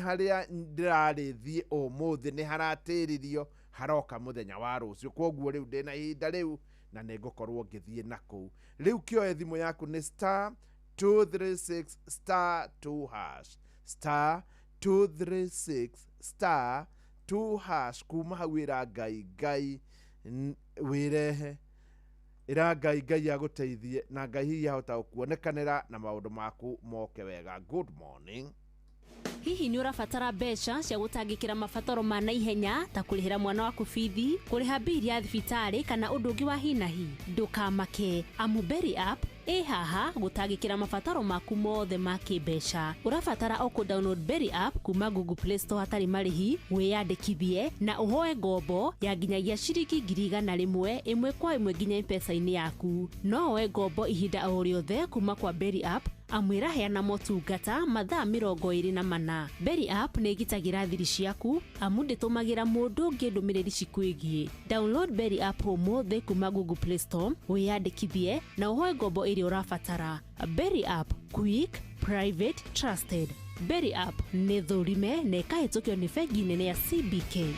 harĩa ndĩrarĩ thiĩ ũmũthĩ nĩ haratĩririo, haroka mũthenya wa rũciũ. Kwoguo rĩu ndĩna ihinda rĩu na nĩ ngũkorwo ngĩthiĩ na kũu. Rĩu kĩoe thimũ yaku nĩ star 236 star 2 hash, star 236 star 2 hash. Kuma hau ĩra Ngai, Ngai wĩrehe, ĩra Ngai, Ngai agũteithie, na Ngai hihi ahota gũkuonekanĩra na maũndũ maku moke wega. Good morning. Hihi nĩ ũrabatara mbeca cia gũtangĩkĩra mabataro ma naihenya ta kũrĩhĩra mwana waku bithi, kũrĩha mbiri ya thibitarĩ, kana ũndũ ũngĩ wa hi na hi? Ndũkamake, amu Berry App ĩ haha gũtangĩkĩra mabataro maku mothe ma kĩmbeca. Ũrabatara o kũ download Berry App kuma Google Play Store hatarĩ marĩhi, wĩyandĩkithie na ũhoe ngombo ya nginyagia ciringi 100,000 ĩmwe kwa ĩmwe nginya M-Pesa-inĩ yaku. No woe ngombo ihinda o rĩothe kuma kwa Berry App, amu ĩraheana motungata mathaa 24. Berry App nĩ ĩgitagĩra thiri ciaku, amu ndĩtũmagĩra mũndũ ũngĩ ndũmĩrĩri cikwĩgiĩ. Download Berry App ũmũthĩ kuma Google Play Store, wĩyandĩkithie na ũhoe ngombo ĩrĩa ũrabatara. Berry App, quick, private, trusted. Berry App nĩ thũrime na ĩkahĩtũkio nĩ bengi nene ya CBK.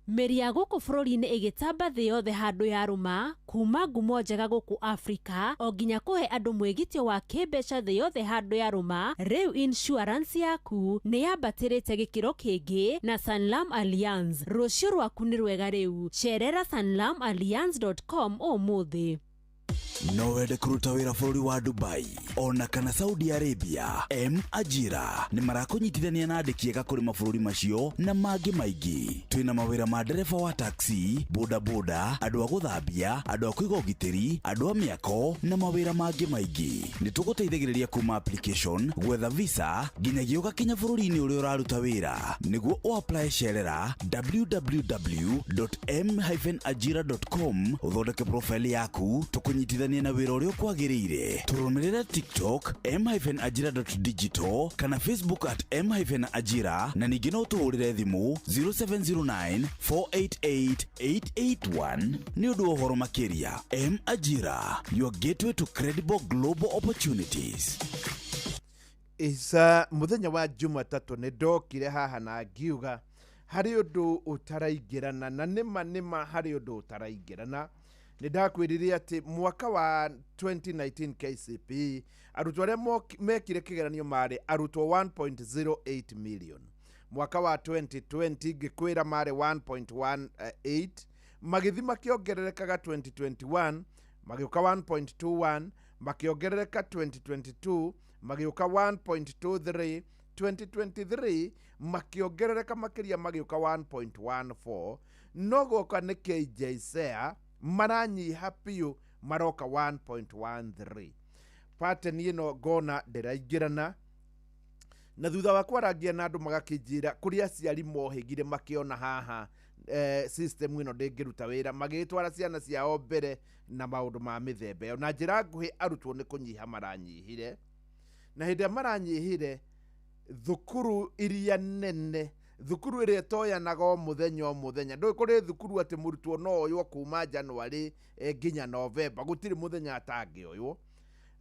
Mĩri ya gũkũ bũrũri-inĩ ĩgĩtamba thĩ yothe handũ yarũma, kuma ngumo njega gũkũ Afrika o nginya kũhe andũ mwĩgitio wa kĩmbeca thĩ yothe handũ yarũma. Rĩu insurance yaku nĩ yambatĩrĩte gĩkĩro kĩngĩ na Sanlam Allianz. Rũciũ rwaku nĩ rwega rĩu. Cerera sanlamallianz.com ũmũthĩ. No wende kũruta wĩra bũrũri wa Dubai ona kana Saudi Arabia? M Ajira nĩ marakũnyitithania na andĩki ega kũrĩ mabũrũri macio na mangĩ maingĩ. Twĩna mawĩra ma ndereba wa taxi, bodaboda, andũ a gũthambia, andũ a kũiga ũgitĩri, andũ a mĩako na mawĩra mangĩ maingĩ. Nĩ tũgũteithagĩrĩria kuma application, gwetha visa, nginyagia ũgakinya bũrũri-inĩ ũrĩa ũraruta wĩra. Nĩguo ũapply, cerera www.m-ajira.com, ũthondeke profile yaku, tũkũnyitithanie na wĩra ũrĩa ũkwagĩrĩire. Tũrũmĩrĩre TikTok m-ajira.digital kana Facebook at m-ajira, na ningĩ no tũhũrĩre thimũ 0709 488 881 nĩ ũndũ wa ũhoro makĩria. M Ajira, your gateway to credible global opportunities. Isa mũthenya wa Jumatatũ nĩ ndokire haha na ngiuga harĩ ũndũ ũtaraingĩrana, na nĩma nĩma harĩ ũndũ ũtaraingĩrana. Nĩ ndakwĩrire atĩ mwaka wa 2019 KCPE arutwo arĩa mekire kĩgeranio marĩ arutwo 1.08 million. Mwaka wa 2020 ngĩkwĩra marĩ 1.18, magĩthi makĩongererekaga. 2021 magĩũka 1.21, makĩongerereka. 2022 magĩũka 1.23, 2023 makĩongerereka makĩria, magĩũka 1.14. No goka nĩ KJSEA maranyiha biũ, maroka 1.13. Pattern ĩno ngona ndĩraingĩrana, na thutha wa kwarangia na andũ magakĩnjĩra kũrĩ aciari mohĩgire makĩona haha system ĩno ndĩngĩruta wĩra, magĩtwara ciana ciao mbere na maũndũ ma mĩthemba ĩyo. Na njĩra nguhĩ, arutwo nĩ kũnyiha maranyihire, na hĩndĩ ĩrĩa maranyihire, thukuru iria nene, thukuru ĩrĩa ĩtoyanaga o mũthenya o mũthenya, ndũĩ kũrĩ thukuru atĩ mũrutwo no oywo kuma January nginya November, gũtirĩ mũthenya atangĩoywo.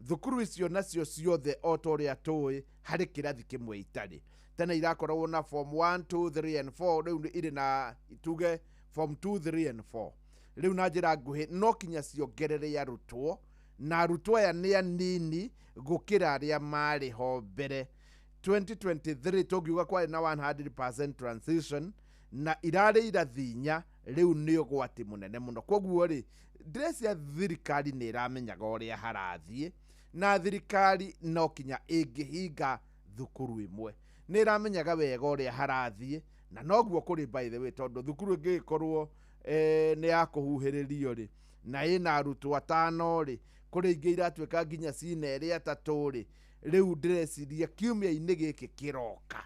Thukuru icio nacio ciothe, o ta ũrĩa tũĩ, harĩ kĩrathi kĩmwe itarĩ. Tene irakoragwo na form 1, 2, 3 and 4, rĩu irĩ na tuge form 2, 3 and 4. Rĩu na njĩra nguhĩ no kinya ciongerere arutwo, na arutwo aya nĩ anini gũkĩra arĩa marĩ ho mbere. 2023 tũngiuga kwarĩ na 100% transition na irarĩ irathi inya, rĩu nĩ ũgwati mũnene mũno. Koguo rĩ, ndĩrecia thirikari nĩ ĩramenyaga ũrĩa harathiĩ, na thirikari no kinya ĩngĩhinga thukuru ĩmwe nĩ ĩramenyaga wega ũrĩa harathiĩ, na noguo kũrĩ, by the way, tondũ thukuru ĩngĩgĩkorwo nĩ ya kũhuhĩrĩrio rĩ, na ĩna arutwo atano rĩ, kũrĩ ingĩ iratuĩka nginya cina erĩ atatũ rĩ. Rĩu ndĩreciria kiumia-inĩ gĩkĩ kĩroka,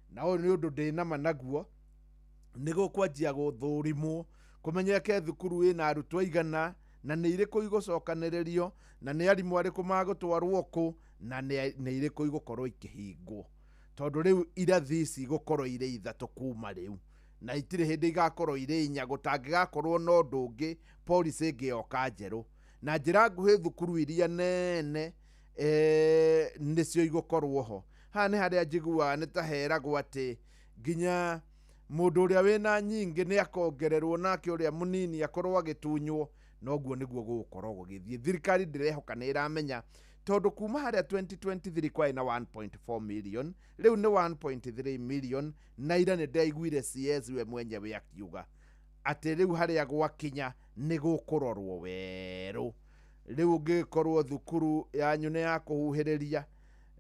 na ũyũ nĩ ũndũ ndĩnama naguo, nĩ gũkwanjia gũthũrimwo kũmenyeke thukuru ĩna arutwo aigana, na nĩ irĩkũ igũcokanĩrĩrio, na nĩ arimũ arĩkũ magũtwarwo kũ, na nĩ irĩkũ igũkorwo ikĩhingwo, tondũ rĩu irathi ici igũkorwo irĩ ithatũ kuma rĩu, na itirĩ hĩndĩ igakorwo irĩ inya, gũtangĩgakorwo na ũndũ ũngĩ, policy ĩngĩ yoka njerũ. Na njĩra nguhĩ, thukuru iria nene Nĩcio igũkorwo ho. Haha nĩ harĩa njiguaga nĩ ta heragwo atĩ nginya mũndũ ũrĩa wĩna nyingĩ nĩ akongererwo, nake ũrĩa mũnini akorwo agĩtunywo. Noguo nĩguo gũgũkorwo gũgĩthiĩ. Thirikari ndĩrehoka nĩ ĩramenya, tondũ kuma harĩa 2023 kwarĩ na 1.4 million, rĩu nĩ 1.3 million. Na ira nĩ ndaiguire CS we mwenyewe akiuga atĩ rĩu harĩa gwakinya nĩ gũkũrorwo werũ. Rĩu ũngĩkorwo thukuru yanyu nĩ ya kũhuhĩrĩria,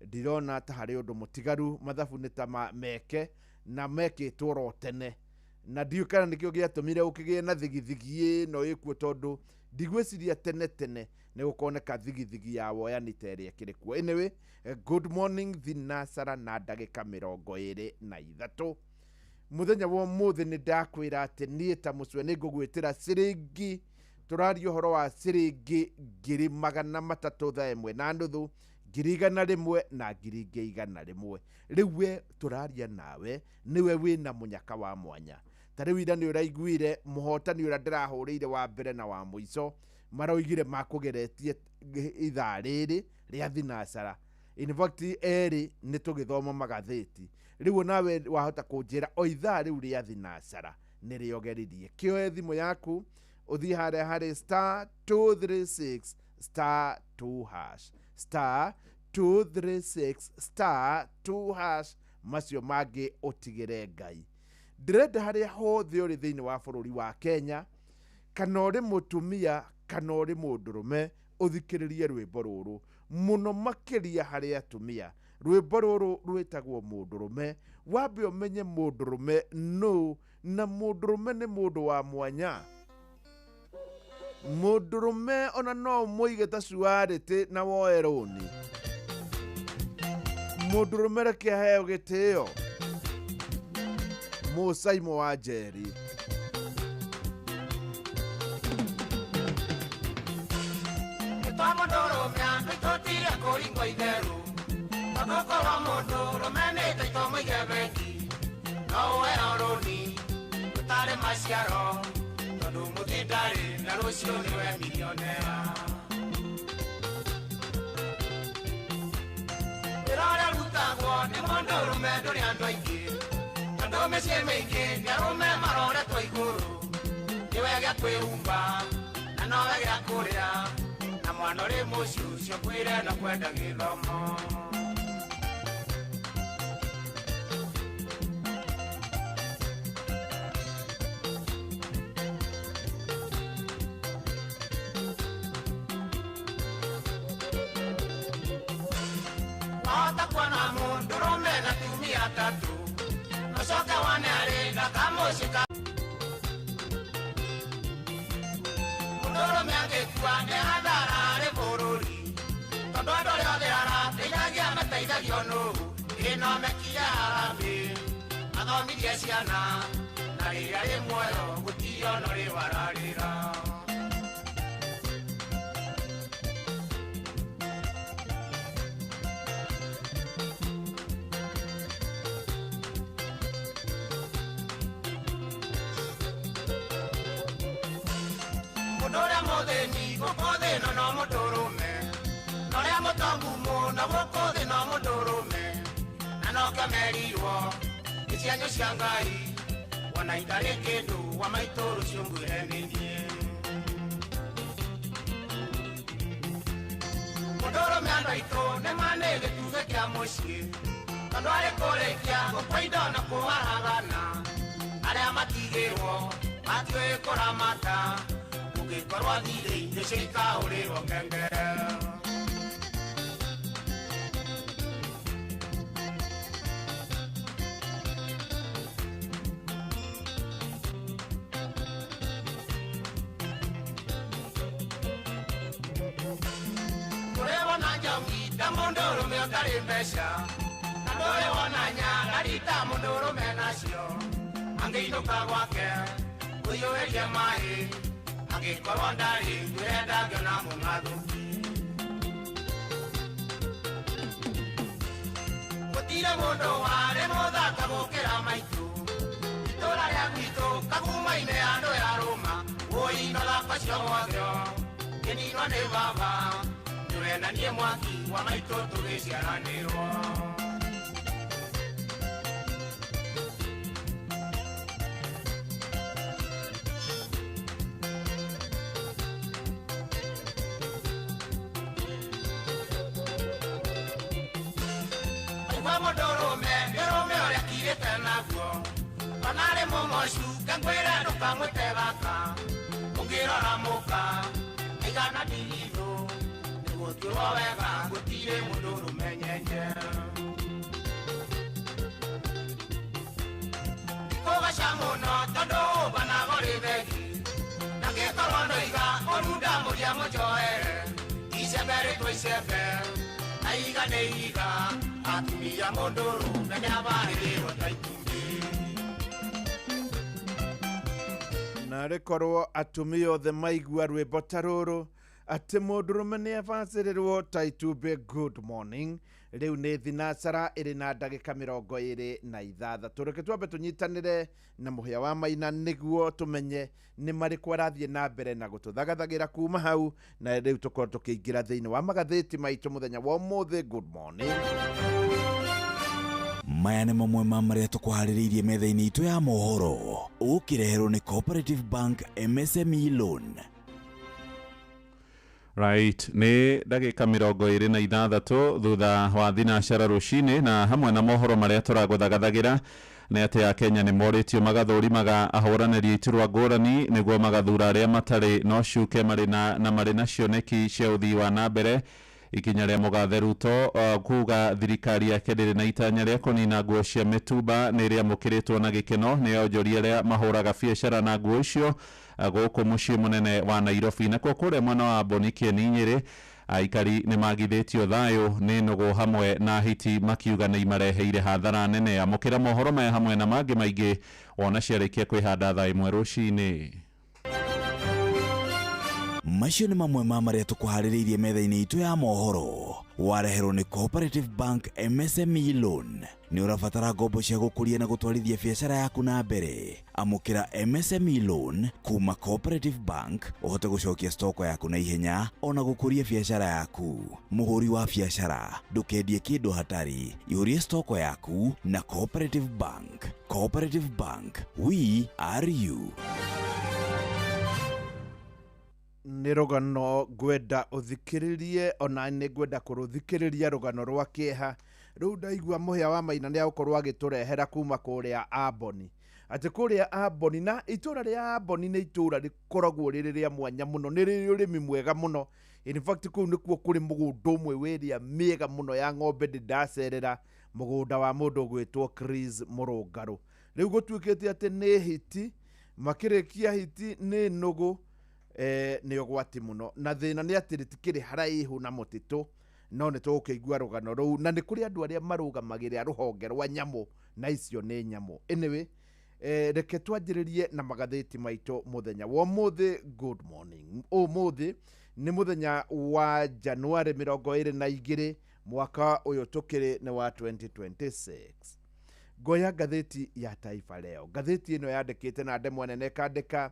ndirona ta harĩ ũndũ mũtigaru. Mathabu nĩ ta meke na mekĩtwo ro tene, na ndiũĩ kana nĩkĩo gĩatũmire ũkĩgĩe na thigithigi ĩno ĩkuo, tondũ ndigwĩciria tene tene nĩ gũkoneka thigithigi ya woyani ta ĩrĩa ĩkĩrĩ kuo. Anyway, good morning. Thinasara na ndagĩka 23 mũthenya wa ũmũthĩ, nĩ ndakwĩra atĩ niĩ ta mũcwe nĩ ngũgwĩtĩra ciringi. Tũraria ũhoro wa ciringi 300,000 thaa 1:30, 100,000 na 100,000. Rĩu we tũraria nawe nĩwe wĩna mũnyaka wa mwanya. Ta rĩu ira nĩ ũraiguire mũhotani ũrĩa ndĩrahũrĩire wa mbere na wa mũico maroigire makũgeretie ithaa rĩrĩ rĩa thinacara. In fact, erĩ nĩ tũgĩthoma magathĩti. Rĩu nawe wahota kũnjĩra o ithaa rĩu rĩa thinacara nĩ rĩogeririe. Kĩoe thimũ yaku, ũthiĩ harĩa harĩ star 236 star 2 hash, star 236 star 2 hash. Macio mangĩ ũtigĩre Ngai. Ndĩrenda harĩa hothe ũrĩ thĩinĩ wa bũrũri wa Kenya, kana ũrĩ mũtumia kana ũrĩ mũndũrũme, ũthikĩrĩrie rwĩmbo rũrũ mũno, makĩria harĩ atumia. Rwĩmbo rũrũ rwĩtagwo Mũndũrũme. Wambe ũmenye mũndũrũme nũ, na mũndũrũme nĩ mũndũ wa mwanya. Mũndũrũme ona no ũmũige ta cuarĩtĩ na woe rũni. Mũndũrũme reke aheo gĩtĩo. Mũcaimo wa Njeri. Twa mũndũrũme andũ itũtire kũringwo itheru, tondũ korwo mũndũrũme nĩ taito mũige bengi, no ũheo rũni ũtarĩ maciaro, tondũ mũthĩ ndarĩ na rũciũ nĩwe milionea. Wĩra ũrĩa ũrutagwo nĩ mũndũrũme ndũrĩ andũ aingĩ, tondũ mĩciĩ mĩingĩ nĩ arũme maroretwo igũrũ. Nĩwe gĩa kwĩhumba na nowe gĩa kũrĩa, na mwana ũrĩ mũciĩ ũcio kwĩre na kwenda gĩthomo. Wahota kuona mũndũrũme na tumia atatũ, ũcoke wone arĩ na kamũciĩ ka mũndũrũme angĩkua nĩ hathara harĩ bũrũri, tondũ andũ arĩa othe arateithagia mateithagio nũ. Ĩno mekia harambĩ mathomithie ciana, na rĩrĩa rĩ muoyo gũtirĩ ona ũrĩ wararĩra. Mũndũ ũrĩa mũthĩni gũkũ thĩ ĩno no mũndũrũme, na ũrĩa mũtongu mũno gũkũ thĩ no mũndũrũme, na nokĩo merirwo nĩ cianyu cia Ngai, wona itarĩ kĩndũ wa maitũ rũciũ ngwĩre nĩ niĩ. Mũndũrũme andũ aitũ nĩ ma nĩ gĩtugĩ kĩa mũciĩ, tondũ arĩ kũrĩkia gũkua indo na kũharagana, arĩa matigĩrwo matiũĩ kũramata, ũngĩkorwo thirĩ indo cikahũrĩrwo ngengere. Ndũrĩ wona njoki ta mũndũrũme ũtarĩ mbeca, na ndũrĩ wona nyarari ta mũndũrũme nacio, angĩinũka gwake ũiyũrĩrie maĩ, angĩkorwo ndarĩ ngwĩre ndangĩona mũng'athũki. Gũtirĩ mũndũ warĩ mũthaka gũkĩra maitũ, itũra rĩa gwitũ Kagumainĩ andũ ya Rũma, wũi no thakwa cio gwothe kĩninwo nĩ baba, nĩwe Mũndũrũme na niĩ mwaki wa maitũ tũgĩciaranĩrwo. Aigua mũndũrũme nĩ ũrũme ũrĩa akirĩte naguo, ona arĩ mũmocu ngangwĩra ndũkamwĩte baba, ũngĩrora mũka aigana ndigithũ, nĩgũtuĩrwo wega gũtirĩ mũndũrũme nyenye. Ndikũgaca mũno tondũ ũmbanaga ũrĩ thegi, na ngĩkorwo ndoiga ũrunda mũria mũnjoere, icembe rĩtwo icembe na iga nĩ iga, atumia mũndũrũme nĩabarĩrĩrwo ta itumbĩ. Narĩ korwo atumia othe maigua rwĩmbo ta rũrũ atĩ mũndũrũme nĩ abacĩrĩrwo ta itumbĩ. Good morning. Rĩu nĩ thinacara ĩrĩ na ndagĩka 26. Reke twambe tũnyitanĩre na mũhĩa wa maina nĩguo tũmenye nĩ marĩkũ arathiĩ na mbere na gũtũthagathagĩra kuma hau, na rĩu tũkorwo tũkĩingĩra thĩinĩ wa magathĩti maitũ mũthenya wa ũmũthĩ. Good morning. Maya nĩ mamwe ma marĩa tũkũharĩrĩirie metha-inĩ itũ ya mohoro, ũkĩreherwo nĩ Cooperative Bank MSME Loan. Right, nĩ ndagĩka 26 thutha wa thinacara rũcinĩ, na hamwe na mohoro marĩa tũragũthagathagĩra nĩ atĩ Akenya nĩ morĩtio magathũrimaga ahũranĩri iturwa ngũrani nĩguo magathura arĩa matarĩ no cuke marĩ na marĩ na cioneki cia ũthii wa na mbere. Ikinya rĩa mũgathe Ruto kuga thirikari yake ndĩrĩ na itanya rĩa kũnina nguo cia mĩtumba nĩ rĩamũkĩrĩtwo na gĩkeno nĩ onjoria arĩa mahũraga biacara na nguo icio gũkũ mũciĩ mũnene wa Nairobi. Nakuo kũrĩa mwena wa Bonikieni Nyĩrĩ, aikari nĩ magithĩtio thayũ nĩ nũgũ hamwe na hiti makiuga nĩ imareheire hathara nene. Amũkĩra mohoro maya hamwe na mangĩ maingĩ wona ciarĩkia kwĩhanda thaa 1 rũcinĩ. Macio nĩ mamwe ma marĩa tũkũharĩrĩirie metha-inĩ itũ ya mohoro, wareherwo nĩ Cooperative Bank MSME Loan. Nĩ ũrabatara ngombo cia gũkũria na gũtwarithia biacara yaku na mbere, amũkĩra MSME Loan kuma Cooperative Bank ũhote gũcokia stoko yaku na ihenya ona gũkũria biacara yaku. Mũhũri wa biacara, ndũkendie kĩndũ hatari, ihũrie stoko yaku na Cooperative Bank. Cooperative Bank, we are you. Nĩ rũgano ngwenda ũthikĩrĩrie, ona nĩ ngwenda kũrũthikĩrĩria rũgano rwa kĩeha. Rĩu ndaigua mũhĩa wa maina nĩ agũkorwo agĩtũrehera kuma kũrĩa Amboni, atĩ kũrĩa Amboni, na itũra rĩa Amboni nĩ itũra rĩkoragwo rĩrĩ rĩa mwanya mũno, nĩ rĩrĩ ũrĩmi mwega mũno. In fact kũu nĩkuo kũrĩ mũgũnda ũmwe wĩrĩa mĩega mũno ya ng'ombe ndĩ ndacerera, mũgũnda wa mũndũ ũgwĩtwo Chris Mũrũngarũ. Rĩu gũtuĩkĩte atĩ nĩ hiti, makĩrĩkia hiti nĩ nũgũ, nĩ ũgwati mũno, na thĩna nĩ atĩ rĩtikĩrĩ haraihu na mũtitũ, no nĩ tũgũkĩigua rũgano rũu, na nĩ kũrĩ andũ arĩa marũgamagĩrĩra rũhonge rwa nyamũ, na icio nĩ nyamũ. Anyway, reke twanjĩrĩrie na magathĩti maitũ mũthenya wa ũmũthĩ. Good morning. Ũmũthĩ nĩ mũthenya wa Januarĩ 22 mwaka ũyũ tũkĩrĩ nĩ wa 2026. Ngoya ngathĩti ya Taifa Leo. Ngathĩti ĩno yandĩkĩte na ndemwa nene ĩkandĩka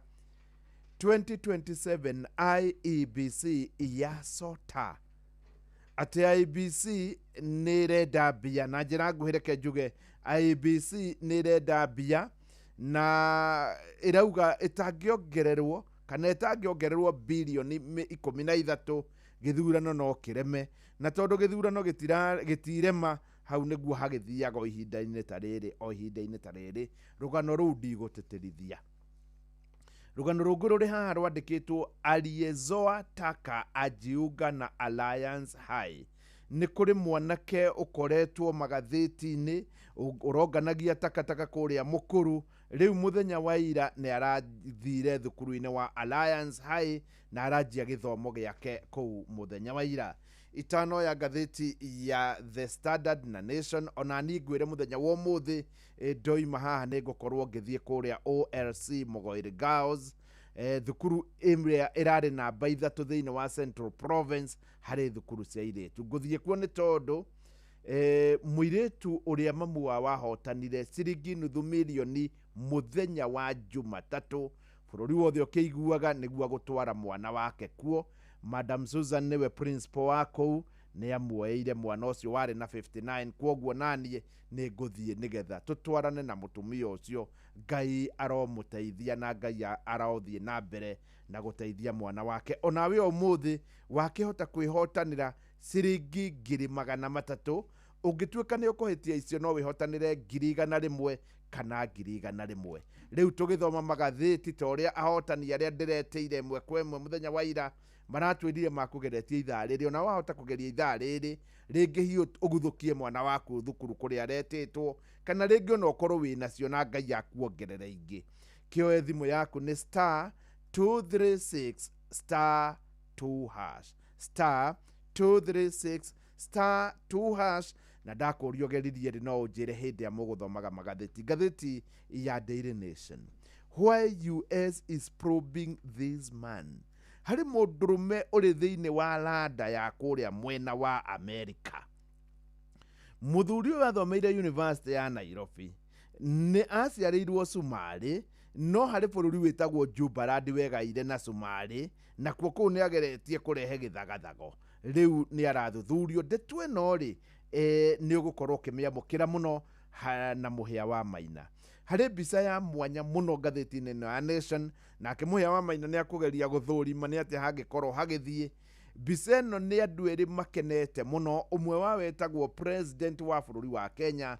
2027 IEBC ya sota, atĩ IEBC nĩ ĩrenda mbia. Na njĩra nguhĩ reke njuge IEBC nĩ ĩrenda mbia na ĩrauga ĩtangĩongererwo kana ĩtangĩongererwo birioni 13 gĩthurano no kĩreme, na tondũ gĩthurano gĩtirema hau nĩguo hagĩthiaga o ihinda-inĩ ta rĩrĩ, o ihinda-inĩ ta rĩrĩ. Rũgano rũu ndigũtĩtĩrithia. Rũgano rũngĩ rũrĩ haha rwandĩkĩtwo Aliezoa Taka ajiunga na Alliance High. Nĩ kũrĩ mwanake ũkoretwo magathĩti-inĩ ũronganagia takataka kũrĩa Mũkũrũ. Rĩu mũthenya wa ira nĩ arathire thukuru-inĩ wa Alliance High na aranjia gĩthomo gĩake kũu mũthenya wa ira. Itano ya ngathĩti ya The Standard na Nation, ona niĩ ngwĩre mũthenya wa ũmũthĩ ndoima haha nĩ ngũkorwo ngĩthiĩ kũrĩa OLC Mũgoiri Girls, thukuru ĩrĩa ĩrarĩ namba 3 thĩinĩ wa Central Province harĩ thukuru cia airĩtu. Ngũthiĩ kuo nĩ tondũ mũirĩtu ũrĩa mamu wao wahotanire ciringi nuthu mirioni mũthenya wa Jumatatũ, bũrũri wothe ũkĩiguaga nĩguo gũtwara mwana wake kuo. Madam Susan nĩwe principal wa kũu, nĩ amuoeire mwana ũcio warĩ na 59. Kwoguo naniĩ nĩ ngũthiĩ nĩgetha tũtwarane na mũtumia ũcio. Ngai aromũteithia na Ngai arothiĩ na mbere na gũteithia mwana wake. Onawe ũmũthĩ wakĩhota kwĩhotanĩra ciringi 300,000. Ũngĩtuĩka nĩ ũkũhĩtia icio, no wĩhotanĩre 100,000 kana 100,000. Rĩu tũgĩthoma magathĩti ta ũrĩa ahotani arĩa ndĩretĩire ĩmwe kwa ĩmwe mũthenya wa ira maratwĩrire makũgeretie ithaa rĩrĩ, ona wahota kũgeria ithaa rĩrĩ rĩngĩ, hiũ ũguthũkie mwana waku thukuru kũrĩa aretĩtwo, kana rĩngĩ ona ũkorwo wĩnacio na Ngai akuongerere ingĩ. Kĩoe thimũ yaku, nĩ star 236 star 2 hash, star 236 star 2 hash. Na ndakũria ũgeririe rĩ, no ũnjĩre hĩndĩ ya mũgũthomaga magathĩti. Ngathĩti ya Daily Nation, "Why US is probing this man." Harĩ mũndũrũme ũrĩ thĩinĩ wa rada ya kũrĩa mwena wa Amerika. Mũthuri ũyũ athomeire University ya Nairobi, nĩ aciarĩirwo Cumarĩ, no harĩ bũrũri wĩtagwo Jubaland wegaire na Cumarĩ, nakuo kũu nĩ ageretie kũrehe gĩthagathago. Rĩu nĩ arathuthurio. Ndeto ĩno rĩ, nĩ ũgũkorwo ũkĩmĩamũkĩra mũno na Mũhĩa wa Maina. Harĩ mbica ya mwanya mũno ngathĩti-inĩ ĩno ya Nation, nake Mũhĩa wa Maina nĩ akũgeria gũthũrima nĩ atĩa hangĩkorwo hagĩthiĩ. Mbica ĩno nĩ andũ erĩ makenete mũno. Ũmwe wao etagwo president wa bũrũri wa Kenya,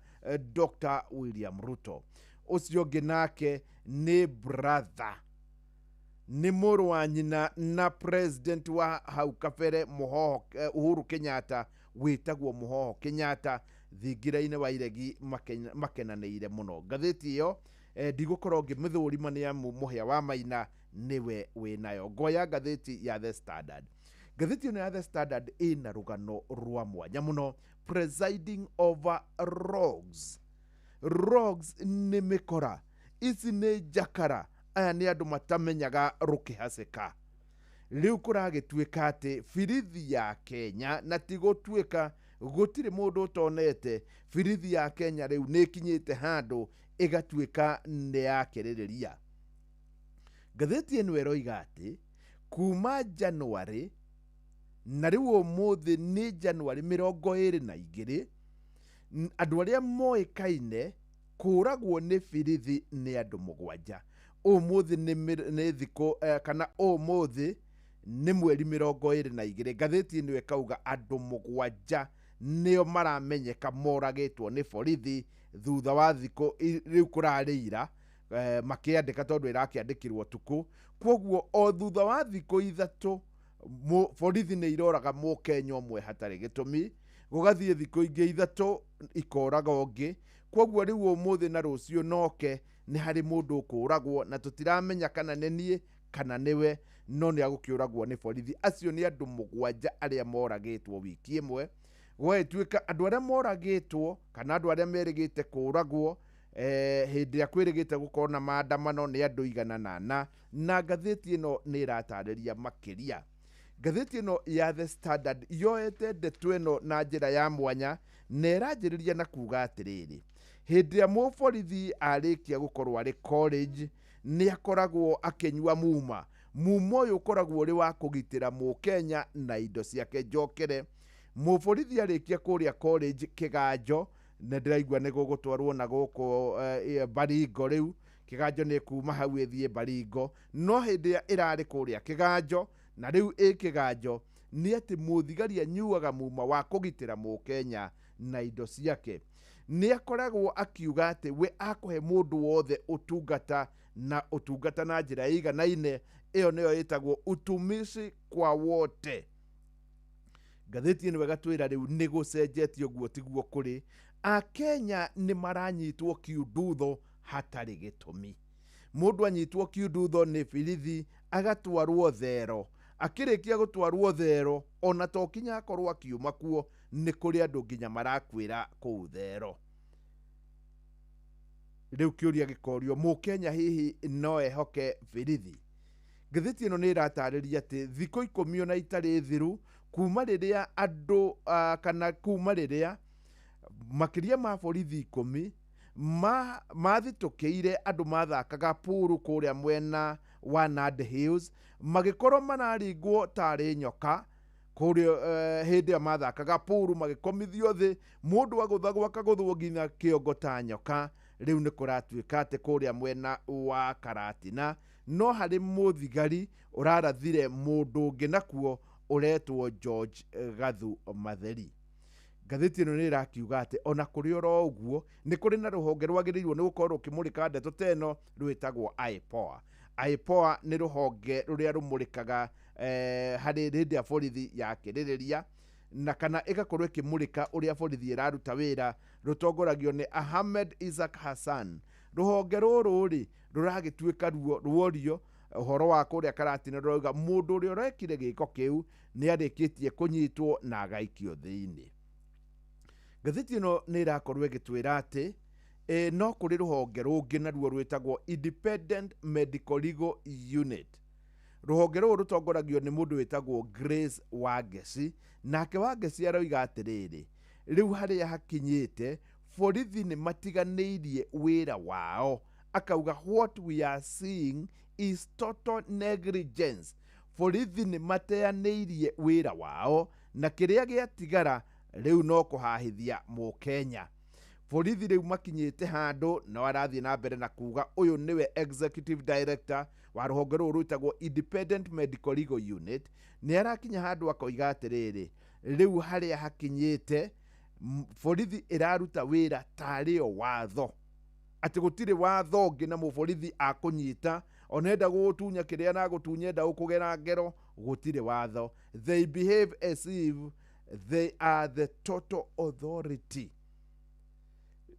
Dr William Ruto. Ũcio ũngĩ nake nĩ brother, nĩ mũrũ wa nyina na president wa hau kabere, Mũhoho, Uhuru Kenyatta, wĩtagwo Mũhoho Kenyatta. Thingira-inĩ wa iregi makenanĩire mũno. Ngathĩti ĩyo, ndigũkorwo ngĩmĩthũrima nĩ amu Mũhĩa wa Maina nĩwe wĩnayo. Ngoya ngathĩti ya The Standard. Ngathĩti ĩno ya The Standard ĩna rũgano rwa mwanya mũno, "Presiding over Rogues". Rogues nĩ mĩkora, ici nĩ njakara, aya nĩ andũ matamenyaga rũkĩhacĩka. Rĩu kũragĩtuĩka atĩ birithi ya Kenya, na ti gũtuĩka, gũtirĩ mũndũ ũtonete, birithi ya Kenya rĩu nĩ ĩkinyĩte handũ ĩgatuĩka nĩ yakĩrĩrĩria. Ngathĩti ĩno ĩroiga atĩ kuma January, na rĩu ũmũthĩ nĩ January 22, andũ arĩa moĩkaine kũragwo nĩ birithi nĩ andũ 7. Ũmũthĩ nĩ thikũ, kana ũmũthĩ nĩ mweri 22. Ngathĩti ĩno ĩkauga andũ 7 nĩo maramenyeka moragĩtwo nĩ borithi thutha wa thikũ rĩu kũrarĩ ira, makĩandĩka tondũ ĩrakĩandĩkirwo tukũ. Koguo o thutha wa thikũ 3 borithi nĩ iroraga mũkenya ũmwe hatarĩ gĩtũmi, gũgathiĩ thikũ ingĩ 3 ikoraga ũngĩ. Koguo rĩu ũmũthĩ na rũciũ noke nĩ harĩ mũndũ ũkũragwo, na tũtiramenya kana nĩ niĩ kana nĩwe, no nĩ agũkĩũragwo nĩ borithi. Acio nĩ andũ 7 arĩa moragĩtwo wiki ĩmwe. Gwagĩtuĩka andũ arĩa moragĩtwo kana andũ arĩa merĩgĩte kũragwo, hĩndĩ ĩrĩa kwĩrĩgĩte gũkorwo na maandamano, nĩ andũ 104, na ngathĩti ĩno nĩ ĩratarĩria makĩria. Ngathĩti ĩno ya The Standard yoete ndeto ĩno na njĩra ya mwanya, na ĩranjĩrĩria na kuga atĩrĩrĩ, hĩndĩ ĩrĩa mũborithi arĩkia gũkorwo arĩ college, nĩ akoragwo akĩnyua muma. Muma ũyũ ũkoragwo ũrĩ wa kũgitĩra mũkenya na indo ciake. Njokere, mũborithi arĩkia kũrĩa college Kĩganjo, na ndĩraigua nĩ gũgũtwarwo na gũkũ Baringo. Rĩu Kĩganjo nĩ kuma hau ĩthiĩ Baringo, no hĩndĩ ĩrĩa ĩrarĩ kũrĩa Kĩganjo, na rĩu ĩ Kĩganjo, nĩ atĩ mũthigari anyuaga muma wa kũgitĩra mũkenya na indo ciake. Nĩ akoragwo akiuga atĩ we akũhe mũndũ wothe ũtungata, na ũtungata na njĩra ĩiganaine. Ĩyo nĩyo ĩtagwo utumishi kwa wote. Ngathĩti ĩno ĩgatwĩra rĩu nĩ gũcenjetie, ũguo tiguo kũrĩ. Akenya nĩ maranyitwo kiundutho hatarĩ gĩtũmi. Mũndũ anyitwo kiundutho nĩ birithi agatwarwo thero, akĩrĩkia gũtwarwo thero, ona to kinya akorwo akiuma kuo, nĩ kũrĩ andũ nginya marakuĩra kũu thero. Rĩu kĩũria gĩkorio, mũkenya hihi no ehoke birithi? Ngathĩti ĩno nĩ ĩratarĩria atĩ thikũ 10 ona itarĩ thiru kuma rĩrĩa andũ, kana kuma rĩrĩa makĩria ma borithi 10 mathitũkĩire andũ mathakaga puru kũrĩa mwena wa Nandi Hills magĩkorwo mararingwo tarĩ nyoka kũrĩa hĩndĩ ĩyo mathakaga puru, magĩkomithio thĩ, mũndũ agũthagwo akagũthwo nginya kĩongo ta nyoka. Rĩu nĩ kũratuĩka atĩ kũrĩa mwena wa Karatina no harĩ mũthigari ũrarathire mũndũ ũngĩ nakuo ũretwo George Gathu Matheri. Ngathĩti ĩno nĩ ĩrakiuga atĩ ona kũrĩ oro ũguo nĩ kũrĩ na rũhonge rwagĩrĩirwo nĩ gũkorwo rũkĩmũrĩka ndeto ta ĩno rwĩtagwo IPOA. IPOA nĩ rũhonge rũrĩa rũmũrĩkaga harĩ hĩndĩ ya borithi yakĩrĩrĩria na kana ĩgakorwo ĩkĩmũrĩka ũrĩa borithi ĩraruta wĩra. Rũtongoragio nĩ Ahmed Isaac Hassan. Rũhonge rũrũ rĩ rũragĩtuĩka ruo ruorio ũhoro wa kũrĩa Karatina, rũrauga mũndũ ũrĩa ũrekire gĩko kĩu nĩ arĩkĩtie kũnyitwo na agaikio thĩinĩ. Ngathĩti ĩno nĩ ĩrakorwo ĩgĩtwĩra atĩ no kũrĩ rũhonge rũngĩ naruo rwĩtagwo Independent Medical Legal Unit. Rũhonge rũrũ rũtongoragio nĩ mũndũ wĩtagwo Grace Wangeci, nake Wangeci aroiga atĩrĩrĩ, rĩu harĩa hakinyĩte borithi nĩ matiganĩirie wĩra wao. Akauga what we are seeing is total negligence. Borithi nĩ mateanĩirie wĩra wao na kĩrĩa gĩatigara rĩu no kũhahithia mũkenya. Borithi rĩu makinyĩte handũ no arathiĩ na mbere na kuga ũyũ nĩwe executive director wa rũhonge rũrũ rwĩtagwo Independent Medical Legal Unit. Nĩ arakinya handũ akoiga atĩrĩrĩ, rĩu harĩa hakinyĩte borithi ĩraruta wĩra tarĩo watho, atĩ gũtirĩ watho ũngĩ na mũborithi akũnyita onenda gũgũtunya kĩrĩa aragũtunya, enda gũkũgera ngero, gũtirĩ watho. They behave as if they are the total authority.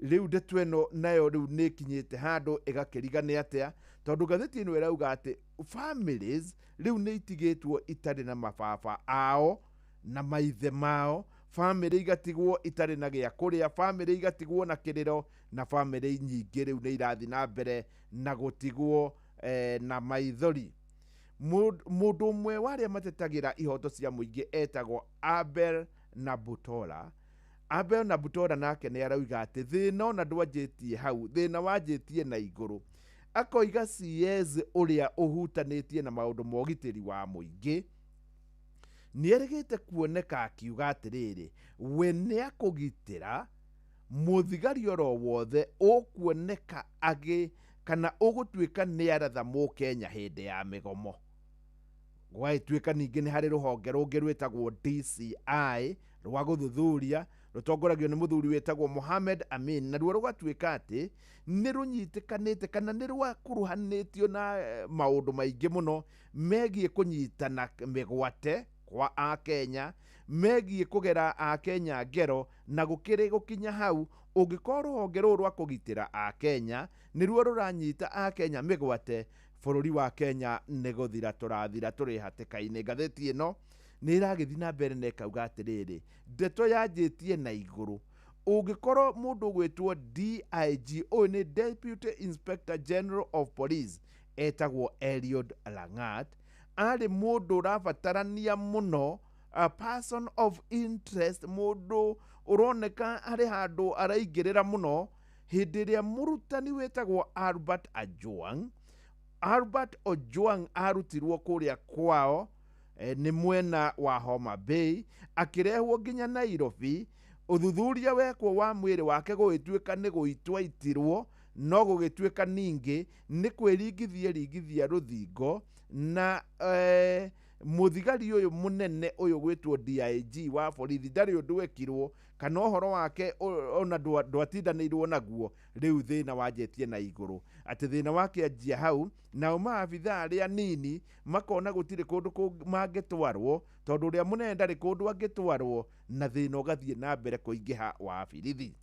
Rĩu ndeto ĩno nayo rĩu nĩ ĩkinyĩte handũ ĩgakĩriga nĩ atĩa, tondũ ngathĩti ĩno ĩrauga atĩ families rĩu nĩ itigĩtwo itarĩ na mababa ao na maithe mao, bamĩrĩ igatigwo itarĩ na gĩa kũrĩa, bamĩrĩ igatigwo na kĩrĩro, na bamĩrĩ nyingĩ rĩu nĩ irathiĩ na mbere na gũtigwo na maithori. Mũndũ ũmwe wa arĩa matetagĩra ihoto cia mũingĩ etagwo Abel Nabutora. Abel Nabutora nake nĩ arauga atĩ thĩna ona ndwanjĩtie hau, thĩna wanjĩtie na igũrũ. Akoiga CS ũrĩa ũhutanĩtie na maũndũ ma ũgitĩri wa mũingĩ nĩ erĩgĩte kuoneka akiuga atĩrĩrĩ, we nĩ akũgitĩra mũthigari oro wothe ũkuoneka agĩ kana ũgũtuĩka nĩ aratha mũkenya hĩndĩ ya mĩgomo. Gwagĩtuĩka ningĩ nĩ harĩ rũhonge rũngĩ rwĩtagwo DCI rwa gũthuthuria rũtongoragio nĩ mũthuri wĩtagwo Mohamed Amin, naruo rũgatuĩka atĩ nĩ rũnyitĩkanĩte kana nĩ rwakuruhanĩtio na maũndũ maingĩ mũno megiĩ kũnyitana mĩgwate kwa akenya, megiĩ kũgera akenya ngero, na gũkĩrĩ gũkinya hau ũngĩkorwo rũhonge rũrũ rwa kũgitĩra akenya nĩruo rũranyita akenya mĩgwate, bũrũri wa Kenya nĩ gũthira tũrathira tũrĩ hatĩka-inĩ. Ngathĩti ĩno nĩ ĩragĩthiĩ na mbere na ĩkauga atĩrĩrĩ, ndeto yanjĩtie na igũrũ, ũngĩkorwo mũndũ ũgwĩtwo DIG, ũyũ nĩ Deputy Inspector General of Police, etagwo Eliud Langat, arĩ mũndũ ũrabatarania mũno, a person of interest, mũndũ ũroneka harĩ handũ araingĩrĩra mũno hĩndĩ ĩrĩa mũrutani wĩtagwo Albert Ojwang, Albert Ojwang arutirwo kũrĩa kwao nĩ mwena wa Homa Bay akĩrehwo nginya Nairobi. Ũthuthuria wekwo wa mwĩrĩ wake gũgĩtuĩka nĩ gũitwo aitirwo, no gũgĩtuĩka ningĩ nĩ kwĩringithia ringithia rũthingo na mũthigari ũyũ mũnene ũyũ gwĩtwo DIG wa borithi ndarĩ ũndũ wekirwo kana ũhoro wake ona ndwatindanĩirwo naguo. Rĩu thĩna wanjĩtie na igũrũ, atĩ thĩna wake anjia hau, nao maabithaa arĩa nini makona gũtirĩ kũndũ mangĩtwarwo tondũ ũrĩa mũnene ndarĩ kũndũ angĩtwarwo, na thĩna ũgathiĩ na mbere kũingĩha wa birithi.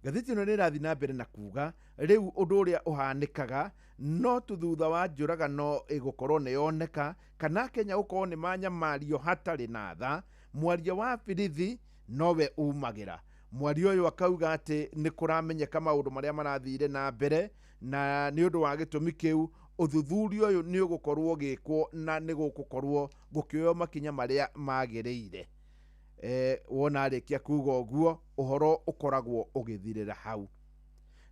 Ngathĩti ĩno nĩ ĩrathiĩ na mbere na kuga rĩu ũndũ ũrĩa ũhanĩkaga no tu thutha wa njũragano ĩgũkorwo nĩ yoneka kana Kenya gũkorwo nĩ manyamario hatarĩ na tha, mwaria wa birithi nowe umagĩra. Mwaria ũyũ akauga atĩ nĩ kũramenyeka maũndũ marĩa marathire na mbere, na nĩ ũndũ wa gĩtũmi kĩu ũthuthuria ũyũ nĩ ũgũkorwo ũgĩkwo na nĩ gũgũkorwo gũkĩoywo makinya marĩa magĩrĩire. Wona arĩkia kuga ũguo ũhoro ũkoragwo ũgĩthirĩra hau.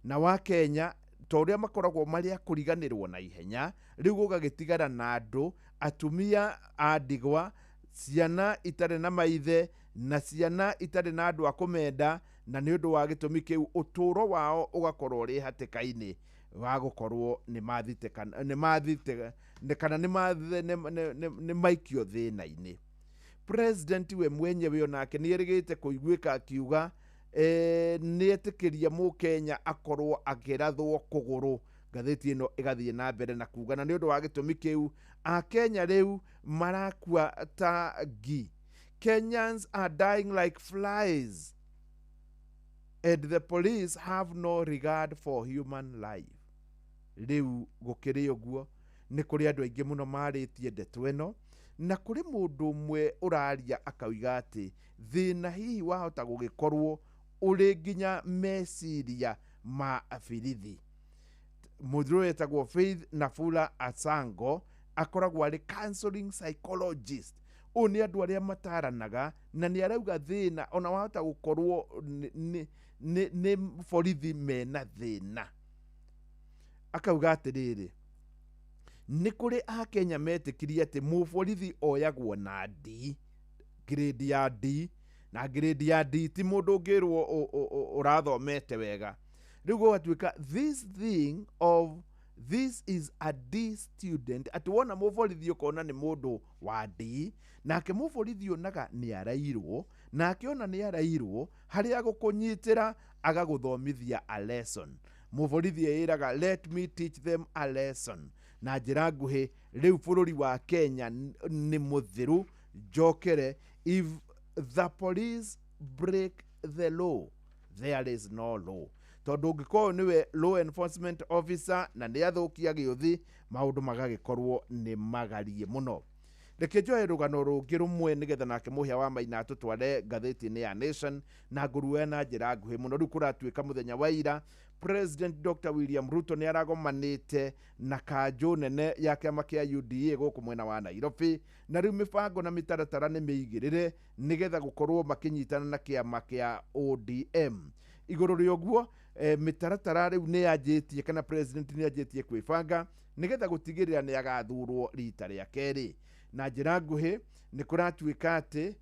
Na wa Kenya ta ũrĩa makoragwo marĩ a kũriganĩrwo na ihenya, rĩu gũgagĩtigara na andũ atumia a ndigwa, ciana itarĩ na maithe na ciana itarĩ na andũ a kũmenda, na nĩ ũndũ wa gĩtũmi kĩu ũtũũro wao ũgakorwo ũrĩ hatĩka-inĩ wa gũkorwo nĩ mathite kana nĩ mathite kana nĩ maikio thĩna-inĩ. President we mwenyewe onake nĩ erĩgĩte kũiguĩka akiuga nĩ etĩkĩria mũkenya akorwo akĩrathwo kũgũrũ. Ngathĩti ĩno ĩgathiĩ na mbere na kuga na nĩ ũndũ wa gĩtũmi kĩu akenya rĩu marakua ta ngi. Kenyans are dying like flies and the police have no regard for human life. Rĩu gũkĩrĩ ũguo nĩ kũrĩ andũ aingĩ mũno marĩtie ndeto ĩno, na kũrĩ mũndũ ũmwe ũraria akauga atĩ thĩna hihi wahota gũgĩkorwo ũrĩ nginya meciria ma birithi. Mũndũ ũyũ etagwo Faith Nafula Asango, akoragwo arĩ counseling psychologist. Ũyũ nĩ andũ arĩa mataranaga, na nĩ arauga thĩna ona wahota gũkorwo nĩ borithi mena thĩna. Akauga atĩrĩrĩ, nĩ kũrĩ akenya metĩkirie atĩ mũborithi oyagwo na D, grade ya D, na grade ya D ti mũndũ ũngĩrwo ũrathomete wega. Rĩu gũgatuĩka this thing of this is a D student, atĩ wona mũborithi ũkona nĩ mũndũ wa D, nake mũborithi onaga nĩ arairwo, nake ona nĩ arairwo, harĩa agũkũnyitĩra agagũthomithia a lesson. Mũborithi eĩraga let me teach them a lesson. Na njĩra nguhĩ rĩu bũrũri wa Kenya nĩ mũthiru. Njokere, if the police break the law there is no law. Tondũ ũngĩkorwo nĩwe law enforcement officer na nĩ athũkia gĩũthi, maũndũ magagĩkorwo nĩ magarie mũno. Reke njoe rũgano rũngĩ rũmwe nĩgetha nake mũhĩa wa Maina atũtware ngathĩti-inĩ ya Nation na ngũruoya na njĩra nguhĩ mũno. Rĩu kũratuĩka mũthenya wa ira President Dr. William Ruto nĩ aragomanĩte na kanjũ nene ya kĩama kĩa UDA gũkũ mwena wa Nairobi, na rĩu mĩbango na mĩtaratara nĩ mĩigĩrĩre nĩgetha gũkorwo makĩnyitana na kĩama kĩa ODM. Igũrũ rĩa ũguo mĩtaratara rĩu nĩ yanjĩtie, kana president nĩ anjĩtie kwĩbanga nĩgetha gũtigĩrĩra nĩ agathurwo rita rĩa kerĩ. Na njĩra nguhĩ nĩ kũratuĩka atĩ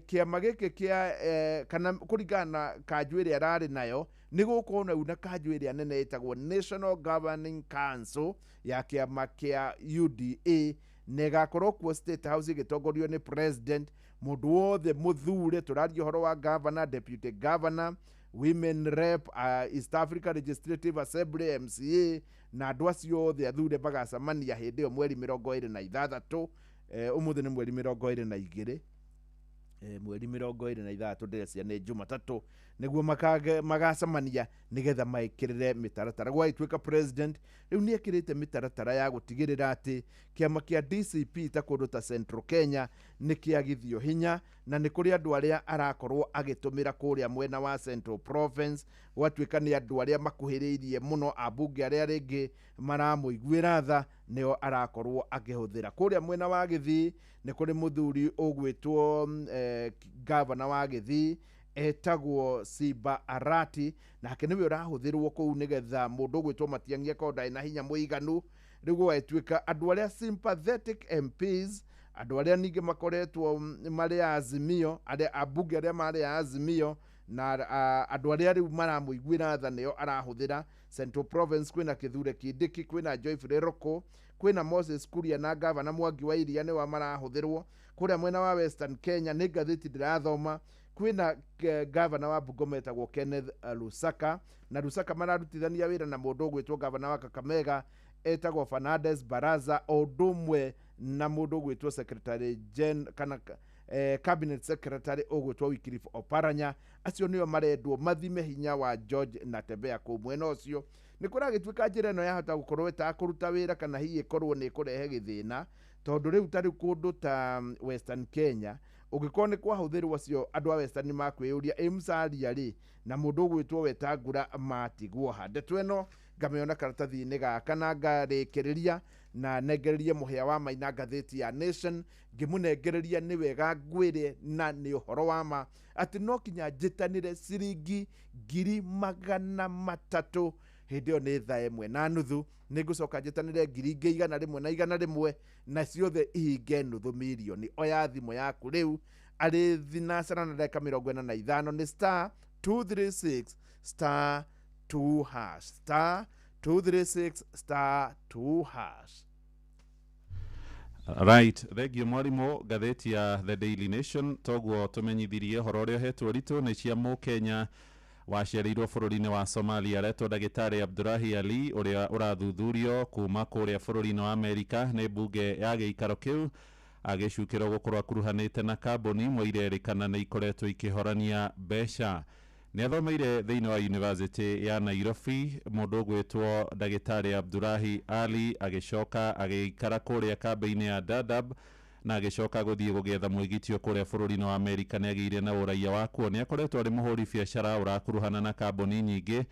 kĩama gĩkĩ kĩa kana kũringana na kanjũ ĩrĩa ararĩ nayo nĩ gũkorwo na na kanjũ ĩrĩa nene ĩtagwo National Governing Council ya kĩama kĩa UDA, na ĩgakorwo kuo State House ĩgĩtongorio nĩ president. Mũndũ wothe mũthure, tũraria ũhoro wa governor, deputy governor, women rep, East Africa Legislative Assembly, MCA, na andũ acio othe athure magacemania hĩndĩ ĩyo mweri 26. Ũmũthĩ nĩ mweri 22, mweri 26 ndĩrecia nĩ Jumatatũ, nĩguo magacemania nĩgetha maĩkĩrĩre mĩtaratara. Gwagĩtuĩka president rĩu nĩ ekĩrĩte mĩtaratara ya gũtigĩrĩra atĩ kĩama kĩa DCP ta kũndũ ta Central Kenya nĩ kĩagithio hinya, na nĩ kũrĩ andũ arĩa arakorwo agĩtũmĩra kũrĩa mwena wa Central Province. Gwatuĩka nĩ andũ arĩa makuhĩrĩirie mũno, ambunge arĩa rĩngĩ maramũiguĩra tha nĩo arakorwo akĩhũthĩra. Kũrĩa mwena wa Gĩthii nĩ kũrĩ mũthuri ũgwĩtwo gavana wa Gĩthii etagwo Simba Arati, nake nĩwe ũrahũthĩrwo kũu nĩgetha mũndũ ũgwĩtwo Matiang'i akorwo ndarĩ na hinya mũiganu. Rĩu gũgatuĩka andũ arĩa sympathetic MPs, andũ arĩa ningĩ makoretwo marĩ a Azimio, arĩa ambunge arĩa marĩ a Azimio na andũ arĩa rĩu maramũiguĩra tha nĩo arahũthĩra. Central Province kwĩna Kithure Kindiki, kwĩna Joyfrey Roko, kwĩna Moses Kuria na gavana Mwangi wa Iria nĩo marahũthĩrwo. Kũrĩa mwena wa Western Kenya nĩ ngathĩti ndĩrathoma, kwĩna gavana wa Bungoma etagwo Kenneth Lusaka, na Lusaka mararutithania wĩra na mũndũ ũgwĩtwo gavana wa Kakamega etagwo Fernandes Baraza, o ũndũ ũmwe na mũndũ ũgwĩtwo secretary gen kana cabinet secretary ũgwĩtwo Wycliffe Oparanya. Acio nĩo marendwo mathime hinya wa George Natembeya kũu mwena ũcio. Nĩ kũragĩtuĩka njĩra ĩno yahota gũkorwo ĩtakũruta wĩra, kana hihi ĩkorwo nĩ ĩkũrehe gĩthĩna, tondũ rĩu ta rĩu kũndũ ta Western Kenya ũngĩkorwo nĩ kwahũthĩrwo acio andũ a Western makwĩyũria ĩ Musalia rĩ na mũndũ ũgwĩtwo Wetangula matigwo ha. Ndeto ĩno ngamĩona karatathi-inĩ gaka na ngarĩkĩrĩria na nengererie mũhĩa wa Maina ngathĩti ya Nation, ngĩmũnengereria nĩ wega ngwĩre na nĩ ũhoro wa ma atĩ no kinya njĩtanĩre ciringi 300,000 Hĩndĩ ĩyo nĩ thaa 1:30. Nĩ ngũcoka njĩtanĩre ngiri ingĩ 100 na 100, na ciothe ihinge nuthu mirioni. Oya thimũ yaku rĩu arĩ thinacara na ndagĩka 45, nĩ star 236 star 2 hash, star 236 star 2 hash. Right, thengio mwarimũ. Ngathĩti ya The Daily Nation, toguo tũmenyithirie ũhoro ũrĩa ũhetwo ritũ nĩ cia mũkenya waciarĩirwo bũrũri-inĩ wa Somalia aretwo ndagĩtarĩ Abdurahi Ali, ũrĩa ũrathuthurio kuma kũrĩa bũrũri-inĩ wa Amerika nĩ mbunge ya gĩikaro kĩu, agĩcukĩrwo gũkorwo akuruhanĩte na kambuni imwe irerĩkana nĩ ikoretwo ikĩhorania mbeca. Nĩ athomeire thĩinĩ wa University ya Nairobi mũndũ ũgwĩtwo ndagĩtarĩ Abdurahi Ali, agĩcoka agĩikara kũrĩa kambĩ-inĩ ya Dadaab na agĩcoka gũthiĩ gũgĩetha mwĩgitio kũrĩa bũrũri-inĩ wa Amerika. Nĩ agĩire na ũraiya wa kuo. Nĩ akoretwo arĩ mũhũri biacara ũrakuruhana na kambuni nyingĩ,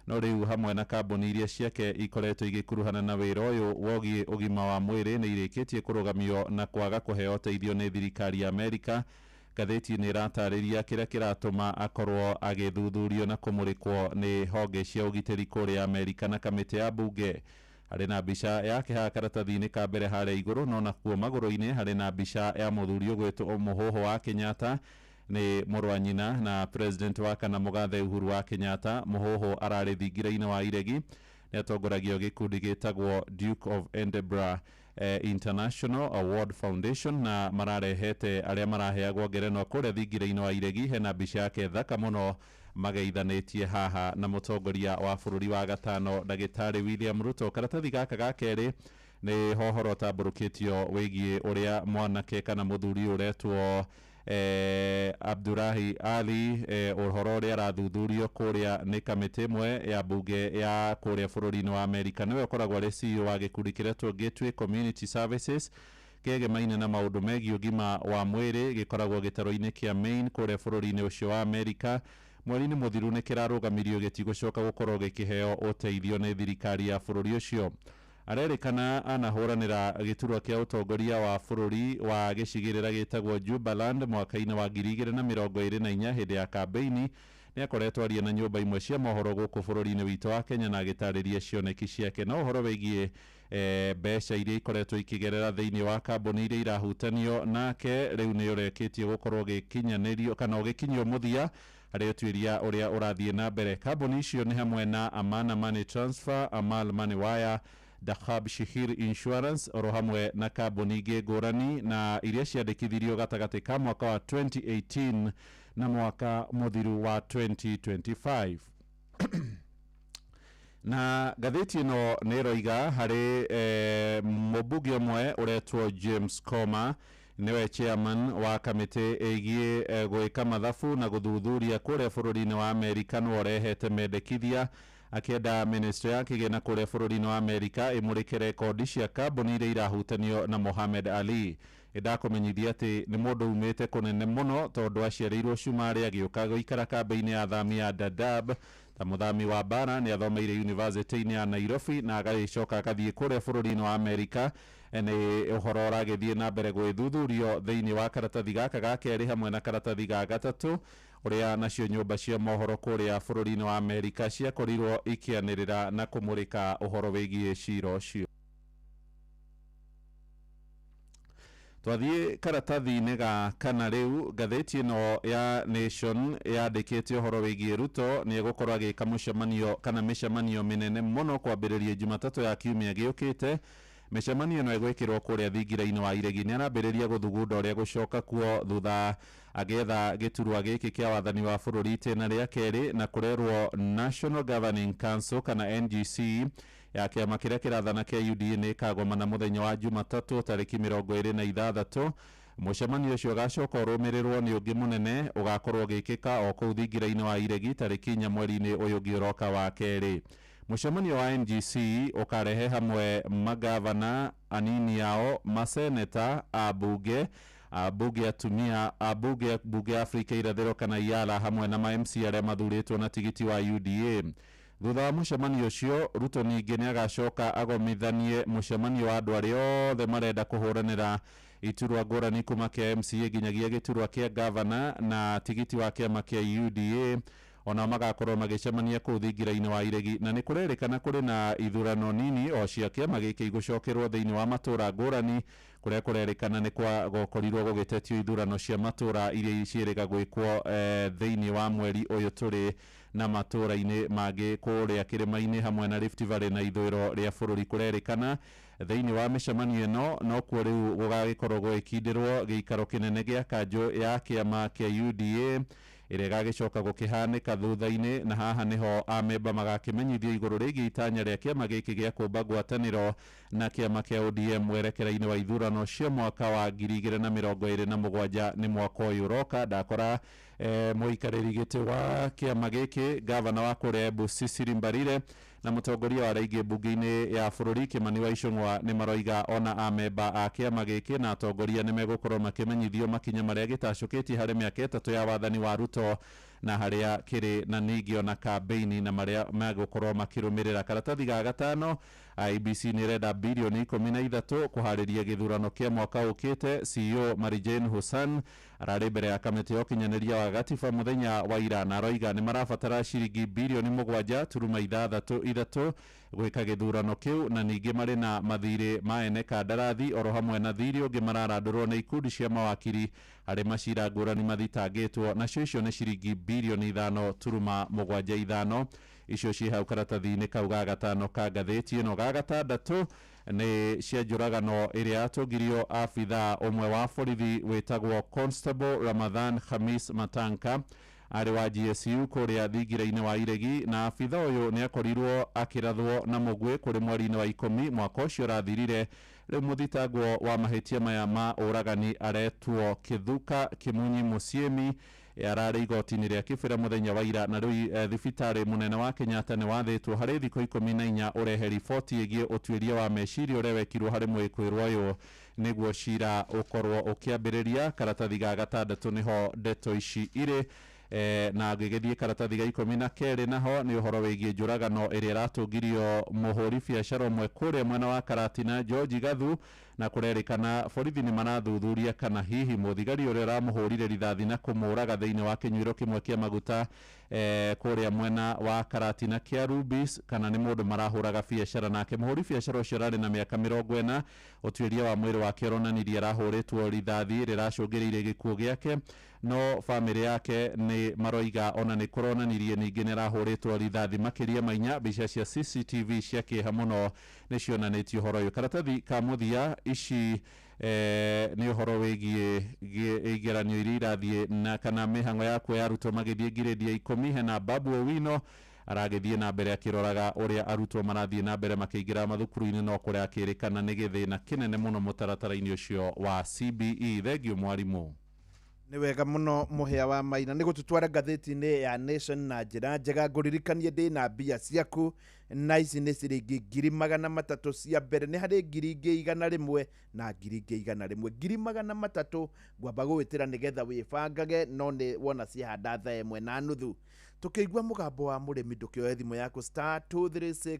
no rĩu hamwe na kambuni iria ciake ikoretwo igĩkuruhana na wĩra ũyũ wogiĩ ũgima wa mwĩrĩ nĩ irĩkĩtie kũrũgamio na kwaga kũheo ũteithio nĩ thirikari ya Amerika. Ngathĩti nĩ ĩratarĩria kĩrĩa kĩratũma akorwo agĩthuthurio na kũmũrĩkwo nĩ honge cia ũgitĩri kũrĩa Amerika na kamĩtĩ ya mbunge. Harĩ na mbica yake haha karatathi-inĩ ka mbere harĩa igũrũ, no nakuo magũrũ-inĩ harĩ na mbica ya mũthuri ũgwĩtwo Mũhũhũ wa Kenyatta, nĩ mũrũ wa nyina na president wa kana mũgathe Uhuru wa Kenyatta. Mũhũhũ ararĩ thingira-inĩ wa iregi, nĩ atongoragio gĩkundi gĩtagwo Duke of Edinburgh International Award Foundation, na mararehete arĩa maraheagwo ngerenwa kũrĩa thingira-inĩ wa iregi. Hena mbica yake thaka mũno mageithanĩtie haha na mũtongoria wa bũrũri wa gatano ndagĩtarĩ William Ruto. Karatathi gaka ga kerĩ nĩ hohoro ũtambũrũkĩtio wĩgiĩ ũrĩa mwanake kana mũthuri ũretwo Abdurahi Ali, ũhoro ũrĩa arathuthurio kũrĩa nĩ kamĩtĩ ĩmwe ya mbunge ya kũrĩa bũrũri-inĩ wa Amerika. Nĩwe ũkoragwo arĩ CEO wa gĩkundi kĩretwo Gateway Community Services, kĩegemaine na maũndũ megiĩ ũgima wa mwĩrĩ, gĩkoragwo gĩtarũ-inĩ kĩa Maine kũrĩa bũrũri-inĩ ũcio wa Amerika. Mweri-inĩ mũthiru nĩ kĩrarũgamirio, gĩtigũcoka gũkorwo gĩkĩheo ũteithio nĩ thirikari ya bũrũri ũcio. Arerĩkana anahũranĩra gĩturwa kĩa ũtongoria wa bũrũri wa gĩcigĩrĩra gĩtagwo Jubaland mwaka-inĩ wa 2024 hĩndĩ ya kambĩini. Nĩ akoretwo aria na nyũmba imwe cia mohoro gũkũ bũrũri-inĩ witũ wa Kenya na agĩtarĩria cioneki ciake. No ũhoro wĩgiĩ mbeca iria ikoretwo ikĩgerera thĩinĩ wa kambuni iria irahutanio nake rĩu nĩ ũrekĩtie gũkorwo ũgĩkinyanĩrio kana ũgĩkinyio mũthia harĩ ũtuĩria ũrĩa ũrathiĩ na mbere. Kambuni icio nĩ hamwe na Amana Money Transfer, Amal Money Wire, Dahab Shihir Insurance, oro hamwe na kambuni ingĩ ngũrani na iria ciandĩkithirio gatagatĩ ka mwaka wa 2018 na mwaka mũthiru wa 2025. Na ngathĩti ĩno nĩ ĩroiga harĩ mũmbunge ũmwe ũretwo James Koma, nĩwe chairman wa kamĩtĩ ĩgiĩ gwĩka mathabu na gũthuthuria kũrĩa bũrũri-inĩ wa Amerika, nĩwe ũrehete mendekithia akĩenda ministry ya kĩgĩna kũrĩa bũrũri-inĩ wa Amerika ĩmũrĩke rekondi cia kambuni iria irahutanio na Mohamed Ali. Ĩndakũmenyithia atĩ nĩ mũndũ umĩte kũnene mũno, tondũ aciarĩirwo Cumarĩ, agĩũka gũikara kambĩ-inĩ ya athami ya Dadaab ta mũthami wa bara. Nĩ athomeire University-inĩ ya Nairobi na agagĩcoka agathiĩ kũrĩa bũrũri-inĩ wa Amerika. Nĩ ũhoro ũragĩthiĩ na mbere gwĩthuthurio thĩinĩ wa karatathi gaka ga kerĩ hamwe na karatathi ga gatatũ, ũrĩa nacio nyũmba cia mohoro kũrĩa bũrũri-inĩ wa Amerika ciakorirwo ikĩanĩrĩra na kũmũrĩka ũhoro wĩgiĩ cira ũcio. Twathiĩ karatathi-inĩ ga kana rĩu, ngathĩti ĩno ya Nation yandĩkĩte ũhoro wĩgiĩ Ruto nĩ egũkorwo agĩka mũcemanio kana mĩcemanio mĩnene mũno kwambĩrĩria Jumatatũ ya kiumia gĩũkĩte. Mĩcemanio ĩno ĩgwĩkĩrwo kũrĩa thingira-inĩ wa iregi. Nĩ arambĩrĩria gũthugunda ũrĩa gũcoka kuo thutha agĩetha gĩturwa gĩkĩ kĩa wathani wa bũrũri itĩna rĩa kerĩ, na kũrerwo National Governing Council kana NGC ya kĩama kĩrĩa kĩrathana kĩa UDA nĩ ĩkagomana mũthenya wa Jumatatũ tarĩki 26. Mũcemanio ũcio ũgacoka ũrũmĩrĩrwo nĩ ũngĩ mũnene ũgakorwo ũgĩkĩka o kũu thingira-inĩ wa iregi tarĩki 4 mweri-inĩ ũyũ ũngĩ ũroka wa kerĩ. Mũcemanio wa NGC ũkarehe hamwe magavana, anini ao, maseneta, ambunge, ambunge atumia, ambunge bunge ya Afrika irathĩro kana IALA, hamwe na ma MC arĩa mathurĩtwo na tigiti wa UDA. Thutha wa mũcemanio ũcio, Ruto ningĩ nĩ agacoka agomithanie mũcemanio wa andũ arĩa othe marenda kũhũranĩra iturwa ngũrani kuma kĩa MCA nginyagia gĩturwa kĩa gavana na tigiti wa kĩama kĩa UDA. Ona magakorwo magĩcemania kũu thingira-inĩ wa Iregi, na nĩ kũrerĩkana kũrĩ na ithurano nini o cia kĩama gĩkĩ igũcokerwo thĩinĩ wa matũra ngũrani, kũrĩa kũrerĩkana nĩ kwa gũkorirwo gũgĩtetio ithurano cia matũra iria ciĩrĩga gwĩkwo thĩinĩ wa mweri ũyũ tũrĩ, na matũra-inĩ mangĩ kũrĩa kĩrĩma-inĩ hamwe na Rift Valley na ithũĩro rĩa bũrũri. Kũrerĩkana thĩinĩ wa mĩcemanio ĩno nokuo rĩu gũgagĩkorwo gũgĩkindĩrwo gĩikaro kĩnene gĩa kanjũ ya kĩama kĩa UDA ĩrĩa ĩgagĩcoka gũkĩhanĩka thutha-inĩ, na haha nĩho amemba magakĩmenyithio igũrũ rĩgiĩ itanya rĩa kĩama gĩkĩ gĩa kũmba ngwatanĩro na kĩama kĩa ODM mwerekera-inĩ wa ithurano cia mwaka wa 2027, nĩ mwaka ũyũ ũroka. Ndakora mũikarĩri gĩtĩ wa kĩama gĩkĩ, gavana wa kũrĩa Embu Cecily Mbarire, na mũtongoria wa arĩa mbunge-inĩ ya bũrũri Kimani wa Ichung'wa nĩ maroiga ona amemba a kĩama gĩkĩ na atongoria nĩ megũkorwo makĩmenyithio makinya marĩa gĩtacũkĩtie harĩ mĩaka 3 ya wathani wa Ruto na harĩa kĩrĩ, na ningĩ ona kambeini na marĩa megũkorwo makĩrũmĩrĩra. Karatathi ga gatano, IEBC nĩ ĩrenda birioni 13 kũharĩria gĩthurano kĩa mwaka ũkĩte. CEO Mary Jane Hussan ararĩ mbere ya kamĩtĩ ya ũkinyanĩria wa gatiba mũthenya wa ira, na aroiga nĩ marabatara ciringi birioni 7.63 gwĩka gĩthurano kĩu, na ningĩ marĩ na mathirĩ ma ene kandarathi oro hamwe na thirĩ ũngĩ mararandũrwo nĩ ikundi cia mawakiri harĩ macira ngũrani mathitangĩtwo, nacio icio nĩ ciringi birioni 5.75. Icio ciĩ hau karatathi-inĩ kau ga gatano ka ngathĩti ĩno. Ga gatandatũ nĩ cia njũragano ĩrĩa yatũngirio abithaa ũmwe wa borithi wĩtagwo Constable Ramadhan Khamis Matanka arĩ wa GSU kũrĩa thingira-inĩ wa Iregi, na abitha ũyũ nĩ akorirwo akĩrathwo na mũguĩ kũrĩ mweri-inĩ wa 10 mwaka ũcio ũrathirire. Rĩu mũthitangwo wa mahĩtia maya ma ũragani aretwo Kithuka Kimunyi Musiemi, ararĩ igoti-inĩ rĩa Kibera mũthenya wa ira, na rĩu thibitarĩ mũnene wa Kenyatta nĩ wathĩtwo harĩ thikũ 14 ũrehe riboti ĩgiĩ ũtuĩria wa meciria ũrĩa wekirwo harĩ mwĩkwĩrwo ũyũ nĩguo cira ũkorwo ũkĩambĩrĩria. Karatathi ga gatandatũ nĩho ndeto ici irĩ. Na ngĩgĩthiĩ karatathi ga 12 naho nĩ ũhoro wĩgiĩ njũragano ĩrĩa ĩratũngirio mũhũri biacara ũmwe kũrĩa mwena wa Karatina George Gathu, na kũrerĩkana borithi nĩ marathuthuria kana hihi mũthigari ũrĩa ũramũhũrire rithathi na kũmũraga thĩinĩ wa kĩnyuĩro kĩmwe kĩa maguta kũrĩa mwena wa Karatina kĩa Rubis kana nĩ mũndũ marahũraga biacara nake. Mũhũri biacara ũcio ararĩ na mĩaka 40. Ũtuĩria wa mwĩrĩ wake ũronanirie arahũrĩtwo rithathi rĩracũngĩrĩirie gĩkuũ gĩake, no bamĩrĩ yake nĩ maroiga ona nĩ kũronanirie ningĩ nĩ arahũrĩtwo rithathi makĩria ma 4. Mbica cia CCTV cia kĩeha mũno nĩ cionanĩtie ũhoro ũyũ. Karatathi ka mũthia ici nĩ ũhoro wĩgiĩ igeranio iria irathiĩ na kana mĩhang'o ya kuoya arutwo magĩthiĩ ngirĩndi ya 10. Hena Babu Owino aragĩthiĩ na mbere akĩroraga ũrĩa arutwo marathiĩ na mbere makĩingĩra mathukuru-inĩ, no kũrĩa akĩrĩkana nĩ gĩthĩna kĩnene mũno mũtaratara-inĩ ũcio wa CBE. Thengiũ mwarimũ. Nĩ wega mũno mũhĩa wa maina nĩ gũtũtwara ngathĩti-inĩ ya Nation na njĩra njega. Ngũririkanie ndĩ na mbia ciaku, na ici nĩ ciringi 300,000 cia mbere, nĩ harĩ 100,100 na 100,100. 300,000 ngwamba gũgwĩtĩra nĩgetha wĩbangage, no nĩ wona ciahanda thaa 1:30. Tũkĩigua mũgambo wa mũrĩmi, ndũkĩoe thimũ yaku *236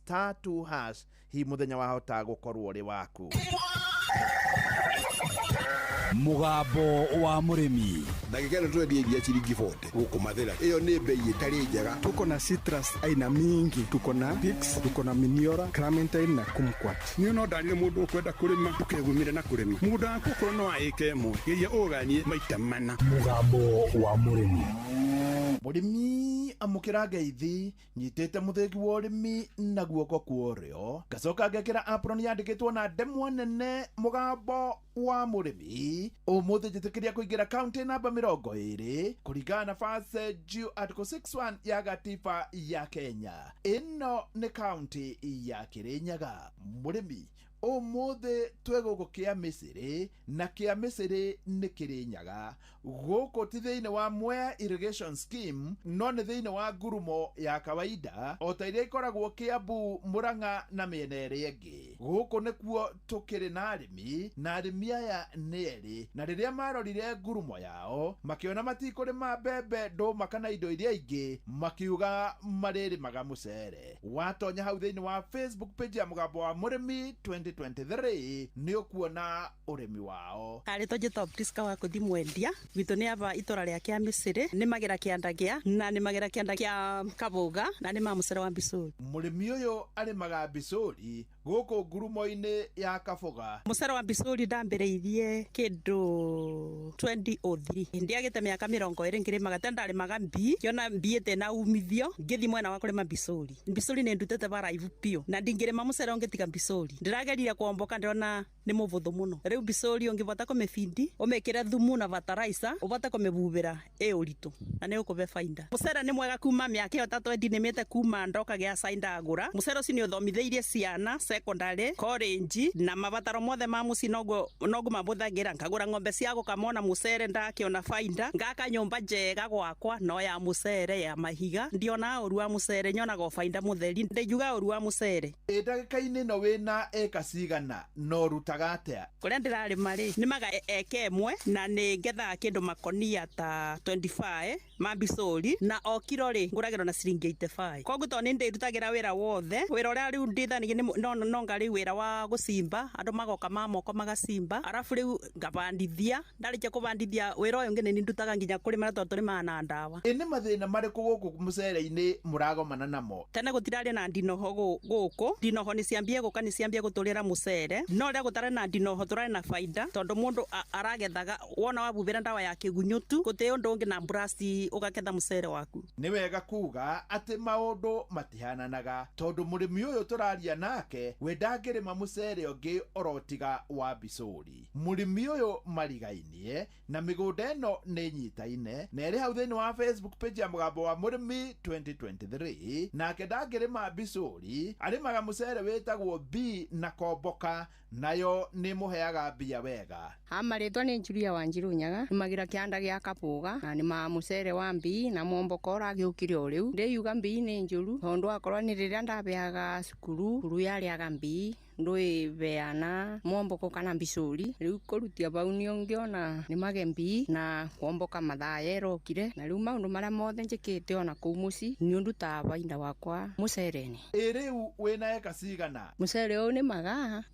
*2# hihi mũthenya wahota gũkorwo ũrĩ waku. Mũgambo wa mũrĩmi. Ndagĩka ĩno tũrendia iria ciringi 40 gũkũ Mathĩra. Ĩyo nĩ bei ĩtarĩ njega. Tuko na citrus aina mingi, tuko na Pix, tuko na Miniora, Clementine na Kumquat. Niĩ no ndarire mũndũ ũkwenda kũrĩma ndũkegumire na kũrĩma. Mũgũnda waku okorwo no wa ĩka ĩmwe, geria ũganie maita mana. Mũgambo wa mũrĩmi. Mũrĩmi amũkĩra ngeithi, nyitĩte mũthĩgi wa ũrĩmi na guoko kwa ũrĩo, ngacoka ngekĩra apron yandĩkĩtwo na ndemwa nene mũgambo wa mũrĩmi. Ũmũthĩ njĩtĩkĩria kũingĩra kaunti namba 20 kũringana na First Due Article 61 ya gatiba ya Kenya. Ĩno nĩ kaunti ya Kĩrĩnyaga. Mũrĩmi ũmũthĩ twĩ gũkũ kĩa Mĩcĩrĩ, na kĩa Mĩcĩrĩ nĩ Kĩrĩnyaga. Gũkũ ti thĩinĩ wa Mwea Irrigation Scheme, no nĩ thĩinĩ wa ngurumo ya kawaida o ta iria ikoragwo Kiambu, Murang'a na mĩena ĩrĩa ĩngĩ. Gũkũ nĩkuo tũkĩrĩ na arĩmi, na arĩmi aya nĩ erĩ, na rĩrĩa marorire ngurumo yao makĩona matikũrĩma mbembe, ndũma kana indo iria ingĩ, makiuga marĩrĩmaga mũcere. Watonya hau thĩinĩ wa Facebook page ya mũgambo wa mũrĩmi 20 2023 nĩ ũkuona ũrĩmi wao. Arĩtwo njĩtagwo Priska wa kũthi mwendia gwitũ nĩ aba itũra rĩa kĩa Mĩcĩrĩ nĩmagĩra kĩanda gĩa na nĩmagĩra kĩanda kĩa Kabũga na nĩ ma mũcere wa mbicũri. Mũrĩmi ũyũ arĩmaga mbicũri gũkũ ngurumo-inĩ ya Kabũga. Mũcere wa mbicũri ndambĩrĩirie kĩndũ 2003 ndiagĩte mĩaka 20 ngĩrĩmaga tene ndarĩmaga mbii ngĩona mbii ĩtĩ na umithio ngĩthi mwena wa kũrĩma mbicũri. Mbicũri nĩ ndutĩte baraibu biũ na ndingĩrĩma mũcere ũngĩtiga mbicũri. Ndĩragerire kwomboka ndĩrona nĩ mũbũthũ mũno. Rĩu mbicũri ũngĩbota kũmĩbindi ũmĩkĩre thumu na fertilizer ũbote kũmĩbubĩra ĩ ũritũ na nĩ ũkũbe bainda. Mũcere nĩ mwega kuma mĩaka ĩyo ta 20 nĩmĩte kuma ndoka gĩa cai ndagũra. Mũcere ũcio nĩ ũthomithĩirie ciana secondary, college na mabataro mothe ma mũciĩ noguo mabũthagĩra. Ngagũra ng'ombe cia gũkama ona mũcere ndakĩona bainda, ngaka nyũmba njega gwakwa no ya mũcere ya mahiga. Ndionaga ũru wa mũcere, nyonaga o bainda mũtheri, ndingiuga ũru wa mũcere. Ĩ ndagĩka-inĩ ĩno wĩna ĩka cigana na ũrutaga atĩa? Kũrĩa ndĩrarĩma rĩ nĩmaga eka ĩmwe na nĩ ngethaga kĩndũ makonia ta 25 ma mbicũri na o kiro rĩ ngũragĩrwo na ciringi 85. Koguo tondũ nĩ ndĩrutagĩra wĩra wothe, wĩra ũrĩa rĩu ndithanagia nĩ nonga rĩu wĩra wa gũcimba andũ magoka ma moko magacimba, arabu rĩu ngabandithia, ndarĩkia kũbandithia wĩra ũyũ ũngĩ nĩ ndutaga nginya kũrĩma tondũ tũrĩmaga na ndawa. Ĩ nĩ mathĩna marĩkũ gũkũ mũcere-inĩ mũragomana namo? Tene gũtirarĩ na ndinoho gũkũ, ndinoho nĩ ciambie gũka nĩ ciambie gũtũrĩra mũcere, no rĩrĩa gũtarĩ na ndinoho tũrarĩ na bainda tondũ mũndũ aragethaga wona wabubĩra ndawa ya kĩgunyũ tu gũtĩ ũndũ ũngĩ na mburasi ũgaketha mũcere waku. Nĩ wega kuga atĩ maũndũ matihananaga tondũ mũrĩmi ũyũ tũraria nake we ndangĩrĩma mũcere ũngĩ orotiga wa mbicũri. Mũrĩmi ũyũ marigainie na mĩgũnda ĩno nĩ nyitaine na ĩrĩ hau thĩinĩ wa Facebook page ya Mũgambo wa Mũrĩmi 2023, nake ndangĩrĩma mbicũri, arĩmaga mũcere wĩtagwo B na komboka, nayo nĩ mũheaga mbia wega. Amarĩtwa nĩ Julia Wanjiru Nyaga, nĩmagira kĩanda gĩa Kabũga na nĩma mũcere wa mbii na mwomboko ũragĩũkire o rĩu. Ndĩyuga mbii nĩ njũru tondũ akorwo nĩ rĩrĩa ndabeaga cukuru, cukuru yarĩaga mbii ndwĩbeana mwomboko kana mbicũri. Rĩu kũrutia bau nĩo ngĩona nĩmage mbii na kwomboka mathaa yerokire na rĩu maũndũ marĩa mothe njĩkĩte ona kũu mũciĩ nĩ ndutaga bainda wakwa mũcere-inĩ. Ĩ rĩu wĩna eka cigana? Mũcere ũyũ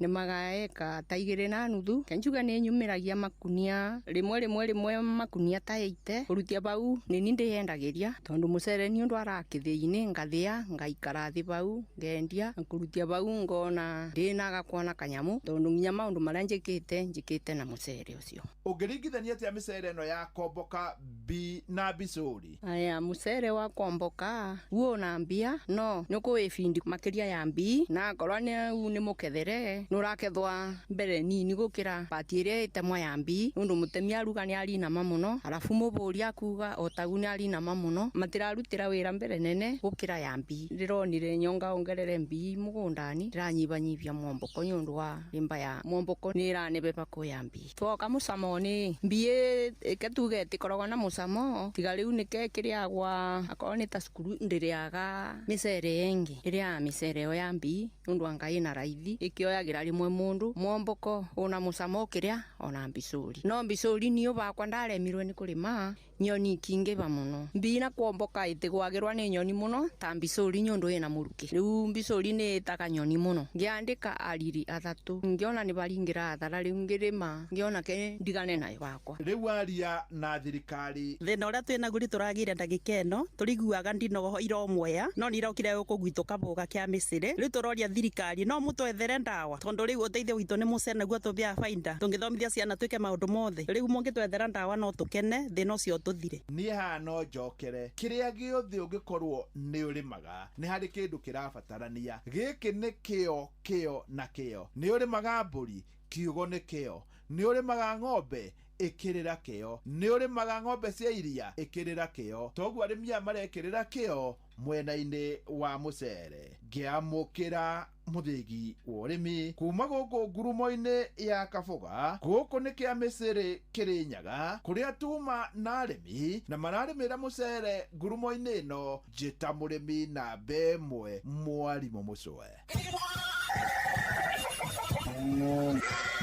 nĩmaga eka ta 2.5, kenjuga nĩ nyumĩragia makunia rĩmwe rĩmwe rĩmwe makunia ta 80. Kũrutia bau nĩ ndĩyendagĩria tondũ mũcere nĩ ũndwaraga kĩthĩi-inĩ ngathĩa ngaikara thĩ bau ngendia. Kũrutia bau ngona ndĩnaga kuona kanyamũ tondũ nginya maũndũ marĩa njĩkĩte na mũcere ũcio. Ũngĩringithania atĩa mĩcere ĩno ya komboka B na mbicũri? Aya, mũcere wa komboka guo na mbia no nĩ ũkũwĩbindi makĩria ya mbii, na akorwo nĩ mũkethere nĩ ũrakethwa mbere nini gũkĩra pati ĩrĩa ĩtemwa ya mbii nĩũndũ mũtemi aruga nĩ arinama mũno, arabu mũbũri akuga otagu nĩ arinama mũno, matirarutĩra wĩra mbere nene gũkĩra ya mbii. Ndĩronire nyonga ongerere mbii mũgũndani ndĩranyibanyibia mwomboko nĩ ũndũ wa rĩmba ya mwomboko nĩ ĩranebeba kũ ya mbii. Twoka mũcamo nĩ mbii ĩke tuge ĩtikoragwo na mũcamo tiga rĩu nĩke kĩrĩagwa akorwo nĩ ta cukuru ndĩrĩaga mĩcere ĩngĩ, ndĩrĩaga mĩcere ĩyo ya mbii nĩũndũ anga ĩna raithi ĩkĩoyagĩra rĩmwe mũndũ. Mwomboko ũna mũcamo ũkĩrĩa ona mbicũri, no mbicũri niũ bakwa ndaremirwe nĩ kũrĩma nyoni ikingĩba mũno. Mbii na kwomboka ĩtĩgwagĩrwa nĩ nyoni mũno ta mbicũri nĩũndũ ĩna mũrukĩ. Rĩu mbicũri nĩ ĩtaga nyoni mũno. Ngĩandĩka ariri 3 ngĩona nĩ baringĩra athara rĩu ngĩrĩma ngĩona ke ndigane nayo bakwa. Rĩu aria na thirikari. Thĩna ũrĩa twĩnaguo rĩ tũragĩire ndagĩka ĩno tũriguaga ndinoho iromwea no nĩ irokire gũkũ gwitũ Kabũga kĩa Mĩcĩrĩ. Rĩu tũroria thirikari no mũtwethere ndawa tondũ rĩu ũteithio witũ nĩ mũcere naguo tũbĩaga bainda, tũngĩthomithia ciana twĩke maũndũ mothe. Rĩu mũngĩtwethera ndawa no tũkene thĩna ũcio tũthire. Niĩ haha no njokere kĩrĩa gĩothe ũngĩkorwo nĩ ũrĩmaga nĩ harĩ kĩndũ kĩrabatarania. Gĩkĩ nĩ kĩo kĩo na kĩo. Nĩ ũrĩmaga mbũri, kiugo nĩ kĩo. Nĩ ũrĩmaga ng'ombe, ĩkĩrĩra kĩo. Nĩ ũrĩmaga ng'ombe cia iria, ĩkĩrĩra kĩo. Toguo arĩmi aya marekĩrĩra kĩo mwena-inĩ wa mũcere. Ngĩamũkĩra mũthĩgi wa ũrĩmi kuma gũkũ ngurumo-inĩ ya Kabũga, gũkũ nĩ kĩa Mĩcĩrĩ Kĩrĩnyaga, kũrĩa tuma na arĩmi na mararĩmĩra mũcere ngurumo-inĩ ĩno. Njĩta mũrĩmi namba 1 mwarimũ Mũcwe.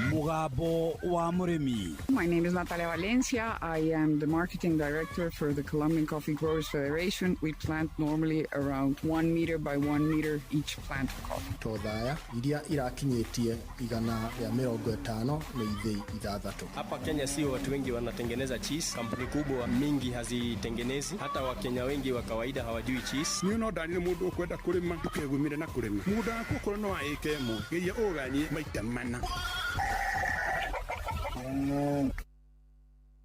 Mugambo wa Murimi. My name is Natalia Valencia. I am the marketing director for the Colombian Coffee Growers Federation. We plant normally around 1 meter by 1 meter each plant of coffee. Tothaya iria irakinyĩtie 150 nĩ ithĩi 6. Hapa Kenya sio watu wengi wanatengeneza cheese, kampuni kubwa mingi hazitengenezi, hata Wakenya wengi wa kawaida hawajui cheese. Niĩ no ndanire mũndũ ũkwenda kũrĩma ndũkegumire na kũrĩma mũgũnda waku okorwo no wa ĩka ĩmwe geria ũganie maita mana.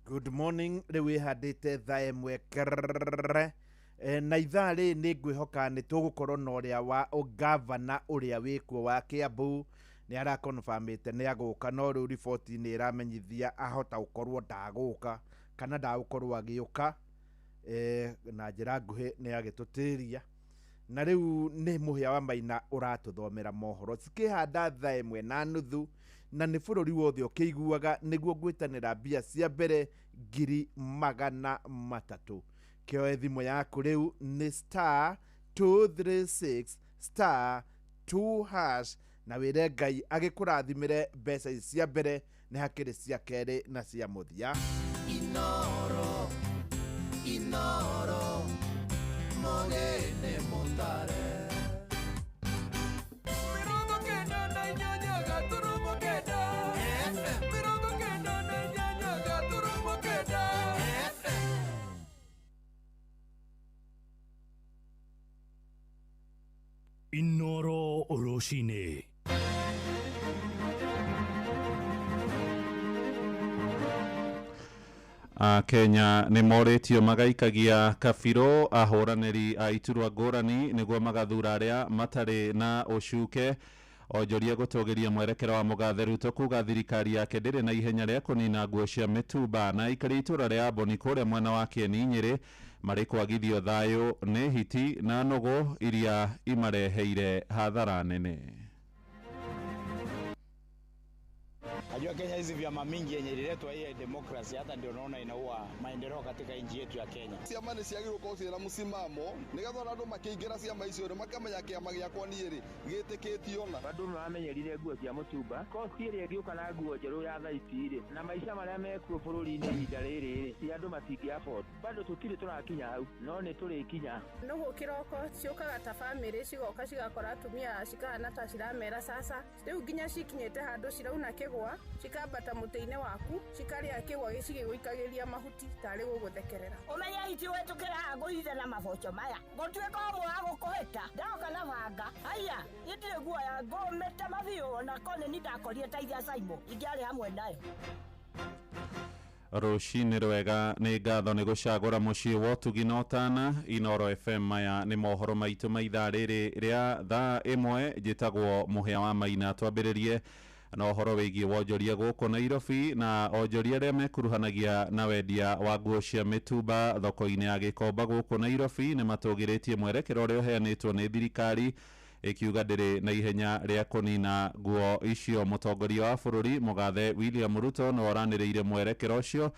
Good morning rĩu wĩhandĩte thaa ĩmwe krrrr. Na ithaa rĩ nĩ ngwĩhoka nĩ tũgũkorwo na ũrĩa wa ũgavana ũrĩa wĩkuo wa Kiambu nĩ arakonfamĩte nĩ agũka, no rĩu riboti nĩ ĩramenyithia ahota gũkorwo ndagũka kana ndagũkorwo agĩũka. Na njĩra nguhĩ nĩ agĩtũtĩria na rĩu nĩ Mũhĩa wa Maina ũratũthomera mohoro cikĩhanda thaa 1:30 na nĩ bũrũri wothe ũkĩiguaga nĩguo ngwĩtanĩra mbia cia mbere 300,000. Kĩoe thimũ yaku rĩu nĩ star 236 star 2 hash na wĩre Ngai agĩkũrathimĩre mbeca ici cia mbere nĩ hakĩrĩ cia kerĩ na cia mũthia. Inoro, Inoro, Mogene Mutare. 98.9 FM. 98.9 FM. Inoro Rũcinĩ. Kenya nĩ morĩtio magaikagia kabirũ ahũranĩri a iturwa ngũrani nĩguo magathura arĩa matarĩ na ũcuke. Onjoria gũtũgĩria mwerekera wa mũgathe Ruto kuga thirikari yake ndĩrĩ na ihenya rĩa kũnina nguo cia mĩtumba. Na aikari itũra rĩa Amboni kũrĩa mwena wa Kieni Nyĩrĩ marĩ kwagithio thayũ nĩ hiti na nũgũ iria imareheire hathara nene. Najua Kenya hizi vyama mingi yenye ililetwa hii ya demokrasi hata ndio naona inaua maendeleo katika nchi yetu ya Kenya. Ciama nĩ ciagĩrĩirwo gũkorwo ciĩna mũsimamo nĩgetha ona andũ makĩingĩra ciama icio rĩ makamenya kĩama gĩakwa niĩ rĩ gĩtĩkĩtio na andũ maramenyerire nguo cia mũtumba kosti ĩrĩa ĩngĩũka na nguo njerũ ya thaa ici rĩ na maica marĩa mekuo bũrũri-inĩ ihinda rĩrĩ rĩ andũ matingĩ afford bado tũtirĩ tũrakinya hau no nĩ tũrĩkinya. Nũgũ kĩroko ciũkaga ta bamĩrĩ cigoka cigakora atumia cikahana ta ciramera sasa rĩu nginya cikinyĩte handũ cirauna kĩgwa cikambata mũtĩ-inĩ waku cikarĩa kĩgwa cigĩgũikagĩria mahuti tarĩ gũgũthekerera. Ũmenye hiti wĩtũkĩra haha ngũhithe na maboco maya ngũtuĩka ũmwe wa gũkũhĩta ndoka na banga haiya niĩ ndirĩ guoya ngũmĩte mabiũ ona korwo nĩ niĩ ndakorire ta ithe Simon ingĩarĩ hamwe nayo. Rũcinĩ rwega nĩ ngatho nĩ gũcagũra mũciĩ wa ũtugi na ũtana. Inoro FM maya nĩ mohoro maitũ ma ithaa rĩrĩ rĩa thaa 1. Njĩtagwo Mũhĩa wa Maina. Twambĩrĩrie na ũhoro wĩgiĩ wonjoria gũkũ Nairobi na onjoria arĩa mekuruhanagia na wendia wa nguo cia mĩtumba thoko-inĩ ya Gĩkomba gũkũ Nairobi nĩ matũgĩrĩtie mwerekera ũrĩa ũheanĩtwo nĩ thirikari ĩkiuga ndĩrĩ na ihenya rĩa kũnina nguo icio. Mũtongoria wa bũrũri mũgathe William Ruto nĩ oranĩrĩire mwerekera ũcio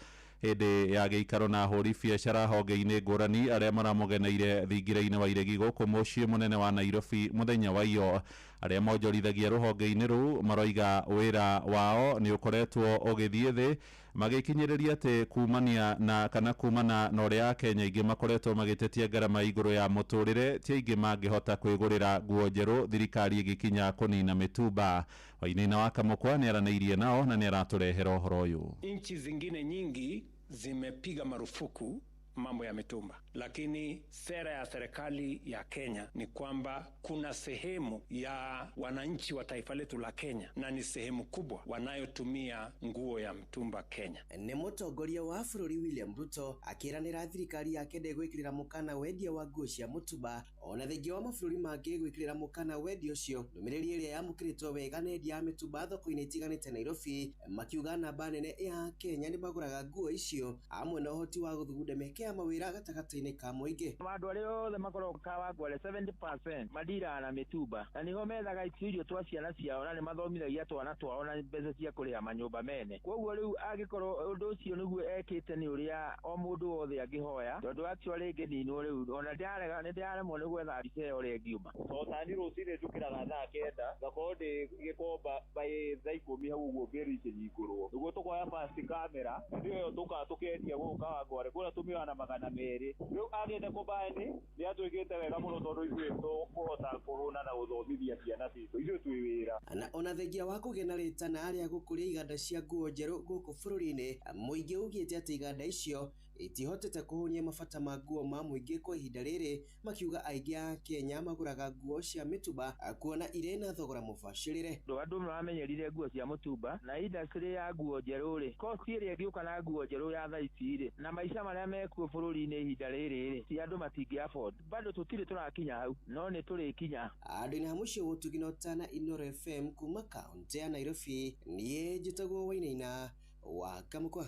hĩndĩ ya gĩikaro na ahũri biacara honge-inĩ ngũrani arĩa maramũgeneire thingira-inĩ wa iregi gũkũ mũciĩ mũnene wa Nairobi mũthenya wa iyo. Arĩa monjorithagia rũhonge-inĩ rũu maroiga wĩra wao nĩ ũkoretwo ũgĩthiĩ thĩ magĩkinyĩrĩria atĩ kumania na kana kumana na ũrĩa Akenya aingĩ makoretwo magĩtetia ngarama igũrũ ya mũtũrĩre ti aingĩ mangĩhota kwĩgũrĩra nguo njerũ thirikari ĩgĩkinya kũnina mĩtumba. Wainaina wa Kamũkwa nĩaranĩirie nao na nĩaratũrehera ũhoro ũyũ. Nchi zingine nyingi zimepiga marufuku mambo ya mitumba, lakini sera ya serikali ya Kenya ni kwamba kuna sehemu ya wananchi wa taifa letu la Kenya, na ni sehemu kubwa wanayotumia nguo ya mtumba Kenya. Nĩ mũtongoria wa bũrũri William Ruto akĩranĩra thirikari yake ndĩgwĩkĩrĩra mũkana wendia wa nguo cia mũtumba ona thengia wa mabũrũri mangĩ gwĩkĩrĩra mũkana wendia ũcio. Ndũmĩrĩri ĩrĩa yamũkĩrĩtwo wega nĩ endia a mĩtumba thoko-inĩ itiganĩte Nairobi makiuga namba nene ya Kenya nĩ magũraga nguo icio hamwe na ũhoti wa gũthugunda mĩeke ya mawĩra gatagatĩ-inĩ gatagatĩ-inĩ ka mũingĩ. Andũ arĩa othe makoragwo Kawangware 70% mandiraga na mĩtumba na nĩho methaga irio twa ciana ciao na nĩ mathomithagia twana twao na mbeca cia kũrĩha manyũmba mene. Koguo rĩu angĩkorwo ũndũ ũcio nĩguo ekĩte nĩ ũrĩa o mũndũ wothe angĩhoya, tondũ actually ngĩninwo rĩu ona nĩ ndĩraremwo nĩ gwetha mbica ĩyo ũrĩa ĩngiuma. To tani rũcinĩ njũkĩraga thaa 9 ngakorwo ndĩ Gĩkomba by thaa 10 hau ũguo mbĩri ikĩhingũrwo nĩguo tũkoya fast camera nĩyo tũkaga tũkendia gũkũ Kawangware kũrĩa tũmĩoya na 200. Rĩu agĩte kũmbani nĩ atwĩkĩte wega mũno tondũ ithuĩ tũkũhota kũhũna na gũthomithia ciana citũ, ithuĩ twĩ wĩra. Na ona thengia wa kũgĩa na rĩtana arĩa gũkũria iganda cia nguo njerũ gũkũ bũrũri-inĩ, mũingĩ ugĩte atĩ iganda icio itihotete kũhũnia mabata ma nguo ma mũingĩ kwa ihinda rĩrĩ, makiuga aingĩ a Kenya magũraga nguo cia mĩtumba kuona irĩ na thogora mũbacĩrĩre. Andũ maramenyerire nguo cia mũtumba na industry ya nguo njerũ rĩ, cost ĩrĩa ĩngĩũka na nguo njerũ ya thaa ici rĩ, na maica marĩa mekuo bũrũri-inĩ ihinda rĩrĩ rĩ, andũ matingĩ afford. Bado tũtirĩ tũrakinya hau, no nĩ tũrĩkinya. Andũ-inĩ ha mũciĩ wa Ũtugi na Ũtana, Inooro FM kuma kaũntĩ ya Nairobi, niĩ njĩtagwo Wainaina wa Kamũkwa.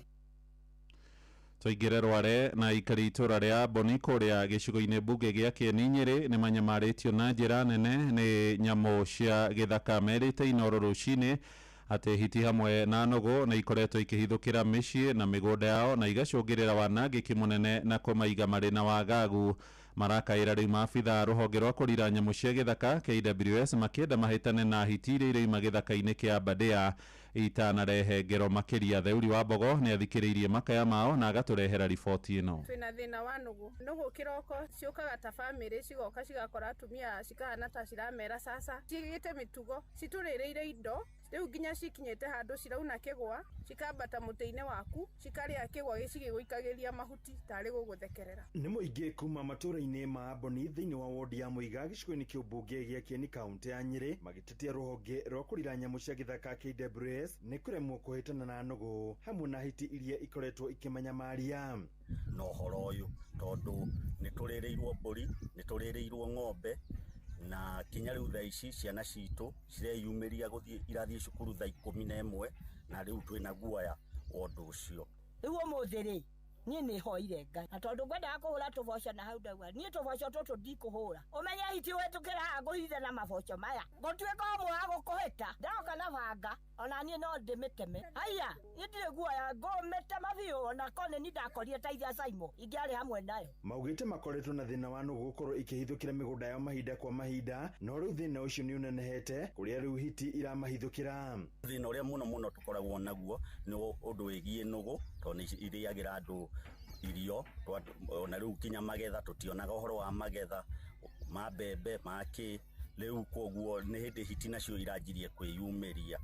Tũingĩre Rware na ikari itũra rĩa Boni kũrĩa gĩcigo-inĩ mbunge gĩa Kĩeni Nyĩrĩ nĩ manyamarĩtio na njĩra nene nĩ nyamũ cia gĩthaka. Merĩte Inooro rũcinĩ atĩ hiti hamwe na nũgũ nĩ ikoretwo ikĩhithũkĩra mĩciĩ na mĩgũnda yao na igacũngĩrĩra wanangĩki mũnene na kũmaiga marĩ na wagagu. Marakaĩra rĩu maabitha rũhonge rwa kũrira nyamũ cia gĩthaka KWS makĩenda mahĩtane na hiti iria irauma gĩthaka-inĩ kĩa Aberdare itanarehe ngero makĩria. Theuri wa Mbogo nĩ athikĩrĩirie makaya mao na agatũrehera riboti ĩno. Twĩna thĩna wa nũgũ. Nũgũ kĩroko ciũkaga ta bamĩrĩ cigoka cigakora atumia cikahana ta ciramera sasa, cigĩte mĩtugo citũrĩrĩire indo rĩu nginya cikinyĩte handũ cirauna kĩgwa cikambata mũtĩ-inĩ waku cikarĩa kĩgwa gĩcigĩgũikagĩria mahuti tarĩ gũgũthekerera. Nĩ mũingĩ kuma matũũra-inĩ ma Boni thĩinĩ wa wodi ya Mũiga gĩcigo-inĩ kĩa ũmbunge gĩa Kĩeni kaũntĩ ya Nyĩrĩ magĩtetia rũhonge rwa kũrira nyamũ cia gĩthaka KWS nĩ kũremwo kũhĩtana na nũgũ hamwe na hiti iria ikoretwo ikĩmanyamaria. Na ũhoro ũyũ tondũ nĩ tũrĩrĩirwo mbũri, nĩ tũrĩrĩirwo ng'ombe, na kinya rĩu thaa ici ciana citũ cireyumĩria gũthiĩ irathiĩ cukuru thaa 11 na rĩu twĩna guoya wa ũndũ ũcio. Rĩu ũmũthĩ rĩ, niĩ nĩ hoire Ngai na tondũ ngwendaga kũhũra tũboco na hau ndauga niĩ tũboco tũtũ ndikũhũra, ũmenye hiti ũhĩtũkĩra haha ngũhithe na maboco maya ngũtuĩka ũmwe wa gũkũhĩta ndoka na banga ona niĩ no ndĩmĩteme. Haiya, niĩ ndirĩ guoya, ngũmĩtema biũ ona korwo nĩ niĩ ndakorire ta ithe Saimo ingĩarĩ hamwe nayo. Maugĩte makoretwo na thĩna wa nũgũ gũkorwo ikĩhithũkĩra mĩgũnda yao mahinda kwa mahinda, no rĩu thĩna ũcio nĩ ũnenehete kũrĩa rĩu hiti iramahithũkĩra. Thĩna ũrĩa mũno mũno tũkoragwo naguo nĩ ũndũ wĩgiĩ nũgũ tondũ nĩ irĩagĩra andũ irio, ona rĩu kinya magetha tũtionaga ũhoro wa magetha ma mbembe ma kĩ rĩu, koguo nĩ hĩndĩ hiti nacio iranjirie kwĩyumĩria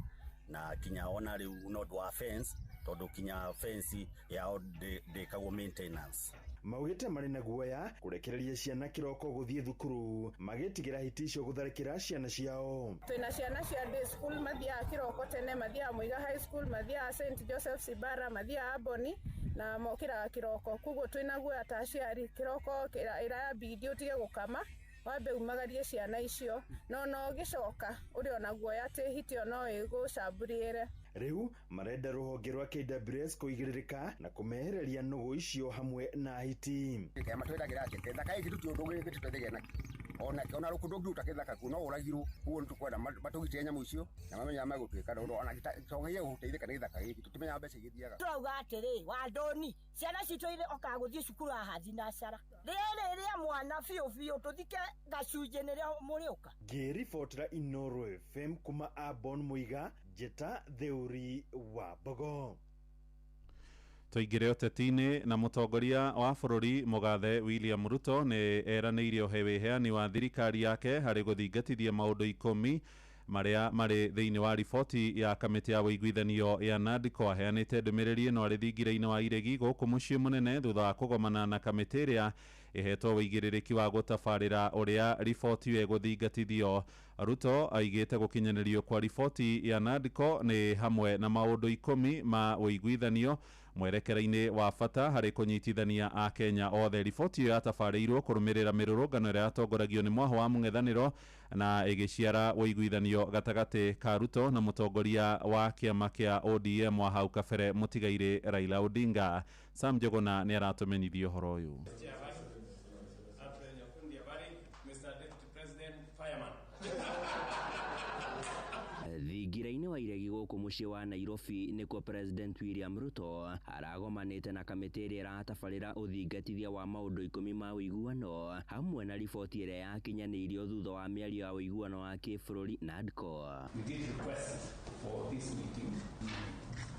na kinya ona rĩu no ũndũ wa fence tondũ kinya fence yao ndĩkagwo maintenance. Maugĩte marĩ na guoya kũrekereria ciana kĩroko gũthiĩ thukuru magĩtigĩra hiti icio gũtharĩkĩra ciana ciao. Twĩna ciana cia day school mathiaga kĩroko tene, mathiaga Mũiga High School, mathiaga St Joseph Sibara, mathiaga Boni na mokĩraga kĩroko, koguo twĩna guoya ta aciari kĩroko ĩrayambindi ũtige gũkama wambe umagarie ciana icio, no no ũgĩcoka ũrĩ ona guoya atĩ hiti ĩyo no ĩgũcambũrĩre. Rĩu marenda rũhonge rwa KWS kũigĩrĩrĩka na kũmehereria nũgũ icio hamwe na hiti. Kĩama twendagĩra atĩ gĩthaka gĩkĩ tũtirĩ ũndũ gĩtũteithagia nakĩo, ona ona rũkũ ndũngĩruta gĩthaka kũu no ũragirwo, koguo nĩ tũkwenda matũgitĩre nyamũ icio na mamenye ũrĩa megũtwĩka tondũ ona twagĩrĩire gũteithĩka nĩ gĩthaka gĩkĩ tũtimenyaga mbeca igĩthiaga. Tũrauga atĩrĩ wandũni ciana citũ irĩokaga gũthiĩ cukuru haha thinacara rĩrĩ rĩa mwana biũ biũ tũthike gacunjĩ nĩrĩo mũrĩũka. Ngĩribotera Inooro FM kuma Abon Mũiga, njĩta Theuri wa Mbogo. Tũingĩre ũteti-inĩ na mũtongoria wa bũrũri mũgathe William Ruto nĩ eranĩire ũheani wa thirikari yake harĩ gũthingatithia maũndũ 10 marĩa marĩ thĩinĩ wa riboti ya kamĩtĩ ya ũiguithanio ya NADCO. Aheanĩte ndũmĩrĩri ĩno arĩ thingira-inĩ wa iregi gũkũ mũciĩ mũnene thutha wa kũgomana na kamĩtĩ ĩrĩa ĩhetwo ũigĩrĩrĩki wa gũtabarĩra ũrĩa riboti ĩyo ĩgũthingatithio. Ruto aigĩte gũkinyanĩrio kwa riboti ya NADCO nĩ hamwe na maũndũ 10 ma ũiguithanio mwerekera-inĩ wa bata harĩ kũnyitithania Akenya othe. Riboti ĩyo yatabarĩirwo kũrũmĩrĩra mĩrũrũngano ĩrĩa yatongoragio nĩ mwaho wa mũng'ethanĩro na ĩgĩciara ũiguithanio gatagatĩ ka Ruto na mũtongoria wa kĩama kĩa ODM wa hau kabere mũtigairĩ Raila Odinga. Sam Njuguna nĩ aratũmenyithia ũhoro ũyũ. Thingira-inĩ wa iregi gũkũ mũciĩ wa Nairobi nĩkuo President William Ruto aragomanĩte na kamĩtĩ ĩrĩa ĩratabarĩra ũthingatithia wa maũndũ 10 ma ũiguano hamwe na riboti ĩrĩa yakinyanĩirio thutha wa mĩario ya ũiguano wa kĩbũrũri NADCO. We did request for this meeting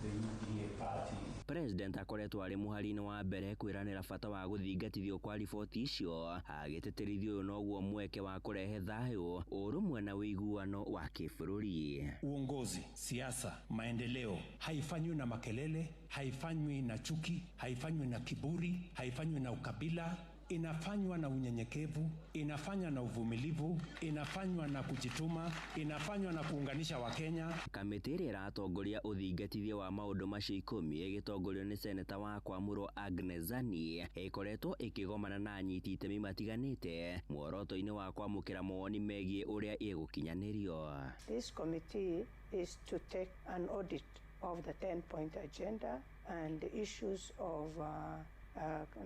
the UDA party. President akoretwo arĩ mũhari-inĩ wa mbere kwĩranĩra bata wa gũthingatithio kwa riboti icio agĩtĩtĩrithia ũyũ noguo mweke wa kũrehe thayũ, ũrũmwe na ũiguano wa kĩbũrũri. Uongozi, siasa, maendeleo haifanywi na makelele, haifanywi na chuki, haifanywi na kiburi, haifanywi na ukabila, inafanywa na unyenyekevu, inafanywa na uvumilivu, inafanywa na kujituma, inafanywa na kuunganisha Wakenya. Kamĩtĩ ĩrĩa ĩratongoria ũthingatithia wa maũndũ macio 10 ĩgĩtongorio nĩ seneta wa Kwamũrwo Agnes Zani ĩkoretwo ĩkĩgomana na anyiti itemi matiganĩte muoroto-inĩ wa kwamũkĩra mawoni megiĩ ũrĩa ĩgũkinyanĩrio. This committee is to take an audit of the 10-point agenda and the issues of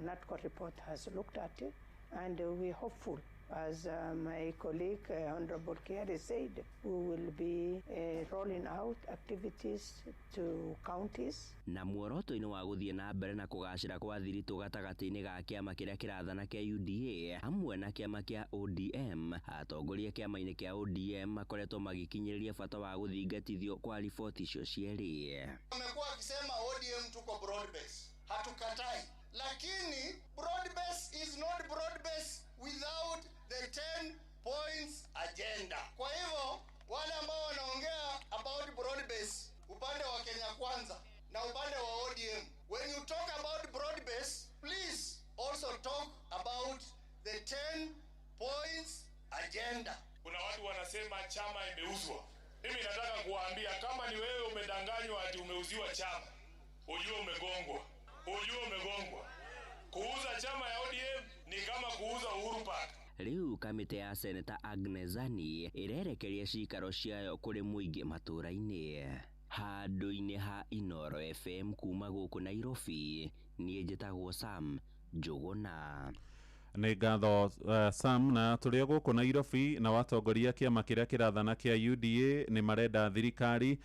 NADCO report has looked at it, and we're hopeful, as my colleague Honorable Kiari said, we will be rolling out activities to counties. Na muoroto-inĩ wa gũthiĩ na mbere na kũgacĩra kwa thiritũ gatagatĩ-inĩ ga kĩama kĩrĩa kĩrathana kĩa UDA hamwe na kĩama kĩa ODM, atongoria kĩama-inĩ kĩa ODM makoretwo magĩkinyĩrĩria bata wa gũthingatithio kwa riboti icio cierĩ. Wamekuwa wakisema ODM tuko broad base, hatukatai, lakini broad base is not broad base without the 10 points agenda. Kwa hivyo wale ambao wanaongea about broad base upande wa Kenya Kwanza na upande wa ODM, when you talk about broad base, please also talk about the 10 points agenda. Kuna watu wanasema chama imeuzwa. Mimi nataka kuwaambia, kama ni wewe umedanganywa ati umeuziwa chama, ujue umegongwa. Ujue umegongwa. Kuuza chama ya ODM ni kama kuuza Uhuru Park. Rĩu kamĩtĩ ya Seneta Agnes Zani ĩrerekeria cikaro ciayo kũrĩ mũingĩ matũũra-inĩ. Handũ-inĩ ha Inoro FM kuma gũkũ Nairobi, niĩ njĩtagwo Sam Njũgũna. Nĩ ngatho Sam. Na tũrĩ o gũkũ Nairobi, na watongoria kĩama kĩrĩa kĩrathana kĩa UDA nĩ marenda thirikari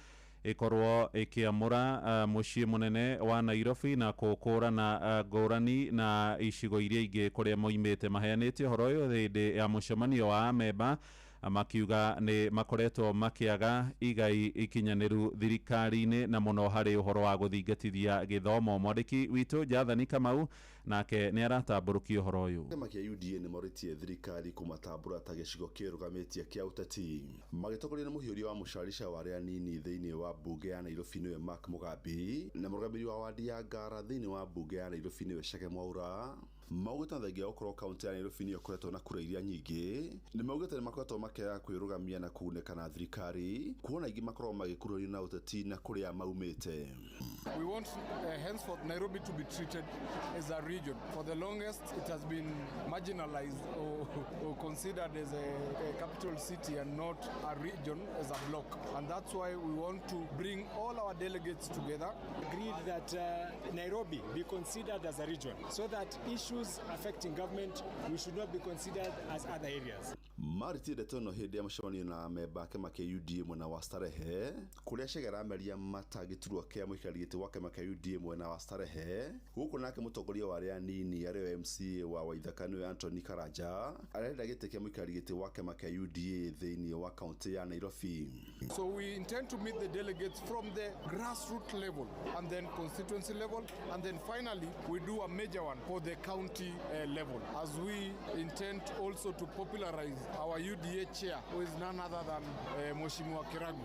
ĩkorwo ĩkĩamũra mũciĩ mũnene wa Nairobi na kũkũrana ngũrani na icigo iria ingĩ kũrĩa moimĩte. Maheanĩte ũhoro ũyũ hĩndĩ ya mũcemanio wa amemba, makiuga nĩ makoretwo makĩaga igai ikinyanĩru thirikari-inĩ na mũno harĩ ũhoro wa gũthingatithia gĩthomo. Mwandĩki witũ Jathani Kamau nake nĩ aratambũrũkia ũhoro ũyũ. Kĩama kĩa UDA nĩ morĩtie thirikari kũmatambũra ta gĩcigo kĩrũgamĩtie kĩa ũteti, magĩtongorio nĩ mũhiũria wa mũcarica wa arĩa anini thĩinĩ wa mbunge ya Nairobi nĩwe Mark Mugambi, na mũrũgamĩrĩri wa wadi ya Ngara thĩinĩ wa mbunge ya Nairobi nĩwe Chege Mwaura. Maugĩte na thengia wa gũkorwo kaunti ya Nairobi nĩyo ĩkoretwo na kura iria nyingĩ, nĩ maugĩte nĩ makoretwo makĩaga kwĩrũgamia na kũgunĩka na thirikari, kuona aingĩ makoragwo magĩkuruhanio na ũteti na kũrĩa maumĩte. We want henceforth Nairobi to be treated as a region. For the longest it has been marginalized or considered as a capital city and not a region as a block. And that's why we want to bring all our delegates together. Agreed that Nairobi be considered as a region so that issues affecting government we should not be considered as other areas. Marĩtie ndeto ĩno hĩndĩ ya mũcemanio na amemba a kĩama kĩa UDA mwena wa Starehe, kũrĩa Chege arameria mata gĩturwa kĩa mũikarĩri gĩtĩ wa kĩama kĩa UDA mwena wa Starehe. Gũkũ nake mũtongoria wa arĩa anini arĩo MCA wa Waithaka nĩwe Anthony Karanja arenda gĩtĩ kĩa mũikarĩri gĩtĩ wa kĩama kĩa UDA thĩinĩ wa kaunti ya Nairobi. So we intend to meet the delegates from the grassroots level and then constituency level, and then finally we do a major one for the county level, as we intend also to popularize our UDA chair, who is none other than Mheshimiwa Kiragu.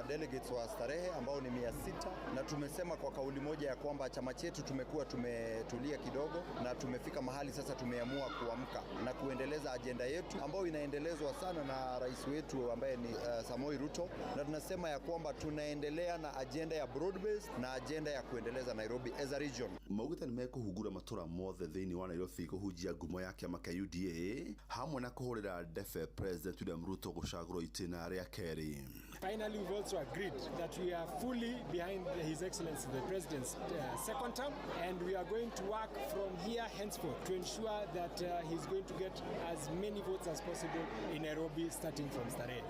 Delegates wa Starehe ambao ni 600, na tumesema kwa kauli moja ya kwamba chama chetu tumekuwa tumetulia kidogo na tumefika mahali sasa tumeamua kuamka na kuendeleza ajenda yetu ambayo inaendelezwa sana na rais wetu ambaye ni Samoei Ruto, na tunasema ya kwamba tunaendelea na ajenda ya broad based na ajenda ya kuendeleza Nairobi as a region. Maugĩte nĩ mekũhungura matũra mothe thĩinĩ wa Nairobi kũhunjia ngumo ya kĩama kĩa UDA hamwe na kũhũrĩra ndebe President William Ruto gũcagũrwo itĩna rĩa kerĩ. Finally, we've also agreed that we are fully behind His Excellency the President's second term, and we are going to work from here henceforth to ensure that he's going to get as many votes as possible in Nairobi, starting from Starehe.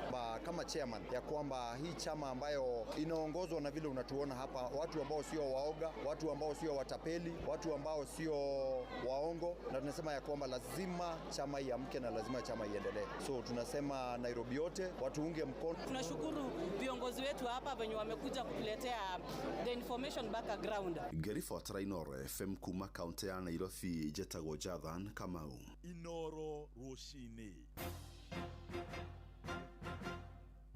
Kama chairman ya kwamba hii chama ambayo inaongozwa na vile unatuona hapa, watu ambao sio waoga, watu ambao sio watapeli, watu ambao sio waongo, na tunasema ya kwamba lazima chama iamke na lazima chama iendelee. So tunasema Nairobi yote watu unge mkono. Tunashukuru viongozi wetu hapa wenye wamekuja kutuletea the information background. Ngĩribotera Inoro FM kuma kaunti ya Nairobi, njetagwo Jathan Kamau. Inoro rũcinĩ.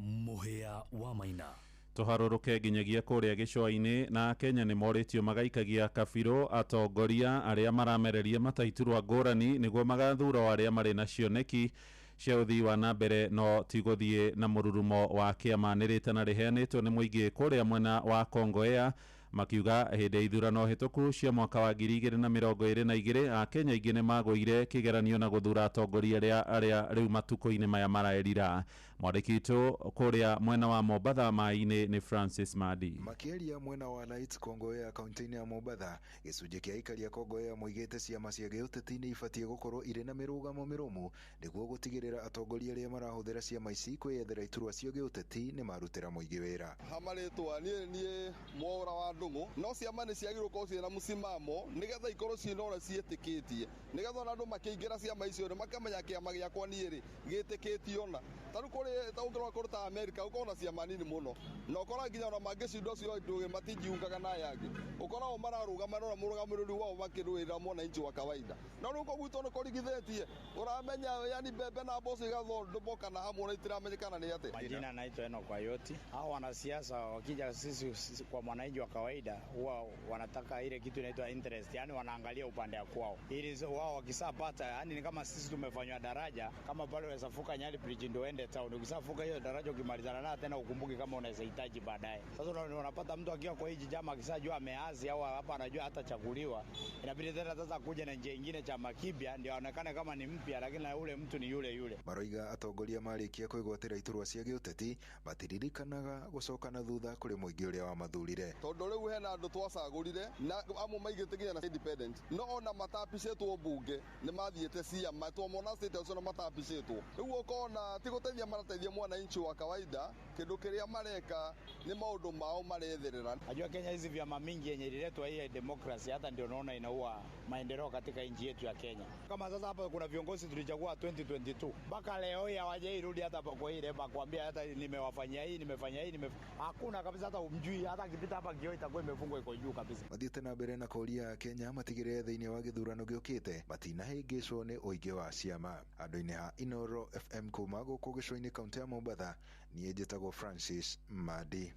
Mũhĩa wa Maina. Tũharũrũke nginyagia kũrĩa gĩcũa-inĩ na Kenya nĩ morĩtio magaikagia kabirũ atongoria arĩa maramereria mataiturwa ngũrani nĩguo magathura o arĩa marĩ na cioneki cia ũthii wa na mbere no ti gũthiĩ na mũrurumo wa kĩama. Nĩ rĩtana rĩheanĩtwo nĩ mũingĩ kũrĩa mwena wa Kongowea makiuga hĩndĩ ya ithurano hĩtũku cia mwaka wa 2022 Akenya aingĩ nĩ magũire kĩgeranio na gũthura atongoria arĩa rĩu matukũ-inĩ maya maraerira. Mwandĩki witũ kũrĩa mwena wa Mombatha maĩ-inĩ nĩ Francis Madi. Makĩaria mwena wa Lights Kongowea kaunti-inĩ ya Mombatha, gĩcunjĩ kĩa aikari a Kongowea moigĩte ciama cia gĩũteti nĩ ibatiĩ gũkorwo irĩ na mĩrũgamo mĩrũmu nĩguo gũtigĩrĩra atongoria arĩa marahũthĩra ciama ici kwĩyethera iturwa cia gĩũteti nĩ marutĩra mũingĩ wĩra. Hamarĩtwa niĩ Mwaũra wa Ndũng'ũ, no ciama nĩ ciagĩrĩirwo gũkorwo ciĩna mũsimamo nĩgetha ikorwo ciĩna ũrĩa ciĩtĩkĩtie, nĩgetha ona andũ makĩingĩra ciama icio rĩ makamenya kĩama gĩakwa niĩ rĩ gĩtĩkĩtio na ta rĩu kũrĩ ta ũngĩrora kũndũ ta Amerika ũkorwo na ciama nini mũno na ũkora nginya ona mangĩcindwo cio ndũgĩ matinjiungaga na aya angĩ, ũkoragwo mararũgama na ũrĩa mũrũgamĩrĩri wao makĩrũĩrĩra mwananchi wa kawaida. No rĩu kũu gwitũ nĩ kũrigithĩtie, ũramenya yani mbembe na mboco igathondũmoka na hamwe na itiramenyekana nĩ atĩa. Majina naitwa Enoch Ayoti. Hao wanasiasa wakija sisi kwa mwananchi wa kawaida huwa wanataka ile kitu inaitwa interest, yani wanaangalia upande wa kwao, ili wao wakisapata, yani ni kama sisi tumefanywa daraja, kama pale unaweza vuka Nyali Bridge ndio uende town, ukisavuka hiyo daraja ukimalizana nayo tena ukumbuke kama unaweza hitaji baadaye. Sasa unapata mtu akiwa kwa hiji chama akishajua ameasi au hapa anajua hatachaguliwa, inabidi tena sasa kuja na njia nyingine chama kipya ndio aonekane kama ni mpya, lakini na ule mtu ni yule yule. Maroiga atongoria marĩkia kwĩgwatĩra iturwa cia gĩũteti matiririkanaga gũcoka na thutha kũrĩ mũingĩ ũrĩa wamathurire. Tondũ rĩu hena andũ twacagũrire na amwe maigĩte nginya na independent, no ona matapicĩtwo mbunge nĩ mathiĩte ciama twamona state house na matapicĩtwo. Rĩu ũkona ti gũteithia marateithia mwananchi wa kawaida, kĩndũ kĩrĩa mareka nĩ maũndũ mao maretherera. Najua Kenya hizi vyama mingi yenye ililetwa hii ya democracy hata ndio naona inaua maendeleo katika nchi yetu ya Kenya. Kama sasa hapa kuna viongozi tulichagua 2022 mpaka leo hii hawajairudi hata kwa ile kuambia hata nimewafanyia hii nimefanya hii hakuna kabisa, hata umjui, hata akipita hapa kioo itakuwa imefungwa iko juu kabisa. Mathiĩte na mbere na kũũria Kenya matigĩrĩre thĩinĩ wa gĩthurano gĩũkĩte matinahĩngĩcwo nĩ ũingĩ wa ciama. Andũ-inĩ a Inoro FM kuma gũkũ gĩcũa-inĩ kaunti ya Mombatha, niĩ njĩtagwo Francis Madi.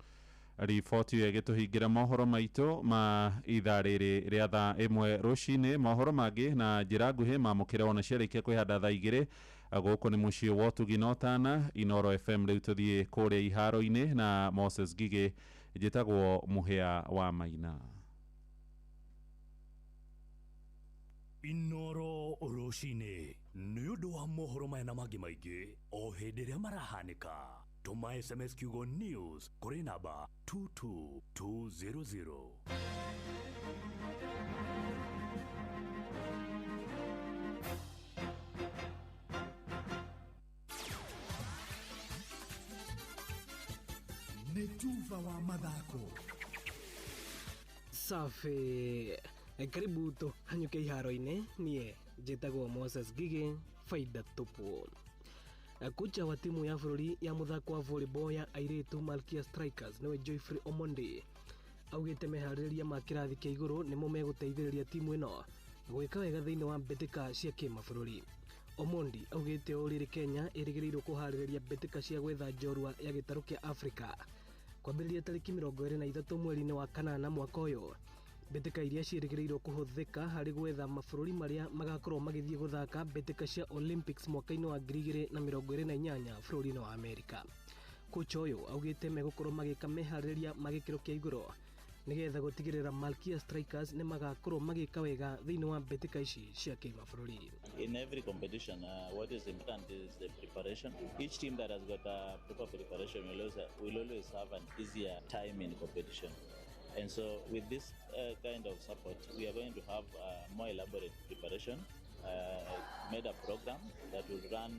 Riboti ĩyo ĩgĩtũhingĩra mohoro maitũ ma ithaa rĩrĩ rĩa thaa 1 rũcinĩ. Mohoro mangĩ na njĩra nguhĩ mamũkĩre ona ciarĩkia kwĩhanda thaa 2. Gũkũ nĩ mũciĩ wa ũtugi na ũtana Inoro FM. Rĩu tũthiĩ kũrĩa iharo-inĩ na Moses Ngigĩ. Njĩtagwo Mũhĩa wa Maina. Inoro rũcinĩ nĩ ũndũ wa mohoro maya na mangĩ maingĩ o hĩndĩ ĩrĩa marahanĩka. Tũma SMS kiugo news kũrĩ namba 22200. Nĩ tuba wa mathako. Safi, karibu tũhanyũke iharo-inĩ. Niĩ njĩtagwo Moses Ngigĩ, faida tupu. Kocha wa timu ya bũrũri ya mũthako wa volleyball ya airĩtu Malkia Strikers nĩwe Joyfrey Omondi augĩte meharĩrĩria ma kĩrathi kĩa igũrũ nĩmo megũteithĩrĩria timu ĩno gwĩka wega thĩinĩ wa mbĩtĩka cia kĩmabũrũri. Omondi augĩte ũũ rĩrĩ Kenya ĩrĩgĩrĩirwo kũharĩrĩria mbĩtĩka cia gwetha njorua ya gĩtarũ kĩa Afrika kwambĩrĩria tarĩki 23 mweri-inĩ wa kanana mwaka ũyũ. Mbĩtĩka iria ciĩrĩgĩrĩirwo kũhũthĩka harĩ gwetha mabũrũri marĩa magakorwo magĩthiĩ gũthaka mbĩtĩka cia Olympics mwaka-inĩ wa 2028 bũrũri-inĩ wa Amerika. Kocha ũyũ augĩte megũkorwo magĩka meharĩrĩria ma gĩkĩro kĩa igũrũ Nĩgetha gũtigĩrĩra Malkia Strikers nĩ magakorwo magĩka wega thĩinĩ wa mbĩtĩka ici cia kĩmabũrũri. In every competition, what is important is the preparation. Each team that has got a proper preparation will always have an easier time in competition. And so with this kind of support, we are going to have a more elaborate preparation, made a program that will run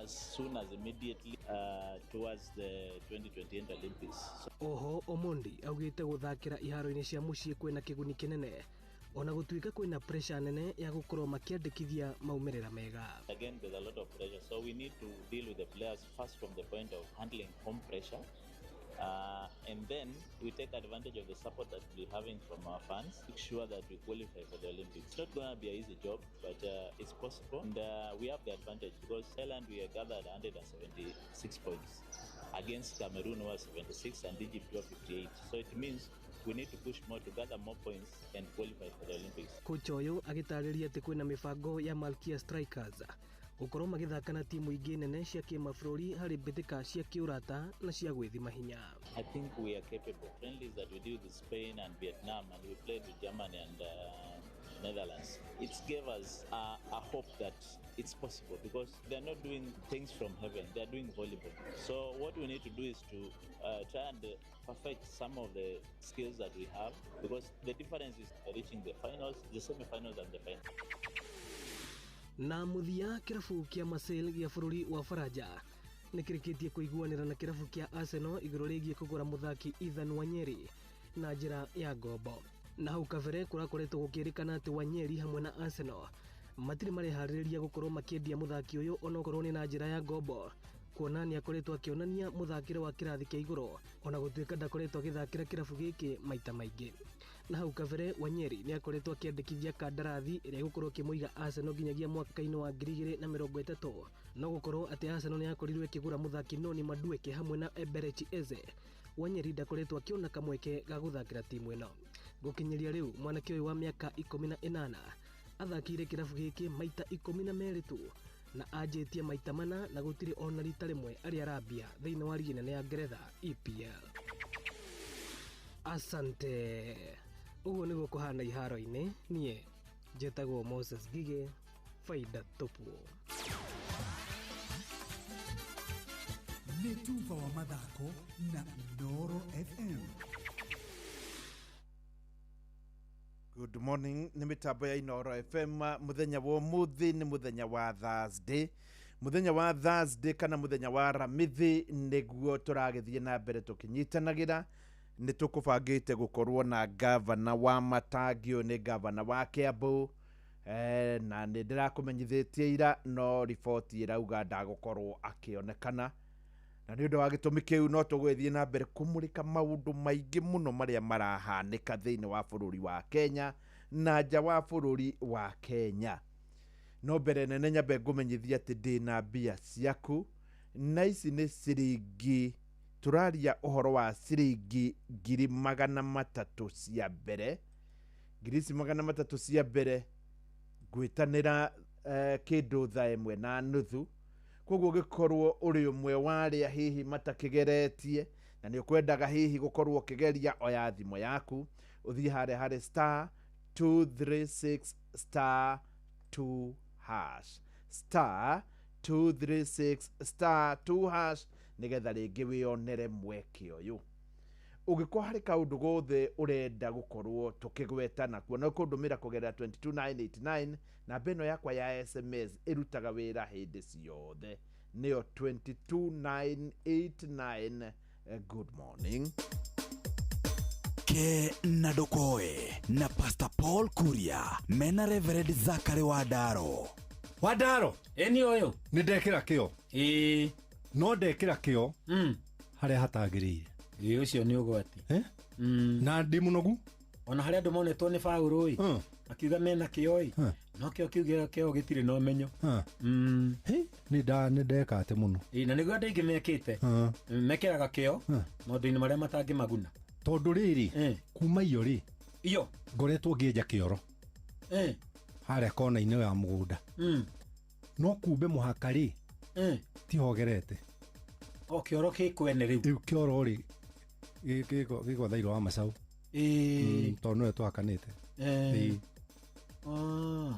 as soon as immediately towards the 2028 Olympics. So Oho Omondi augĩte gũthakĩra iharo-inĩ cia mũciĩ kwĩna kĩguni kĩnene ona gũtuĩka kwĩna pressure nene ya gũkorwo makĩandĩkithia maumĩrĩra mega. Again, there's a lot of pressure, so we need to deal with the players first from the point of handling home pressure. And then we take advantage of the support that we're having from our fans, make sure that we qualify for the Olympics. It's not going to be an easy job, but it's possible. And we have the advantage because Thailand, we gathered 176 points against Cameroon, who are 76, and Egypt, who are 58. So it means we need to push more to gather more points and qualify for the Olympics. Kocha ũyũ agĩtarĩria atĩ kwĩna mĩbango ya Malkia Strikers gũkorwo magĩthaka na timu ingĩ nene cia kĩmabũrũri harĩ mbĩtĩka cia kĩũrata na cia gwĩthima hinya. I think we are capable. Friendlies that we did with Spain and Vietnam, and we played with Germany and Netherlands. It gave us a hope that it's possible because they're not doing things from heaven, they're doing volleyball. So what we need to do is to try and perfect some of the skills that we have, because the difference is reaching the finals, the semi-finals and the finals. Na mũthia kĩrabu kĩa Marseille gĩa bũrũri wa Faranja nĩ kĩrĩkĩtie kũiguanĩra na kĩrabu kĩa Arsenal igũrũ rĩgiĩ kũgũra mũthaki Ethan Wanyeri na njĩra ya ngombo. Na hau kabere kũrakoretwo gũkĩrĩkana atĩ Wanyeri hamwe na Arsenal matirĩ mareharĩrĩria gũkorwo makĩendia mũthaki ũyũ onokorwo nĩ na njĩra ya ngombo, kuona nĩ akoretwo akĩonania mũthakĩre wa kĩrathi kĩa igũrũ ona gũtuĩka ndakoretwo agĩthakĩra kĩrabu gĩkĩ maita maingĩ. Na hau kabere Wanyeri nĩ akoretwo akĩandĩkithia kandarathi ĩrĩa ĩgũkorwo ĩkĩmũiga Arsenal nginyagia mwaka-inĩ wa 2030, no gũkorwo atĩ Arsenal nĩ yakorirwo ĩkĩgũra mũthaki Noni Madueke hamwe na Eberechi Eze. Wanyeri ndakoretwo akĩona kamweke ga gũthakĩra timu ĩno. Gũkinyĩria rĩu mwanake ũyũ wa mĩaka 18 athakĩire kĩrabu gĩkĩ maita 12 tu na anjĩtie maita mana na gũtirĩ ona rita rĩmwe arĩ arambia thĩinĩ wa rigi nene ya Ngeretha EPL. Asante. Ũguo nĩguo kũhana iharo-inĩ. Niĩ njĩtagwo Moses Gige, faida tupu. Nĩ tuba wa mathako na Inooro FM. Good morning, nĩ mĩtambo ya Inooro FM. Mũthenya wa ũmũthĩ nĩ mũthenya wa Thursday. Mũthenya wa Thursday kana mũthenya wa Ramithi nĩguo tũragĩthiĩ na mbere tũkĩnyitanagĩra. Nĩ tũkũbangĩte gũkorwo na gavana wa Matangi, ũyũ nĩ gavana wa Kiambu, na nĩ ndĩrakũmenyithĩtie ira, no riboti ĩrauga ndagũkorwo akĩonekana, na nĩ ũndũ wa gĩtũmi kĩu no tũgũgĩthiĩ na mbere kũmũrĩka maũndũ maingĩ mũno marĩa marahanĩka thĩinĩ wa bũrũri wa Kenya na nja wa bũrũri wa Kenya. No mbere nene nyambe ngũmenyithia atĩ ndĩna mbia ciaku, na ici nĩ ciringi, tũraria ũhoro wa ciringi 300,000 cia mbere. Ngiri ici 300 cia mbere ngwĩtanĩra kĩndũ 1:30. Koguo ũngĩkorwo ũrĩ ũmwe wa arĩa hihi matakĩgeretie na nĩ ũkwendaga hihi gũkorwo ũkĩgeria, oya thimũ yaku ũthiĩ harĩa harĩ star 236 star 2 hash, star 236 star 2 hash, nĩgetha rĩngĩ wĩyonere mweke ũyũ. Ũngĩkorwo harĩ kaũndũ gothe ũrenda gũkorwo tũkĩgweta nakuo, no kũndũmĩra kũgerera 22989. Namba ĩno yakwa ya SMS ĩrutaga wĩra hĩndĩ ciothe, nĩyo 22989. Good morning. Ke na Ndokoe na Pastor Paul Kuria mena Reverend Zachary Wandaro. Wandaro, ĩni ũyũ nĩ ndekĩra kĩo. Ĩĩ, no ndekĩra kĩo harĩa hatagĩrĩire. Ĩĩ, ũcio nĩ ũgwati. Na ndĩ mũnogu. Ona harĩa andũ monetwo nĩ Paũlũ ĩ, akiuga mena kĩo ĩ, no kĩo kiu kĩo gĩtirĩ na ũmenyo. Nĩ ndeka atĩ mũno. Ĩĩ, na nĩguo andũ aingĩ mekĩte, mekĩraga kĩo maũndũ-inĩ marĩa matangĩmaguna. Tondũ rĩrĩ, kuma iyo rĩ, iyo ngoretwo ngĩenja kĩoro harĩa kona-inĩ ya mũgũnda, no kumbe mũhaka rĩ, tihogerete. O kĩoro kĩ kwene rĩu. Rĩu kĩoro rĩ, Gĩ gwa thairũ wa macau. Tondũ nĩwe twakanĩte. Ĩĩ.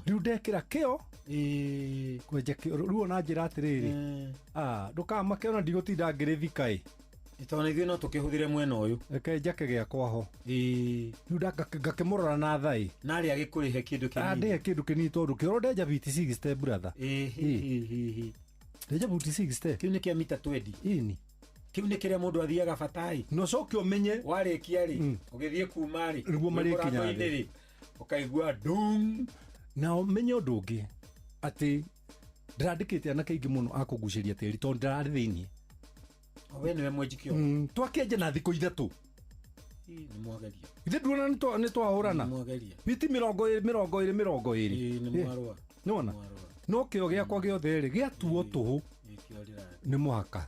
Rĩu ndekĩra kĩo kwenja kĩoro, rĩu ona njĩra atĩrĩrĩ, ndũkamake, ona ndigũtinda ngĩrĩthika ĩ. Tondũ ithuĩ no tũkĩhũthĩre mwena ũyũ. Reke njake gĩakwa ho. Rĩu ngakĩmũrora na tha ĩ. Narĩ agĩkũrĩhe kĩndũ kĩnini. Ndĩhe kĩndũ kĩnini, tondũ kĩoro ndenja biti 60, brother. Ndenja buti 60. Kĩu nĩ kĩa mita 20. Ĩni. Kĩu nĩ kĩrĩa mũndũ athiaga batai. Na ũcoke ũmenye. Warĩkia rĩ, ũgĩthiĩ kuma rĩ, Nĩguo marĩkinya mũrango-inĩ thĩ. rĩ, ũkaigua dung. Na ũmenye ũndũ ũngĩ, atĩ ndĩrandĩkĩte anake aingĩ mũno a kũgucĩria tĩri, tondũ ndĩrarĩ thĩiniĩ. We nĩwe mwenji kĩoro. Twakĩenja na thikũ 3. Nĩ mwageria. Ithe nduona nĩ twahũrana. Nĩ mwageria. Biti 20, 20, 20. Ĩĩ, nĩ mwarũa. Nĩwona no kĩo gĩakwa gĩothe rĩ, gĩatuo tũhũ. Kĩo rĩra. Nĩ mũhaka.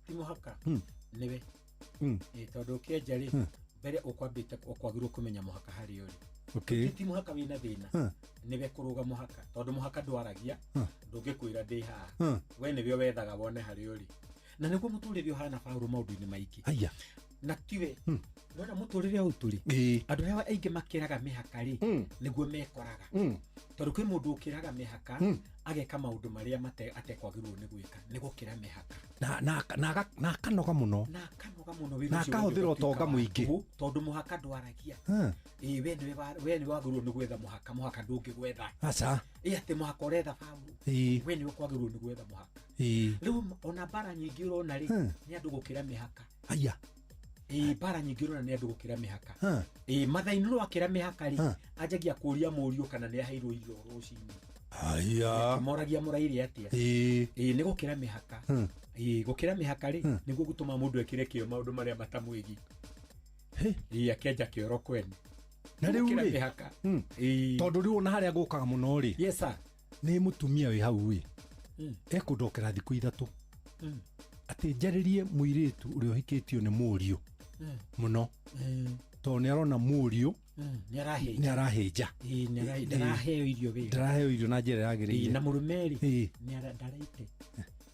Ti mũhaka. Nĩwe. Ĩĩ, tondũ ũkĩenja rĩ, mbere ũkwambĩte ũkwagĩrĩirwo kũmenya mũhaka harĩa ũrĩ. Ti mũhaka wĩna thĩna. Nĩwe kũrũga mũhaka, tondũ mũhaka ndwaragia. Ndũngĩkwĩra ndĩ haha. We nĩwe wethaga wone harĩa ũrĩ, na nĩguo mũtũrĩre ũhana, Paũlũ, maũndũ-inĩ maingĩ. Haya. Na tiwe nona mũtũrĩre ũyũ tũrĩ, andũ arĩa aingĩ makĩraga mĩhaka rĩ, nĩguo mekoraga, tondũ kwĩ mũndũ ũkĩraga mĩhaka, ageka maũndũ marĩa atekwagĩrĩirwo nĩ gwĩka, nĩ gũkĩra mĩhaka. Na akanoga mũno. Na akanoga mũno, wĩra Na ũcio akahũthĩra wothe ũtonga ũgatuĩka wa mũingĩ. tũhũ, tondũ mũhaka ndwaragia. Ĩĩ, we nĩwe wagĩrĩirwo nĩ gwetha mũhaka, mũhaka ndũngĩgwetha. Aca. Ĩ, atĩ mũhaka ũretha, Paũlũ? We nĩwe kwagĩrĩirwo nĩ gwetha mũhaka. Rĩu ona mbara nyingĩ ũrona rĩ, nĩ andũ gũkĩra mĩhaka. Haya. Ĩĩ, mbara nyingĩ ũrona nĩ andũ gũkĩra mĩhaka. Ĩĩ, mathainĩ rwakĩra mĩhaka rĩ, anjagia kũria mũriũ kana nĩ aheirwo irio rũcinĩ. Haya. Moragia mũraire atĩa. Ĩĩ, nĩ gũkĩra mĩhaka. Ĩĩ, gũkĩra mĩhaka rĩ, nĩguo gũtũma mũndũ ekĩre kĩo maũndũ marĩa matamwĩgiĩ. Ĩĩ, akĩenja kĩoro kwene. Na rĩu Gũkĩra rĩ, mĩhaka. Tondũ rĩu ona harĩa gũkaga mũno rĩ, yes sir, nĩ mũtumia wĩ hau ĩ, ekũndokera thikũ 3, atĩ njarĩrie mũirĩtu ũrĩa ũhikĩtio nĩ mũriũ mũno, tondũ nĩ arona mũriũ nĩ arahĩnja. Nĩ arahĩnja. Ĩĩ, ndaraheo irio wĩra. Ndaraheo irio na njĩra yagĩrĩire. Ĩĩ, na mũrũme rĩ, nĩ ndarĩte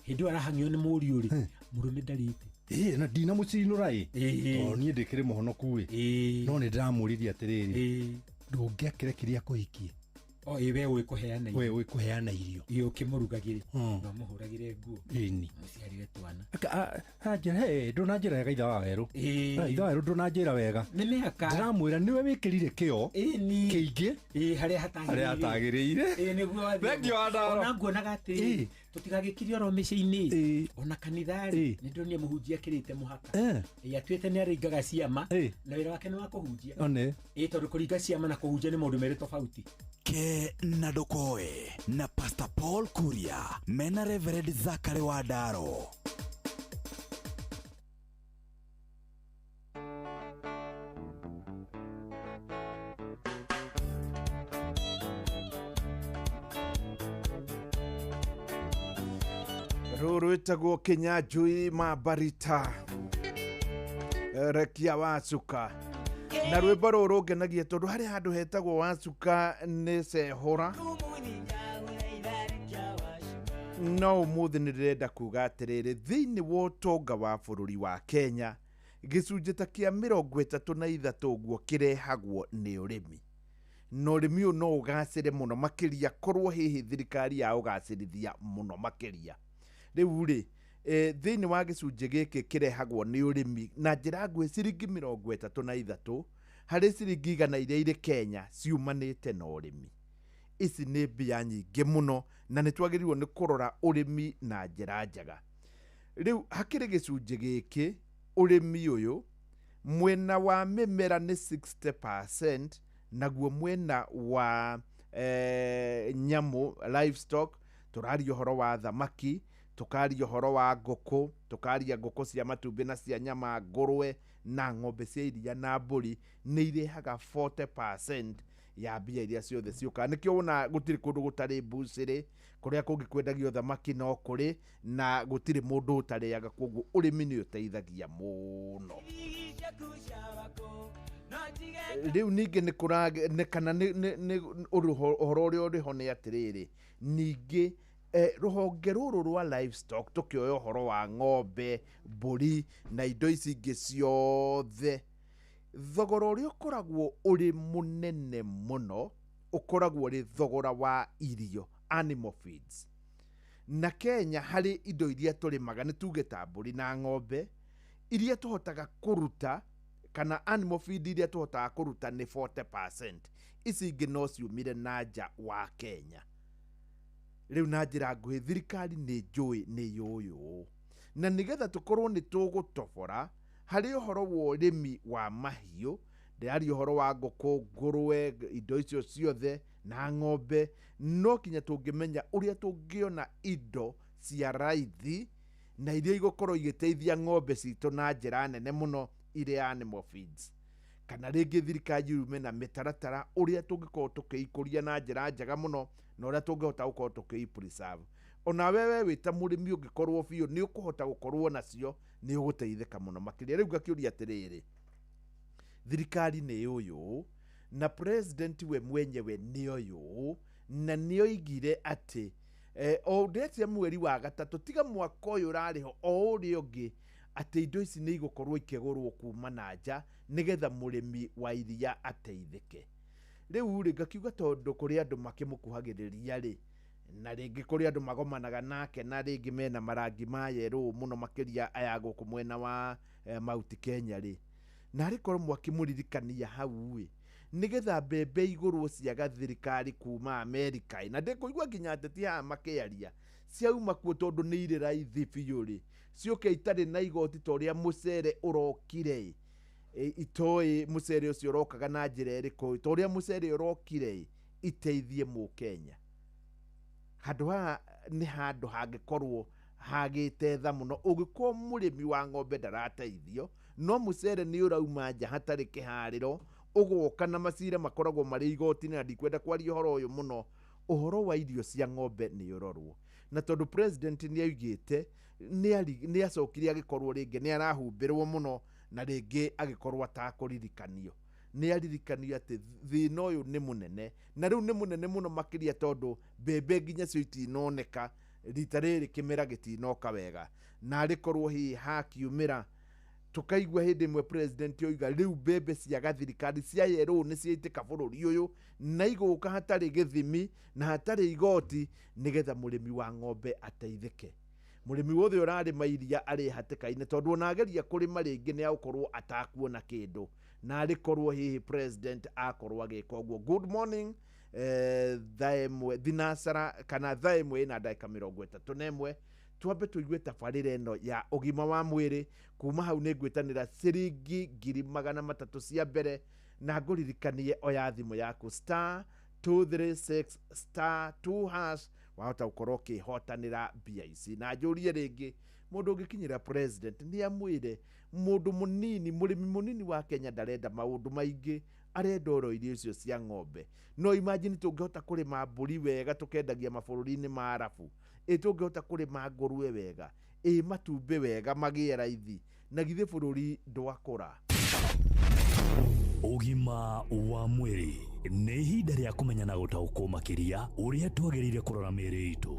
hĩndĩ ĩyo arahang'io nĩ mũriũ rĩ, mũrũme ndarĩte. Ĩĩ, na ndinamũcinũra ĩ, tondũ niĩ ndĩkĩrĩ mũhonoku ĩ, no nĩ ndĩramũririe atĩrĩrĩ, ndũngĩakĩrekirie akũhikie? O ĩ, we ũĩ kũheana irio. We ũĩ kũheana irio. Ĩ, ũkĩmũrugagĩre na ũmũhũragĩre nguo, Ĩni. mũciarire twana. Anjĩra, "Hey, ndũnanjĩra wega, ithe wa werũ. Ah, ithe wa werũ, ndũnanjĩra wega." Nĩ mĩhaka. Ndĩramwĩra nĩwe wĩkĩrire kĩo kĩingĩ ĩ harĩa hatagĩrĩire. Harĩa hatagĩrĩire. Ĩ, nĩguo wathiĩ. Thank you, Wandaro. Ona nguonaga atĩrĩ, tũtigagĩkirie oro mĩciĩ-inĩ, ona kanitha-rĩ, nĩ ndonire mũhunjia akĩrĩte mũhaka. Ĩ, atuĩte nĩ aringaga ciama, na wĩra wake nĩ wa kũhunjia. One. Ĩ, tondũ kũringa ciama na kũhunjia nĩ maũndũ merĩ tofauti. Ke na ndukoe na Pastor Paul Kuria mena Reverend Zakari wa Ndaro. Rũrũ rwĩtagwo Kĩnyanjui Mabarita, Rekia Wacuka, na rwĩmbo rũrũ rũngenagia tondũ harĩ handũ hetagwo Wacuka nĩ cehũra. No ũmũthĩ nĩ ndĩrenda kuga atĩrĩrĩ, thĩinĩ wa ũtonga wa bũrũri wa Kenya, gĩcunjĩ ta kĩa 33 ũguo kĩrehagwo nĩ ũrĩmi, na ũrĩmi ũyũ no ũgacĩre mũno makĩria korwo hihi thirikari ya ũgacĩrithia mũno makĩria. Rĩu rĩ, thĩinĩ wa gĩcunjĩ gĩkĩ kĩrehagwo nĩ ũrĩmi, na njĩra nguhĩ, ciringi 33 harĩ ciringi 100 iria irĩ Kenya ciumanĩte na ũrĩmi. Ici nĩ mbia nyingĩ mũno, na nĩ twagĩrĩirwo nĩ kũrora ũrĩmi na njĩra njega. Rĩu hakĩrĩ gĩcunjĩ gĩkĩ, ũrĩmi ũyũ mwena wa mĩmera nĩ 60%, naguo mwena wa nyamũ, livestock, tũraria ũhoro wa thamaki, tũkaria ũhoro wa ngũkũ, tũkaria ngũkũ cia matumbĩ na cia nyama, ngũrwe na ng'ombe cia iria na mbũri, nĩ irehaga 40% ya mbia iria ciothe ciũkaga. Nĩkĩo wona gũtirĩ kũndũ gũtarĩ mbucĩrĩ, kũrĩa kũngĩ kwendagio thamaki no kũrĩ, na gũtirĩ mũndũ ũtarĩaga. Koguo ũrĩmi nĩ ũteithagia mũno. Rĩu ningĩ nĩ kũra nĩ kana nĩ ũhoro ũrĩa ũrĩ ho nĩ atĩrĩrĩ, ningĩ Rũhonge rũrũ rwa livestock tũkĩoya ũhoro wa ng'ombe, mbũri na indo ici ingĩ ciothe, thogora ũrĩa ũkoragwo ũrĩ mũnene mũno ũkoragwo ũrĩ thogora wa irio, animal feeds. Na Kenya harĩ indo iria tũrĩmaga nĩ tuge ta mbũri na ng'ombe iria tũhotaga kũruta, kana animal feed iria tũhotaga kũruta nĩ 40%, ici ingĩ no ciumire na nja wa Kenya. Rĩu na njĩra nguhĩ thirikari nĩ njũĩ nĩ yũĩ ũũ, na nĩgetha tũkorwo nĩ tũgũtobora harĩ ũhoro wa ũrĩmi wa mahiũ, ndĩraria ũhoro wa ngũkũ, ngũrwe, indo icio ciothe na ng'ombe, no kinya tũngĩmenya ũrĩa tũngĩona indo cia raithi na iria igũkorwo igĩteithia ng'ombe citũ na njĩra nene mũno irĩ animal feeds. Kana rĩngĩ thirikari yume na mĩtaratara ũrĩa tũngĩkorwo tũkĩikũria na njĩra njega mũno na ũrĩa tũngĩhota gũkorwo tũkĩi preserve. Ona wewe wĩ ta mũrĩmi ũngĩkorwo biũ nĩ ũkũhota gũkorwo nacio, nĩ ũgũteithĩka mũno makĩria. Rĩu ngakĩũria atĩrĩrĩ, thirikari nĩ ũyũ na president we mwenyewe nĩ ũyũ, na nĩ oigire atĩ o ndetia mweri wa gatatũ tiga mwaka ũyũ ũrarĩ ho o ũrĩa ũngĩ, atĩ indo ici nĩ igũkorwo ikĩgũrwo kuma na nja nĩgetha mũrĩmi wa iria ateithĩke. Rĩu rĩ ngakiuga tondũ kũrĩ andũ makĩmũkuhagĩrĩria rĩ, na rĩngĩ kũrĩ andũ magomanaga nake na rĩngĩ mena marangi ma yerũ mũno makĩria aya gũkũ mwena wa Mount Kenya rĩ, na arĩ korwo mwakĩmũririkania hau ĩ, nĩgetha mbembe igũrwo ciaga thirikari kuma Amerika ĩ, na ndĩkũigua nginya ateti haha makĩaria ciauma kuo tondũ nĩ irĩ raithi biũ rĩ, ciũke itarĩ na igoti ta ũrĩa mũcere ũrokire ĩ, itoĩ mũcere ũcio ũrokaga na njĩra ĩrĩkũ, ta ũrĩa mũcere ũrokire ĩ, iteithie mũkenya. Handũ haha nĩ handũ hangĩkorwo hagĩte tha mũno ũngĩkorwo mũrĩmi wa ng'ombe ndarateithio, no mũcere nĩ ũrauma nja hatarĩ kĩharĩro, ũgoka na macira makoragwo marĩ igoti-inĩ, na ndikwenda kwaria ũhoro ũyũ mũno. Ũhoro wa irio cia ng'ombe nĩ ũrorwo, na tondũ president nĩ augĩte nĩ acokire agĩkorwo rĩngĩ nĩ arahumbĩrwo mũno na rĩngĩ agĩkorwo atakũririkanio. Nĩ aririkanio atĩ thĩna ũyũ nĩ mũnene, na rĩu nĩ mũnene mũno makĩria tondũ mbembe nginya cio itinoneka rita rĩrĩ, kĩmera gĩtinoka wega, na arĩkorwo hihi hakiumĩra tukaigua hĩndĩ ĩmwe president oiga rĩu mbembe ciaga thirikari cia yerũ nĩ ciaitĩka bũrũri ũyũ na igũka hatarĩ gĩthimi na hatarĩ igoti, nĩgetha mũrĩmi wa ng'ombe ateithĩke. Mũrĩmi wothe ũrarĩma iria arĩ hatĩka-inĩ tondũ ona ageria kũrĩma rĩngĩ nĩ agũkorwo atakuona kĩndũ, na arĩkorwo hihi president akorwo agĩka ũguo. Good morning, thaa ĩmwe thinacara kana thaa ĩmwe na ndagĩka 31, twambe tũigue tabarĩra ĩno ya ũgima wa mwĩrĩ. Kuma hau nĩ ngwĩtanĩra ciringi 300,000 cia mbere, na ngũririkanie oya thimũ yaku star 236 star 2 hash, wahota gũkorwo ũkĩhotanĩra mbia ici. Na njũrie rĩngĩ, mũndũ ũngĩkinyĩra president nĩ amwĩre mũndũ mũnini, mũrĩmi mũnini wa Kenya ndarenda maũndũ maingĩ, arenda oro irio icio cia ng'ombe. No imagine tũngĩhota kũrĩma mbũri wega tũkendagia mabũrũri-inĩ ma Arabu, ĩ tũngĩhota kũrĩma ngũrwe wega, ĩ matumbĩ wega magĩe raithi, na githĩ bũrũri ndwakũra. Ũgima wa mwĩrĩ nĩ ihinda rĩa kũmenya na gũtaũkwo makĩria ũrĩa twagĩrĩire kũrora mĩĩrĩ itũ.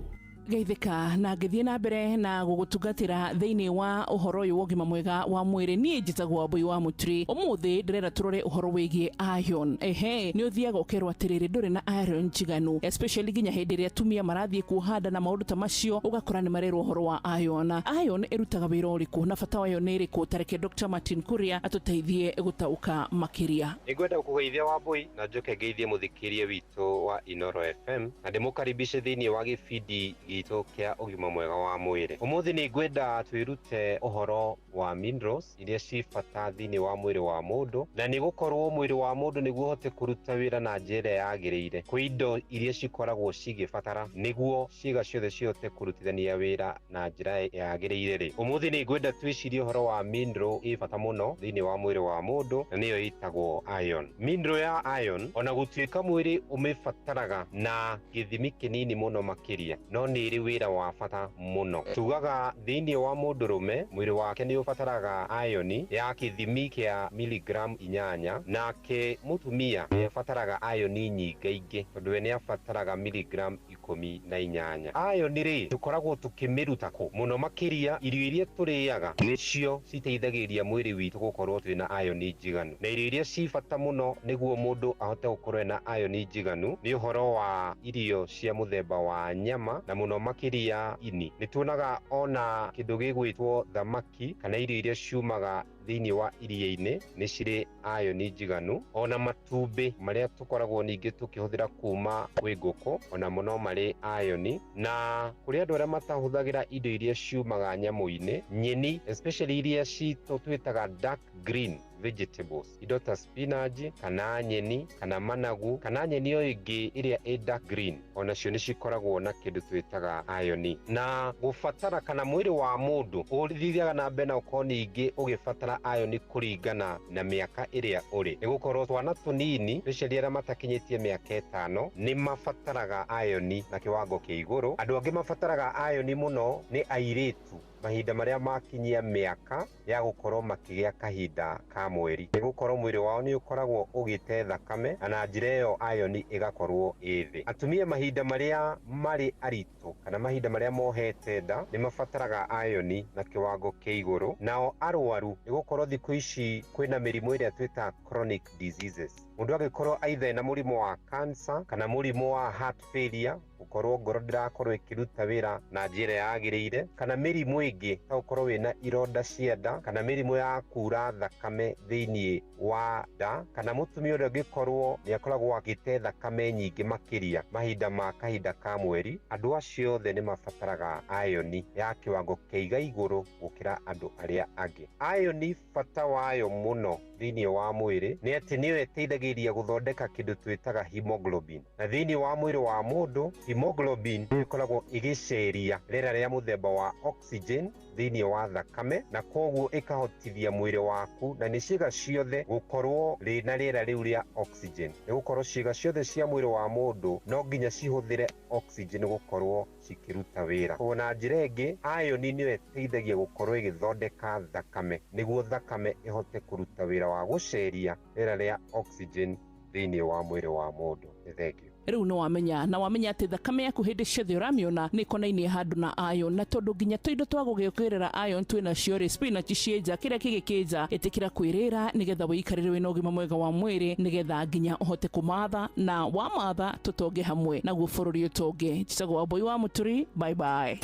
Geithĩka na ngĩthiĩ na mbere na gũgũtungatĩra thĩinĩ wa ũhoro ũyũ wa ũgima mwega wa mwĩrĩ. Niĩ njĩtagwo Wambui wa Mũturi. Ũmũthĩ ndĩrenda tũrore ũhoro wĩgiĩ iron. Ehe, nĩ ũthiaga ũkerwo atĩrĩrĩ ndũrĩ na iron njiganu, especially nginya hĩndĩ ĩrĩa atumia marathiĩ kuoha nda na maũndũ ta macio, ũgakora nĩ marerwo ũhoro wa iron. Iron ĩrutaga wĩra ũrĩkũ na bata wayo nĩ ĩrĩkũ? Tareke Dr. Martin Kuria atũteithie gũtaũka makĩria. Nĩngwenda gũkũgeithia Wambui na njoke ngeithie mũthikĩria witũ wa Inoro FM na ndĩmũkaribishe thĩinĩ wa gĩbindi gitũ kĩa ũgima mwega wa mwĩrĩ. Ũmũthĩ nĩ ngwenda twĩrute ũhoro wa minerals iria ci bata thĩinĩ wa mwĩrĩ wa mũndũ, na nĩ gũkorwo mwĩrĩ wa mũndũ nĩguo ũhote kũruta wĩra na njĩra ĩrĩa yagĩrĩire. Kwĩ indo iria cikoragwo cigĩbatara nĩguo ciĩga ciothe cihote kũrutithania wĩra na njĩra yagĩrĩire rĩ. Ũmũthĩ nĩ ngwenda twĩcirie ũhoro wa mineral ĩ bata mũno thĩinĩ wa mwĩrĩ wa mũndũ, na nĩyo ĩtagwo iron. Mineral ya iron, ona gũtuĩka mwĩrĩ ũmĩbataraga na gĩthimi kĩnini mũno makĩria, no nĩ ĩrĩ wĩra wa bata mũno. Tugaga thĩinĩ wa mũndũrũme mwĩrĩ wake nĩ ũbataraga iron ya gĩthimi kĩa miligram 8, nake mũtumia nĩ abataraga iron nyingaingĩ tondũ we nĩ abataraga miligram 18. Iron rĩ, tũkoragwo tũkĩmĩruta kũ? Mũno makĩria irio iria tũrĩaga nĩcio citeithagĩrĩria mwĩrĩ witũ gũkorwo twĩna iron njiganu, na irio iria ci bata mũno nĩguo mũndũ ahote gũkorwo ena iron njiganu nĩ ũhoro wa irio cia mũthemba wa nyama na mũno makĩria ini. Nĩ tuonaga ona kĩndũ gĩgwĩtwo thamaki kana irio iria ciumaga thĩinĩ wa iria-inĩ nĩ cirĩ iron njiganu, ona matumbĩ marĩa tũkoragwo ningĩ tũkĩhũthĩra kuma kwĩ ngũkũ onamo no marĩ iron. Na kũrĩ andũ arĩa matahũthagĩra indo iria ciumaga nyamũ-inĩ, nyeni especially iria citũ twĩtaga dark green vegetables, indo ta spinach kana nyeni kana managu kana nyeni o ĩngĩ ĩrĩa ĩ dark green, onacio nĩ cikoragwo na kĩndũ twĩtaga iron. Na gũbatara kana mwĩrĩ wa mũndũ ũthiaga na mbere na ũkorwo ningĩ ũgĩbatara iron kũringana na mĩaka ĩrĩa ũrĩ, nĩ gũkorwo twana tũnini especially arĩa matakinyĩtie mĩaka 5 nĩ mabataraga iron na kĩwango kĩa igũrũ. Andũ angĩ mabataraga iron mũno nĩ airĩtu mahinda marĩa makinyia mĩaka ya gũkorwo makĩgĩa kahinda ka mweri, nĩ gũkorwo mwĩrĩ wao nĩ ũkoragwo ũgĩte thakame na njĩra ĩyo iron ĩgakorwo ĩ thĩ. Atumia mahinda marĩa marĩ aritũ kana mahinda marĩa mohete nda nĩ mabataraga iron na kĩwango kĩa igũrũ. Nao arwaru, nĩ gũkorwo thikũ ici kwĩna mĩrimũ ĩrĩa twĩtaga chronic diseases, mũndũ angĩkorwo either ena mũrimũ wa cancer kana mũrimũ wa heart failure, gũkorwo ngoro ndĩrakorwo ĩkĩruta wĩra na njĩra yagĩrĩire, kana mĩrimũ ĩngĩ ta gũkorwo wĩna ironda cia nda kana mĩrimũ ya kura thakame thĩinĩ wa nda, kana mũtumia ũrĩa ũngĩkorwo nĩ akoragwo agĩte thakame nyingĩ makĩria mahinda ma kahinda ka mweri, andũ acio othe nĩ mabataraga iron ya kĩwango kĩa igũrũ gũkĩra andũ arĩa angĩ. Iron bata wayo mũno thĩinĩ wa mwĩrĩ nĩ atĩ nĩyo ĩteithagĩrĩria gũthondeka kĩndũ twĩtaga hemoglobin, na thĩinĩ wa mwĩrĩ wa mũndũ hemoglobin nĩ ĩkoragwo ĩgĩceria rĩera rĩa mũthemba wa oxygen thĩinĩ wa thakame, na koguo ĩkahotithia mwĩrĩ waku na nĩ ciĩga ciothe gũkorwo rĩna rĩera rĩu rĩa oxygen, nĩ gũkorwo ciĩga ciothe cia mwĩrĩ wa mũndũ no nginya cihũthĩre oxygen gũkorwo cikĩruta wĩra. Koguo na njĩra ĩngĩ iron nĩyo ĩteithagia gũkorwo ĩgĩthondeka thakame nĩguo thakame ĩhote kũruta wĩra wa gũceria rĩera rĩa oxygen thĩinĩ wa mwĩrĩ wa mũndũ. Nĩ thengiũ. Rĩu nĩ wamenya, na wamenya atĩ thakame yaku hĩndĩ ciothe ũramĩona nĩ ĩkonainie handũ na iron, na tondũ nginya tũindo twa gũgĩũkĩrĩra iron twĩ nacio rĩ, spinach cienja kĩrĩa kĩgĩkĩnja, ĩtĩkĩra kwĩrĩra nĩgetha wĩikarĩre wĩna ũgima mwega wa mwĩrĩ, nĩgetha nginya ũhote kũmatha, na wamatha tũtonge hamwe naguo bũrũri ũtonge. Njĩtagwo Wambui wa Mũturi, bye bye.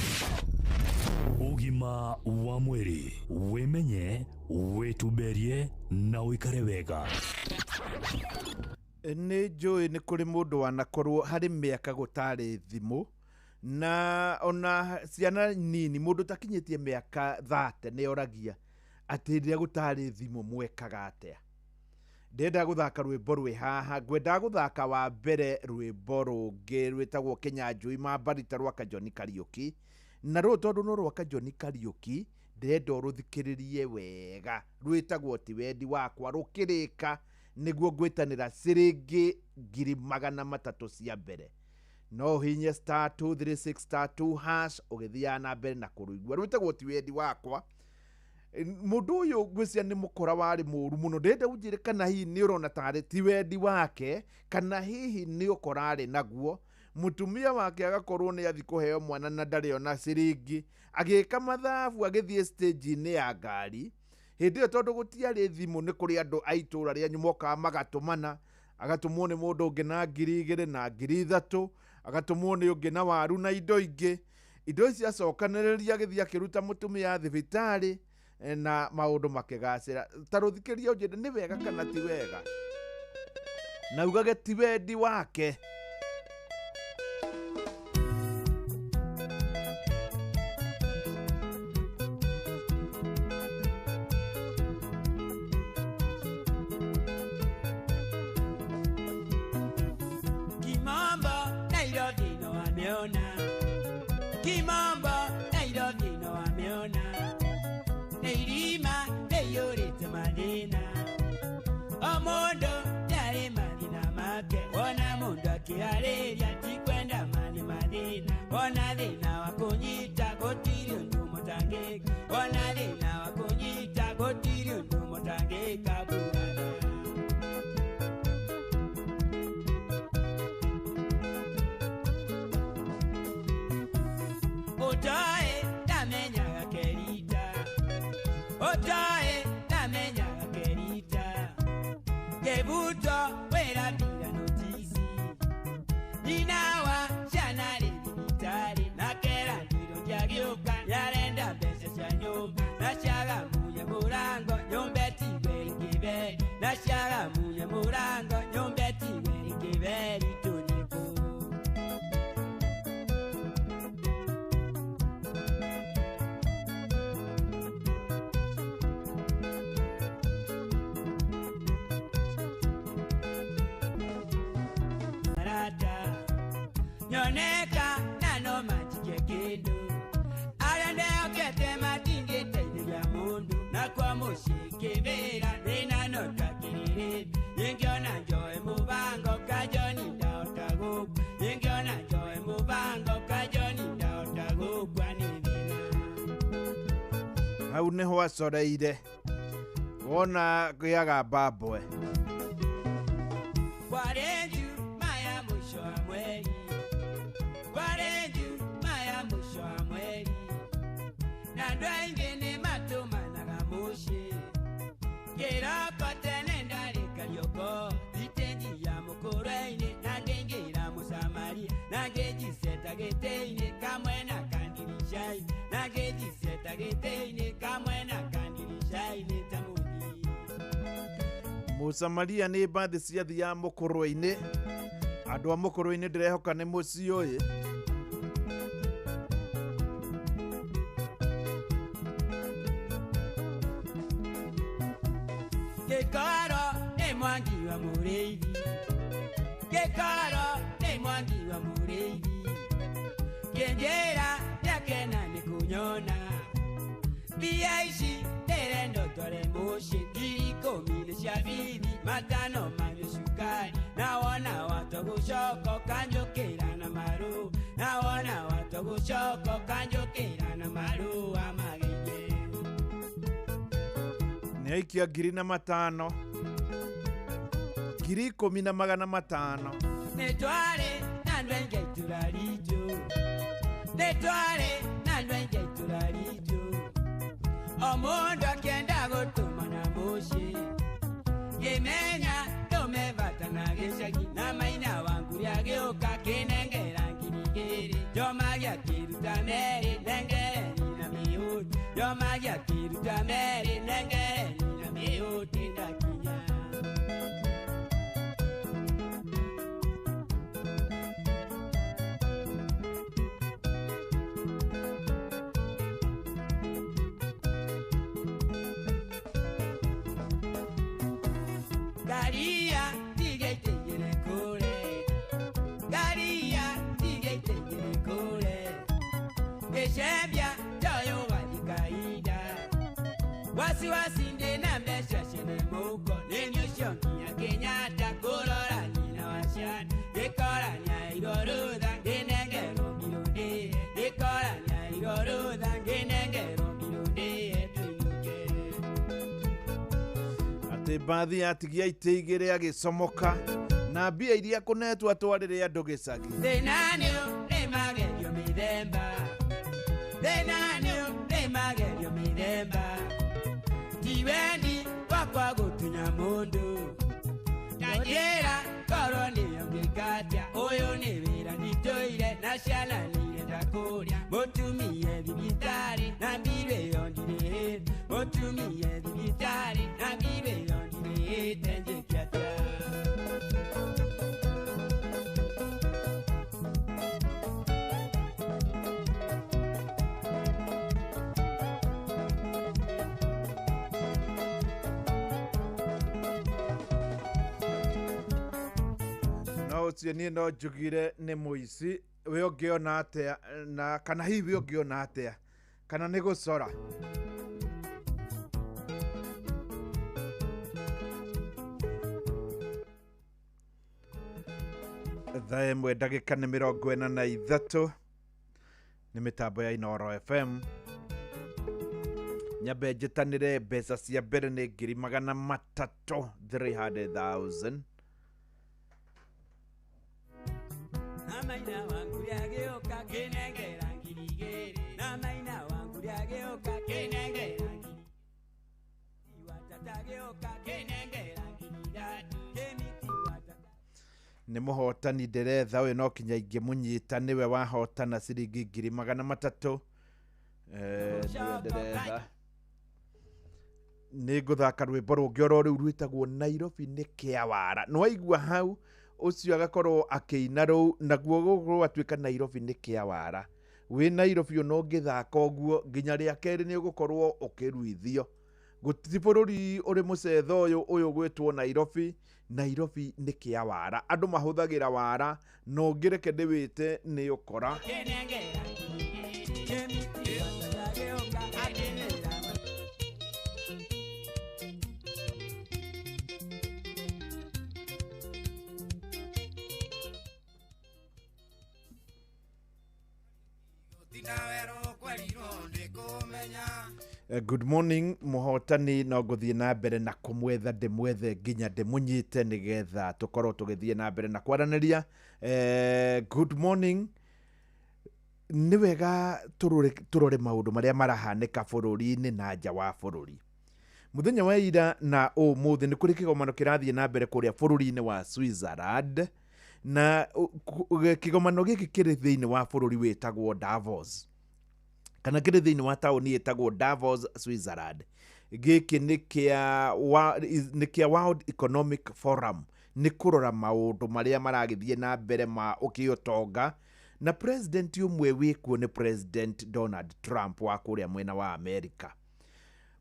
Ũgima wa mwĩrĩ, wĩmenye, wĩtumberie na ũikare wega. Nĩ njũĩ nĩ kũrĩ mũndũ wanakorwo harĩ mĩaka gũtarĩ thimũ, na ona ciana nini mũndũ takinyĩtie mĩaka 30 nĩ oragia atĩ rĩrĩa gũtarĩ thimũ mwekaga atĩa. Ndĩrenda gũthaka rwĩmbo rwĩ haha, ngwendaga gũthaka wa mbere rwĩmbo rũngĩ rwĩtagwo Kĩnyanjui ma Mbarita rwa Kajoni Kariũki, na rũrũ tondũ no rwa Kajoni Kariũki ndĩrenda ũrũthikĩrĩrie wega, rwĩtagwo Ti Wendi Wakwa, rũkĩrĩka nĩguo ngwĩtanĩra ciringi 300,000 cia mbere. No ũhihinye *236*2# ũgĩthiaga na mbere na kũrũigua. Rwĩtagwo Ti Wendi Wakwa. Mũndũ ũyũ ngwĩciria nĩ mũkora warĩ mũru mũno. Ndĩrenda ũnjĩre kana hihi nĩ ũrona tarĩ ti wendi wake, kana hihi nĩ ũkora arĩ naguo. Mũtumia wake agakorwo nĩ athi kũheo mwana na ndarĩ ona ciringi, agĩka mathabu agĩthiĩ stage-inĩ ya ngari. Hĩndĩ ĩyo tondũ gũtiarĩ thimũ, nĩ kũrĩ andũ a itũũra rĩanyu mokaga magatũmana, agatũmwo nĩ mũndũ ũngĩ na 2,000 na 3,000, agatũmwo nĩ ũngĩ na waru na indo ingĩ. Indo ici acokanĩrĩria agĩthiĩ akĩruta mũtumia thibitarĩ na maũndũ makĩgacĩra. Ta rũthikĩrĩria ũnjĩre nĩ wega kana ti wega, na ugage ti wendi wake. Kimombo Nairobi no wameona, neirima neyurite mathina, o mundu ndarĩ mathina make, wona mundu akĩarĩria ti kwenda mani mathina, wona thĩna wa kũnyita gũtirĩ ũndũ mũtangĩka, wona thĩna wa kũnyita gũtirĩ ũndũ mũtangĩka burana. Ũtoĩ ndamenyaga kerita, ũtoĩ ndamenyaga kerita. Ngĩbutwo wĩra mbira notisi, nyina wa ciana arĩ thibitarĩ, na kerandirwo ndiagĩũka, nĩarenda mbeca cia nyũmba, na ciagamunya mũrango nyũmba ĩtigwe ĩkĩberi, na ciagamunya mũrango nyũmba ĩtigwe ĩkĩberi tũthiĩ kũ. Arata nyoneka na no manjikie kĩndũ, arĩa ndehokete matingĩteithĩria mũndũ, na kwa mũciĩ kĩbĩra thĩna no twakĩrĩrĩte. Ingĩona njoe mũbango kajoni ndahota gũkua, ingĩona njoe mũbango kajoni ndahota gũkua nĩ thĩna. Hau nĩho acoreire wona ngĩaga mbambwe. Kwarĩ Njuma ya mũico wa mweri, kwarĩ Njuma ya mũico wa mweri, na andũ aingĩ nĩmatũmanaga mũciĩ. Kĩroko tene ndarĩ Karioko, thitĩnji ya mũkũrwe-inĩ, na ngĩingĩra Mũsamaria, na ngĩnjiceta gĩtĩ-inĩ kamwe na kandirisha-inĩ, na ngĩnjiceta gĩtĩ-inĩ kamwe na kandirisha-inĩ ta mũthii. Mũsamaria nĩ mbathi ciathiaga mũkũrwe-inĩ. Andũ a mũkũrwe-inĩ ndĩrehoka nĩ mũciũĩ. Gĩkoro nĩ mwangi wa mũrĩithi, gĩkoro nĩ mwangi wa mũrĩithi, kĩnjĩra nĩakena nĩ kũnyona. Mbia ici ndĩrenda ũtware mũciĩ, 10,000 nĩ cia bithi, 5 manyue cukari, na wona watwa gũcoka ũkanjũkĩra na marũa, na wona watwa gũcoka ũkanjũkĩra na marũa mageithie. Nĩ aikia 5,000, 10,500. Nĩtwarĩ na andũ aingĩ a itũũra ritũ, nĩtwarĩ na andũ aingĩ a itũũra ritũ, o mũndũ akĩenda gũtũmana mũciĩ, ngĩmenya ndũme bata na gĩcagi, na maina wangu rĩagĩũka kĩnengera 2,000, njoma gĩakĩruta merĩ nengere nyina mĩũti, njoma gĩakĩruta merĩ nengere nyina mĩũti ndakinya. Garia tigeiteire kure, garia tigeiteire kure, gĩcembia njoyo wathi kahinda, wasiwasi ndĩna mbeca ciene mũhuko, nĩ ũcio nginya Kenyatta kũrora nyina wa ciana, ngĩkora nĩaheirwo rũtha ngĩnengerwo mbirũ ndĩe, ngĩkora nĩaheirwo rũtha ngĩnengerwo mbirũ ndĩe tũinũke. Atĩ mbathi yatigia itĩ igĩrĩ agĩcomoka na mbia iria kũnetwo atwarĩre andũ gĩcagi. Thĩna nĩ ũrĩ magerio mĩthemba, thĩna nĩ ũrĩ magerio mĩthemba, ti wendi wakwa gũtunya mũndũ, ta njĩra korwo nĩyo ngĩkatia, ũyũ nĩ wĩra nditũire na ciana nĩirenda kũrĩa, mũtumie thibitarĩ na mbirũ ĩyo ndirĩhĩte, mũtumie thibitarĩ na mbirũ ĩyo ndirĩhĩte njĩke atĩa? No ũcio niĩ no njugire nĩ mũici. We ũngĩona atĩa na kana hihi we ũngĩona atĩa kana nĩ gũcora? Thaa 1 ndagĩka nĩ 43 nĩ mĩtambo ya Inooro FM. Nyambe njĩtanĩre mbeca cia mbere nĩ 300,000, 300,000. Na maina wangu rĩagĩũka kĩnengera 2,000. Nĩ mũhotani ndĩretha ũyũ no kinya ingĩmũnyita, nĩwe wahotana ciringi 300,000. Nĩwe ndĩretha. Nĩ ngũthaka rwĩmbo rũngĩ oro rĩu rwĩtagwo Nairobi nĩ kĩawara. Nĩwaigua hau ũcio agakorwo akĩina rũu, naguo gũgatuĩka Nairobi nĩ kĩawara. Wĩ Nairobi ona ũngĩthaka ũguo nginya rĩa kerĩ nĩ ũgũkorwo ũkĩruithio. Gũtirĩ bũrũri ũrĩ mũcetho ũyũ ũyũ gwĩtwo Nairobi. Nairobi nĩ kĩawara, andũ mahũthagĩra wara, na ũngĩreke ndĩwĩte nĩ ũkora. Good morning mũhotani, no ngũthiĩ na mbere na kũmwetha ndĩmwethe nginya ndĩmũnyite nĩgetha tũkorwo tũgĩthiĩ na mbere na kwaranĩria. Good morning. Nĩ wega tũrore maũndũ marĩa marahanĩka bũrũri-inĩ na nja wa bũrũri. Mũthenya wa ira na ũmũthĩ nĩ kũrĩ kĩgomano kĩrathiĩ na mbere kũrĩa bũrũri-inĩ wa Switzerland, na kĩgomano gĩkĩ kĩrĩ thĩinĩ wa bũrũri wĩtagwo Davos, kana kĩrĩ thĩinĩ wa taũni ĩtagwo Davos, Switzerland. Gĩkĩ nĩ kĩa World Economic Forum, nĩ kũrora maũndũ marĩa maragĩthiĩ na mbere ma ũkĩũtonga, na president ũmwe wĩkuo nĩ President Donald Trump wa kũrĩa mwena wa America.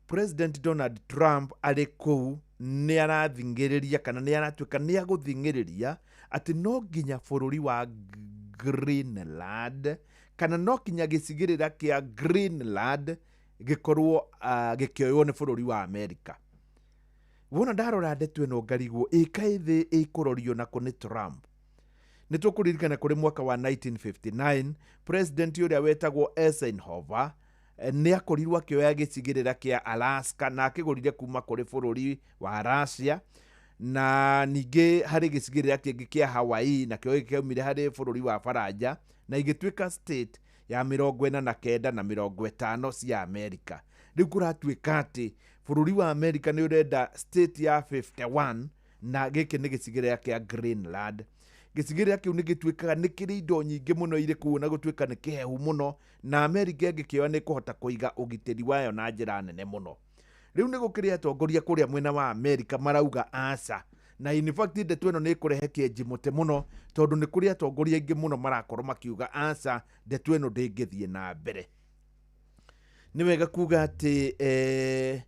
President Donald Trump arĩ kũu nĩ arathing'ĩrĩria kana nĩ aratuĩka nĩ agũthing'ĩrĩria atĩ no nginya bũrũri wa Greenland kana no kinya gĩcigĩrĩra kĩa Greenland gĩkorwo gĩkĩoywo nĩ bũrũri wa America. Wona ndarora ndeto ĩno ngarigwo ĩkaĩ thĩ ĩkũrorio nako nĩ Trump. Nĩ tũkũririkana kũrĩ mwaka wa 1959 president ũrĩa wetagwo Eisenhower nĩ akorirwo akĩoya gĩcigĩrĩra kĩa Alaska na akĩgũrire kuma kũrĩ bũrũri wa Russia, na ningĩ harĩ gĩcigĩrĩra kĩngĩ kĩa Hawaii nakĩo gĩkĩaumire harĩ bũrũri wa Faranja na igĩtuĩka state ya 49 na 50 cia America. Rĩu kũratuĩka atĩ bũrũri wa America nĩ ũrenda state ya 51 na gĩkĩ nĩ gĩcigĩrĩra kĩa Greenland. Gĩcigĩrĩra kĩu nĩ gĩtuĩkaga nĩ kĩrĩ indo nyingĩ mũno irĩ kũu na gũtuĩka nĩ kĩhehu mũno, na America ĩngĩkĩoya nĩ kũhota kũiga ũgitĩri wayo na njĩra nene mũno. Rĩu nĩ gũkĩrĩ atongoria kũrĩa mwena wa America marauga aca, na in fact ndeto ĩno nĩ ĩkũrehe kĩenji mũtĩ mũno tondũ nĩ kũrĩ atongoria aingĩ mũno marakorwo makiuga aca, ndeto ĩno ndĩngĩthiĩ na mbere. Nĩ wega kuga atĩ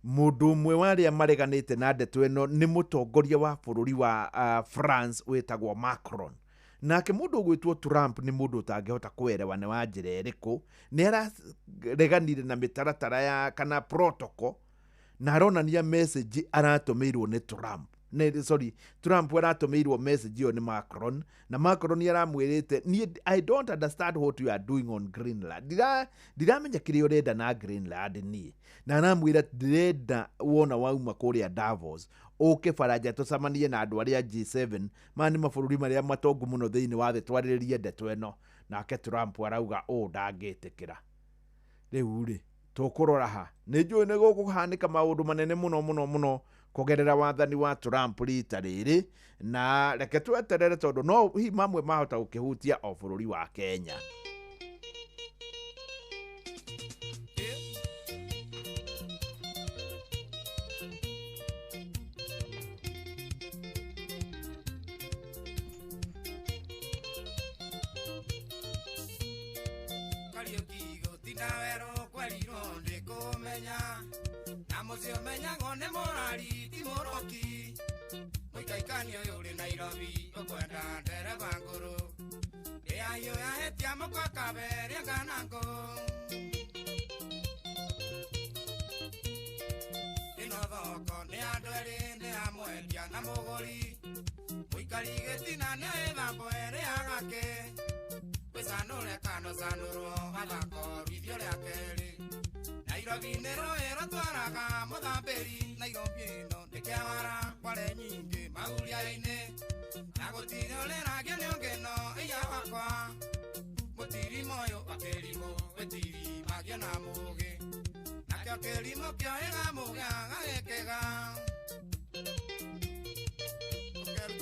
mũndũ ũmwe wa arĩa mareganĩte na ndeto ĩno nĩ mũtongoria wa bũrũri wa France wĩtagwo Macron. Nake mũndũ ũgwĩtwo Trump nĩ mũndũ ũtangĩhota kũerewa nĩ wa njĩra ĩrĩkũ, nĩ arareganire na mĩtaratara ya kana protocol, na aronania message aratũmĩirwo nĩ Trump. Trump aratũmĩirwo message ĩyo nĩ Macron, na Macron nĩ aramwĩrĩte niĩ I don't understand what you are doing on Greenland. Ndiramenya kĩrĩa ũrenda na Greenland niĩ. Na aramwĩra ndĩrenda wona wauma kũrĩa Davos ũke Faranja tũcemanie na andũ arĩa G7, maya nĩ mabũrũri marĩa matongu mũno thĩinĩ wa thĩ, twarĩrĩrie ndeto ĩno. Nake Trump arauga ũũ ndangĩtĩkĩra. Rĩu rĩ tũkũrora ha, nĩ njũĩ nĩ gũkũhanĩka maũndũ manene mũno mũno mũno kũgerera wathani wa Trump rita rĩrĩ, na reke tweterere tondũ no hihi mamwe mahota gũkĩhutia o bũrũri wa Kenya.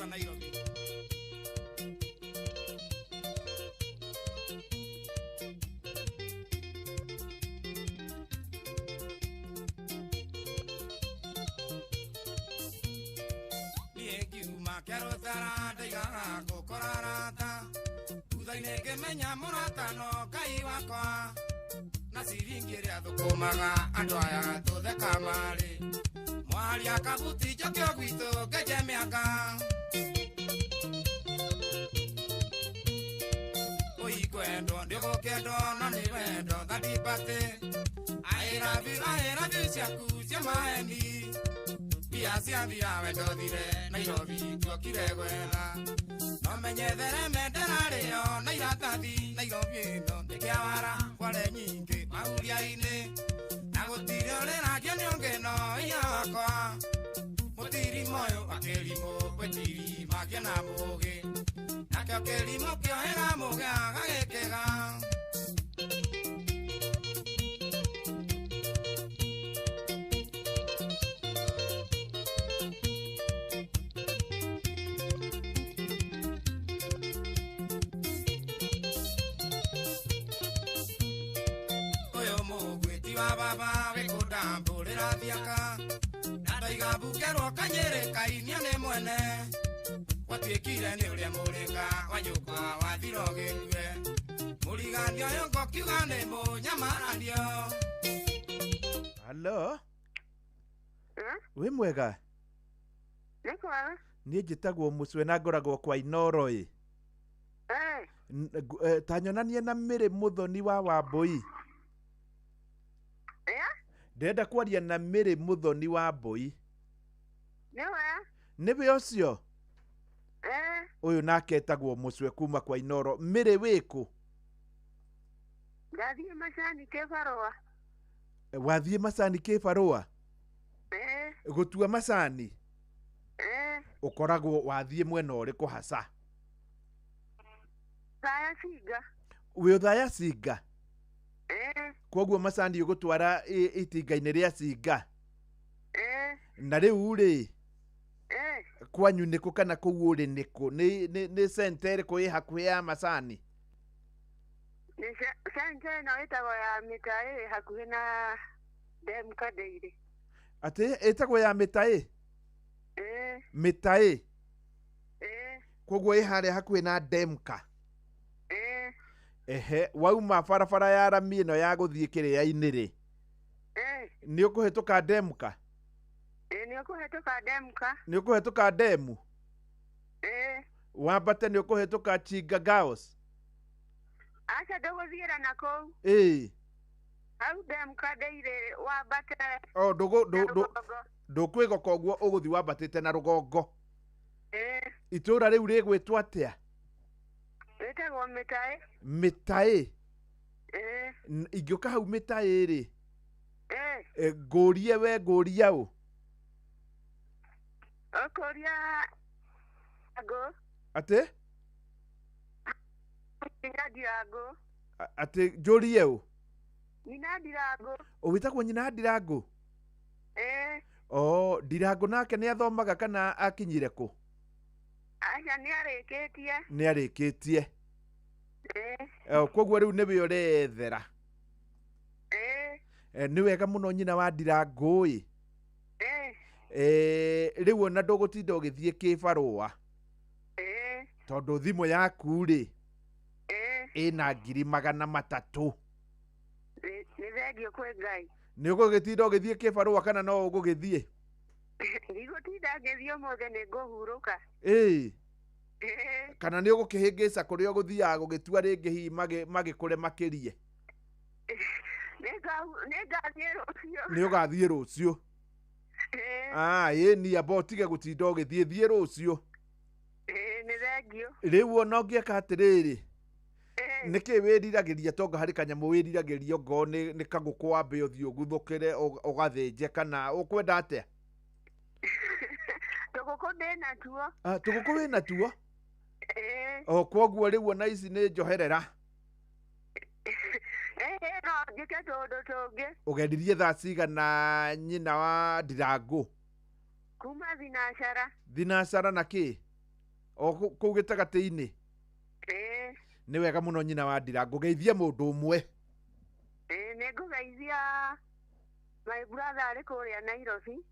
Nairobi. Njerũtara ndaigaga gũkora rata thutha-inĩ ngĩmenya mũrata no Ngai wakwa na ciringi ĩrĩa thũkũmaga andũ aya tũtheka marĩ mwaria kabuti njokio gwitũ ngenje mĩaka ũikwendwo ndĩgũkĩendwo no nĩ wendo thandibate aĩrathi ciaku cia maeni mbia ciathira wendo thire Nairobi tuokire gwetha no menyethere mendera rĩo na iratathi Nairobi ĩno nĩ kĩawara kware nyingĩ mahuria-inĩ na gũtirĩ ũrĩragio nĩ ũngĩ no iya wakwa mũtiri moyo wa kĩrimũ gwĩtiri magia na mũgĩ nakĩo kĩrimũ kĩohĩga mũgĩ agagĩkĩga. Baba wikundambũrĩra thiaka na ndoiga mbungerwo kanyĩrĩ kainia nĩ mwene gwatuĩkire nĩ ũrĩa mũrĩka wa nyũkwa wathira ũgĩkue mũriganio ũyũ ngũkiuga nĩ mũnyamaranio. Halo, wĩ mwega? Nĩ kwega. Niĩ njĩtagwo Mũcwe na ngoragwo kwa Inoro ĩ. Ta nyonanie na Mĩrĩ Mũthoni wa Wambũi. Ndĩrenda kwaria na Mĩrĩ Mũthoni wa Mbũi. Nĩwe. Nĩwe ũcio? Ũyũ nake etagwo Mũcwe kuma kwa Inoro. Mĩrĩ wĩkũ? Ndathiĩ macani kĩbarũa. Wathiĩ macani kĩbarũa? Gũtua macani? Ũkoragwo wathiĩ mwena ũrĩkũ haca? Thaya Cinga. Wĩ Othaya Cinga? Koguo macani ũgũtwara itinga-inĩ rĩa Cinga? Na rĩu rĩ, kwanyu nĩkũ kana kũu ũrĩ nĩkũ? Nĩ center ĩrĩkũ ĩ hakuhĩ ya macani? Nĩ center ĩno ĩtagwo ya Mĩtaĩ ĩ hakuhĩ na Demka Dairy. Atĩ ĩtagwo ya Mĩtaĩ? Mĩtaĩ? Koguo ĩ harĩa hakuhĩ na Demka? Ehe, wauma barabara ya rami ĩno ya gũthiĩ kĩrĩa-inĩ rĩ, nĩ ũkũhĩtũka Demka? Nĩ ũkũhĩtũka Demka. Nĩ ũkũhĩtũka Demu? Wambate nĩ ũkũhĩtũka Chinga Girls? Aca ndũgũthiĩra na kũu. Hau Demka Dairy wambate. O ndũkwĩgoka ũguo ũgũthiĩ wambatĩte na rũgongo. Itũũra rĩu rĩgwĩtwo atĩa? Ĩtagwo Mĩtaĩ. Mĩtaĩ? Ingĩũka hau Mĩtaĩ rĩ, ngũrie we ngũria ũ? Ũkũria ngũ. Atĩ? Nyina Ndirangũ. Atĩ njũrie ũ? Nyina Ndirangũ. Wĩtagwo nyina Ndirangũ? O Ndirangũ nake nĩ athomaga kana akinyire kũ? Aca nĩ arĩkĩtie. Nĩ arĩkĩtie. Koguo rĩu nĩwe ũrethera. Nĩ wega mũno nyina wa Ndirangũ ĩ. Rĩu ona ndũgũtinda ũgĩthiĩ kĩbarũa. Tondũ thimũ yaku rĩ, ĩna 300,000. Nĩ thengiũ kwĩ Ngai. Nĩ ũgũgĩtinda ũgĩthiĩ kĩbarũa kana no ũgũgĩthiĩ? Ndigũtinda ngĩthiĩ ũmũthĩ nĩ ngũhurũka. Kana nĩ ũgũkĩhĩngĩca kũrĩa ũgũthiaga gũgĩtua rĩngĩ hihi magĩkũre makĩrie? Nĩ ngathiĩ rũciũ. Nĩ ũgathiĩ rũciũ? Ĩĩ ni amba ũtige gũtinda ũgĩthiĩ, thiĩ rũciũ. Nĩ thengiũ. Rĩu ona ũngĩeka atĩrĩrĩ, nĩkĩ wĩriragĩria tonga harĩ kanyamũ wĩriragĩria ongorwo nĩ kagũkũ wambe ũthiĩ ũguthũkĩre ũgathĩnje kana ũkwenda atĩa? Tũgũkũ ndĩnatuo. Tũgũkũ wĩnatuo? O koguo rĩu ona ici nĩ njoherera. No njĩke tũũndũ tũngĩ. Ũgeririe thaa cigana nyina wa Ndirangũ? Kuma thinacara. Thinacara na kĩ? O kũu gĩtagatĩ-inĩ? Nĩ wega mũno nyina wa Ndirangũ, geithia mũndũ ũmwe. Nĩ ngũgeithia my brother arĩ kũrĩa Nairobi.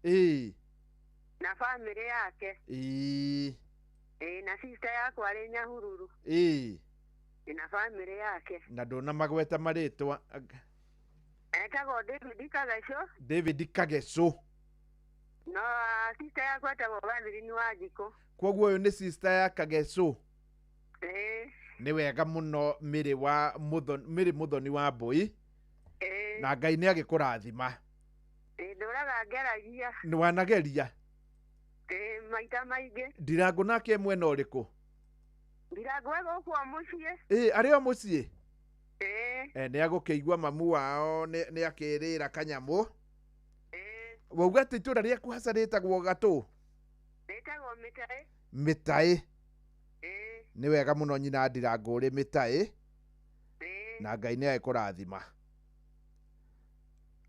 Na family yake. Ĩĩ, na sister yakwa arĩ Nyahururu. Ĩĩ. Na bamĩrĩ yake. Na ndũnamagweta marĩtwa. Etagwo David Kageco. David Kageco. No sister yakwa etagwo Catherine Wanjikũ. Koguo ũyũ nĩ sister ya Kageco. Ĩĩ. Nĩ wega mũno Mĩrĩ wa Mũthoni, Mĩrĩ Mũthoni wa Mbũi. Ĩĩ. Na Ngai nĩ agĩkũrathima. Ĩĩ, ndũraga ngeragia. Nĩ wanageria? Ĩĩ, maita maingĩ. Ndirangũ nake mwena ũrĩkũ? Ndirangũ e gũkũ o mũciĩ. Ĩĩ, arĩ o mũciĩ? Ĩĩ. Nĩ agũkĩigua mamu wao nĩ akĩrĩra kanyamũ. Wauga atĩ itũũra rĩaku haca rĩtagwo gatũ? Rĩtagwo Mĩtaĩ. Mĩtaĩ. Nĩ wega mũno nyina Ndirangũ ũrĩ Mĩtaĩ. Na Ngai nĩ agĩkũrathima.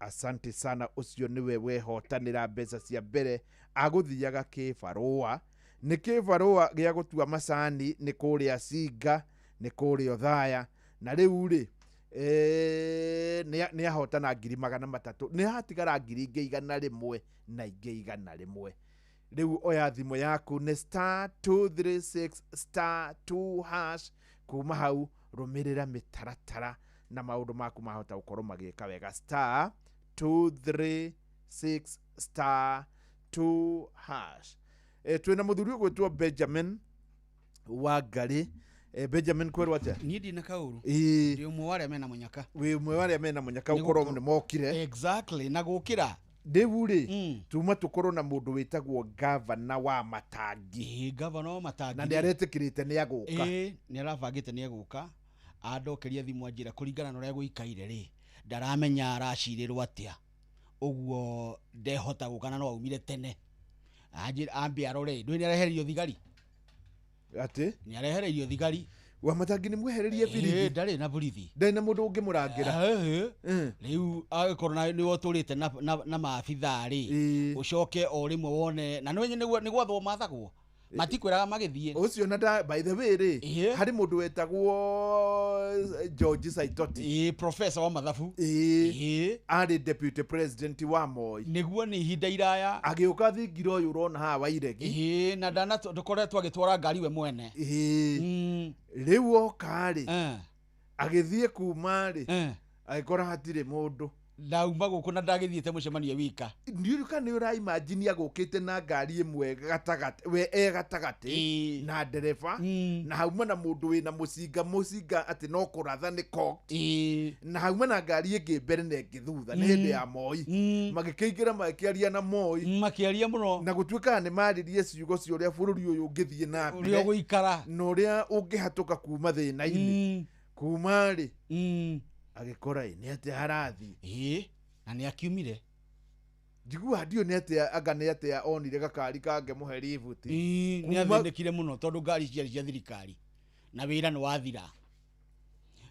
Asante sana. Ũcio nĩwe wehotanĩra mbeca cia mbere agũthiaga kĩbarũa. Nĩ kĩbarũa gĩa gũtua macani, nĩ kũrĩa Cinga, nĩ kũrĩa Othaya. Na rĩu rĩ, nĩ ahotana 300,000. Nĩ hatigara 100,000 na ingĩ 100. Rĩu oya thimũ yaku nĩ star 236 star 2 hash. Kuma hau rũmĩrĩra mĩtaratara na maũndũ maku mahota gũkorwo magĩka wega. Star 236 star 2 hash. Twĩna mũthuri ũgwĩtwo Benjamin Wangari. Benjamin, kwĩrwo atĩa? Niĩ ndina kaũru. Ĩĩ. Ndĩ ũmwe wa arĩa mena mũnyaka. Wĩ ũmwe wa arĩa mena mũnyaka, ũkorwo nĩ mokire. Exactly, na gũkĩra. Rĩu rĩ, tuma tũkorwo na mũndũ wĩtagwo gavana wa Matangi. Ĩĩ, gavana wa Matangi. Na nĩ aretĩkĩrĩte nĩ agũka. Ĩĩ, nĩ arabangĩte nĩ egũka. Andokeria thimũ anjĩra kũringana na ũrĩa gũikaire rĩ, ndaramenya aracirĩrwo atĩa. Ũguo ndehota gũka na no aumire tene. Anjĩra ambe arore, ndũĩ nĩ arehereirio thigari? Atĩ? Nĩ arehereirio thigari. Wa Matangi nĩ mwehererie birithi? Ĩĩ, ndarĩ na burithi. Ndarĩ na mũndũ ũngĩmũrangĩra? Rĩu agĩkorwo na nĩwe ũtũrĩte na maabithaa rĩ, ũcoke o rĩmwe wone, na nĩ nĩ gwathwo mathagwo. Matikwĩraga magĩthiĩ. Ũcio na by the way rĩ, harĩ mũndũ wetagwo George Saitoti. Ĩĩ, professor wa mathabu. Ĩĩ. Arĩ deputy president wa Moi. Nĩguo nĩ ihinda iraya. Agĩũka thingira ũyũ ũrona haha wa Iregi. Ĩĩ, na ndana ndũkoretwo agĩtwara ngari we mwene. Ĩĩ. Rĩu oka rĩ, agĩthiĩ kuma rĩ, agĩkora hatirĩ mũndũ. Ndauma gũkũ na ndagĩthiĩte mũcemanio wika. Ndiũĩ kana nĩ ũraimagine agũkĩte na ngari ĩmwe gatagatĩ, we e gatagatĩ na ndereba, na hauma na mũndũ wĩna mũcinga atĩ no kũratha nĩ cocked, na hauma na ngari ĩngĩ mbere na ĩngĩ thutha, nĩ hĩndĩ ya Moi. Magĩkĩingĩra magĩkĩaria na Moi. Makĩaria mũno. Na gũtuĩkaga nĩ maririe ciugo cia ũrĩa bũrũri ũyũ ũngĩthiĩ na mbere. Ũrĩa ũgũikara. Na ũrĩa ũngĩhatũka kuma thĩna-inĩ. Kuma rĩ, agĩkora ĩ nĩ atĩa harathiĩ. Ĩĩ, na nĩ akiumire. Njiguaga ndiũĩ nĩ atĩa, anga nĩ atĩa onire gakari kangĩmũhe ributi. Ĩĩ, nĩ athĩnĩkire mũno tondũ ngari ciarĩ cia thirikari na wĩra nĩ wathira.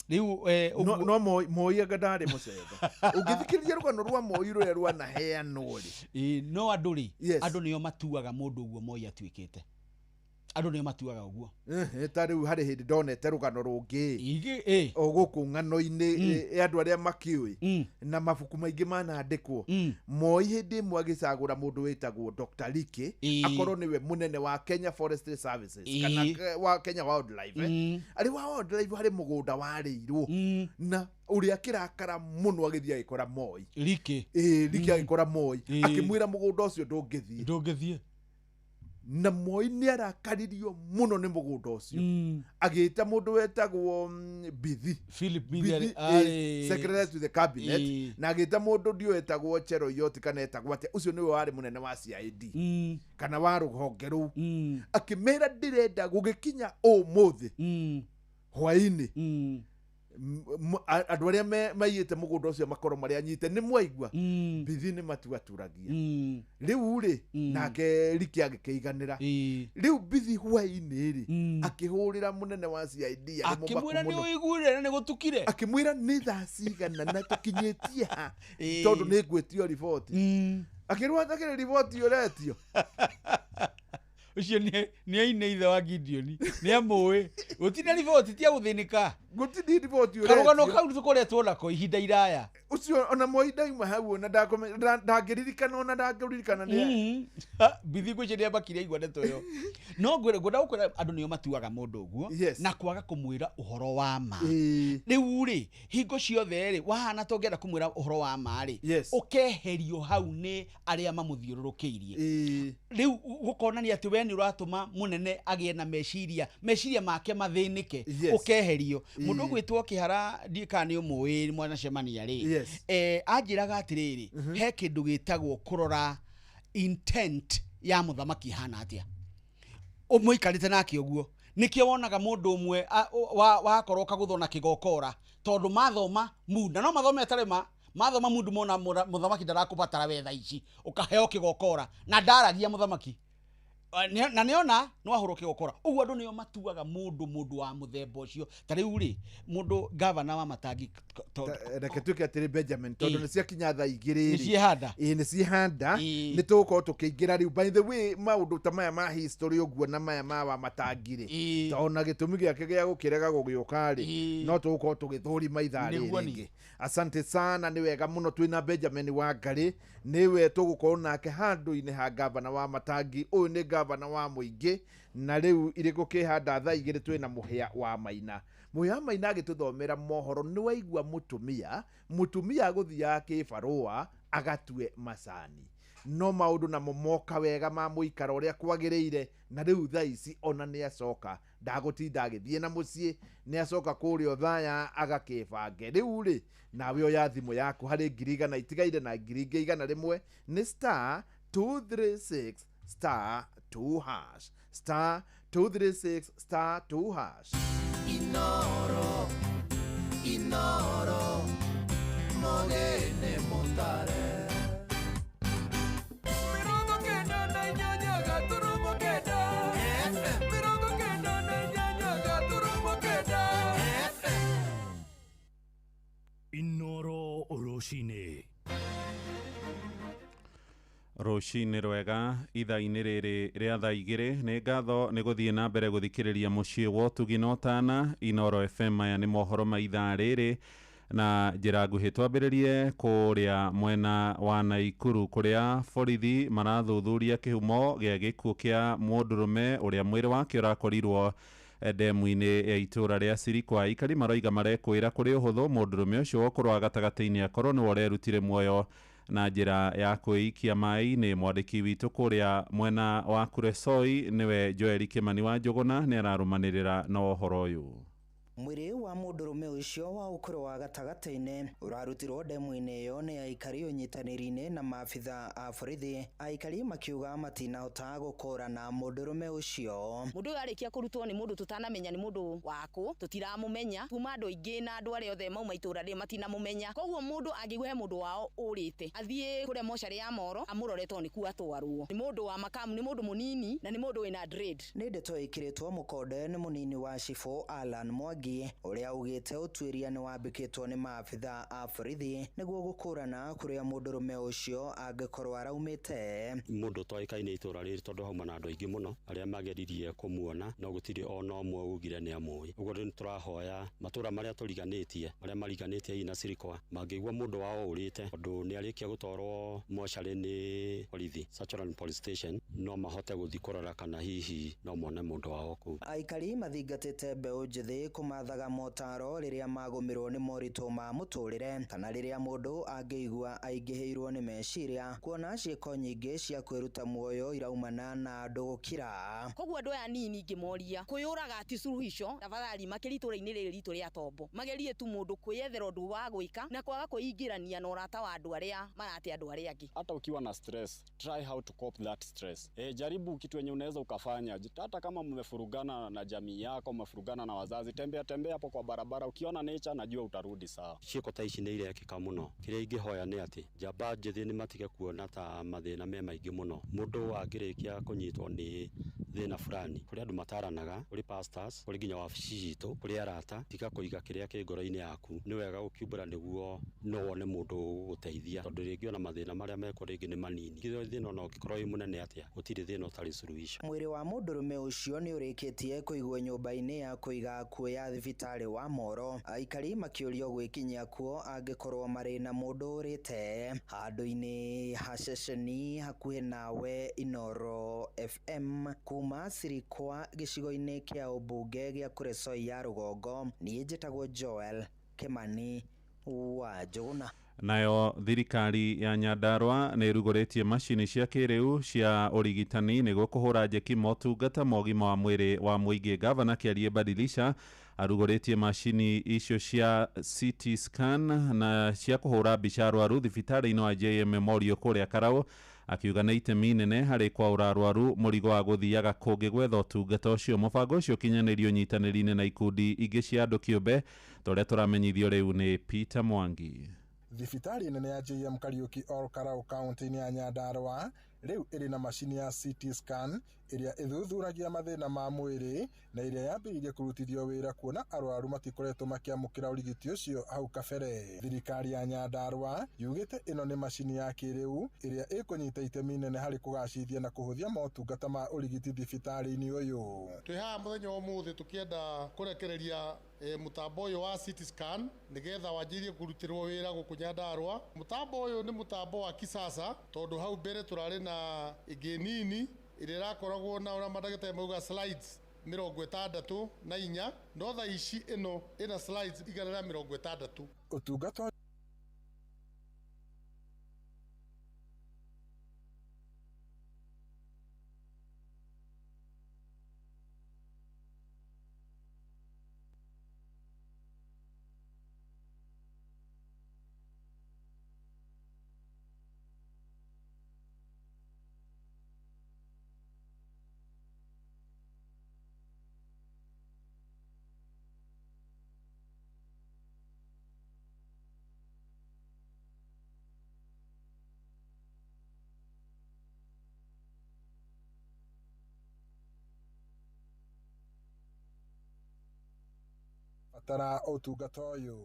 Rĩu no Moi anga ndarĩ mũcemba. Ũngĩthikĩrĩria rũgano rwa Moi rũrĩa rwanaheanwo rĩ. Ĩĩ, no andũ rĩ, andũ nĩo matuaga mũndũ ũguo Moi atuĩkĩte. Andũ nĩo matuaga ũguo. Ta rĩu harĩ hĩndĩ ndonete rũgano rũngĩ o gũkũ ng'ano-inĩ andũ arĩa makĩũĩ na mabuku maingĩ manandĩkwo. Moi hĩndĩ ĩmwe agĩcagũra mũndũ wĩtagwo Dr. Liki akorwo nĩwe mũnene wa Kenya Forestry Services kana wa Kenya Wildlife. Arĩ wa Wildlife harĩ mũgũnda warĩirwo na ũrĩa akĩrakara mũno agĩthiĩ agĩkora Moi. Liki. Ĩĩ, Liki agĩkora Moi akĩmwĩra mũgũnda ũcio ndũngĩthiĩ. Ndũngĩthiĩ. Na Moi nĩ arakaririo mũno nĩ mũgũnda ũcio. Agĩta mũndũ wetagwo Bithi. Philip Bithi arĩ secretary to the cabinet, na agĩta mũndũ ndiũ wetagwo Cheroiyot kana etagwo atĩa, ũcio nĩwe warĩ mũnene wa CID kana wa rũhonge rũu. Akĩmera ndĩrenda gũgĩkinya ũmũthĩ hwaĩ-inĩ andũ arĩa maiyĩte mũgũnda ũcio makorwo marĩ anyite nĩ mwaigua. Bithi nĩ matuaturagia. Rĩu rĩ, nake Liki agĩkĩiganĩra. Rĩu Bithi hwaĩ-inĩ rĩ, akĩhũrĩra mũnene wa CID arĩ mũmaku Akĩmwĩra nĩ mũno. ũiguire na nĩ gũtukire. Akĩmwĩra nĩ thaa cigana na tũkinyĩtie ha, tondũ nĩ ngwĩtio riboti. Akĩrwo atakĩrĩ riboti ũretio. Ũcio nĩ aine ithe wa Gideon, nĩ amũĩ. Gũtirĩ na riboti tia gũthĩnĩka. Gũtirĩ riboti ũretio. Karũgano kau tũkoretwo nako ihinda iraya. Ũcio ona Moi ndauma hau ona ndangĩririkana ona ndangĩririkana nĩ bithi ngwĩciria nĩambakire aigua ndeto ĩyo. No ngwĩra ngwenda gũkwĩra andũ nĩo matuaga mũndũ ũguo na kwaga kũmwĩra ũhoro wa ma. Rĩu rĩ hingo ciothe rĩ wahana ta ũngĩenda kũmwĩra ũhoro wa ma rĩ ũkeherio hau nĩ arĩa mamũthiũrũrũkĩirie. Rĩu gũkonania atĩ we nĩ ũratũma mũnene agĩe na meciria make mathĩnĩke ũkeherio. Mũndũ ũgwĩtwo Kĩhara ndiũĩ kana nĩ ũmũĩ mwanacemania rĩ anjĩraga atĩrĩrĩ he kĩndũ gĩtagwo kũrora intent ya mũthamaki hana atĩa ũmũikarĩte nake ũguo. Nĩkĩo wonaga mũndũ ũmwe wakorwo kagũthwo na kĩgokora tondũ mathoma mood na no mathome atarĩ ma mathoma mood mona mũthamaki ndarakũbatara we thaa ici ũkaheo kĩgokora na ndaragia mũthamaki na nĩona no ahũrwo kĩgokora. Ũguo andũ nĩo matuaga mũndũ wa mũthemba ũcio. Ta rĩu rĩ mũndũ gavana wa Matangi reke tuĩke atĩrĩ Benjamin tondũ nĩ ciakinya thaa igĩrĩ nĩ ciehanda nĩ ciehanda nĩ tũgũkorwo tũkĩingĩra rĩu. By the way maũndũ ta maya ma history ũguo na maya ma wa Matangi rĩ ona gĩtũmi gĩake gĩa gũkĩrega gũgĩũka rĩ no tũgũkorwo tũgĩthũrima ithaa rĩrĩ rĩngĩ. Asante sana, nĩ wega mũno twĩna Benjamin Wangari nĩwe tũgũkorwo nake handũ-inĩ ha gavana wa Matangi. Ũyũ nĩ gavana wa mũingĩ na rĩu irĩ gũkĩhanda thaa igĩrĩ twĩna Mũhĩa wa Maina. Mũhĩa wa Maina agĩtũthomera mohoro nĩ waigua mũtumia agũthiaga kĩbarũa agatue macani no maũndũ namo moka wega ma mũikaro ũrĩa kwagĩrĩire na rĩu thaa ici ona nĩ acoka ndagũtinda agĩthiĩ na mũciĩ nĩ acoka kũrĩa Othaya agakĩbange. Rĩu rĩ nawe oya thimũ yaku harĩ 100,000 itigaire na 1,100 nĩ star 236 star 2 hash star 236 star 2 hash. Inoro Inoro mogene montare mirongo kenda na inyanya gaturumo kenda FM mirongo kenda na inyanya gaturumo kenda FM. Inoro rũcinĩ rũcinĩ rwega ithaa-inĩ rĩrĩ rĩa thaa igĩrĩ nĩ ngatho nĩ gũthiĩ na mbere gũthikĩrĩria mũciĩ wa ũtugi na ũtana Inoro FM. Maya nĩ mohoro ma ithaa rĩrĩ na njĩra nguhĩ. Twambĩrĩrie kũrĩa mwena wa Naikuru kũrĩa borithi marathuthuria kĩhumo gĩa gĩkuũ kĩa mũndũrũme ũrĩa mwĩrĩ wake ũrakorirwo ndemu-inĩ ya itũũra rĩa Sirikwa. Aikari maroiga marekwĩra kũrĩ ũhũthũ mũndũrũme ũcio wa ũkũrũ wa gatagatĩ-inĩ akorwo nĩwe ũrerutire muoyo na njĩra ya kwĩikia maĩ-inĩ. Mwandĩki witũ kũrĩa mwena wa Kuresoi nĩwe Joel Kimani wa Njũgũna nĩ ararũmanĩrĩra na ũhoro ũyũ. Mwĩrĩ wa mũndũrũme ũcio wa ũkũrũ wa gatagatĩ-inĩ ũrarutirwo ndemu-inĩ ĩyo nĩ aikari ũnyitanĩri-inĩ na maabitha a borithi. Aikari makiuga matinahota gũkũrana mũndũrũme ũcio. Mũndũ ũyũ arĩkia kũrutwo nĩ mũndũ tũtanamenya nĩ mũndũ wakũ, tũtiramũmenya kuma andũ aingĩ na andũ arĩa othe mauma itũũra rĩrĩ matinamũmenya. Koguo mũndũ angĩigua he mũndũ wao ũrĩte athiĩ kũrĩa mocarĩ ya Moro amũrore tondũ nĩkuo atwarwo. Nĩ mũndũ wa makamu, nĩ mũndũ mũnini na nĩ mũndũ wĩna dread. Nĩ ndeto ĩkĩrĩtwo mũkonde nĩ mũnini wa cibũ Alan Mwangi ũrĩa augĩte ũtuĩria nĩ wambĩkĩtwo nĩ maabitha a borithi nĩguo gũkũrana kũrĩa mũndũrũme ũcio angĩkorwo araumĩte. Mũndũ ũtoĩkaine itũũra rĩrĩ tondũ hauma na andũ aingĩ mũno arĩa mageririe kũmuona no gũtirĩ ona ũmwe ugire nĩ amũĩ. Ũguo nĩ tũrahoya matũũra marĩa tũriganĩtie marĩa mariganĩtie hihi na Sirikwa mangĩigua mũndũ wao ũrĩte tondũ nĩ arĩkia gũtwarwo mocarĩ nĩ borithi Sachalani Police Station no mahote gũthiĩ kũrora kana hihi no mone mũndũ wao kũu. Aikari mathingatĩte mbeũ njĩthĩ kũmathaga motaro rĩrĩa magũmĩrwo nĩ moritũ ma mũtũrĩre kana rĩrĩa mũndũ angĩigua aingĩhĩirwo nĩ meciria kuona ciĩko nyingĩ cia kwĩruta muoyo iraumana na andũ gũkira. Koguo andũ aya nini ingĩmoria kwĩyũraga ti suluhisho, tafadhali makĩria itũũra-inĩ rĩrĩ ritũ rĩa Tombo magerie tu mũndũ kwĩyethera ũndũ wa gwĩka na kwaga kwĩingĩrania na ũrata wa andũ arĩa marate andũ arĩa angĩ. Hata ukiwa na stress, try how to cope that stress. Jaribu kitu yenye unaweza ukafanya. Hata kama mmefurugana na jamii yako, mmefurugana na wazazi, tembea tembea hapo kwa barabara, ukiona nature najua utarudi sawa. Ciĩko ta ici nĩ irekĩka mũno. Kĩrĩa ingĩhoya nĩ atĩ njamba njĩthĩ nĩ matige kuona ta mathĩna me maingĩ mũno. Mũndũ angĩrĩkia kũnyitwo nĩ thĩna fulani, kũrĩ andũ mataranaga, kũrĩ pastors, kũrĩ nginya wabici citũ, kũrĩ arata, tiga kũiga kĩrĩa kĩ ngoro-inĩ yaku. Nĩ wega gũkiumbũra nĩguo no wone mũndũ ũgũgũteithia tondũ rĩngĩ ona mathĩna marĩa mekwo rĩngĩ nĩ manini. Thĩna ona ũngĩkorwo wĩ mũnene atĩa, gũtirĩ thĩna ũtarĩ suluhisho. Mwĩrĩ wa mũndũrũme ũcio nĩ ũrĩkĩtie kũigwo nyũmba-inĩ ya kũiga akuũ ya thibitarĩ wa Moro, aikari makĩũrio gwĩkinyia kuo angĩkorwo marĩ na mũndũ ũrĩte. Handũ-inĩ ha ceceni hakuhĩ nawe Inooro FM kuma Sirikwa gĩcigo-inĩ kĩa ũmbunge gĩa Kuresoi ya rũgongo, niĩ njĩtagwo Joel Kimani wa Njũgũna. Nayo thirikari ya Nyandarua nĩ ĩrugũrĩtie macini cia kĩrĩu cia ũrigitani nĩguo kũhũra njeki motungata ma ũgima wa mwĩrĩ wa mũingĩ. Gavana Kĩarie Badilisha arugũrĩtie macini icio cia CT scan na cia kũhũra mbica arwaru thibitarĩ-inĩ wa JM Memorial kũrĩa Karau, akiuga nĩ itemi nene harĩ kwaũra arwaru mũrigo wa gũthiaga kũngĩ gwetha ũtungata ũcio. Mũbango ũcio ũkinyanĩrio ũnyitanĩri-inĩ na ikundi ingĩ cia andũ kĩũmbe ta ũrĩa tũramenyithio rĩu nĩ Peter Mwangi. Thibitarĩ nene ya JM Kariuki Ol Karau kaunti-inĩ ya Nyandarua rĩu ĩrĩ na macini ya CT scan ĩrĩa ĩthuthuragia mathĩna ma mwĩrĩ na ĩrĩa yambĩrĩirie kũrutithio wĩra kuona arwaru matikoretwo makĩamũkĩra ũrigiti ũcio hau kabere. Thirikari ya Nyandarua yugĩte ĩno nĩ macini ya kĩrĩu ĩrĩa ĩkũnyita itemi nene harĩ kũgacĩrithia na kũhũthia motungata ma ũrigiti thibitarĩ-inĩ ũyũ. Twĩ haha mũthenya wa ũmũthĩ tũkĩenda kũrekereria mũtambo ũyũ wa CT scan nĩgetha wanjĩrĩrie kũrutĩrwo wĩra gũkũ Nyandarua. Mũtambo ũyũ nĩ mũtambo wa kisasa tondũ hau mbere tũrarĩ na ĩngĩ nini ĩrĩa ĩrakoragwo na ũrĩa mandagĩtarĩ mauga slides 64, no thaa ici ĩno ĩna slides 160. Ũtungata batara ũtungata ũyũ.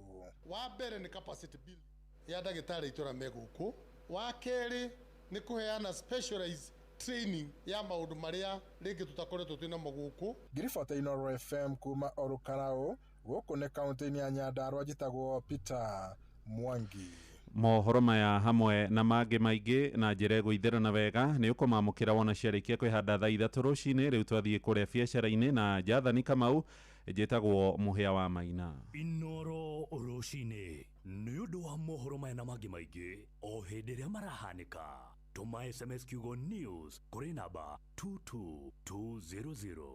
Wa mbere nĩ capacity building ya ndagĩtarĩ aitũ arĩa me gũkũ. Wa kerĩ nĩ kũheana specialized training ya maũndũ marĩa rĩngĩ tũtakoretwo twĩ namo gũkũ. Ngiribota Inooro FM kuma Ol Karau gũkũ nĩ kaunti-inĩ ya Nyandarua, njĩtagwo Peter Mwangi. Mohoro maya hamwe na mangĩ maingĩ na njĩra ĩgũithĩrana wega nĩ ũkũmamũkĩra wona ciarĩkia kwĩhanda thaa 3 rũcinĩ. Rĩu twathiĩ kũrĩa biacara-inĩ na Jathani Kamau, njĩtagwo Mũhĩa wa Maina. Inooro rũcinĩ nĩ ũndũ wa mohoro maya na mangĩ maingĩ o hĩndĩ ĩrĩa marahanĩka. Tũma SMS kiugo news kũrĩ namba 22200.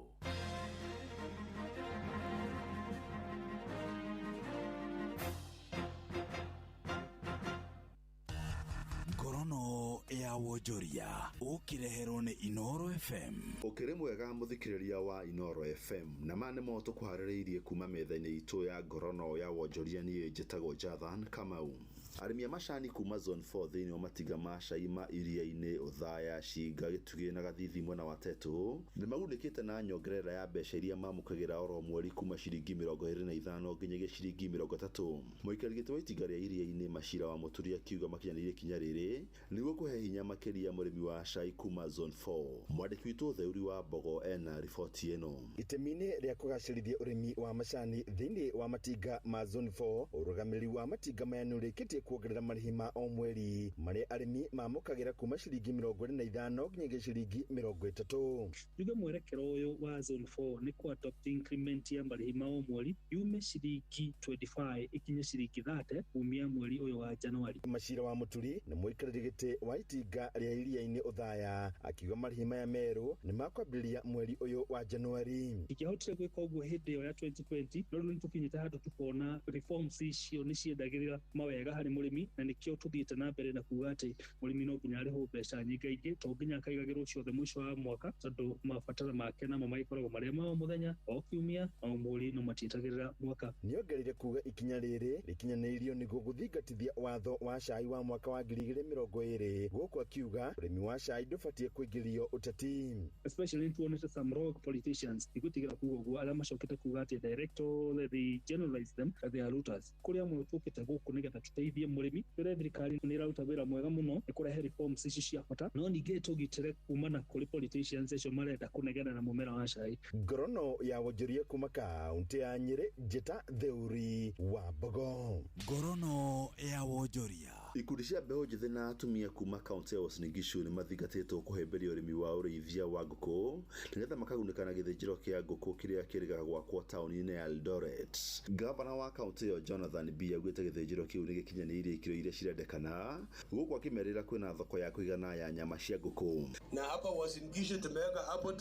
Ngorono ya wonjoria ũkĩreherwo nĩ Inooro FM. Ũkĩrĩ mwega mũthikĩrĩria wa Inooro FM, na ma nĩmo tũkũharĩrĩirie kuma metha-inĩ itũ ya ngorono ya wonjoria. Niĩ njĩtagwo Jathan Kamau. Arĩmi a macani kuma zone 4 thĩinĩ wa matinga ma cai ma iria-inĩ Othaya, Cinga, Gĩtugĩ na Gathithi mwena wa Tetu nĩ magunĩkĩte na nyongerera ya mbeca iria mamũkagĩra oro mweri kuma ciringi 25 nginyagia ciringi 30. Mũikarĩri gĩtĩ wa itinga rĩa iria-inĩ Macira wa Mũturi akiuga makinyanĩirie ikinya rĩrĩ nĩguo kũhe hinya makĩria mũrĩmi wa cai kuma zone 4. Mwandĩki witũ Theuri wa Mbogo ena riboti ĩno. Itemi-inĩ rĩa kũgacĩrithia ũrĩmi wa macani thĩinĩ wa matinga ma zone 4, ũrũgamĩrĩri wa matinga maya nĩ ũrĩkĩtie kuongerera marĩhi ma o mweri marĩa arĩmi mamũkagĩra kuma ciringi 25 nginyagia ciringi 30. Njuge mwerekero ũyũ wa zone 4 nĩ ku adopt increment ya marĩhi ma o mweri yume ciringi 25 ikinye ciringi 30 kumia mweri ũyũ wa Januari. Macira wa Mũturi nĩ mũikarĩri gĩtĩ wa itinga rĩa iria-inĩ Othaya akiuga marĩhi maya merũ nĩ makwambĩrĩria mweri ũyũ wa Januari. Ingĩahotire gwĩka ũguo hĩndĩ ĩyo ya 2020, no rĩu nĩtũkinyĩte handũ tukona reforms icio nĩ ciendagĩrĩra mawega harĩ mũrĩmi, na nĩkĩo tũthiĩte na mbere na kuga atĩ mũrĩmi no nginya arĩhwo mbeca nyingaingĩ, to nginya akaigagĩrwo ciothe mũico wa mwaka, tondũ mabataro make namo magĩkoragwo marĩa ma o mũthenya, o kiumia, o mweri, no matietagĩrĩra mwaka. Nĩongereire kuga ikinya rĩrĩ rĩkinyanĩirio nĩguo gũthingatithia watho wa cai wa mwaka wa 2020, gũkũ akiuga ũrĩmi wa cai ndũbatiĩ kũingĩrio ũteti. Especially nĩtuonete some rogue politicians ndigũtigĩra kuga ũguo, arĩa macokete kuga atĩ direct all they generalize them that they are looters. Kũrĩ amwe tũkĩte gũkũ nĩgetha tũteithie Tũteithie mũrĩmi, twĩre thirikari nĩ ĩraruta wĩra mwega mũno nĩ kũrehe reforms ici cia bata, no ningĩ tũgitĩre kumana kũrĩ politicians acio marenda kũnegena na mũmera wa cai. Ngorono ya wonjoria kuma kaunti ya Nyĩrĩ, njĩta Theuri wa Mbogo. Ngorono ya wonjoria. Ikundi cia mbeũ njĩthĩ na atumia kuma kaunti ya Uasin Gishu nĩ mathingatĩtwo kũhĩmbĩria ũrĩmi wa ũrĩithia wa ngũkũ nĩgetha makagunĩka na gĩthĩnjĩro kĩa ngũkũ kĩrĩa kĩrĩga gwakwo taũni-inĩ ya Eldoret. Gavana wa kaunti ĩyo Jonathan B augĩte gĩthĩnjĩro kĩu nĩ gĩkinyanĩirie ikĩro iria cirendekana gũkũ akĩmerĩra kwĩna thoko ya kũigana ya nyama cia ngũkũ. Na hapa Uasin Gishu tumeweka hapo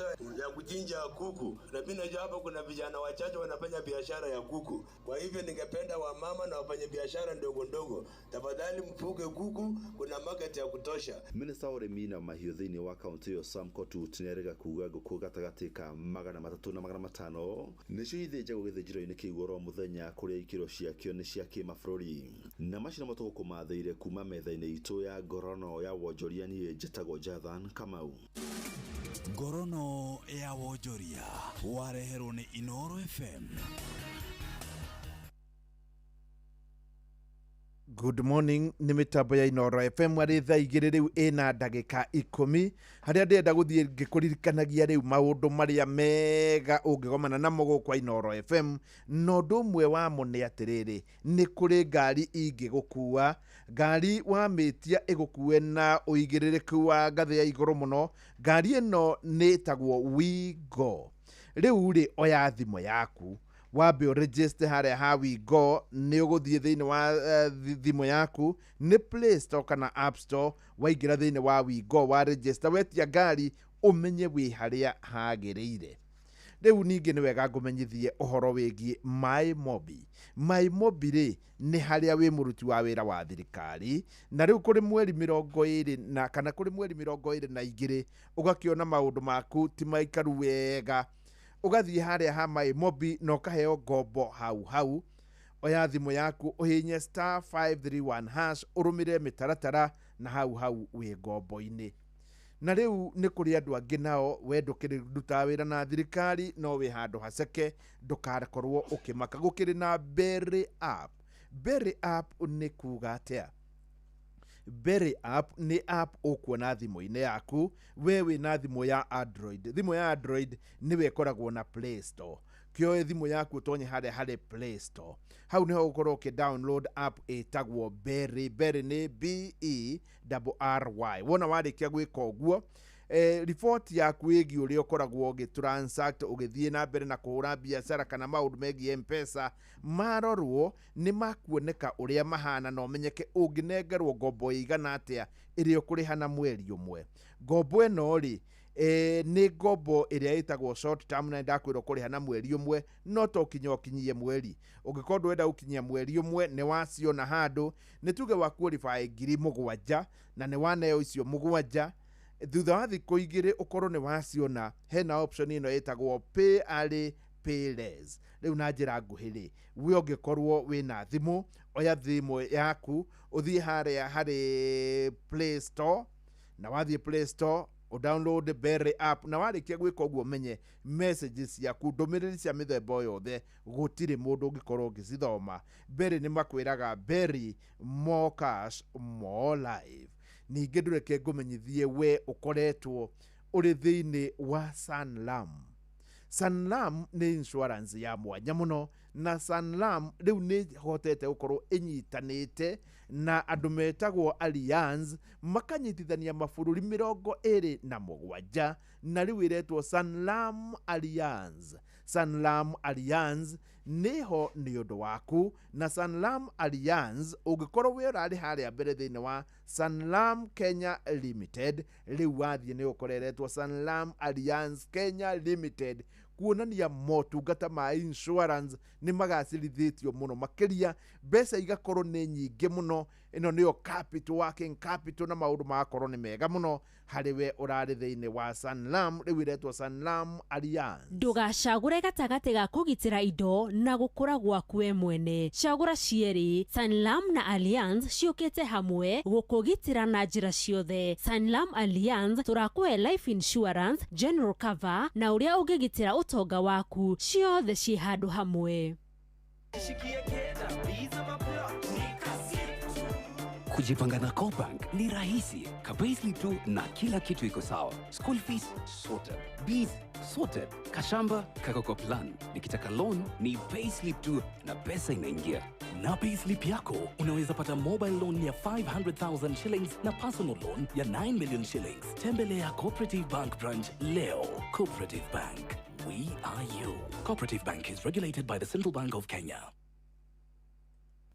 ya kuchinja kuku, na mimi najua hapa kuna vijana wachache wanafanya biashara ya kuku. Kwa hivyo ningependa wamama na wafanya biashara ndogo ndogo, tafadhali mfuge kuku, kuna market ya kutosha. Minista wa ũrĩmi na mahiũ thĩinĩ wa kaunti ĩyo Sam Kotut nĩarega kuga ngũkũ gatagatĩ ka 300 na 500 nĩcio ithĩnjagwo gĩthĩnjĩro-inĩ kĩu oro mũthenya kũrĩa ikĩro ciakĩo nĩ cia kĩmabũrũri. Na macio nĩmo tũgũkũmathĩire kuma metha-inĩ itũ ya ngorono ya wonjoria. Niĩ njĩtagwo Jathan Kamau. Ngorono ya wonjoria wareherwo nĩ Inoro FM. Good morning, nĩ mĩtambo ya Inoro FM arĩ thaa 2 rĩu ĩna ndagĩka 10, harĩa ndĩrenda gũthiĩ ngĩkũririkanagia rĩu maũndũ marĩa mega ũngĩgomana namo gũkũ Inoro FM. Na ũndũ ũmwe wamo nĩ atĩrĩrĩ, nĩ kũrĩ ngari ingĩgũkua, ngari wamĩtia ĩgũkue na ũigĩrĩrĩku wa ngathĩ ya igũrũ mũno. Ngari ĩno nĩ ĩtagwo WeGo. Rĩu rĩ, oya thimũ yaku wambe ũregister harĩa ha WeGo. Nĩ ũgũthiĩ thĩinĩ wa thimũ yaku nĩ Play Store kana App Store, waingĩra thĩinĩ wa WeGo wa register, wetia ngari ũmenye wĩ harĩa hagĩrĩire. Rĩu ningĩ nĩ wega ngũmenyithie ũhoro wĩgiĩ My Mobi. My Mobi rĩ, nĩ harĩa wĩ mũruti wa wĩra wa thirikari, na rĩu kũrĩ mweri 20 na kana kũrĩ mweri 22 ũgakĩona maũndũ maku ti maikaru wega, ũgathiĩ harĩa ha My Mobi na ũkaheo ngombo hau hau. Oya thimũ yaku ũhinye *531# ũrũmĩrĩre mĩtaratara na hau hau wĩ ngombo-inĩ. Na rĩu nĩ kũrĩ andũ angĩ nao, we ndũkĩrutaga wĩra na thirikari no wĩ handũ haceke, ndũkakorwo ũkĩmaka. Gũkĩrĩ na Berry App. Berry App nĩ kuga atĩa? Berry App nĩ app ũkuona thimũ-inĩ yaku. We wĩna thimũ ya Android, thimũ ya Android nĩwe ĩkoragwo na Play Store. Kĩoe thimũ yaku ũtonye harĩa harĩ Play Store, hau nĩho ũgũkorwo ũkĩ download app ĩtagwo Berry. Berry nĩ B E R R Y. Wona warĩkia gwĩka ũguo, riboti yaku ĩgiĩ ũrĩa ũkoragwo ũgĩ transact, ũgĩthiĩ na mbere na kũhũra biacara kana maũndũ megiĩ M-Pesa marorwo, nĩ makuoneka ũrĩa mahana na ũmenyeke ũngĩnengerwo ngombo ĩigana atĩa ĩrĩa ũkũrĩha na mweri ũmwe. Ngombo ĩno rĩ, nĩ ngombo ĩrĩa ĩtagwo short term, na ndakwĩrwo kũrĩha na mweri ũmwe, no to kinya ũkinyie mweri. Ũngĩkorwo ndũrenda gũkinyia mweri ũmwe, nĩ waciona handũ, nĩ tuge wa qualify 7,000 na nĩ waneo icio 7, thutha wa thikũ 2 ũkorwo nĩ waciona, hena option ĩno ĩtagwo pay early pay less. Rĩu na njĩra nguhĩ rĩ, we ũngĩkorwo wĩna thimũ, oya thimũ yaku ũthiĩ harĩa harĩ Play Store, na wathiĩ Play Store download Berry App, na warĩkia gwĩka ũguo ũmenye messages ciaku, ndũmĩrĩri cia mĩthemba yothe, gũtirĩ mũndũ ũngĩkorwo ũngĩcithoma. Berry nĩ makwĩraga Berry, more cash more life. Ningĩ ndũreke ngũmenyithie we ũkoretwo ũrĩ thĩinĩ wa Sanlam. Sanlam nĩ insurance ya mwanya mũno, na Sanlam rĩu nĩ hotete gũkorwo ĩnyitanĩte na andũ metagwo Allianz, makanyitithania mabũrũri 27, na rĩu ĩretwo Sanlam Allianz. Sanlam Allianz nĩho nĩ ũndũ waku, na Sanlam Allianz ũngĩkorwo wĩ ũrarĩ harĩa mbere thĩinĩ wa Sanlam Kenya Limited, rĩu wathiĩ nĩ ũkoreretwo Sanlam Allianz Kenya Limited, kuonania motungata ma insurance nĩ magacĩrithĩtio mũno makĩria, mbeca igakorwo nĩ nyingĩ mũno. Ĩno nĩyo capital, working capital, na maũndũ magakorwo nĩ mega mũno harĩ we ũrarĩ thĩinĩ wa Sanlam, rĩu ĩretwo Sanlam Allianz. Ndũgacagũre gatagatĩ ga kũgitĩra indo na gũkũra gwaku we mwene, cagũra cierĩ. Sanlam na Allianz ciũkĩte hamwe gũkũgitĩra na njĩra ciothe. Sanlam Allianz tũrakũhe life insurance, general cover na ũrĩa ũngĩgitĩra ũtonga waku, ciothe ciĩ handũ hamwe. Shikie keda, biza maplot, nika Kujipanga na CoBank ni rahisi. Ka-payslip tu na kila kitu iko sawa. School fees sorted. Bees sorted. Kashamba kako kwa plan. Nikitaka loan ni payslip tu na pesa inaingia. Na payslip yako unaweza pata mobile loan ya 500,000 shillings na personal loan ya 9 million shillings. Tembelea Cooperative Bank branch leo. Cooperative Bank. We are you. Cooperative Bank is regulated by the Central Bank of Kenya.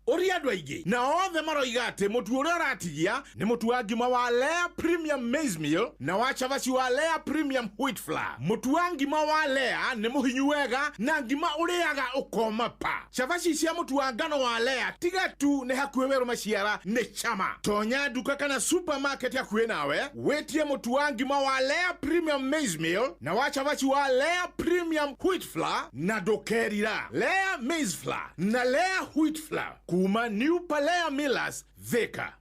Ũria andũ aingĩ na othe maroiga atĩ mũtu ũrĩa ũratigia nĩ mũtu wa ngima wa Lea Premium Maize Meal na wa cabaci wa Lea Premium Wheat Flour. Mũtu wa ngima wa Lea nĩ mũhinyu wega na ngima ũrĩaga ũkoma pa. Cabaci cia mũtu wa ngano wa Lea tiga tu nĩ hakuhĩ werũ maciara nĩ chama. Tonya nduka kana supermarket hakuhĩ nawe wĩtie mũtu wa ngima wa Lea Premium Maize Meal na wa cabaci wa Lea Premium Wheat Flour na ndũkerira. Lea Maize Flour na Lea Wheat Flour kuma New Palea Millers, Thika.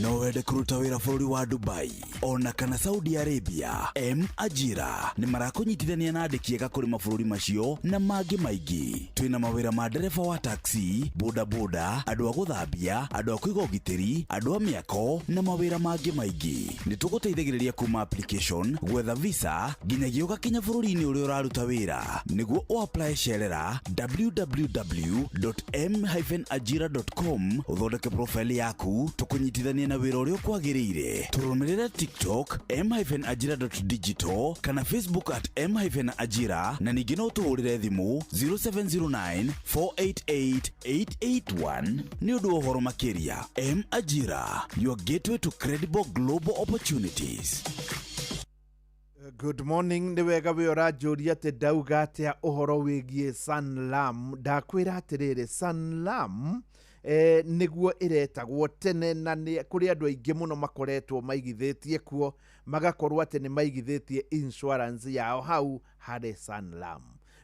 No wende kũruta wĩra bũrũri wa Dubai ona kana Saudi Arabia? M Ajira nĩ marakũnyitithania na andĩki ega kũrĩ mabũrũri macio na mangĩ maingĩ. Twĩna mawĩra ma ndereba wa taxi, bodaboda, andũ a gũthambia, andũ a kũiga ũgitĩri, andũ a mĩako na mawĩra mangĩ maingĩ. Nĩ tũgũteithagĩrĩria kuma application, gwetha visa nginyagia ũgakinya bũrũri-inĩ ũrĩa ũraruta wĩra. Nĩguo ũapply cerera www.m-ajira.com ũthondeke profile yaku tũkũnyitithanie na wĩra ũrĩa ũkwagĩrĩire. Tũrũmĩrĩre TikTok m-ajira.digital kana Facebook at m-ajira na ningĩ no ũtũhũrĩre thimũ 0709 488 881 nĩ ũndũ wa ũhoro makĩria. M Ajira, your gateway to credible global opportunities. Good morning. Nĩ wega wĩ ũranjũria atĩ ndauga atĩa ũhoro wĩgiĩ Sanlam. Ndakwĩra atĩrĩrĩ, Sanlam nĩguo ĩretagwo tene na nĩ kũrĩ andũ aingĩ mũno makoretwo maigithĩtie kuo, magakorwo atĩ nĩ maigithĩtie insurance yao hau harĩ Sanlam.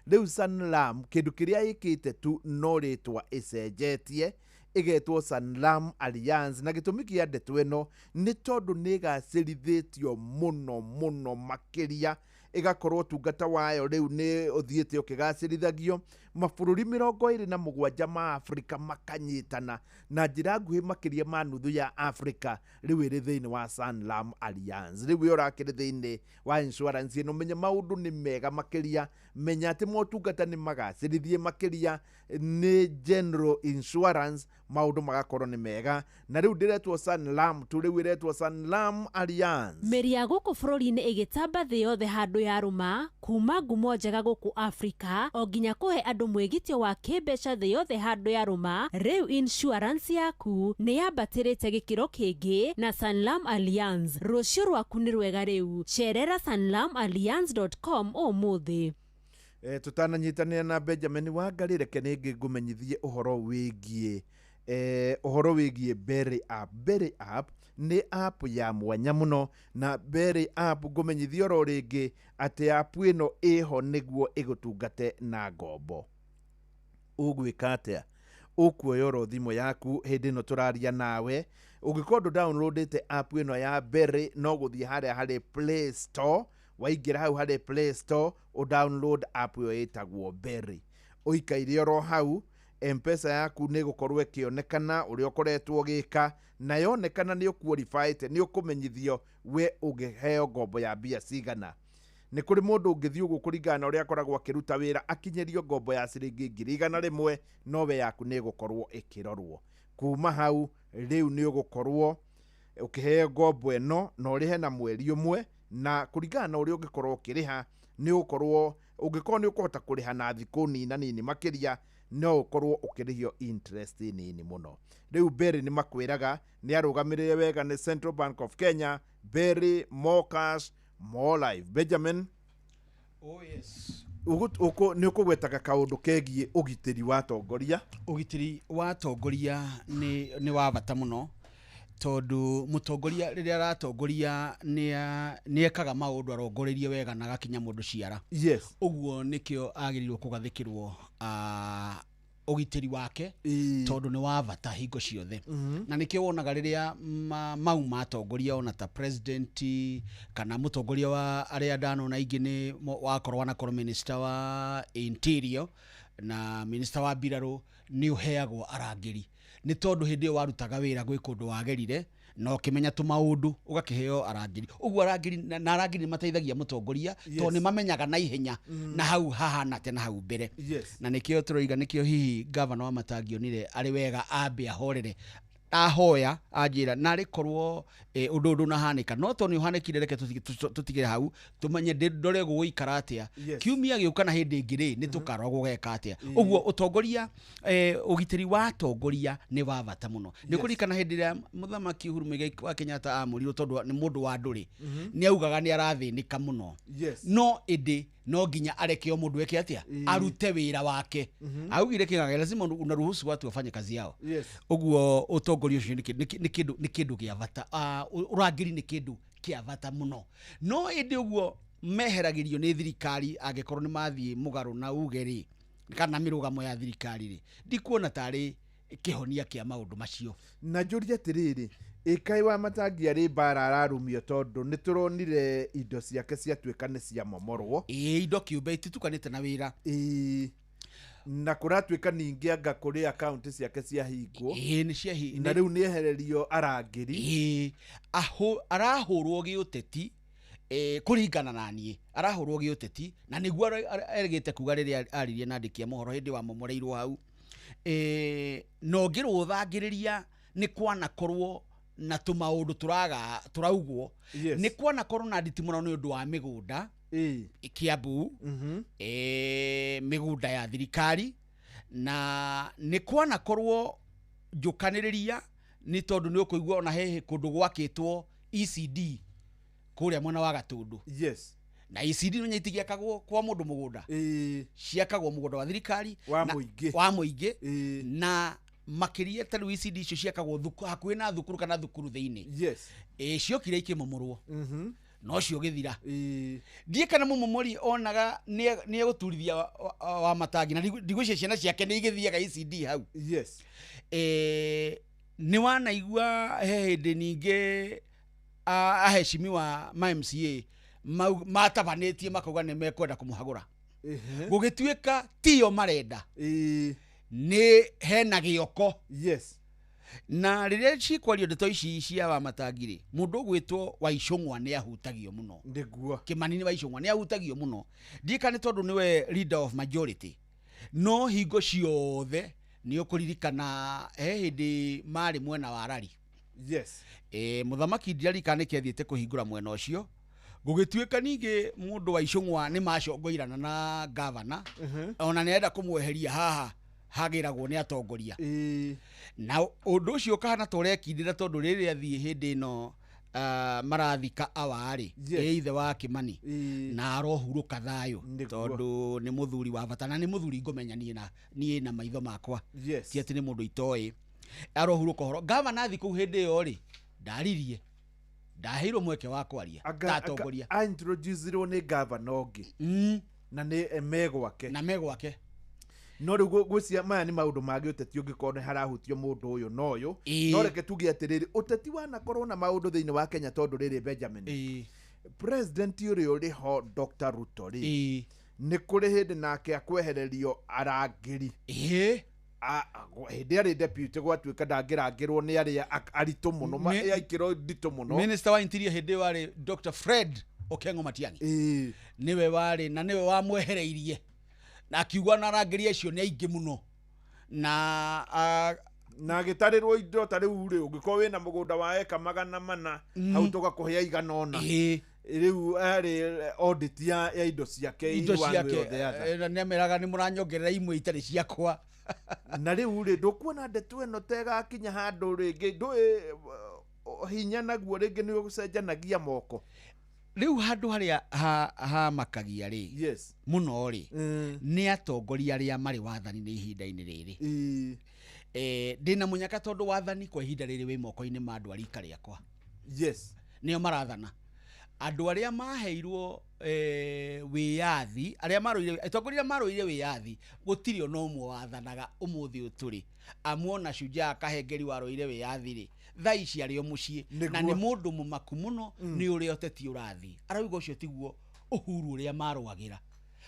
Rĩu Sanlam kĩndũ kĩrĩa ĩkĩte tu no rĩtwa ĩcenjetie ĩgetwo Sanlam Alliance, na gĩtũmi kĩa ndeto ĩno nĩ tondũ nĩ ĩgacĩrithĩtio mũno mũno makĩria, ĩgakorwo ũtungata wayo rĩu nĩ ũthiĩte ũkĩgacĩrithagio. Mabũrũri 27 ma Afrika makanyitana na njĩra nguhĩ makĩria ma nuthu ya Afrika rĩu ĩrĩ thĩinĩ wa Sanlam Alliance. Rĩu we ũrakĩrĩ thĩinĩ wa insurance ĩno, menya maũndũ nĩ mega makĩria, menya atĩ motungata nĩ magacĩrithie makĩria, nĩ general insurance maũndũ magakorwo nĩ mega. Na rĩu ndĩretwo Sanlam tu, rĩu ĩretwo Sanlam Alliance. Mĩri ya gũkũ bũrũri-inĩ ĩgĩtamba thĩ yothe handũ ya rũma kuma ngumo njega gũkũ Afrika o nginya kũhe andũ mwĩgitio wa kĩmbeca thĩ yothe handũ ya rũma. Rĩu insurance yaku nĩ yambatĩrĩte gĩkĩro kĩngĩ na Sanlam Alliance. Rũciũ rwaku nĩ rwega rĩu. Cerera sanlamalliance.com ũmũthĩ. Tũtananyitanĩra na Benjamin Wangari, reke nĩngĩ ngũmenyithie ũhoro wĩgiĩ ũhoro wĩgiĩ Berry App. Berry App nĩ app ya mwanya mũno, na Berry App ngũmenyithie oro rĩngĩ atĩ app ĩno ĩho nĩguo ĩgũtungate na ngombo. Ũgwĩka atĩa? Ũkuoya oro thimũ yaku hĩndĩ ĩno tũraria nawe. Ũngĩkorwo ndũ downloadĩte app ĩno ya Berry, no gũthiĩ harĩa harĩ Play Store. Waingĩra hau harĩ Play Store, ũ download app ĩyo ĩtagwo Berry. Ũikaire oro hau, M-Pesa yaku nĩ ĩgũkorwo ĩkĩonekana ũrĩa ũkoretwo ũgĩka, na yonekana nĩ ũqualifyĩte, nĩ ũkũmenyithio we ũngĩheo ngombo ya mbia cigana. Nĩ kũrĩ mũndũ ũngĩthiĩ ũguo kũringana na ũrĩa akoragwo akĩruta wĩra akinyĩrio ngombo ya ciringi 100,000, no we yaku nĩ ĩgũkorwo ĩkĩrorwo. Kuma hau rĩu nĩ ũgũkorwo ũkĩheo ngombo ĩno na ũrĩhe na mweri ũmwe, na kũringana na ũrĩa ũngĩkorwo ũkĩrĩha nĩ ũgũkorwo ũngĩkorwo nĩ ũkũhota kũrĩha na thikũ nina nini makĩria, no ũkorwo ũkĩrĩhio interest nini mũno. Rĩu Berry nĩ makwĩraga nĩ arũgamĩrĩre wega nĩ Central Bank of Kenya. Berry, more cash, more life. Benjamin. Oh yes. Nĩ ũkũgwetaga kaũndũ kegiĩ ũgitĩri wa atongoria. Ũgitĩri wa atongoria nĩ wa bata mũno, tondũ mũtongoria rĩrĩa aratongoria nĩ ekaga maũndũ arongoreirie wega na agakinya mũndũ ciara. Yes. Ũguo nĩkĩo agĩrĩirwo kũgathĩkĩrwo ũgitĩri wake, tondũ nĩ wa bata hingo ciothe. Na nĩkĩo wonaga rĩrĩa mau matongoria ona ta president kana mũtongoria wa arĩa ndanona aingĩ nĩ wakorwo wanakorwo minister wa interior na minister wa mbirarũ, nĩ ũheagwo arangĩri. Nĩ tondũ hĩndĩ ĩyo warutaga wĩra gwĩ kũndũ wagerire na ũkĩmenya tũmaũndũ ũgakĩheo arangĩri. Ũguo arangĩri na arangĩri nĩ mateithagia mũtongoria tondũ nĩ mamenyaga na ihenya na hau hahana atĩa na hau mbere. Na nĩkĩo tũroiga, nĩkĩo hihi gavana wa Matangi onire arĩ wega ambe ahorere, ahoya anjĩra narĩ korwo ũndũ ũndũ ũnahanĩka, no tondũ nĩ ũhanĩkire, reke tũtigĩre hau tũmenye ndore gũgũikara atĩa. Kiumia gĩũka na hĩndĩ ĩngĩ rĩ, nĩ tũkarora gũgeka atĩa. Ũguo ũtongoria, ũgitĩri wa atongoria nĩ wa bata mũno. Nĩ kũririkana hĩndĩ ĩrĩa mũthamaki Uhuru Muigai wa Kenyatta amũrirwo tondũ nĩ mũndũ wa andũ rĩ, nĩ augaga nĩ arathĩnĩka mũno, no ĩndĩ no nginya areke o mũndũ eke atĩa, arute wĩra wake. Augire kĩng'ang'a lazima unaruhusu watu wafanye kazi yao. Ũguo ũtongoria ũcio nĩ kĩndũ gĩa bata. Ũrangĩri nĩ kĩndũ kĩa bata mũno, no ĩndĩ ũguo meheragĩrio nĩ thirikari angĩkorwo nĩ mathiĩ mũgarũ na uge rĩ, kana mĩrũgamo ya thirikari rĩ, ndikuona tarĩ kĩhonia kĩa maũndũ macio. Na njũrie atĩrĩrĩ, ĩkaĩ wa Matangi arĩ mbara ararumio tondũ nĩ tũronire indo ciake ciatuĩka nĩ ciamomorwo. Ĩĩ, indo kĩũmbe ititukanĩte na wĩra. Ĩĩ, na kũratuĩka ningĩ anga kũrĩ akaunti ciake ciahingwo. Ĩĩ, nĩ ciahi na rĩu nĩ ehererio arangĩri. Ĩĩ, arahũrwo gĩũteti, kũringana na niĩ arahũrwo gĩũteti, na nĩguo erĩgĩte kuga rĩrĩa aririe na andĩki a mohoro hĩndĩ wamomoreirwo hau. Na ũngĩrũthangĩrĩria nĩ kwanakorwo na tũmaũndũ tũraugwo. Nĩ kwanakorwo na nditimũrano nĩ ũndũ wa mĩgũnda Kiambu, mĩgũnda ya thirikari, na nĩ kwanakorwo njũkanĩrĩria nĩ tondũ nĩ ũkũigua ona he kũndũ gwakĩtwo ECD kũrĩa mwena wa Gatũndũ. Na ECD no itigiakagwo kwa mũndũ mũgũnda, ciakagwo mũgũnda wa thirikari wa mũingĩ, wa mũingĩ. Na makĩria ta rĩu ECD icio ciakagwo hakuhĩ na thukuru kana thukuru thĩinĩ. Ciokire ikĩmomorwo, no cio gĩthira. Ndiĩ kana mũmomori onaga nĩ egũturithia wa Matangi, na ndigwĩciria ciana ciake nĩ igĩthiaga ECD hau. Nĩ wanaigua he hĩndĩ ningĩ aheshimiwa ma MCA matabanĩtie makauga nĩ mekwenda kũmũhagũra. Gũgĩtuĩka tio marenda, nĩ hena gĩoko. Na rĩrĩa cikwario ndeto ici cia wa Matangi rĩ, mũndũ ũgwĩtwo Waicũng'wa nĩ ahutagio mũno. Nĩguo. Kĩmani nĩ Waicũng'wa nĩ ahutagio mũno. Ndiũĩ kana nĩ tondũ nĩwe leader of majority, no hingo ciothe nĩ ũkũririkana he hĩndĩ marĩ mwena wa Rari. Mũthamaki ndiririkana nĩkĩ athiĩte kũhingũra mwena ũcio. Gũgĩtuĩka ningĩ mũndũ wa Icũng'wa nĩ macongoirana na gavana, ona nĩ arenda kũmweheria haha hagĩragwo nĩ atongoria. Na ũndũ ũcio ũkahana ta ũrekindĩra tondũ rĩrĩa athiĩ hĩndĩ ĩno marathika awarĩ, ĩ ithe wa Kĩmani, na arohurũka thayũ tondũ nĩ mũthuri wa bata na nĩ mũthuri ngũmenya niĩ na maitho makwa. Ti atĩ nĩ mũndũ itoĩ. Arohurũka ũhoro. Gavana athiĩ kũu hĩndĩ ĩyo rĩ, ndaririe, ndaheirwo mweke wa kwaria ta atongoria. A introduce-irwo nĩ gavana ũngĩ. Na nĩ megwake. Na megwake. No rĩu gwĩciria maya nĩ maũndũ ma gĩũteti ũngĩkorwo nĩ harahutio mũndũ ũyũ na ũyũ. No reke tuge atĩrĩrĩ, ũteti wanakorwo na maũndũ thĩinĩ wa Kenya tondũ rĩrĩ Benjamin. President ũrĩa ũrĩ ho Dr. Ruto rĩ, nĩ kũrĩ hĩndĩ nake akwehererio arangĩri. Hĩndĩ arĩ deputy gwatuĩka ndangĩrangĩrwo nĩ arĩa aritũ mũno, aikĩro nditũ mũno. Minister wa Interior hĩndĩ ĩyo arĩ Dr. Fred Okengo Matiang'i. Nĩwe warĩ na nĩwe wamwehereirie. Na akiuga na arangĩri acio nĩ aingĩ mũno. Na na agĩtarĩrwo indo ta rĩu rĩ, ũngĩkorwo wĩna mũgũnda wa eka 400, hau tũgakũhe igana ũna. Rĩu arĩ audit ya indo ciake, indo one way ciake, or the other. Na nĩameraga nĩ mũranyongerera imwe itarĩ ciakwa. Na rĩu rĩ, ndũkuona ndeto ĩno ta ĩgakinya handũ rĩngĩ, ndũĩ hinya naguo rĩngĩ nĩ ũcenjanagia moko. Rĩu handũ harĩa hamakagia rĩ, mũno rĩ, nĩ atongoria arĩa marĩ wathani-inĩ ihinda-inĩ rĩrĩ. Ndĩna mũnyaka tondũ wathani kwa ihinda rĩrĩ wĩ moko-inĩ ma andũ a rika rĩakwa. Nĩo marathana. Andũ arĩa maheirwo wĩyathi, arĩa marũire, atongoria arĩa marũire wĩyathi, gũtirĩ ona ũmwe wathanaga ũmũthĩ ũyũ tũrĩ. Amuona Shujaa Kahengeri warũire wĩyathi rĩ, thaa ici arĩ o mũciĩ. Na nĩ mũndũ mũmaku mũno nĩ ũrĩa ũteti ũrathiĩ. Arauga ũcio tiguo ũhuru ũrĩa marũagĩra.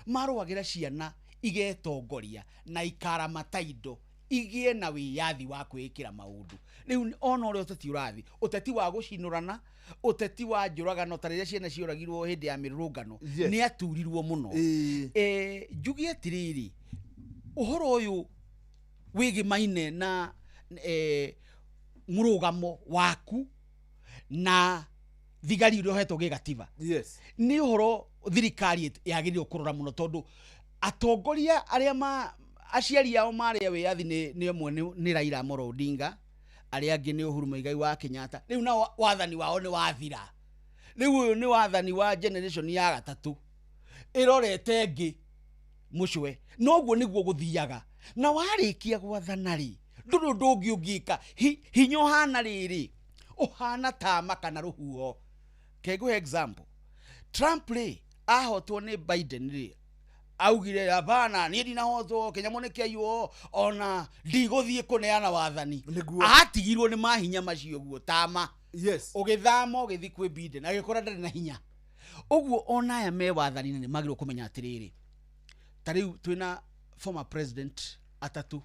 Marũagĩra ciana igetongoria na ikaramata indo Igĩe na wĩyathi wa kwĩĩkĩra maũndũ. Rĩu ona ũrĩa ũteti ũrathiĩ, ũteti wa gũcinũrana, ũteti wa njũragano, ta rĩrĩa ciana cioragirwo hĩndĩ ya mĩrũrũngano, nĩ aturirwo mũno. Njuge atĩrĩrĩ, ũhoro ũyũ wĩgĩmaine na mũrũgamo waku na thigari ũrĩa ũhetwo gĩgatiba. Nĩ ũhoro thirikari yagĩrĩirwo kũrora mũno, tondũ atongoria arĩa ma aciari ao marĩ a wĩyathi nĩ ũmwe nĩ Raila Amolo Odinga, arĩa angĩ nĩ Uhuru Muigai wa Kenyatta. Rĩu nao wathani wao nĩ wathira. Rĩu ũyũ nĩ wathani wa generation ya gatatũ ĩrorete ĩngĩ mũcwe. Noguo nĩguo gũthiaga. Na warĩkia gwathana rĩ, ndũrĩ ũndũ ũngĩ ũngĩka. Hinya ũhana rĩrĩ, ũhana tama kana rũhuho. Kengũhe example. Trump rĩ, ahotwo nĩ Biden rĩ, augire hapana, niĩ ndinahotwo, kĩnyamũ nĩ kĩaiywo, ona ndigũthiĩ kũneana wathani. Atigirwo nĩ mahinya macio guo tama. Ũgĩthama ũgĩthiĩ kwĩ Biden, agĩkora ndarĩ na hinya. Ũguo ona aya me wathani-inĩ nĩ magĩrĩirwo kũmenya atĩrĩrĩ, ta rĩu twĩna former president atatũ,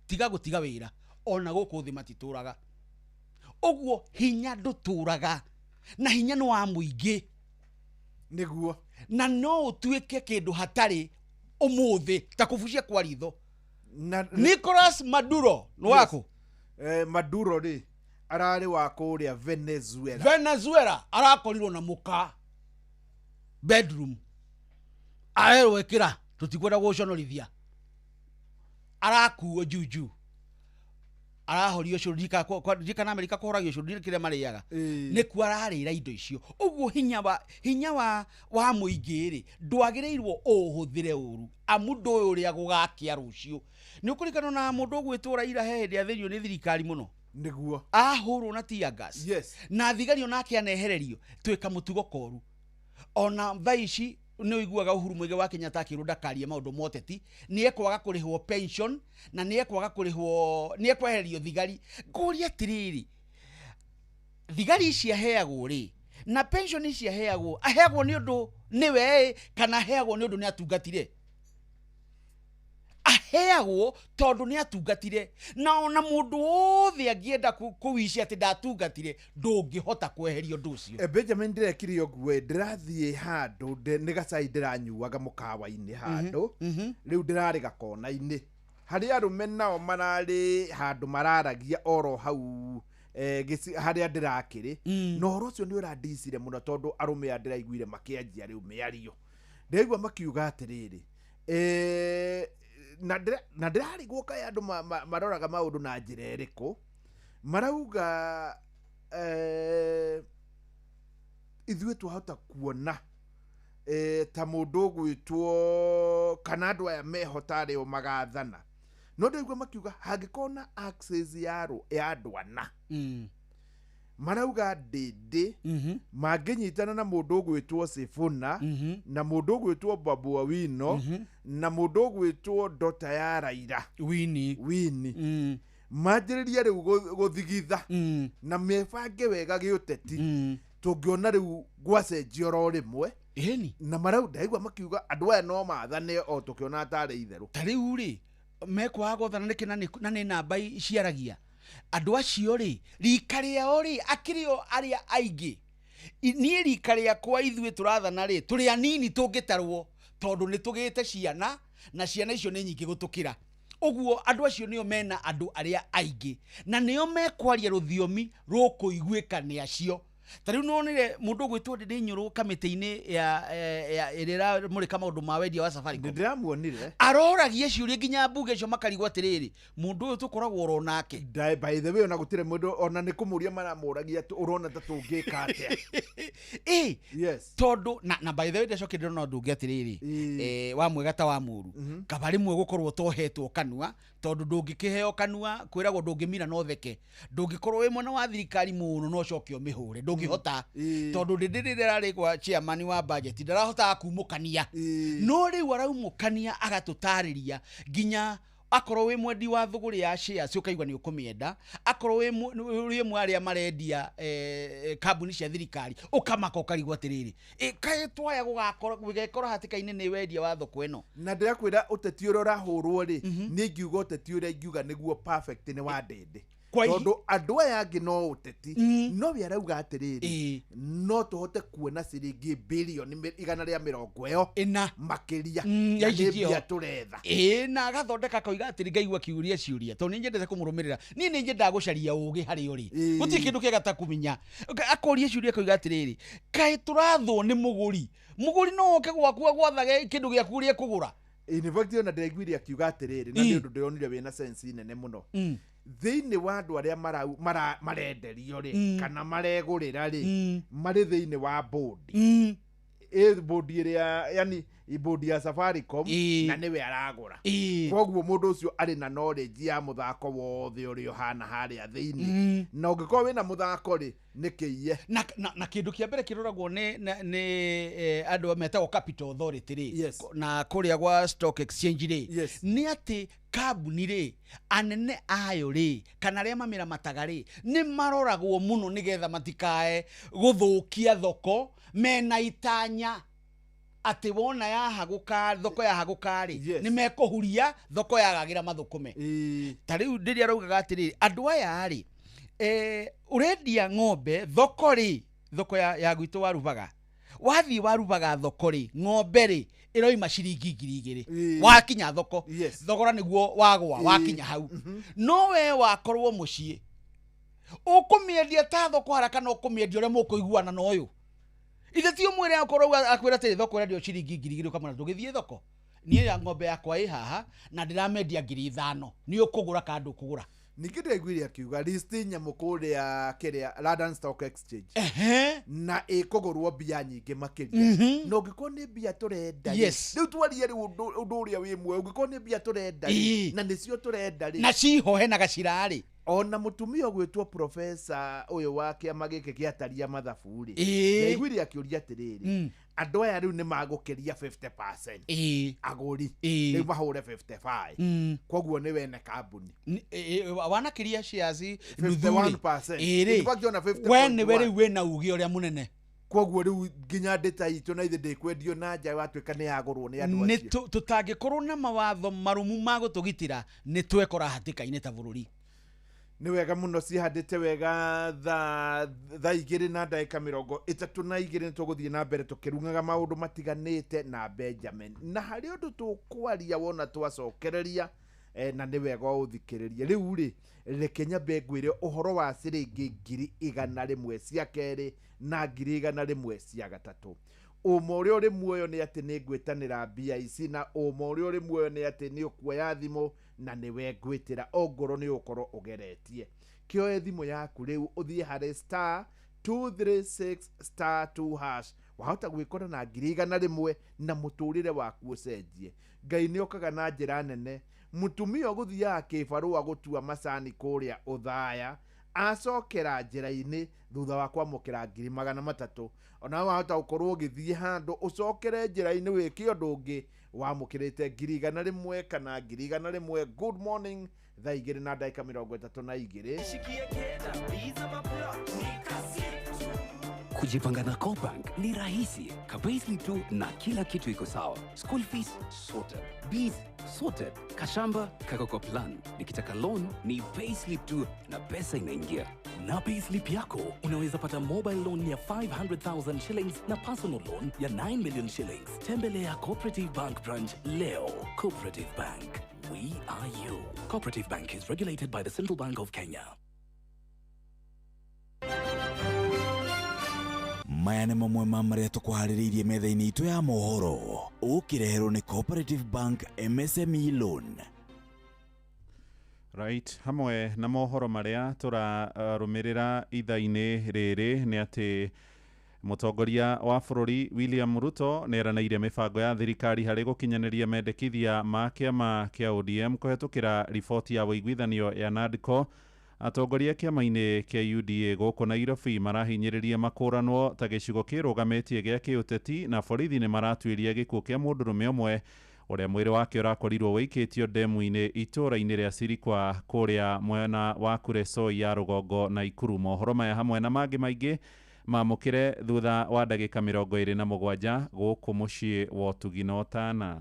tiga gũtiga wĩra, ona gũkũ thĩ matitũraga. Ũguo hinya ndũtũraga, na hinya nĩ wa mũingĩ. Nĩguo. Na no ũtuĩke kĩndũ hatarĩ ũmũthĩ ta kũbucia kwa ritho. Nicolas Maduro nĩ waku? Maduro rĩ, ararĩ wa kũrĩa Venezuela. Venezuela arakorirwo na mũka bedroom, arerwo ĩkĩra, tũtikwenda gũconorithia. Arakuo juju, arahorio cũrũ, ndirikana Amerika kũhoragio cũrũ, ndirĩ kĩrĩa marĩaga, nĩkuo ararĩra indo icio. Ũguo hinya wa mũingĩ rĩ, ndwagĩrĩirwo ũũhũthĩre ũru, amu ndũĩ ũrĩa gũgakĩa rũciũ. Nĩ ũkũririkana na mũndũ ũgwĩtwo Raila he hĩndĩ athĩnio nĩ thirikari mũno. Nĩguo. Ahũrwo na tear gas. Na thigari onake anehererio, twĩka mũtugo koru. Ona thaa ici nĩ ũiguaga Uhuru Muigai wa Kenyatta akĩrwo ndakarie maũndũ ma ũteti, nĩ ekwaga kũrĩhwo pension, na nĩ ekwaga kũrĩhwo, nĩ ekwehererio thigari. Ngũria atĩrĩrĩ, thigari ici aheagwo rĩ, na pension ici aheagwo, aheagwo nĩ ũndũ nĩwe ĩ, kana aheagwo nĩ ũndũ nĩ atungatire? Aheagwo tondũ nĩ atungatire. Na ona mũndũ wothe angĩenda kũwicia atĩ ndatungatire, ndũngĩhota kweheria ũndũ ũcio. Benjamin, ndĩrekire ũguo, ndĩrathiĩ handũ, nĩ gacai ndĩranyuaga mũkawa-inĩ handũ, rĩu ndĩrarĩ gakona-inĩ, harĩa arũme nao mararĩ handũ mararagia oro hau, harĩa ndĩrakĩrĩ. Na ũhoro ũcio nĩ ũrandicire mũno, tondũ arũme aya ndĩraiguire makĩanjia rĩu mĩario, ndĩraigua makiuga atĩrĩrĩ, na ndĩrarigwo kaĩ andũ maroraga maũndũ na njĩra ĩrĩkũ. Marauga ithuĩ twahota kuona ta mũndũ ũgwĩtwo kana andũ aya meho tarĩ o magathana, no ndĩraigua makiuga hangĩkorwo na access ya andũ ana, marauga ndĩndĩ mangĩnyitana na mũndũ ũgwĩtwo Sifuna, na mũndũ ũgwĩtwo Babu Owino, na mũndũ ũgwĩtwo Dota ya Raila Winnie, Winnie, manjĩrĩrie rĩu gũthigitha na mebange wega gĩũteti, tũngĩona rĩu gwacenjia oro rĩmwe. Na marau ndaigua makiuga andũ aya no mathane o tũkĩona tarĩ itherũ. Ta rĩu rĩ, mekwaga gwathana nĩkĩ na nĩ namba ciaragia? Andũ acio rĩ, rika rĩao rĩ, akĩrĩ o arĩa aingĩ. Niĩ rika rĩakwa ithuĩ tũrathana rĩ, tũrĩ anini tũngĩtarwo, tondũ nĩ tũgĩte ciana, na ciana icio nĩ nyingĩ gũtũkĩra. Ũguo andũ acio nĩo mena andũ arĩa aingĩ, na nĩo mekwaria rũthiomi rũkũiguĩka nĩ acio. Ta rĩu nĩwonire mũndũ ũgwĩtwo Ndĩndĩ Nyũrũ kamĩtĩ-inĩ ya ĩrĩa ĩramũrĩka maũndũ ma wendia wa Safaricom. Ndĩramuonire. Aroragia ciũria nginya mbunge icio makarigwo atĩrĩrĩ, mũndũ ũyũ tũkoragwo oro nake. By the way, ona gũtirĩ mũndũ, ona nĩ kũmũria maramũragia ũrona ta tũngĩka atĩa. Tondũ, na by the way, ndacokire ndĩrona ũndũ ũngĩ atĩrĩrĩ, wa mwega ta wa mũũru. Kaba rĩmwe gũkorwo ũtohetwo kanua, tondũ ndũngĩkĩheo kanua, kwĩragwo ndũngĩmira no theke. Ndũngĩkorwo wĩ mwena wa thirikari mũno no ũcoke ũmĩhũre, ndũngĩhota. Tondũ ndĩndĩ rĩrĩa ararĩ kwa chairman wa budget, ndarahotaga kumũkania. No rĩu araumũkania agatũtarĩria nginya Akorwo wĩ mwendi wa thũgũrĩ ya shares ũkaigua nĩ ũkũmĩenda, akorwo wĩ wĩ ũmwe arĩa marendia kambuni cia thirikari ũkamaka ũkarigwo atĩrĩrĩ, kaĩ twaya gũgakorwo gũgekora hatĩka-inĩ nĩ wendia wa thoko ĩno. Na ndĩrakwĩra ũteti ũrĩa ũrahũrwo rĩ, niĩ ingiuga ũteti ũrĩa ingiuga nĩguo perfect nĩ wa Ndĩndĩ, tondũ andũ aya angĩ no ũteti, no we arauga atĩrĩrĩ, no tũhote kuona ciringi birioni 140 ĩyo ĩna makĩria, ya na nĩ ici mbia tũretha. Ĩĩ, na agathondeka akoiga atĩrĩ, ngaigua akiũria ciũria tondũ nĩ nyendete kũmũrũmĩrĩra, niĩ nĩ nyendaga gũcaria ũgĩ harĩ ũrĩ. Gũtirĩ kĩndũ kĩega ta kũmenya. Akoria ciũria akoiga atĩrĩrĩ, kaĩ tũrathwo nĩ mũgũri? Mũgũri no oke gwaku agwathage kĩndũ gĩaku ũrĩa ekũgũra. In fact, ona ndĩraiguire akiuga atĩrĩrĩ, na nĩ ũndũ ndĩronire wĩna sense nene mũno, thĩinĩ wa andũ arĩa marenderio rĩ, kana maregũrĩra rĩ, marĩ thĩinĩ wa bodi, ĩ bodi ĩrĩa, yani bodi ya Safaricom, na nĩwe aragũra. Koguo mũndũ ũcio arĩ na knowledge ya mũthako wothe ũrĩa ũhana harĩa thĩinĩ. Na ũngĩkorwo wĩna mũthako rĩ, nĩ kĩiye. Na kĩndũ kĩa mbere kĩroragwo nĩ andũ metagwo Capital Authority rĩ, na kũrĩa gwa stock exchange rĩ, nĩ atĩ kambuni rĩ, anene ayo rĩ, kana arĩa mamĩramataga rĩ, nĩ maroragwo mũno nĩgetha matikae gũthũkia thoko mena itanya atĩ wona yahagũka, thoko yahagũka rĩ, nĩ mekũhuria thoko yagagĩra mathũkũme. Ta rĩu rĩrĩa araugaga atĩrĩrĩ, andũ aya rĩ, ũrendia ng'ombe thoko rĩ, thoko ya gwitũ warubaga, wathiĩ warubaga thoko rĩ, ng'ombe rĩ ĩroima ciringi 2000 wakinya thoko, thogora nĩguo wagwa wakinya hau. No we wakorwo mũciĩ ũkũmĩendia ta thoko haraka na ũkũmĩendia ũrĩa mũkũiguana na ũyũ, ithe ti ũmwĩre akorwo akwĩra atĩrĩ, thoko ĩrendio ciringi 2000, ũkamwĩra ndũgĩthiĩ thoko, niĩ ya ng'ombe yakwa ĩ haha na ndĩramĩendia 5000, nĩ ũkũgũra kana ndũkũgũra? Ningĩ ndĩraiguire akiuga list nyamũ kũrĩa kĩrĩa London Stock Exchange, na ĩkũgũrwo mbia nyingĩ makĩria. Na ũngĩkorwo nĩ mbia tũrenda rĩ, rĩu twarie rĩu ũndũ ũrĩa wĩ muoyo, ũngĩkorwo nĩ mbia tũrenda rĩ, na nĩcio tũrenda rĩ, na ciho hena gacira rĩ. Ona mũtumia ũgwĩtwo profesa ũyũ wa kĩama gĩkĩ gĩataria mathabu rĩ, ndaiguire akĩũria atĩrĩrĩ, andũ aya rĩu nĩ magũkĩria 50% agũri, rĩu mahũre 55, koguo nĩ wene kambuni. Wanakĩria shares 51%. Ĩrĩ. In fact, ona we nĩwe 50.1. Rĩu wĩna uge ũrĩa mũnene. Koguo rĩu nginya ndĩta itũ na ithe ndĩkwendio na nja watuĩka nĩ yagũrwo nĩ andũ nĩ acio. Tũtangĩkorwo na mawatho marũmu ma gũtũgitĩra, nĩ twekora hatĩka-inĩ ta bũrũri. Nĩ wega mũno, cihandĩte wega. Thaa 2:32 nĩ tũgũthiĩ na mbere tũkĩrung'aga maũndũ matiganĩte na Benjamin, na harĩ ũndũ tũkwaria wona twacokereria, na nĩ wega ũthikĩrĩrie. Rĩu rĩ, reke nyambe ngwĩre ũhoro wa ciringi 100,000 cia kerĩ na 100,000 cia gatatũ. Ũma ũrĩa ũrĩ muoyo nĩ atĩ nĩ ngwĩtanĩra mbia ici, na ũma ũrĩa ũrĩ muoyo nĩ atĩ nĩ ũkuoya thimũ na nĩwe ngwĩtĩra ongorwo nĩ ũkorwo ũgeretie. Kĩoe thimũ yaku rĩu ũthiĩ harĩ *236*2#, wahota gwĩkora na 100,000 na mũtũrĩre waku ũcenjie. Ngai nĩ okaga na njĩra nene. Mũtumia ũgũthiaga kĩbarũa gũtua macani kũrĩa ũthaya acokera njĩra-inĩ thutha wa kwamũkĩra 300,000. Ona wahota gũkorwo ũgĩthiĩ handũ ũcokere njĩra-inĩ wĩke ũndũ ũngĩ wamũkĩrĩte 100,000 kana 100,000. Good morning. Thaa 2:32. Kujipanga na CoBank ni rahisi. Ka-payslip tu na kila kitu iko sawa. School fees sorted. Bills sorted. Kashamba kako kwa plan. Nikitaka loan ni payslip tu na pesa inaingia. Na payslip yako unaweza pata mobile loan ya 500,000 shillings na personal loan ya 9 million shillings. Tembelea Cooperative Bank branch leo. Cooperative Bank. We are you. Cooperative Bank is regulated by the Central Bank of Kenya. Maya nĩ mamwe ma marĩa tũkũharĩrĩirie metha-inĩ itũ ya mohoro, ũkĩreherwo nĩ Cooperative Bank MSME Loan. Right, hamwe na mohoro marĩa tũrarũmĩrĩra ithaa-inĩ rĩrĩ nĩ atĩ mũtongoria wa bũrũri William Ruto nĩ eranĩire mĩbango ya thirikari harĩ gũkinyanĩria mendekithia ma kĩama kĩa ODM kũhetũkĩra riboti ya ũiguithanio ya NADCO. Atongoria kĩama-inĩ kĩa UDA gũkũ Nairobi marahinyĩrĩria makũranwo ta gĩcigo kĩrũgamĩtie gĩa kĩũteti, na borithi nĩ maratuĩria gĩkuũ kĩa mũndũrũme ũmwe Ũrĩa mwĩrĩ wake ũrakorirwo wĩikĩtio ndemu-inĩ itũũra-inĩ rĩa Sirikwa kũrĩa mwena wa Kuresoi ya rũgongo na Ikuru. Mohoro maya hamwe na mangĩ maingĩ mamũkĩre thutha wa ndagĩka 27 gũkũ mũciĩ wa ũtugi na ũtana.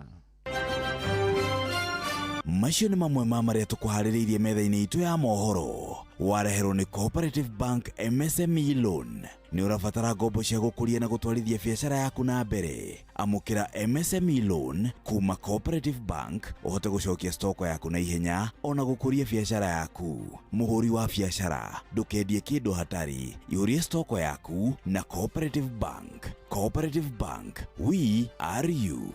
Macio nĩ mamwe ma marĩa tũkũharĩrĩirie metha-inĩ itũ ya mohoro. Wareherwo nĩ Cooperative Bank MSME Loan. Nĩ ũrabatara ngombo cia gũkũria na gũtwarithia biacara yaku na mbere. Amũkĩra MSME Loan kuma Cooperative Bank ũhote gũcokia stoko yaku na ihenya ona gũkũria biacara yaku. Mũhũri wa biacara, ndũkendie kĩndũ hatarĩ. Ihũrie stoko yaku na Cooperative Bank. Cooperative Bank, we are you.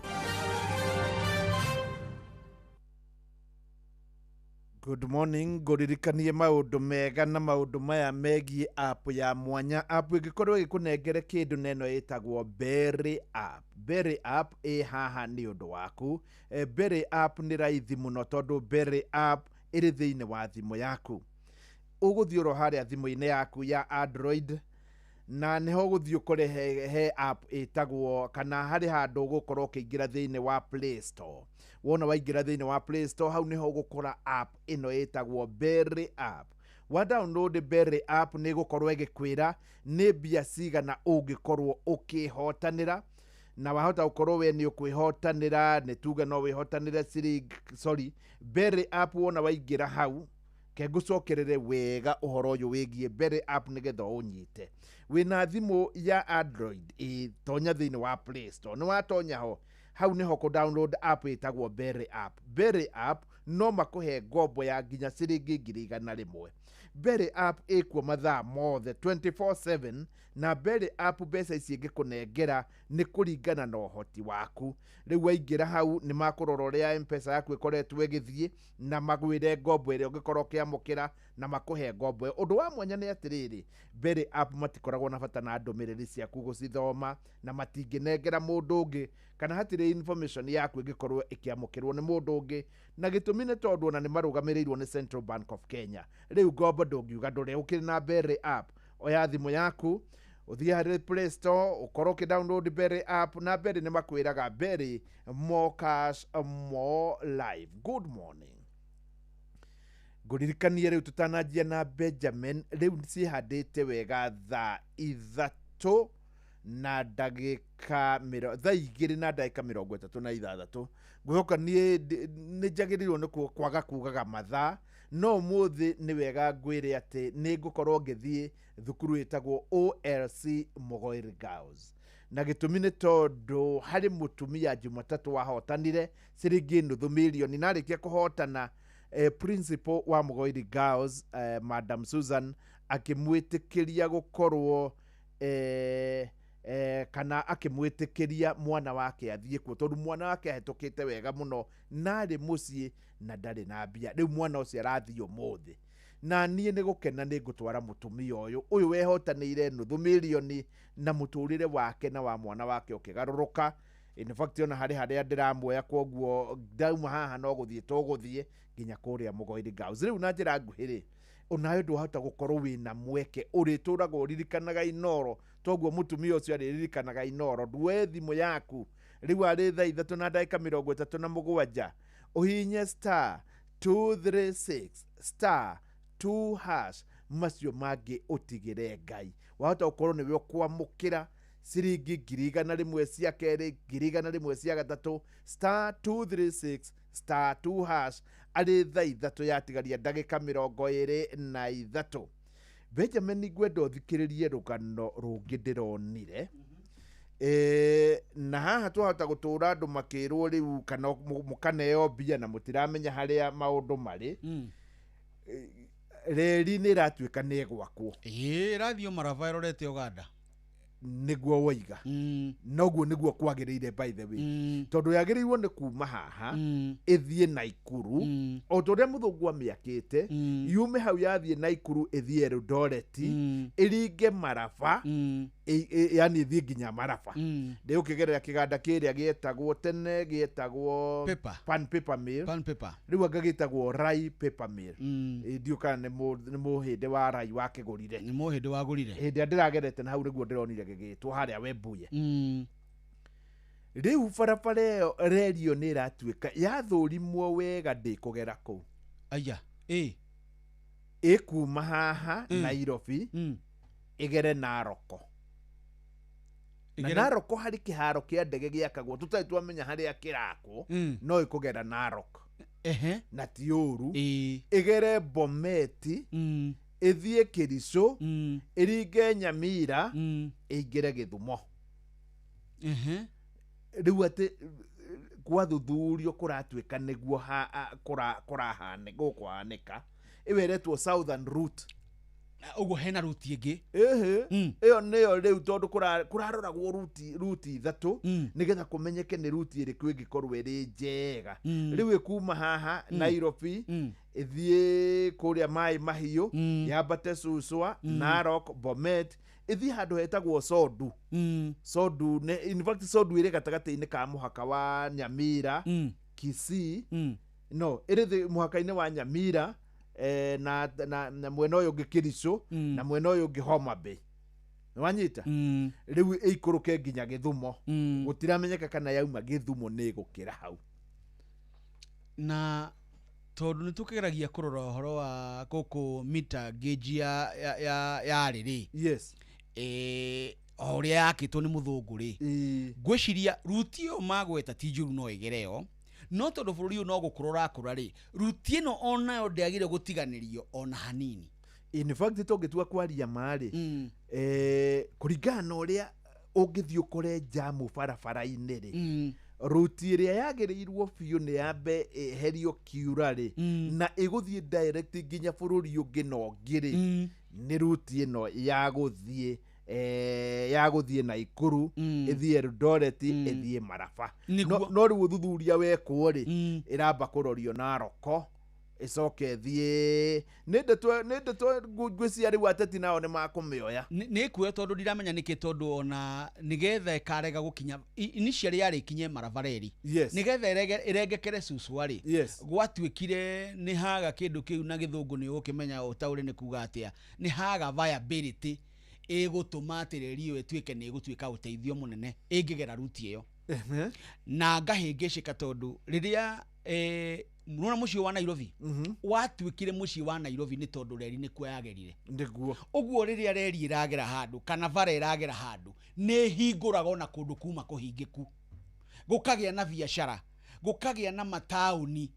Good morning, ngũririkanie maũndũ mega na maũndũ maya megiĩ app ya mwanya. App ĩngĩkorwo ĩgĩkũnengere kĩndũ na ĩno ĩtagwo Berry App. Berry App ĩ haha nĩ ũndũ waku. Berry App nĩ raithi mũno tondũ Berry App ĩrĩ thĩinĩ wa thimũ yaku. Ũgũthiĩ oro harĩa thimũ-inĩ yaku ya Android na nĩho ũgũthiĩ ũkore he app ĩtagwo kana harĩ handũ ũgũkorwo ũkĩingĩra thĩinĩ wa Play Store. Wona waingĩra thĩinĩ wa Play Store, hau nĩho ũgũkora app ĩno ĩtagwo Berry App. Wa download Berry App nĩ ĩgũkorwo ĩgĩkwĩra nĩ mbia cigana ũngĩkorwo ũkĩhotanĩra, na wahota gũkorwo we nĩ ũkwĩhotanĩra, nĩ tuge no wĩhotanĩre ciringi, sorry, Berry App wona waingĩra hau, ke ngũcokerere wega ũhoro ũyũ wĩgiĩ Berry App nĩgetha ũnyite. Wĩna thimũ ya Android, ĩ tonya thĩinĩ wa Play Store. Nĩ watonya ho, hau nĩho kũ download app ĩtagwo Berry App. Berry App no makũhe ngombo ya nginya ciringi 100,000. Berry App ĩkuo mathaa mothe 24/7, na Berry App mbeca ici ĩngĩkũnengera nĩ kũringana na ũhoti waku. Rĩu waingĩra hau nĩ makũrora ũrĩa M-Pesa yaku ĩkoretwo ĩgĩthiĩ na magwĩre ngombo ĩrĩa ũngĩkorwo ũkĩamũkĩra na makũhe ngombo ĩyo. Ũndũ wa mwanya nĩ atĩrĩrĩ, Berry App matikoragwo na bata na ndũmĩrĩri ciaku gũcithoma na matingĩnengera mũndũ ũngĩ kana hatirĩ information yaku ĩngĩkorwo ĩkĩamũkĩrwo nĩ mũndũ ũngĩ, na gĩtũmi nĩ tondũ ona nĩ marũgamĩrĩirwo nĩ Central Bank of Kenya. Rĩu ngombo ndũngiuga ndũrĩ ũkĩrĩ na Berry App. Oya thimũ yaku ũthiĩ harĩ Play Store ũkorwo ũkĩ download Berry App, na Berry nĩ makwĩraga Berry, more cash more life. Good morning. Ngũririkanie rĩu tũtananjia na Benjamin, rĩu ciĩhandĩte wega thaa 3 na ndagĩka thaa 2 na ndagĩka 36. Ngwĩhoka niĩ nĩ njagĩrĩirwo nĩ kwaga kugaga mathaa, no ũmũthĩ nĩ wega ngwĩre atĩ nĩ ngũkorwo ngĩthiĩ thukuru ĩtagwo OLC Mugoiri Girls. Na gĩtũmi nĩ tondũ harĩ mũtumia Jumatatũ wahotanire ciringi nuthu mirioni, na arĩkia kũhotana principal wa Mugoiri Girls, Madam Susan, akĩmwĩtĩkĩria gũkorwo kana akĩmwĩtĩkĩria mwana wake athiĩ kuo, tondũ mwana wake ahĩtũkĩte wega mũno na arĩ mũciĩ na ndarĩ na mbia. Rĩu mwana ũcio arathiĩ ũmũthĩ, na niĩ nĩ gũkena nĩ ngũtwara mũtumia ũyũ wehotanĩire nuthu mirioni na mũtũrĩre wake na wa mwana wake ũkĩgarũrũka. In fact ona harĩ harĩa ndĩramuoya, koguo ndauma haha no gũthiĩ tũgũthiĩ nginya kũrĩa Mugoiri Girls. Rĩu na njĩra nguhĩ rĩ, onawe ndwahota gũkorwo wĩna mweke ũrĩtũraga ũririkanaga Inoro, toguo mũtumia ũcio arĩririkanaga Inoro. Nduoe thimũ yaku rĩu arĩ thaa 3 na ndagĩka 37, ũhihinye star 236 star 2 hash, macio mangĩ ũtigĩre Ngai. Wahota gũkorwo nĩwe ũkwamũkĩra ciringi 100,000 cia kerĩ, 100,000 cia gatatũ, star 236 star 2 hash, arĩ thaa 3 yatigaria ndagĩka 23. Benjamin, ngwenda ũthikĩrĩrie rũgano rũngĩ ndĩronire. Na haha twahota gũtũra andũ makĩrwo rĩu kana mũkaneo mbia na mũtiramenya harĩa maũndũ marĩ. Reri nĩ ĩratuĩka nĩ ĩgwakwo. Ĩĩ, ĩrathiĩ Maraba ĩrorete Uganda. Nĩguo woiga. Noguo nĩguo kwagĩrĩire, by the way. Tondũ yagĩrĩirwo nĩ kuma haha ĩthiĩ Naikuru, o ta ũrĩa mũthũngũ amĩakĩte, yume hau yathiĩ Naikuru ĩthiĩ Eldoret, ĩringe Maraba, yani ĩthiĩ nginya Maraba. Ndĩũkĩgerera kĩganda kĩrĩa gĩetagwo tene, gĩetagwo Paper. Pan Paper Mill. Pan Paper. Rĩu anga gĩtagwo Rai Paper Mill. Ndiũĩ kana nĩ mũhĩndĩ wa Rai wakĩgũrire. Nĩ mũhĩndĩ wagũrire. Hĩndĩ ĩrĩa ndĩragerete na hau nĩguo ndĩronire gĩgĩtwo harĩa Webuye. Rĩu barabara ĩyo reri ĩyo nĩ ĩratuĩka yathũrimwo wega ndĩkũgera kũu. Aya, ĩ ĩkuma haha Nairobi ĩgere Naroko. Na Naroko harĩ kĩharo kĩa ndege gĩakagwo tũtarĩ twamenya harĩa kĩrakwo, no ĩkũgera Narok. Ehe. Na ti ũru, ĩgere Bometi, ĩthiĩ Kericho, ĩringe Nyamira, ĩingĩre Gĩthumo. Rĩu atĩ gwathuthurio kũratuĩka nĩguo kũrahane gũkũhanĩka. Ĩyo ĩretwo Southern Route. Ũguo hena ruti ĩngĩ. Ĩhĩ, ĩyo nĩyo rĩu tondũ kũraroragwo ruti ithatũ nĩgetha kũmenyeke nĩ ruti ĩrĩkũ ĩngĩkorwo ĩrĩ njega. Rĩu ĩkuma haha Nairobi, ĩthiĩ kũrĩa Maĩ Mahiũ, yambate Suswa, Narok, Bomet, ĩthiĩ handũ hetagwo Sondu. Sondu nĩ, in fact Sondu ĩrĩ gatagatĩ-inĩ ka mũhaka wa Nyamira, Kisii, no ĩrĩ mũhaka-inĩ wa Nyamira, na mwena ũyũ ũngĩ Kericho, na mwena ũyũ ũngĩ Homa Bay. Nĩwanyita? Rĩu ĩikũrũke nginya Gĩthumo. Gũtiramenyeka kana yauma Gĩthumo nĩ ĩgũkĩra hau. Na tondũ nĩ tũkĩgeragia kũrora ũhoro wa gũkũ mita gauge ya rĩrĩ. Yes. O ũrĩa yakĩtwo nĩ mũthũngũ rĩ, ngwĩciria ruti ĩyo magweta ti njũru no ĩgere yo, no tondũ bũrũri ũyũ no gũkũra ũrakũra rĩ, ruti ĩno onayo ndĩagĩrĩire gũtiganĩrio ona hanini. In fact tũngĩtua kwaria ma rĩ, kũringana na ũrĩa ũngĩthiĩ ũkore njamu barabara-inĩ rĩ, ruti ĩrĩa yagĩrĩirwo biũ nĩ yambe ĩherio kiura rĩ, na ĩgũthiĩ direct nginya bũrũri ũngĩ na ũngĩ rĩ, nĩ ruti ĩno ya gũthiĩ ya gũthiĩ Naikuru, ĩthiĩ Eldoret, ĩthiĩ Maraba. No rĩu ũthuthuria wekwo rĩ, ĩramba kũrorio Naroko, ĩcoke ĩthiĩ nĩ ndeto ngwĩciria rĩu ateti nao nĩ makũmĩoya. Nĩ ĩkuoya tondũ ndiramenya nĩkĩ, tondũ ona nĩgetha ĩkarega gũkinya initially yarĩ ikinye Maraba reri. Yes. Nĩgetha ĩrengekere Suswa rĩ, Yes. gwatuĩkire nĩ haga kĩndũ kĩu na gĩthũngũ nĩ ũgũkĩmenya ũtaũre nĩ kuga atĩa, nĩ haga viability ĩgũtũma atĩ reri ĩyo ĩtuĩke nĩ ĩgũtuĩka ũteithio mũnene ĩngĩgera ruti ĩyo. Na ngahĩngĩcĩka tondũ rĩrĩa nĩwona mũciĩ wa Nairobi watuĩkire mũciĩ wa Nairobi nĩ tondũ reri nĩkuo yagerire. Nĩguo. Ũguo rĩrĩa reri ĩragera handũ kana bara ĩragera handũ nĩ ĩhingũraga ona kũndũ kuma kũhingĩku, gũkagĩa na biacara, gũkagĩa na mataũni,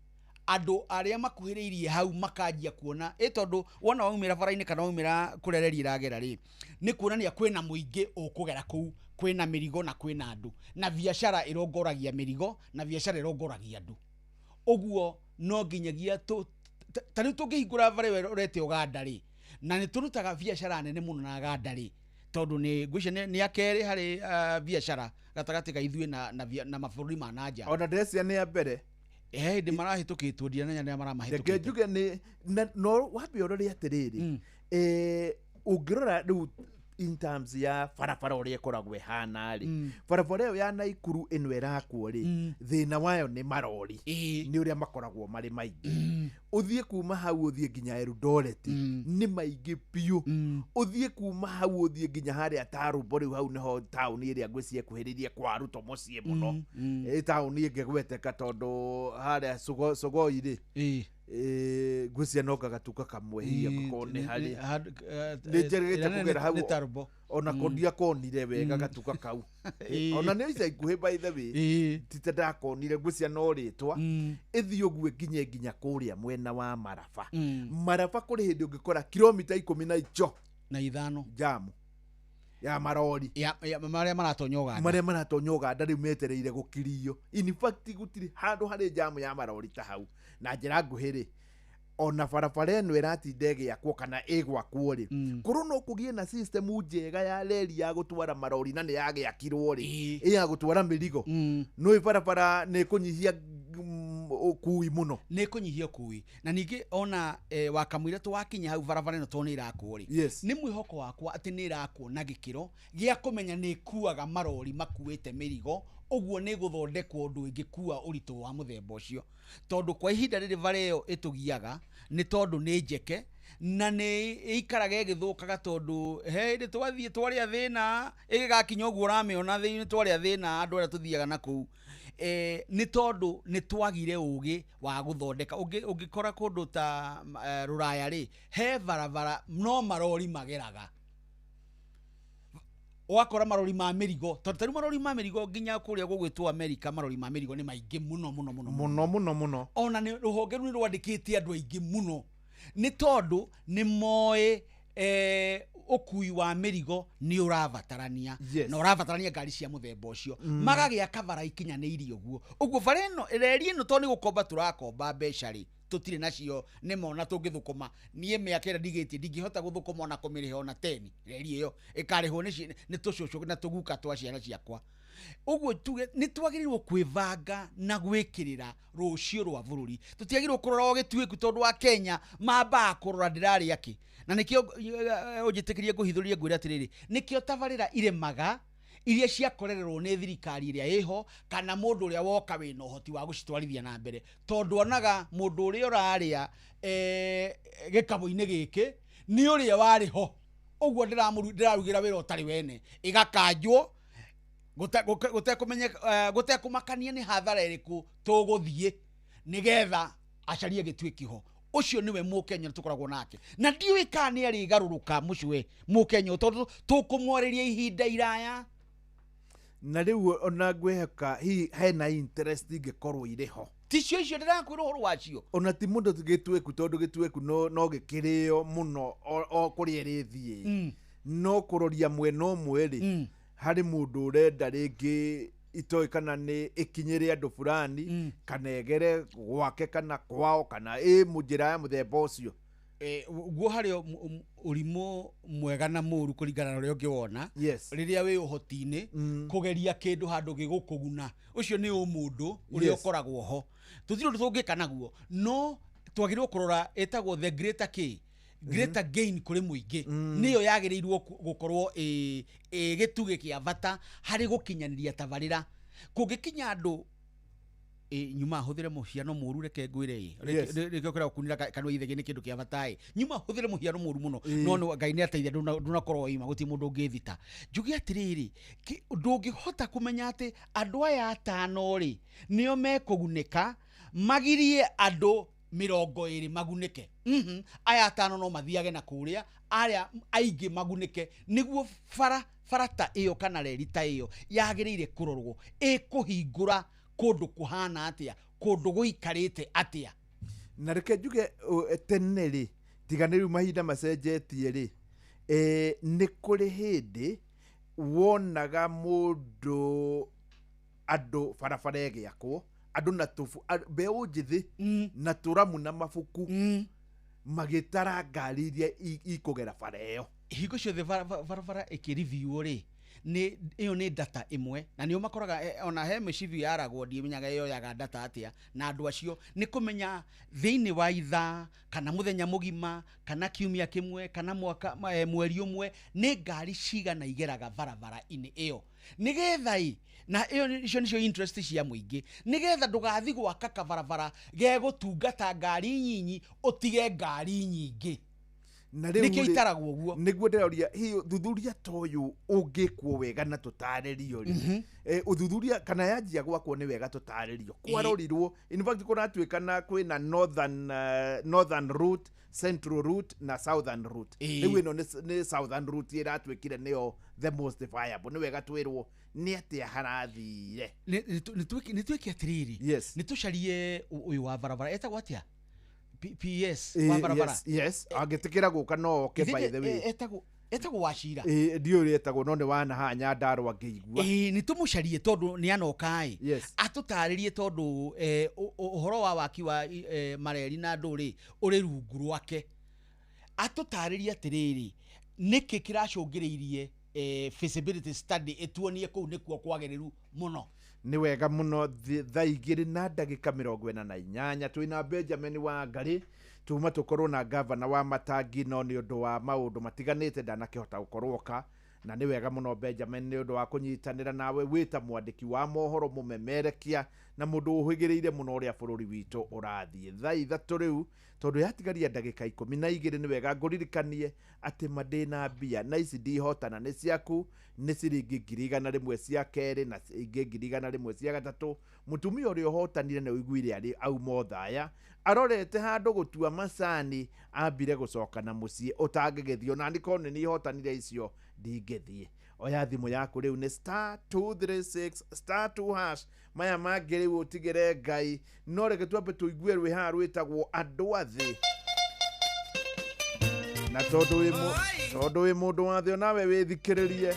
andũ arĩa makuhĩrĩirie hau makanjia kuona ĩ tondũ wona waumĩra bara-inĩ kana waumĩra kũrĩa reri ĩragera rĩ, nĩ kuonania kwĩna mũingĩ ũkũgera kũu, kwĩna mĩrigo na kwĩna andũ, na biacara ĩrongoragia mĩrigo na biacara ĩrongoragia andũ. Ũguo no nginyagia ta rĩu tũngĩhingũra bara ĩyo ĩrorete Ũganda rĩ, na nĩ tũrutaga biacara nene mũno na Uganda rĩ, tondũ nĩ ngwĩciria nĩ akerĩ harĩ biacara gatagatĩ ka ithuĩ na mabũrũri ma na nja. Ona ndĩreciria nĩ ya mbere. Hĩndĩ marahĩtũkĩtwo ndiramenya nĩa maramahĩtũkĩte. Reke njuge nĩ no wambe ũrore atĩrĩrĩ, ũngĩrora rĩu in terms ya barabara ũrĩa ĩkoragwo ĩhana rĩ, barabara ĩyo ya Naikuru ĩno ĩrakwo rĩ, thĩna wayo nĩ marori, nĩ ũrĩa makoragwo marĩ maingĩ. Ũthiĩ kuma hau ũthiĩ nginya Eldoret nĩ maingĩ biũ. Ũthiĩ kuma hau ũthiĩ nginya harĩa Tarumbo, rĩu hau nĩho taũni ĩrĩa ngwĩciria ĩkuhĩrĩirie kwa Ruto mũciĩ mũno. Taũni ĩngĩgweteka tondũ harĩa Sugoi rĩ, ngwĩciria no gagatuka kamwe hihi angĩkorwo nĩ harĩ. Nĩ njĩrĩgĩte kũgera hau ona ko ndiakonire wega gatuka kau. Ona nĩ ica ikuhĩ by the way, ti ta ndakonire, ngwĩciria no rĩtwa. Ĩthiĩ ũguo ĩkinye nginya kũrĩa mwena wa Maraba. Maraba kũrĩ hĩndĩ ũngĩkora kilomita 15 jamu ya marori marĩa maratonya Ũganda, marĩa maratonya Ũganda rĩu metereire gũkirio. In fact gũtirĩ handũ harĩ jamu ya marori ta hau. Na njĩra nguhĩ rĩ, ona barabara ĩno ĩratinda ĩgĩakwo kana ĩgwakwo rĩ, korwo no kũgĩe na system njega ya reri ya gũtwara marori na nĩ yagĩakirwo rĩ, ĩ ya gũtwara mĩrigo, no ĩ barabara nĩ ĩkũnyihia ũkui mũno. Nĩ ĩkũnyihia ũkui. Na ningĩ ona wakamũira twakinya hau barabara ĩno tondũ nĩ ĩrakwo rĩ, nĩ mwĩhoko wakwa atĩ nĩ ĩrakwo na gĩkĩro gĩa kũmenya nĩ ĩkuaga marori makuĩte mĩrigo, ũguo nĩ ĩgũthondekwo ũndũ ĩngĩkua ũritũ wa mũthemba ũcio. Tondũ kwa ihinda rĩrĩ bara ĩyo ĩtũgiaga nĩ tondũ nĩ njeke Na nĩ ĩikaraga ĩgĩthũkaga tondũ he hĩndĩ twathiĩ twarĩa thĩna ĩgĩgakinya ũguo ũramĩona thĩinĩ twarĩa thĩna andũ arĩa tũthiaga na kũu nĩ tondũ nĩ twagire ũgĩ wa gũthondeka. Ũngĩkora kũndũ ta rũraya rĩ, he barabara no marori mageraga, ũgakora marori ma mĩrigo, tondũ tarĩu marori ma mĩrigo nginya kũrĩa gũgwĩtwo Amerika, marori ma mĩrigo nĩ maingĩ mũno mũno mũno mũno mũno mũno. Ona nĩ rũhonge rũu nĩ rwandĩkĩte andũ aingĩ mũno nĩ tondũ nĩ moĩ ũkui wa mĩrigo nĩ ũrabatarania na ũrabatarania ngari cia mũthemba ũcio. Magagĩaka bara ikinyanĩirie ũguo ũguo bara ĩno reri ĩno, tondũ nĩ gũkomba tũrakomba mbeca rĩ, tũtirĩ nacio nĩ mona tũngĩthũkũma. Niĩ mĩaka ĩrĩa ndigĩtie ndingĩhota gũthũkũma ona kũmĩrĩha ona teni. Reri ĩyo ĩkarĩhwo nĩ tũcũcũ na tũguka twa ciana ciakwa. Ũguo tuge nĩ twagĩrĩirwo kwĩbanga na gwĩkĩrĩra rũciũ rwa bũrũri. Tũtiagĩrĩirwo kũrora o gĩtuĩku tondũ wa Kenya mambaga kũrora ndĩrarĩa kĩ. Na nĩkĩo ũnjĩtĩkĩrie ngũhithũrie ngwĩre atĩrĩrĩ, nĩkĩo tabarĩra iremaga iria ciakorererwo nĩ thirikari ĩrĩa ĩho kana mũndũ ũrĩa woka wĩna ũhoti wa gũcitwarithia na mbere, tondũ onaga mũndũ ũrĩa ũrarĩa gĩkabũ-inĩ gĩkĩ nĩ ũrĩa warĩ ho, ũguo ndĩrarugĩra wĩra ũtarĩ wene, ĩgakanjwo gũtekũmakania nĩ hathara ĩrĩkũ tũgũthiĩ nĩgetha acarie gĩtuĩki ho. Ũcio nĩwe mũkenya tũkoragwo nake, na ndiũĩ kana nĩ arĩgarũrũka mũcwe mũkenya tondũ tũkũmwarĩria ihinda iraya. Na rĩu ona ngwĩhoka hihi hena interest ingĩkorwo irĩ ho, ticio icio ndĩrakwĩra ũhoro wacio. Ona ti mũndũ gĩtuĩku tondũ gĩtuĩku no gĩkĩrĩo mũno o kũrĩa ĩrĩthiĩ, no kũroria mwena ũmwe rĩ, harĩ mũndũ ũrenda rĩngĩ itoĩ kana nĩ ĩkinyĩre andũ fulani kana egere gwake kana kwao kana ĩ njĩra ya mũthemba ũcio. Guo harĩ ũrimũ mwega na mũru kũringana na ũrĩa ũngĩwona. Rĩrĩa wĩ ũhoti-inĩ kũgeria kĩndũ handũ gĩgũkũguna, ũcio nĩ ũmũndũ ũrĩa ũkoragwo ho, tũtirĩ ũndũ tũngĩka naguo, no twagĩrĩirwo kũrora ĩtagwo the greater key, greater gain kũrĩ mũingĩ, nĩyo yagĩrĩirwo gũkorwo ĩ gĩtugĩ kĩa bata harĩ gũkinyanĩria tabarĩra. Kũngĩkinya andũ nyuma hũthĩre mũhiano mũru, reke ngwĩre rĩkĩo kĩrĩa gũkunĩra kanua ithege nĩ kĩndũ kĩa bata ĩ, nyuma hũthĩre mũhiano mũru mũno, no Ngai nĩ ateithia ndũnakorwo ima, gũtirĩ mũndũ ũngĩthita. Njuge atĩrĩrĩ, ndũngĩhota kũmenya atĩ andũ aya atano rĩ nĩo mekũgunĩka, magirie andũ 20 magunĩke. Aya atano no mathiage na kũrĩa, arĩa aingĩ magunĩke, nĩguo bara ta ĩyo kana reri ta ĩyo yagĩrĩire kũrorwo ĩkũhingũra kũndũ kũhana atĩa, kũndũ gũikarĩte atĩa. Na reke njuge tene rĩ, tiga nĩ rĩu mahinda macenjetie rĩ, nĩ kũrĩ hĩndĩ wonaga mũndũ andũ barabara ĩgĩakwo, andũ na tũbu mbeũ njĩthĩ na tũramu na mabuku magĩtara ngari iria ikũgera bara ĩyo. Hingo ciothe barabara ĩkĩreview rĩ, nĩ ĩyo nĩ data ĩmwe, na nĩo makoraga ona he mĩcibi yaragwo ndimenyaga yoyaga data atĩa, na andũ acio nĩ kũmenya thĩinĩ wa ithaa kana mũthenya mũgima kana kiumia kĩmwe kana mwaka mweri ũmwe nĩ ngari cigana igeraga barabara-inĩ ĩyo, nĩgetha ĩ na ĩyo icio nĩcio interest cia mũingĩ, nĩgetha ndũgathiĩ gwaka kabarabara gegũtungata ngari nyinyi ũtige ngari nyingĩ. Na rĩu nĩkĩo itaragwo ũguo. Nĩguo ndĩroria hihi ũthuthuria ta ũyũ ũngĩkwo wega na tũtarĩrio rĩ, ũthuthuria kana yanjia gwakwo nĩ wega tũtarĩrio kwarorirwo. In fact kũratuĩka na kwĩna northern route, central route na southern route. Rĩu ĩno nĩ southern route ĩratuĩkire nĩyo the most viable. Nĩ wega twĩrwo nĩ atĩa harathire. Nĩ twĩke atĩrĩrĩ, nĩ tũcarie ũyũ wa barabara etagwo atĩa, PS wa barabara. Yes, angĩtĩkĩra gũka no oke, by the way etagwo Wachira. Ndiũĩ ũrĩa etagwo, no nĩ wana haha Nyandarũa ngĩigua. Nĩ tũmũcarie tondũ nĩ anoka ĩ, atũtarĩrie tondũ ũhoro wa waki wa mareri na andũ rĩ ũrĩ rungu rwake, atũtarĩrie atĩrĩrĩ nĩkĩ kĩracũngĩrĩirie feasibility study ĩtuonie kũu nĩkuo kwagĩrĩru mũno. Nĩ wega mũno. Thaa 2:48 twĩna Benjamin Wangari, tuma tũkorwo na gavana wa Matangi, no nĩ ũndũ wa maũndũ matiganĩte ndanakĩhota gũkorwo oka, na nĩ wega mũno Benjamin nĩ ũndũ wa kũnyitanĩra nawe wĩ ta mwandĩki wa mohoro mũmemerekia Na mũndũ ũhĩgĩrĩire mũno ũrĩa bũrũri witũ ũrathiĩ. Thaa 3 rĩu tondũ yatigaria ndagĩka 12 nĩ wega ngũririkanie atĩ ma ndĩna mbia na ici ndihotana nĩ ciaku, nĩ ciringi 100,000 cia kerĩ na ingĩ 100,000 cia gatatũ. Mũtumia ũrĩa ũhotanire nĩ ũiguire arĩ auma Othaya arorete handũ gũtua macani, ambire gũcoka na mũciĩ ũtangĩgĩthiĩ ona nĩ korwo nĩ niĩ hotanire icio ndingĩthiĩ. Oya thimũ yaku rĩu nĩ star 236 star 2 hash. Maya mangĩ rĩu ũtigĩre Ngai, no reke twambe tũigue rwĩ haha rwĩtagwo andũ a thĩ. Na tondũ wĩ mũndũ wa thĩ onawe wĩthikĩrĩrie.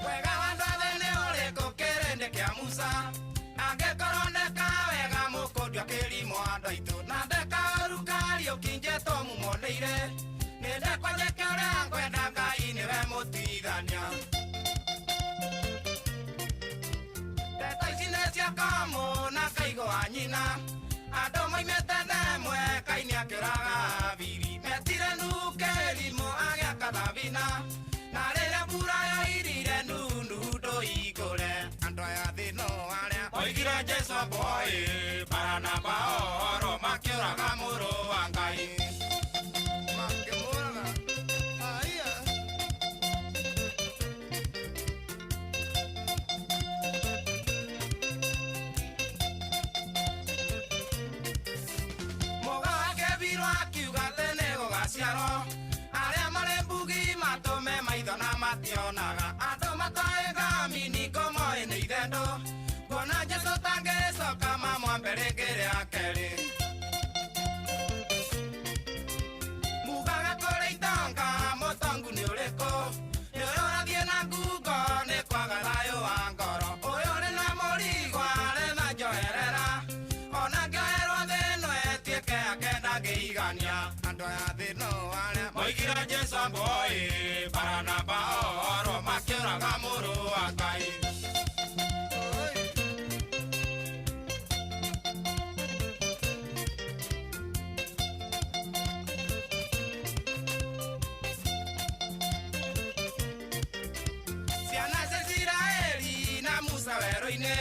Wega wa andũ a thĩ nĩ ũrĩkũ kĩrĩndĩ kĩa Musa? Angĩkorwo ndeka wega mũkũndio kĩrimũ andũ aitũ, na ndeka ũru Kariũki njetwo mumoneire. Nĩ ndekwa njĩke ũrĩa ngwenda, Ngai nĩwe mũtuithania. Ndeto ici nĩ cia kamũ na kaigo wa nyina, andũ moimĩte themwe Kaini akĩũraga Habili. Metire Nuhu kĩrimũ agĩaka thabina, na rĩrĩa mbura yoirire Nuhu ndũigũre. Andũ aya thĩ no arĩa oigire Jesũ boy Baranaba oro makĩũraga mũrũ wa Ngai. Makĩmũraga. Aya. Mũga wake birũ akiuga atĩ nĩ gũgaciarwo, arĩa marĩ mbugi matũme maitho na mationaga, andũ matoĩ ngamini ngomoĩ nĩ ithendũ, nguona Jesũ tangĩcoka mamwambe rĩngĩ rĩa kerĩ. Mugaga kũrĩ itonga mũtongu nĩ ũrĩkũ? Nĩ ũyũ ũrathiĩ na ngungo nĩ kwaga thayũ wa ngoro, ũyũ ũrĩ na mũrigo aretha njoherera, ona ngĩoherwo thĩ ĩno ĩtuĩke yake ndangĩigania. Andũ aya thĩ no arĩa moigire Jesũ boy Baranaba oro makĩũraga mũrũ wa Ngai. Ciana cia Isiraeli na Musa werũ-inĩ,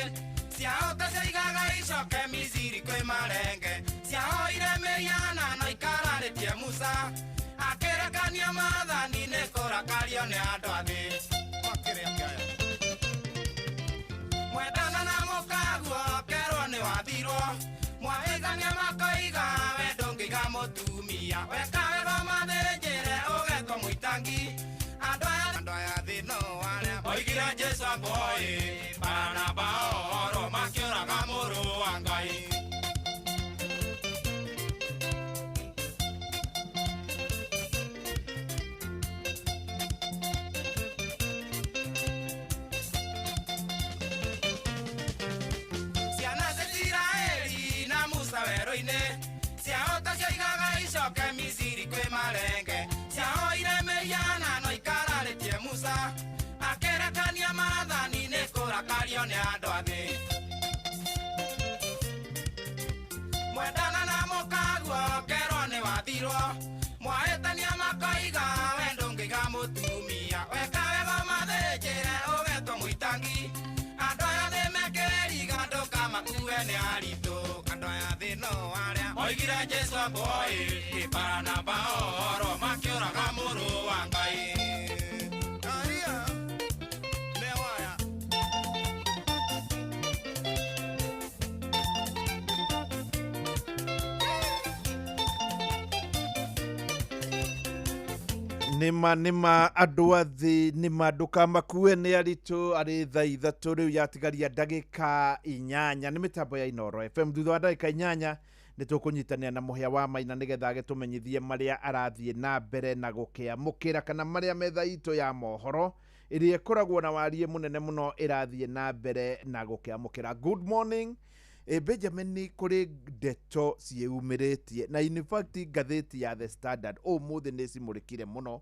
ciahota ciaigaga icoke Misiri kwĩ marenge, ciahoire mĩhianano ikararĩtie Musa, akĩrekania maathani nĩ kũrakario nĩ andũ a thĩ. Mwendana na mũkaguo kerwo nĩ wathirwo, mwahĩgania makoiga we ndũngĩiga mũtumia, weka wega mathĩnjĩre ũgetwo mũitangi. Andũ aya thĩ no arĩa oigire Jesũ boy Baranaba oro makĩũraga mũrũ wa Ngai. Ciana cia Isiraeli na Musa werũ-inĩ, ciahota ciaigaga icoke Misiri kwĩ marenge, ciahoire mĩhianano ikararĩtie Musa, akĩrekania maathani nĩ kũrakario nĩ andũ a thĩ. Mwendana na mũkaguo kerwo nĩ wathirwo, mwahĩtania makoiga we ndũngĩiga mũtumia, weka wega mathĩnjĩre ũgetwo mũitangi. Andũ aya thĩ mekĩriga ndũkamakue nĩ aritũ, andũ aya thĩ no arĩa oigire Jesũ boy Baranaba oro makĩũraga mũrũ wa Ngai. Aria, nĩ waya. Nĩma nĩma andũ a thĩ nĩma ndũkamakue nĩ aritũ. Arĩ thaa 3 rĩu yatigaria ndagĩka 8 nĩ mĩtambo ya Inooro FM. Thutha wa ndagĩka 8 nĩ tũkũnyitanĩra na Mũhĩa wa Maina nĩgetha agĩtũmenyithie marĩa arathiĩ na mbere na gũkĩamũkĩra, kana marĩa metha itũ ya mohoro ĩrĩa ĩkoragwo na wariĩ mũnene mũno ĩrathiĩ na mbere na gũkĩamũkĩra. Good morning. Benjamin, kũrĩ ndeto ciĩumĩrĩtie na in fact ngathĩti ya The Standard ũmũthĩ nĩ cimũrĩkire mũno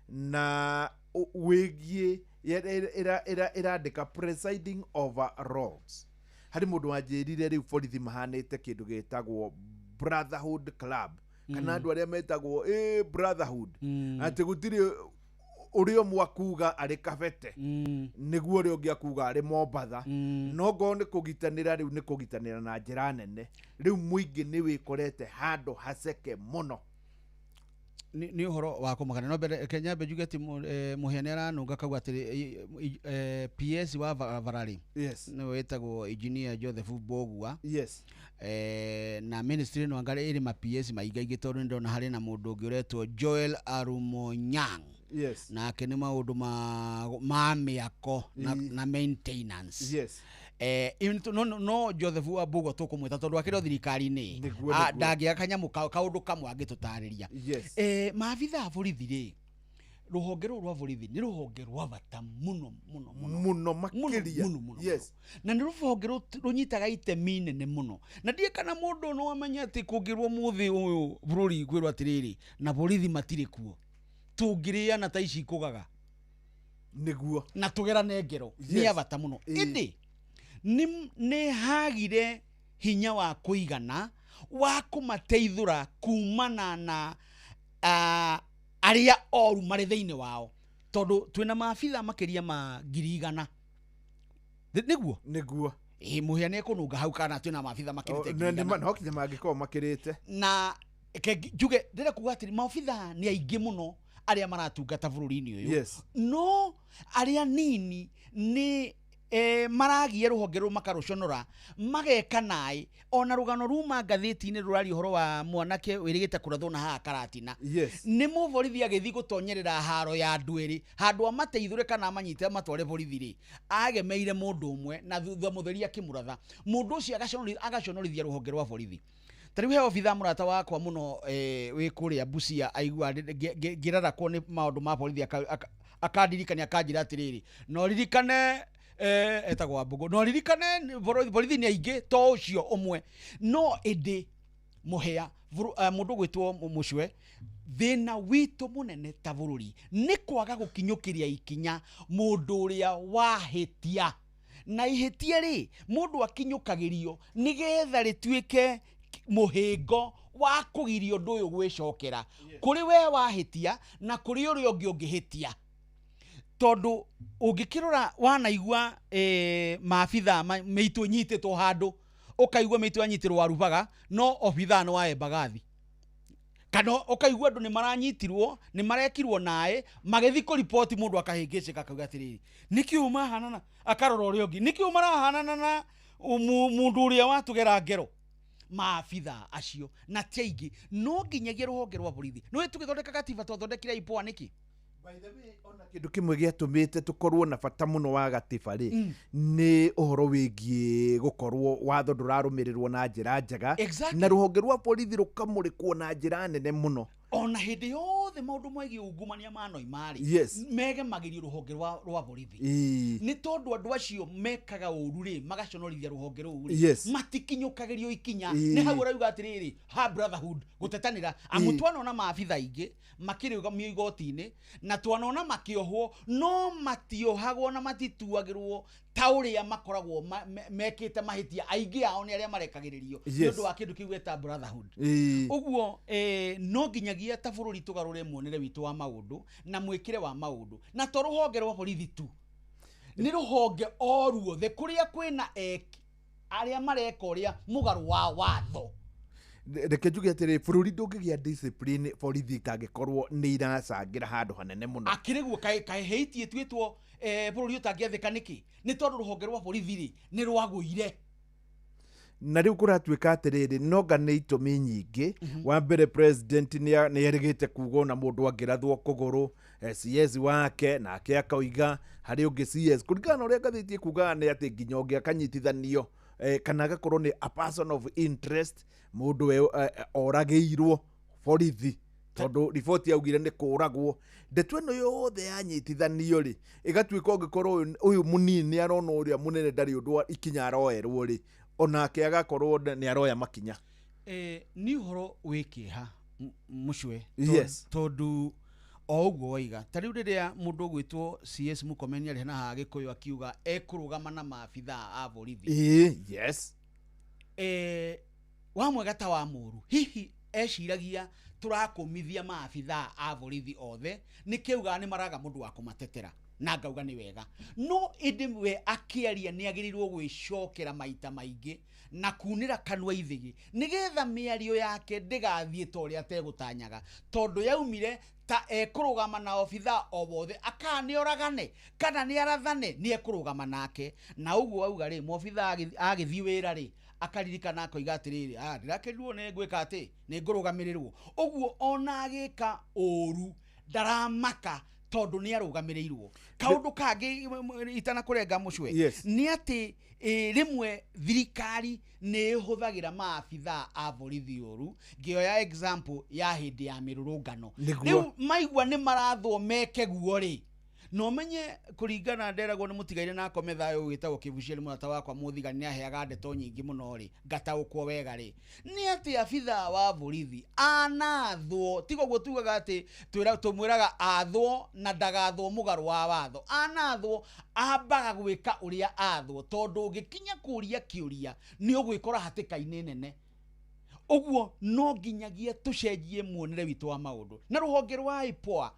na wĩgiĩ ĩrandĩka presiding over wrongs. Harĩ mũndũ wanjĩrire rĩu borithi mahanĩte kĩndũ gĩtagwo Brotherhood Club, Kana andũ arĩa metagwo brotherhood, atĩ gũtirĩ ũrĩa ũmwe akuga arĩ Kabete nĩguo ũrĩa ũngĩ akuga arĩ Mombatha. No ngorwo nĩ kũgitanĩra, rĩu nĩ kũgitanĩra na njĩra nene. Rĩu mũingĩ nĩ wĩkorete handũ haceke mũno. Nĩ ũhoro wa kũmakania. No mbere reke nyambe njuge atĩ Mũhĩa nĩ aranũnga kauga atĩrĩ, PS wa barabara rĩ, nĩwe wĩtagwo Engineer Joseph Mbogua. Na ministry ĩno anga ĩrĩ ma PS maingaingĩ, tondũ nĩ ndona harĩ na mũndũ ũngĩ ũretwo Joel Arumonyang. Nake nĩ maũndũ ma mĩako na maintenance. No Joseph wa Mbugua tũkũmwĩta tondũ akĩrĩ o thirikari-inĩ. Ndangĩaga kanyamũ kaũndũ kamwe angĩtũtarĩria. Maabitha a borithi rĩ, rũhonge rũrũ rwa borithi nĩ rũhonge rwa bata mũno mũno mũno. Mũno makĩria. Mũno mũno. Na nĩ rũhonge rũnyitaga itemi inene mũno, na ndiĩ kana mũndũ no amenye atĩ kũngĩrwo mũthĩ ũyũ bũrũri kwĩrwo atĩrĩrĩ, na borithi matirĩ kuo, tũngĩrĩana ta ici ikũgaga. Na tũgerane ngero. Nĩ ya bata mũno. Ĩndĩ nĩ hagire hinya wa kũigana wa kũmateithũra kumana na arĩa oru marĩ thĩinĩ wao, tondũ twĩna maabitha makĩria ma 100,000. Nĩguo? Nĩguo. Ĩ, Mũhĩa nĩ ekũnũnga hau kana twĩna maabitha makĩrĩte 100,000. No kinya mangĩkorwo makĩrĩte. Na reke njuge, ndĩrenda kuga atĩrĩ, maobitha nĩ aingĩ mũno arĩa maratungata bũrũri-inĩ ũyũ. No arĩa nini nĩ maragia rũhonge rũu makarũconora, mageka naĩ. Ona rũgano ruma ngathĩti-inĩ rũraria ũhoro wa mwanake wĩrĩgĩte kũrathwo na haha Karatina. Nĩ mũborithi agĩthiĩ gũtonyerera haro ya andũ erĩ, handũ amateithũre kana amanyite amatware borithi rĩ, agemeire mũndũ ũmwe na thutha mũtheri akĩmũratha. Mũndũ ũcio agaconorithia rũhonge rwa borithi. Ta rĩu he obitha mũrata wakwa mũno, wĩ kũrĩa Busia, aigua ngĩrarakwo nĩ maũndũ ma borithi, akandirikania, akanjĩra atĩrĩrĩ, no ririkane, etagwo Wambũgũ, no ririkane borithi nĩ aingĩ to ũcio ũmwe. No ĩndĩ Mũhĩa, mũndũ ũgwĩtwo Mũcwe, thĩna witũ mũnene ta bũrũri nĩ kwaga gũkinyũkĩria ikinya mũndũ ũrĩa wahĩtia. Na ihĩtia rĩ, mũndũ akinyũkagĩrio nĩgetha rĩtuĩke mũhĩngo wa kũgiria ũndũ ũyũ gwĩcokera kũrĩ we wahĩtia na kũrĩ ũrĩa ũngĩ ũngĩhĩtia. Tondũ ũngĩkĩrora wanaigua, maabitha mĩitũ ĩnyitĩtwo handũ, ũkaigua mĩitũ yanyitĩrwo Warubaga, no obitha nĩ wa Embagathi, kana ũkaigua andũ nĩ maranyitirwo, nĩ marekirwo naĩ, magĩthiĩ kũriboti, mũndũ akahĩngĩcĩka akauga atĩrĩrĩ, nĩkĩ ũyũ mahanana, akarora ũrĩa ũngĩ, nĩkĩ ũyũ marahanana na mũndũ ũrĩa watũgera ngero. Maabitha acio na ti aingĩ, no nginyagia rũhonge rwa borithi nĩ tũgĩthondeka gatiba twathondekire IPOA nĩkĩ? Kĩndũ kĩmwe gĩatũmĩte tũkorwo na bata mũno wa gatiba rĩ, nĩ ũhoro wĩgiĩ gũkorwo watho ndũrarũmĩrĩrwo na njĩra njega. Na rũhonge rwa borithi rũkamũrĩkwo na njĩra nene mũno. Ona hĩndĩ yothe maũndũ megiĩ ungumania manoima rĩ, megemagĩrio rũhonge rwa borithi. Nĩ tondũ andũ acio mekaga ũru rĩ, magaconorithia rũhonge rũu rĩ, matikinyũkagĩrio ikinya. Nĩ hau ũrauga atĩrĩrĩ, ha brotherhood gũtetanĩra, amu twanona maabitha aingĩ makĩrũgamio igoti-inĩ na twanona makĩohwo, no matiohagwo na matituagĩrwo ta ũrĩa makoragwo mekĩte mahĩtia. Aingĩ ao nĩ arĩa marekagĩrĩrio nĩ ũndũ wa kĩndũ kĩu gĩta brotherhood. Ũguo, no nginyagia ta bũrũri tũgarũre muonere witũ wa maũndũ na mwĩkĩre wa maũndũ, na to rũhonge rwa borithi tu, nĩ rũhonge o ruothe kũrĩa kwĩna eki arĩa mareka ũrĩa mũgarũ wa watho. Reke njuge atĩrĩ, bũrũri ndũngĩgĩa discipline borithi itangĩkorwo nĩ iracangĩra handũ hanene mũno. Akĩrĩ guo kaĩ Haiti ĩtuĩtwo, bũrũri ũtangĩathĩka nĩkĩ? Nĩ tondũ rũhonge rwa borithi rĩ, nĩ rwagũire. Na rĩu kũratuĩka atĩrĩrĩ, nonga nĩ itũmi nyingĩ. Wa mbere, president nĩ erĩgĩte kuga ona mũndũ angĩrathwo kũgũrũ, CS wake nake akauiga harĩ ũngĩ CS, kũringana na ũrĩa ngathĩti ĩkugaga nĩ atĩ nginya ũngĩ akanyitithanio, kana agakorwo nĩ a person of interest, mũndũ we oragĩirwo borithi, tondũ riboti yaugire nĩ kũragwo. Ndeto ĩno yothe yanyitithanio rĩ, ĩgatuĩka ũngĩkorwo ũyũ mũnini nĩ arona ũrĩa mũnene ndarĩ ũndũ wa ikinya aroerwo rĩ, onake agakorwo nĩ aroya makinya. Nĩ ũhoro wĩ kĩeha, Mũcwe, tondũ o ũguo waiga, ta rĩu rĩrĩa mũndũ ũgwĩtwo CS Murkomen arĩ na haha Gĩkũyũ akiuga ekũrũgama na maabitha a borithi. Wa mwega ta wa mũru, hihi Eciragia tũrakũmithia maabithaa a borithi othe nĩkĩaugaga nĩ maraga mũndũ wa kũmatetera na ngauga nĩ wega, no ĩndĩ we akĩaria nĩ agĩrĩirwo gwĩcokera maita maingĩ na kunĩra kanua ithĩgĩ nĩgetha mĩario yake ndĩgathiĩ ta ũrĩa ategũtanyaga, tondũ yaumire ta ekũrũgama na obithaa o wothe akaa nĩ oragane kana nĩ arathane nĩ ekũrũgama nake. Na ũguo auga rĩ, mwobithaa agĩthiĩ wĩra rĩ, akaririkana akoiga atĩrĩrĩ, ah, ndĩrakĩrirwo nĩ ngwĩka atĩ nĩ ngũrũgamĩrĩrwo. Ũguo ona agĩka ũru ndaramaka tondũ nĩ arũgamĩrĩirwo. Kaũndũ kangĩ itanakũrenga mũcwe, Yes. nĩ atĩ rĩmwe thirikari nĩ ĩhũthagĩra maabithaa a borithi ũru. Ngĩoya example ya hĩndĩ ya mĩrũrũngano, Nĩguo. rĩu maigua nĩ marathwo meke guo rĩ, na ũmenye kũringana nderagwo nĩ mũtigaire na akome thayũ wĩtagwo Kĩbucia nĩ mũrata wakwa mũthigani, nĩ aheaga ndeto nyingĩ mũno rĩ, ngataũkwo wega rĩ, nĩ atĩ abithaa wa borithi anathwo, tiga ũguo tugaga atĩ tũmwĩraga athwo na ndagathwo mũgarũ wa watho, anathwo ambaga gwĩka ũrĩa athwo, tondũ ũngĩkinya kũria kĩũria nĩ ũgwĩkora hatĩka-inĩ nene. Ũguo no nginyagia tũcenjie muonere witũ wa maũndũ. Na rũhonge rwa IPOA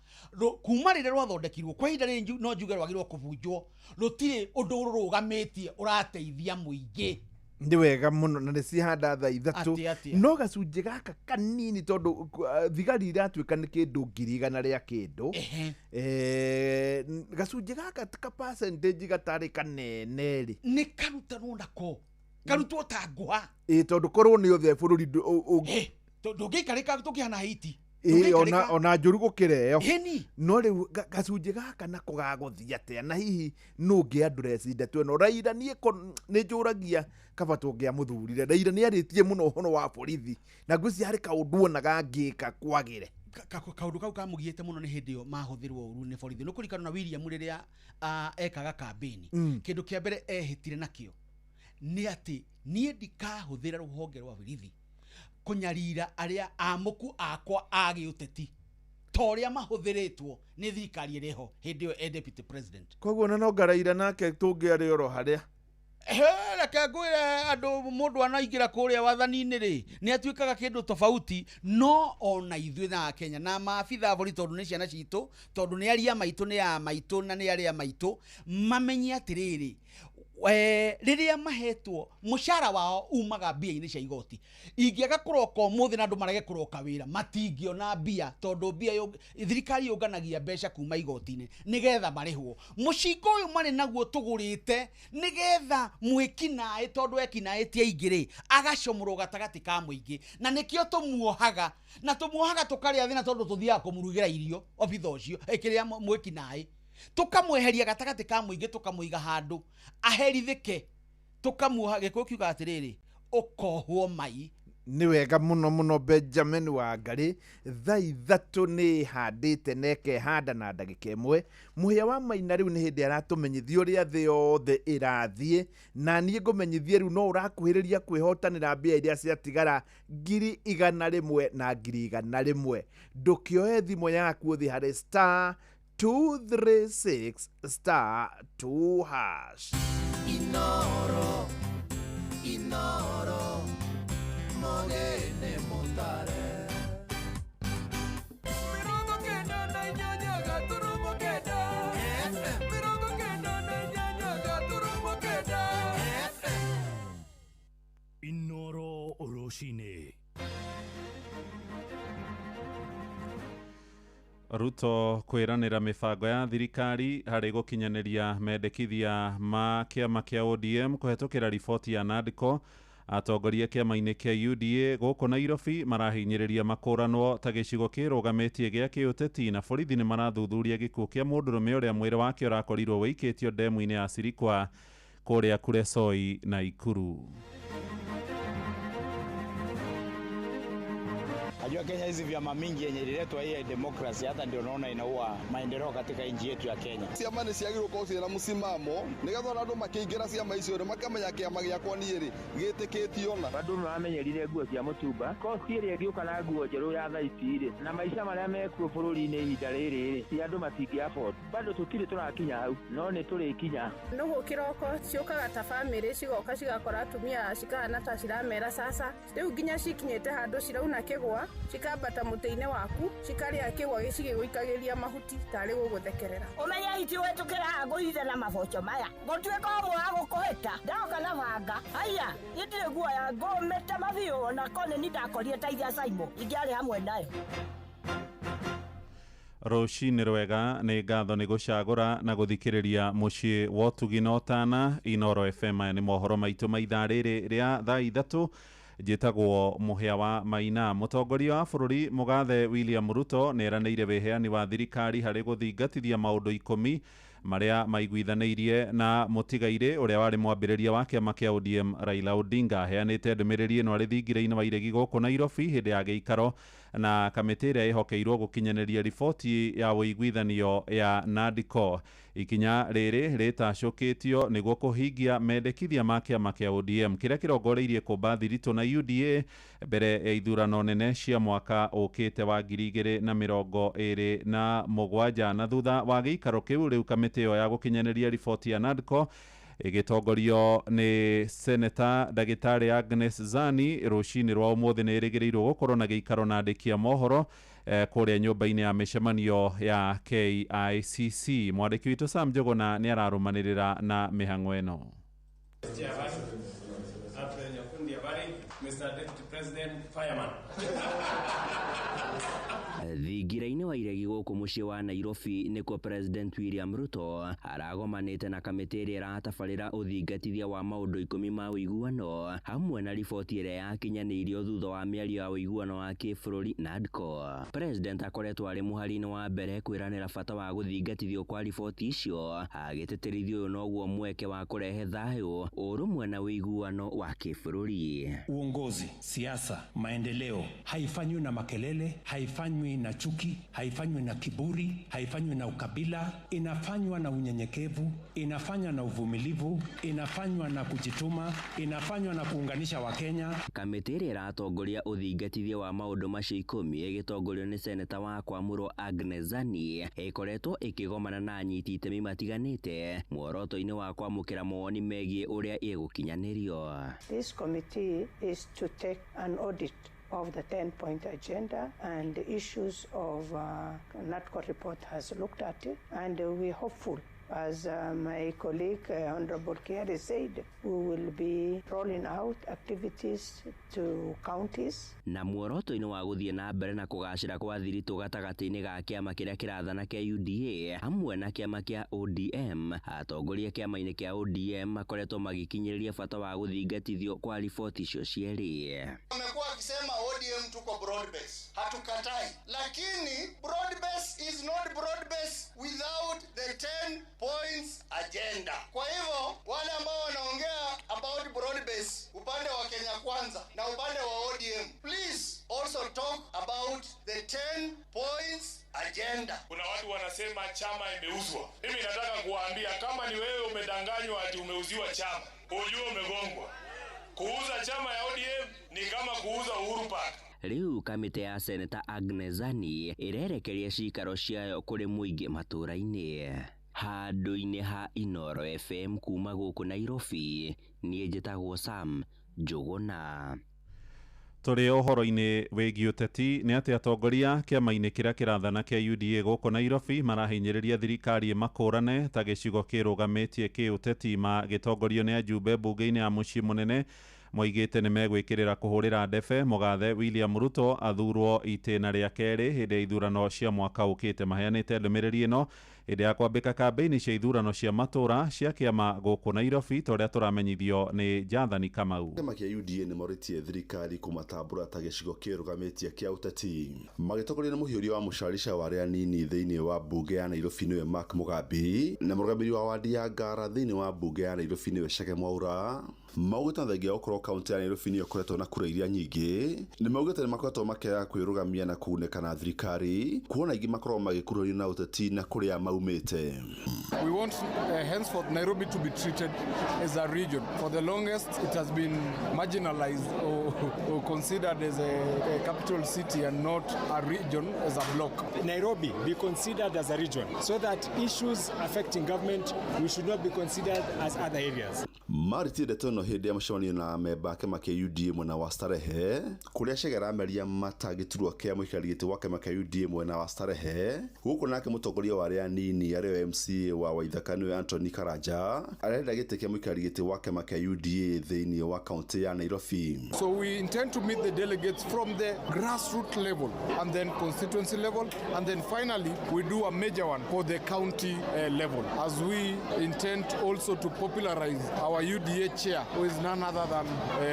kuma rĩrĩa rwathondekirwo kwa ihinda rĩrĩ no njuge rwagĩrĩirwo kũbunjwo, rũtirĩ ũndũ rũrũgamĩtie ũrateithia mũingĩ. Nĩ wega mũno na nĩ cihanda thaa 3. Atĩ, atĩa? No gacunjĩ gaka kanini tondũ thigari iratuĩka nĩ kĩndũ 100,000 rĩa kĩndũ. Gacunjĩ gaka ka percentage gatarĩ kanene rĩ, nĩ karutanwo nako karutwo ta ngũha. Ĩ tondũ korwo nĩ othe bũrũri ndũngĩikarĩka tũkĩhana Haiti. Ĩ, ona njũru gũkĩra ĩyo. Ĩni. No rĩu gacunjĩ gaka nako gagũthiĩ atĩa, na hihi nũ ũngĩ address ndeto ĩno? Raila niĩ nĩ njũragia kaba tũngĩamũthurire. Raila nĩ arĩtie mũno ũhoro wa borithi na ngwĩciria harĩ kaũndũ onaga angĩka kwagĩre. Kaũndũ kau kamũgiĩte mũno nĩ hĩndĩ ĩyo mahũthĩrwo ũru nĩ borithi. Nĩ kũririkana na William rĩrĩa ekaga kambĩni, kĩndũ kĩa mbere ehĩtire nakĩo nĩ atĩ niĩ ndikahũthĩra rũhonge rwa borithi kũnyarira arĩa amũku akwa a gĩũteti ta ũrĩa mahũthĩrĩtwo nĩ thirikari ĩrĩ ho hĩndĩ ĩyo e deputy president. Koguo ona no ngaraira nake tũngĩarĩ oro harĩa. Reke ngwĩre andũ, mũndũ anaingĩra kũrĩa wathani-inĩ rĩ, nĩ atuĩkaga kĩndũ tofauti. No ona ithuĩ na Kenya na maabitha a borithi, tondũ nĩ ciana citũ, tondũ nĩ aria maitũ, nĩ a maitũ na nĩ arĩa maitũ, mamenye atĩrĩrĩ, rĩrĩa mahetwo mũcara wao umaga mbia-inĩ cia igoti. Ingĩaga kũroka ũmũthĩ na andũ marege kũroka wĩra, matingĩona mbia, tondũ mbia thirikari yũnganagia mbeca kuma igoti-inĩ nĩgetha marĩhwo. Mũcinga ũyũ marĩ naguo tũgũrĩte nĩgetha mwĩkinaĩ, tondũ ekinaĩ ti aingĩ rĩ, agacomorwo gatagatĩ ka mũingĩ, na nĩkĩo tũmuohaga, na tũmuohaga tũkarĩa thĩna, tondũ tũthiaga kũmũrugĩra irio obitha ũcio, kĩrĩa mwĩkinaĩ, tũkamweheria gatagatĩ ka mũingĩ, tũkamũiga handũ aherithĩke, tũkamuoha. Gĩkũyũ kiugaga atĩrĩrĩ, ũkohwo mai. Nĩ wega mũno mũno Benjamin Wangari, thaa 3 nĩ ĩhandĩte na ĩkehanda na ndagĩka 1. Mũhĩa wa Maina rĩu nĩ hĩndĩ aratũmenyithia ũrĩa thĩ yothe ĩrathiĩ, na niĩ ngũmenyithie rĩu no ũrakuhĩrĩria kwĩhotanĩra mbia iria ciatigara 100,000 na 100,000. Ndũkĩoe thimũ yaku ũthiĩ harĩ star 236 star 2 hash. Inoro, Inoro, mogene mutare. 98 gaturumo kenda. 98.9 FM. Inoro Oroshine. Ruto kwĩranĩra mĩbango ya thirikari harĩ gũkinyanĩria mendekithia ma kĩama kĩa ODM kũhetũkĩra riboti ya NADCO. Atongoria kĩama-inĩ kĩa UDA gũkũ Nairobi marahinyĩrĩria makũranwo ta gĩcigo kĩrũgamĩtie gĩa kĩũteti, na borithi nĩ marathuthuria gĩkuũ kĩa mũndũrũme ũrĩa mwĩrĩ wake ũrakorirwo wĩikĩtio ndemu-inĩ ya Sirikwa kũrĩa Kuresoi, Nakuru. Najua Kenya hizi vyama mingi yenye ililetwa hii ya demokrasi, hata ndio naona inaua maendeleo katika nchi yetu ya Kenya. Ciama nĩ ciagĩrĩirwo gũkorwo ciĩna mũsimamo nĩgetha ona andũ makĩingĩra ciama icio rĩ makamenya kĩama gĩakwa niĩ rĩ gĩtĩkĩtio na andũ maramenyerire nguo cia mũtumba kosti ĩrĩa ĩngĩũka na nguo njerũ ya thaa ici rĩ na maica marĩa mekuo bũrũri-inĩ ihinda rĩrĩ rĩ andũ matingĩ afford bado tũtirĩ tũrakinya hau no nĩ tũrĩkinya. Nũgũ kĩroko ciũkaga ta bamĩrĩ cigoka cigakora atumia cikahana ta ciramera sasa rĩu nginya cikinyĩte handũ cirauna kĩgwa cikambata mũtĩ-inĩ waku cikarĩa kĩgwa gĩcigĩgũikagĩria mahuti tarĩ gũgũthekerera. Ũmenye iti wetũkĩra ngũithe na maboco maya gũtuĩka ũmwe wa gũkũhĩta ndoka na banga haiya niĩ guoya ngũmĩte mabiũ ona korwo nĩ ndakorire ta iria Simon ingĩarĩ hamwe nayo. Rũcinĩ rwega nĩ ngatho nĩ gũcagũra na gũthikĩrĩria mũciĩ wa ũtugi na ũtana Inoro FM. Aya nĩ mohoro maitũ ma ithaa rĩrĩ rĩa thaa 3. Njĩtagwo Mũhĩa wa Maina. Mũtongoria wa bũrũri Mũgathe William Ruto nĩ eranĩire wĩheani wa thirikari harĩ gũthingatithia maũndũ 10 marĩa maiguithanĩirie na mũtigairĩ ũrĩa warĩ mwambĩrĩria wa kĩama kĩa ODM Raila Odinga. Aheanĩte ndũmĩrĩri ĩno arĩ thingira-inĩ wa iregi gũkũ Nairobi hĩndĩ ya gĩikaro na kamĩtĩ ĩrĩa ĩhokeirwo gũkinyanĩria riboti ya ũiguithanio ya NADCO. Ikinya rĩrĩ rĩtacũkĩtio nĩguo kũhingia mendekithia ma kĩama kĩa ODM kĩrĩa kĩrongoreirie kũmba thiritũ na UDA mbere ya ithurano nene cia mwaka ũkĩte wa 2027. Na thutha wa gĩikaro kĩu rĩu kamĩtĩ ĩyo ya gũkinyanĩria riboti ya NADCO ĩgĩtongorio nĩ Seneta Ndagĩtarĩ Agnes Zani rũcinĩ rwa ũmũthĩ nĩ ĩrĩgĩrĩirwo gũkorwo na gĩikaro na andĩki a mohoro kũrĩa nyũmba-inĩ ya mĩcemanio ya KICC. Mwandĩki witũ Sam Njũgũna nĩ ararũmanĩrĩra na mĩhang'o ĩno. Thingira-inĩ wa iregi gũkũ mũciĩ wa Nairobi nĩkuo President William Ruto aragomanĩte na kamĩtĩ ĩrĩa ĩratabarĩra ũthingatithia wa maũndũ 10 ma ũiguano hamwe na riboti ĩrĩa yakinyanĩirio thutha wa mĩario ya ũiguano wa kĩbũrũri NADCO. President akoretwo arĩ mũhari-inĩ wa mbere kwĩranĩra bata wa gũthingatithio kwa riboti icio agĩtĩtĩrithia ũyũ noguo mweke wa kũrehe thayũ, ũrũmwe na ũiguano wa kĩbũrũri. Uongozi, siasa, maendeleo haifanywi na makelele, haifanywi na chuki, haifanywi na kiburi, haifanywi na ukabila, inafanywa na unyenyekevu, inafanywa na uvumilivu, inafanywa na kujituma, inafanywa na kuunganisha Wakenya. Kamĩtĩ ĩrĩa ĩratongoria ũthingatithia wa maũndũ macio 10 ĩgĩtongorio nĩ seneta wa Kwamũrwo Agnes Zani ĩkoretwo ĩkĩgomana na anyiti itemi matiganĩte muoroto-inĩ wa kwamũkĩra mawoni megiĩ ũrĩa ĩgũkinyanĩrio. This committee is to take an audit of the 10-point agenda and the issues of NADCO report has looked at it, and we're hopeful, as my colleague Honorable Kiari said, we will be rolling out activities to counties. Na muoroto-inĩ wa gũthiĩ na mbere na kũgacĩra kwa thiritũ gatagatĩ-inĩ ga kĩama kĩrĩa kĩrathana kĩa UDA hamwe na kĩama kĩa ODM, atongoria kĩama-inĩ kĩa ODM makoretwo magĩkinyĩrĩria bata wa gũthingatithio kwa riboti icio cierĩ. Wamekuwa wakisema ODM tuko broad base, hatukatai, lakini broad base is not broad base without the 10 points agenda. Kwa hivyo wale ambao wanaongea about broad base upande wa Kenya Kwanza na upande wa ODM, please also talk about the 10 points agenda. Kuna watu wanasema chama imeuzwa. Mimi nataka kuwaambia kama ni wewe umedanganywa ati umeuziwa chama, ujue umegongwa. Kuuza chama ya ODM ni kama kuuza Uhuru Park. Rĩu kamĩtĩ ya Seneta Agnes Zani ĩrerekeria cikaro ciayo kũrĩ mũingĩ matũũra-inĩ. Handũ-inĩ ha Inoro FM kuma gũkũ Nairobi, niĩ njĩtagwo Sam Njũgũna. Tũrĩ ũhoro-inĩ wĩgiĩ ũteti nĩ atĩ atongoria kĩama-inĩ kĩrĩa kĩrathana kĩa UDA gũkũ Nairobi marahinyĩrĩria thirikari ĩmakũrane ta gĩcigo kĩrũgamĩtie kĩũteti magĩtongorio nĩ ajumbe mbunge-inĩ ya mũciĩ mũnene. Moigĩte nĩ megwĩkĩrĩra kũhũrĩra ndebe mũgathe William Ruto athurwo itĩna rĩa kerĩ hĩndĩ ya ithurano cia mwaka ũkĩte. Maheanĩte ndũmĩrĩri ĩno hĩndĩ ya kwambĩka kambĩini cia ithurano cia matũra cia kĩama gũkũ Nairobi ta ũrĩa tũramenyithio nĩ Jathani Kamau. Kĩama kĩa UDA nĩ morĩtie thirikari kũmatambũra ta gĩcigo kĩrũgamĩtie kĩa ũteti magĩtongorio nĩ mũhiũria wa mũcarica wa arĩa anini thĩinĩ wa mbunge ya Nairobi nĩwe Mark Mugambi na mũrũgamĩrĩri wa wadi ya Ngara thĩinĩ wa mbunge ya Nairobi nĩwe Chege Mwaura. Maugĩte na thengia wa gũkorwo kaũntĩ ya Nairobi nĩyo ĩkoretwo na kura iria nyingĩ, nĩ maugĩte nĩ makoretwo makĩaga kwĩrũgamia na kũgunĩka na thirikari, kuona aingĩ makoragwo magĩkuruhanio na ũteti na kũrĩa maumĩte. We want henceforth Nairobi to be treated as a region. For the longest, it has been marginalized or considered as a capital city and not a region as a block. Nairobi be considered as a region so that issues affecting government we should not be considered as other areas. Marĩtie ndeto ĩno hĩndĩ ya mũcemanio na memba a kĩama kĩa UDA mwena wa Starehe, kũrĩa Chege arameria mata gĩturwa kĩa mũikarĩri gĩtĩ wa kĩama kĩa UDA mwena wa Starehe. Gũkũ nake mũtongoria wa arĩa anini arĩwe MCA wa Waithaka nĩwe Anthony Karanja arenda gĩtĩ kĩa mũikarĩri gĩtĩ wa kĩama kĩa UDA thĩinĩ wa kaũntĩ ya Nairobi. So we intend to meet the delegates from the grassroots level and then constituency level, and then finally we do a major one for the county level, as we intend also to popularize our UDA chair, who is none other than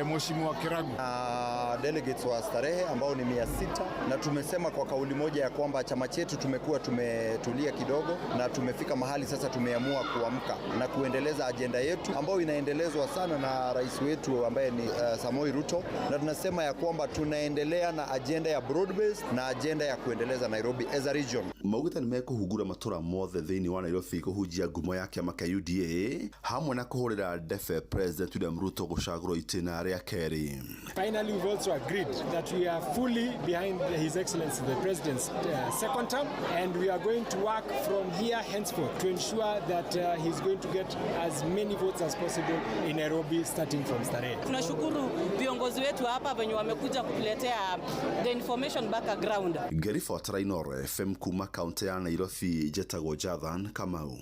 Mheshimiwa Kiragu. Delegates wa Starehe ambao ni 600, na tumesema kwa kauli moja ya kwamba chama chetu tumekuwa tumetulia kidogo na tumefika mahali sasa tumeamua kuamka na kuendeleza ajenda yetu ambayo inaendelezwa sana na rais wetu ambaye ni Samoi Ruto, na tunasema ya kwamba tunaendelea na ajenda ya broad based na ajenda ya kuendeleza Nairobi as a region. Maugĩte nĩ mekũhungura matũra mothe thĩinĩ wa Nairobi kũhunjia ngumo ya kĩama kĩa UDA hamwe na kũhũrĩra ndebe President William Ruto gũcagũrwo itĩna rĩa kerĩ. Finally, we've also agreed that we are fully behind His Excellency the President's second term, and we are going to work from here henceforth to ensure that he's going to get as many votes as possible in Nairobi, starting from Starehe. Tunashukuru viongozi wetu hapa venye wamekuja kutuletea the information background. Ngĩribotera Inooro FM kuma kaũntĩ ya Nairobi, njĩtagwo Jathan Kamau.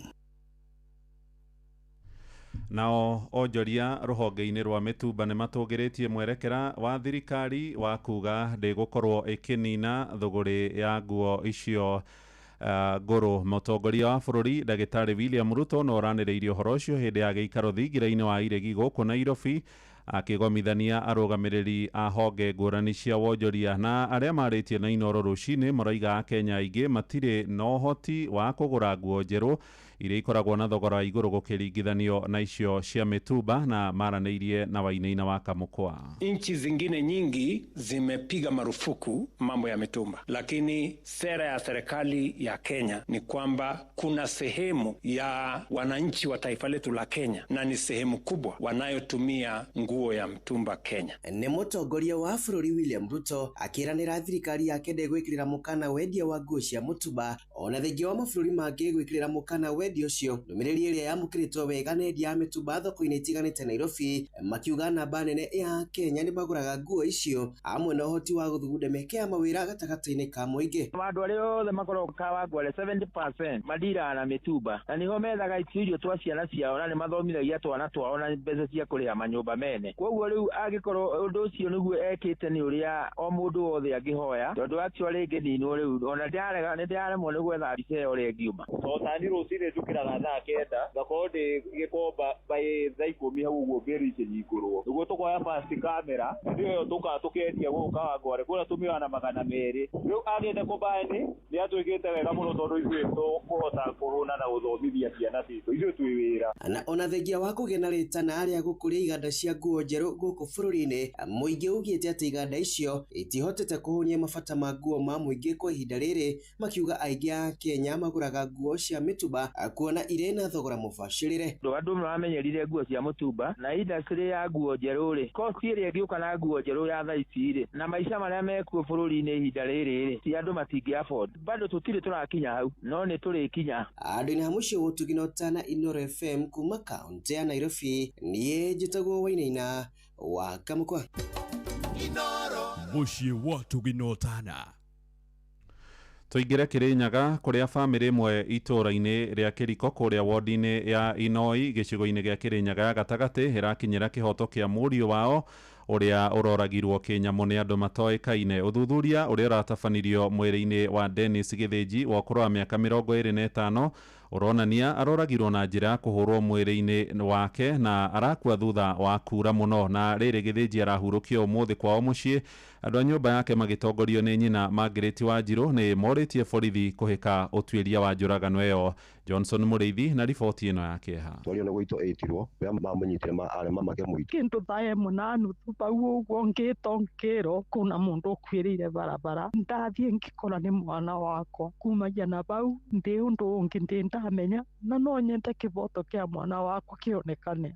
Nao onjoria rũhonge-inĩ rwa mĩtumba nĩ matũgĩrĩtie mwerekera wa thirikari wa kuga ndĩgũkorwo ĩkĩnina thũgũrĩ ya nguo icio ngũrũ. Mũtongoria wa bũrũri ndagĩtarĩ William Ruto no ũranĩrĩirie ũhoro ũcio hĩndĩ ya gĩikaro thingira-inĩ wa iregi gũkũ Nairobi, akĩgomithania arũgamĩrĩri a honge ngũrani cia wonjoria. Na arĩa marĩtie na Inooro rũcinĩ marauga Akenya aingĩ matirĩ na ũhoti wa kũgũra nguo njerũ iria ikoragwo na thogora wa igũrũ gũkĩringithanio na icio cia mĩtumba, na maranĩirie na Wainaina wa Kamũkwa. Nchi zingine nyingi zimepiga marufuku mambo ya mitumba, lakini sera ya serikali ya Kenya ni kwamba kuna sehemu ya wananchi wa taifa letu la Kenya, na ni sehemu kubwa, wanayotumia nguo ya mtumba Kenya. Nĩ mũtongoria wa bũrũri William Ruto akĩranĩra thirikari yake ndĩgwĩkĩrĩra mũkana wendia wa nguo cia mũtumba, ona thengia wa mabũrũri mangĩ gwĩkĩrĩra mũkana wendia ũcio. Ndũmĩrĩri ĩrĩa yamũkĩrĩtwo wega nĩ endia a mĩtumba thoko-inĩ itiganĩte Nairobi, makiuga namba nene ya Kenya nĩ magũraga nguo icio hamwe na ũhoti wa gũthugunda mĩeke ya mawĩra gatagatĩ-inĩ ka mũingĩ. Andũ arĩa othe makoragwo Kawangware 70% mandiraga na mĩtumba, na nĩho methaga irio twa ciana ciao, na nĩ mathomithagia twana twao na mbeca cia kũrĩha manyũmba mene. Koguo rĩu angĩkorwo ũndũ ũcio nĩguo ekĩte, nĩ ũrĩa o mũndũ wothe angĩhoya, tondũ actually ĩngĩninwo rĩu ona nĩ ndĩraremwo nĩ gwetha mbica ĩyo ũrĩa ĩngiuma. Tondũ rũcinĩ njũkĩraga thaa 9, ngakorwo ndĩ Gĩkomba by thaa 10 hau ũguo mbĩri ikĩhingũrwo, nĩguo tũkoya fast camera nĩyo tũkaga tũkendia gũkũ Kawangware kũrĩa tũmĩoya na 200. Rĩu agĩte kũbani nĩ atwĩkĩte wega mũno, tondũ ithuĩ tũkũhota kũhũna na gũthomithia ciana citũ, ithuĩ twĩ wĩra. Na ona thengia wa kũgĩa na rĩtana arĩa gũkũria iganda cia nguo njerũ gũkũ bũrũri-inĩ, mũingĩ ugĩte atĩ iganda icio itihotete kũhũnia mabata ma nguo ma mũingĩ kwa ihinda rĩrĩ, makiuga aingĩ a Kenya magũraga nguo cia mĩtumba kuona irĩ na thogora mũbacĩrĩre. Andũ maramenyerire nguo cia mũtumba, na industry ya nguo njerũ rĩ, cost ĩrĩa ĩngĩũka na nguo njerũ ya thaa ici rĩ, na maica marĩa mekuo bũrũri-inĩ ihinda rĩrĩ rĩ, ti andũ matingĩ afford. Bado tũtirĩ tũrakinya hau, no nĩ tũrĩkinya. Andũ-inĩ ha mũciĩ wa Ũtugi na Ũtana, Inooro FM kuma kaũntĩ ya Nairobi, niĩ njĩtagwo Wainaina wa Kamũkwa. Mũciĩ wa Ũtugi na Ũtana. Tũingĩre Kĩrĩnyaga kũrĩa bamĩrĩ ĩmwe itũũra-inĩ rĩa Kĩriko kũrĩa wodi-inĩ ya Inoi gĩcigo-inĩ gĩa Kĩrĩnyaga ya gatagatĩ ĩrakinyĩra kĩhoto kĩa mũriũ wao ũrĩa ũroragirwo kĩnyamũ nĩ andũ matoĩkaine. Ũthuthuria ũrĩa ũratabanirio mwĩrĩ-inĩ wa Dennis Gĩthĩnji wa ũkũrũ wa mĩaka 25 Ũronania aroragirwo na njĩra ya kũhũrwo mwĩrĩ-inĩ wake na arakua thutha wa kura mũno. Na rĩrĩ Gĩthĩnji arahurũkio ũmũthĩ kwao mũciĩ, andũ a nyũmba yake magĩtongorio nĩ nyina Margaret Wanjirũ nĩ morĩtie borithi kũhĩka ũtuĩria wa njũragano ĩyo. Johnson Mũrĩithi na riboti ĩno ya kĩeha. Twario nĩ gũitwo ĩtirwo kũrĩa mamũnyitire arĩ mamake mũitũ. Kĩndũ thaa ĩmwe na nuthu bau ũguo ngĩtwo ngĩrwo kuna mũndũ ũkuĩrĩire barabara, ndathiĩ ngĩkora nĩ mwana wakwa. Kumagia na bau ndĩ ũndũ ũngĩ ndĩ ndamenya, na no nyende kĩboto kĩa mwana wakwa kĩonekane.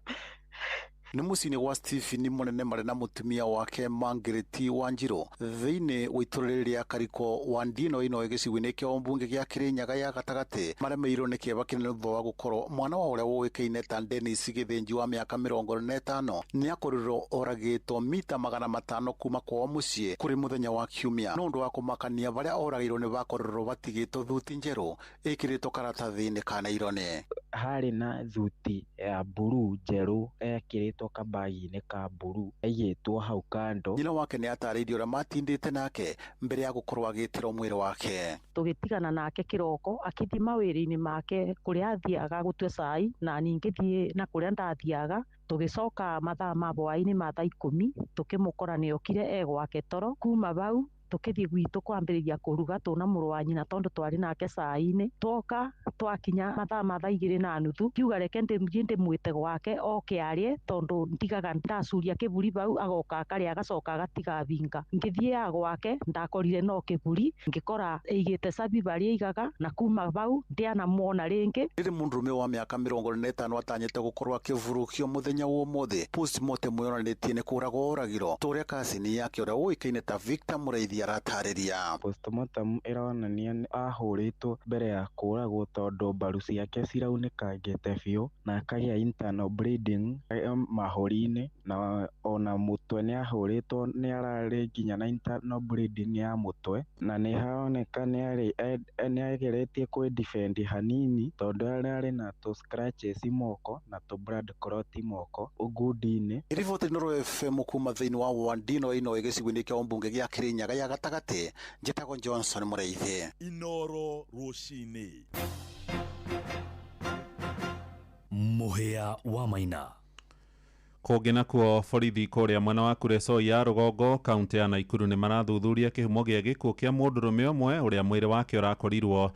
Nĩ mũciĩ-inĩ gwa Stephen Mũnene marĩ na mũtumia wake Margaret Wanjirũ thĩinĩ wa itũũra rĩrĩ rĩa Kariko wa Ndino ĩno gĩcigo-inĩ kĩa ũmbunge gĩa Kĩrĩnyaga ya gatagatĩ maremeirwo nĩ kĩeva kĩnene thutha wa gũkorwo mwana wa ũrĩa ũĩkaine ta Dennis Gĩthĩnji wa mĩaka 45 nĩ akorirwo oragĩtwo mita 500 kuma kwao mũciĩ kũrĩ mũthenya wa Kiumia. No ũndũ wa kũmakania barĩa oragĩirwo nĩ bakorirwo batigĩtwo thuti njerũ ĩkĩrĩtwo karatathi-inĩ ka naironi. Harĩ na thuti ya mburu njerũ ekĩrĩtwo kabagi-inĩ ka mburu aigĩtwo hau kando. Nyina wake nĩ atarĩirie ũrĩa matindĩte nake mbere ya gũkorwo agĩtĩrwo mwĩrĩ wake. Tũgĩtigana nake kĩroko akĩthiĩ mawĩra-inĩ make kũrĩa athiaga gũtua cai, na ningĩ thiĩ na kũrĩa ndathiaga. Tũgĩcoka mathaa ma hwaĩ-inĩ ma thaa 10 tũkĩmũkora nĩokire e gwake toro. Kuma bau tũkĩthiĩ gwitũ kwambĩrĩria kũruga tũna mũrũ wa nyina tondũ twarĩ nake cai-inĩ. Twoka twakinya mathaa ma thaa 2:30 ngiuga reke ndĩthiĩ ndĩmwĩte gwake oke arĩe, tondũ ndigaga ndacuria kĩburi bau agoka akarĩa agacoka agatiga binga. Ngĩthiĩ gwake ndakorire no kĩburi, ngĩkora ĩigĩte cabi barĩa aigaga, na kuma bau ndianamuona rĩngĩ. Rĩrĩ mũndũrũme wa mĩaka 45 atanyĩte gũkorwo akĩvurũkio mũthenya wa ũmũthĩ, postmortem yonanĩtie nĩ kũragwo oragirwo ta ũrĩa kacini yake ũrĩa ũĩkaine ta Victor Mũrĩithi aratarĩria. Postmortem ĩronania nĩ ahũrĩtwo mbere ya kũragwo tondũ mbaru ciake ciraunĩkangĩte biũ na akagĩa internal bleeding mahũri-inĩ, na ona mũtwe nĩ ahũrĩtwo, nĩ ararĩ nginya na internal bleeding ya mũtwe, na nĩ haroneka nĩ ageretie kwĩ defend hanini tondũ ararĩ na tũ scratches moko na tũ blood clot moko ngundi-inĩ. Riboti Inooro FM kuma thĩinĩ wa Wandino ĩno gĩcigo-inĩ kĩa ũmbunge gĩa Kĩrĩnyaga ya gatagatĩ, njĩtagwo Johnson Mũrĩithi. Inooro rũcinĩ. Mũhĩa wa Maina. Kũngĩ nakuo borithi kũrĩa mwena wa Kuresoi ya rũgongo kaunti ya Naikuru nĩ marathuthuria kĩhumo gĩa gĩkuũ kĩa mũndũrũme ũmwe ũrĩa mwĩrĩ wake ũrakorirwo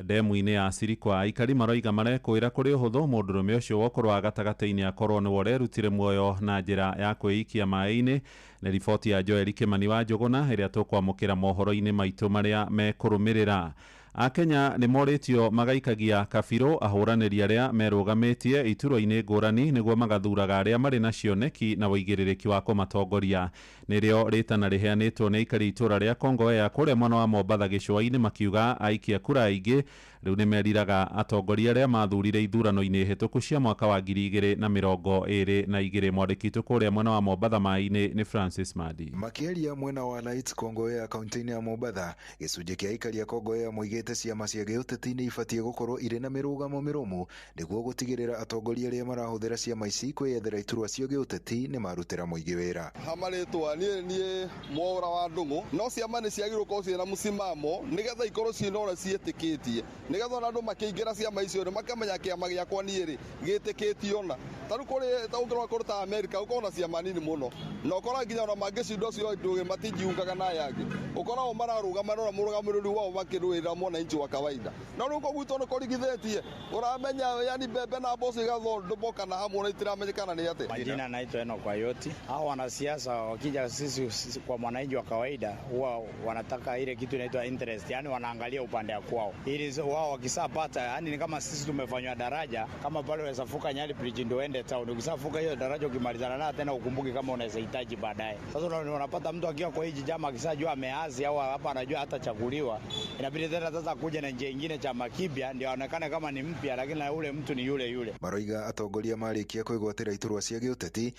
ndemu-inĩ ya Sirikwa. Aikari maroiga marekwĩra kũrĩ ũhũthũ mũndũrũme ũcio wa ũkũrũ wa gatagatĩ-inĩ akorwo nĩwe ũrerutire muoyo na njĩra ya kwĩikia maĩ-inĩ. Nĩ riboti ya Joel Kĩmani wa Njũgũna ĩrĩa tũkwamũkĩra mohoro-inĩ maitũ marĩa mekũrũmĩrĩra. Akenya nĩ morĩtio magaikagia kabirũ ahũranĩri arĩa merũgamĩtie iturwa-inĩ ngũrani nĩguo magathuraga arĩa marĩ na cioneki na ũigĩrĩrĩki wa kũmatongoria. Nĩrĩo rĩtana rĩheanĩtwo nĩ aikari itũra rĩa Kongowea kũrĩa mwena wa Mombatha gĩcũa-inĩ makiuga aikia kura aingĩ rĩu nĩ meriraga atongoria arĩa mathurire ithurano-inĩ hĩtũku cia mwaka wa 2022. Mwandĩki witũ kũrĩa mwena wa Mombatha maĩ-inĩ nĩ Francis Madi. Makĩaria mwena wa Lights Kongowea kaunti-inĩ ya Mombatha, gĩcunjĩ kĩa aikari a Kongowea moigĩte ciama cia gĩũteti nĩ ibatiĩ gũkorwo irĩ na mĩrũgamo mĩrũmu nĩguo gũtigĩrĩra atongoria arĩa marahũthĩra ciama ici kwĩyethera iturwa cia gĩũteti nĩ marutĩra mũingĩ wĩra. Ha marĩtwa niĩ Mwaũra wa Ndũng'ũ, no ciama nĩ ciagĩrĩirwo gũkorwo ciĩna mũsimamo nĩgetha ikorwo ciĩna ũrĩa ciĩtĩkĩtie, nĩgetha ona andũ makĩingĩra ciama icio rĩ makamenya kĩama gĩakwa niĩ rĩ gĩtĩkĩtio na ta rĩu kũrĩ ta ũngĩrora kũndũ ta Amerika ũkorwo na ciama nini mũno na ũkora nginya ona mangĩcinda ũcio ndũgĩ matingiungaga na aya angĩ, ũkoragwo mararũgama na ũrĩa mũrũgamĩrĩri wao makĩrũĩrĩra mwananchi wa kawaida. No rĩu kũu gwitũ nĩ kũrigithĩtie, ũramenya yani mbembe na mboco igathondũmoka na hamwe na itiramenyekana nĩ atĩa. Majina naitwa Enoch Ayoti. Hao wanasiasa wakija sisi kwa mwananchi wa kawaida huwa wanataka ile kitu inaitwa interest, yani wanaangalia upande wa kwao ili wao wakisapata, yani ni kama sisi tumefanywa daraja kama pale unaweza vuka Nyali Bridge ndio uende town, ukisavuka hiyo daraja ukimalizana nayo tena ukumbuke kama unaweza hitaji baadaye. Sasa unapata mtu akiwa kwa hiji jama akisajua ameazi au hapa anajua hatachaguliwa, inabidi tena sasa kuja na njia nyingine chama kipya ndio aonekane kama ni mpya, lakini na ule mtu ni yule yule. Maroiga atongoria marĩkia kwĩgwatĩra iturwa cia gĩũteti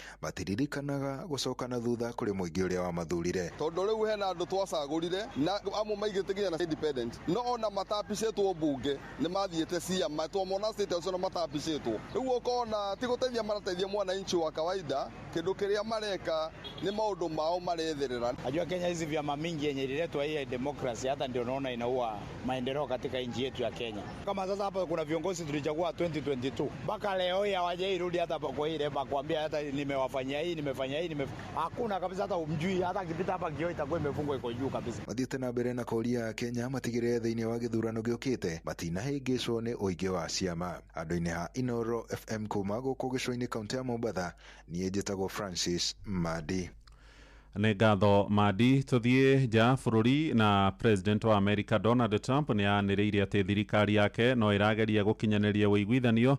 matiririkanaga gũcoka na thutha kũrĩ mũingĩ ũrĩa wamathurire. Tondũ rĩu hena andũ twacagũrire na amwe maigĩte nginya na independent, no ona matapicĩtwo mbunge nĩ mathiĩte ciama twamona state house na matapicĩtwo. Rĩu ũkona ti gũteithia marateithia mwananchi wa kawaida, kĩndũ kĩrĩa mareka nĩ maũndũ mao maretherera. Najua Kenya hizi vyama mingi yenye ililetwa hii ya demokrasi hata ndio naona inaua maendeleo katika nchi yetu ya Kenya. Kama sasa hapa kuna viongozi tulichagua 2022 mpaka leo hii hawajairudi hata kwa ile kuambia hata nimewafanyia hii, nimefanya hii, hakuna kabisa, hata umjui, hata akipita hapa kioo itakuwa imefungwa iko juu kabisa. Mathiĩte na mbere na kũũria Kenya matigĩrĩre thĩinĩ wa gĩthurano gĩũkĩte matinahĩngĩcwo nĩ ũingĩ wa ciama. Andũ-inĩ ha Inoro FM kuma gũkũ gĩcũa-inĩ kaũntĩ ya Mombatha, niĩ njĩtagwo Francis Madi. Nĩ ngatho Madi. Tũthiĩ nja bũrũri na President wa America Donald Trump nĩ anĩrĩire atĩ thirikari yake no ĩrageria gũkinyanĩria ũiguithanio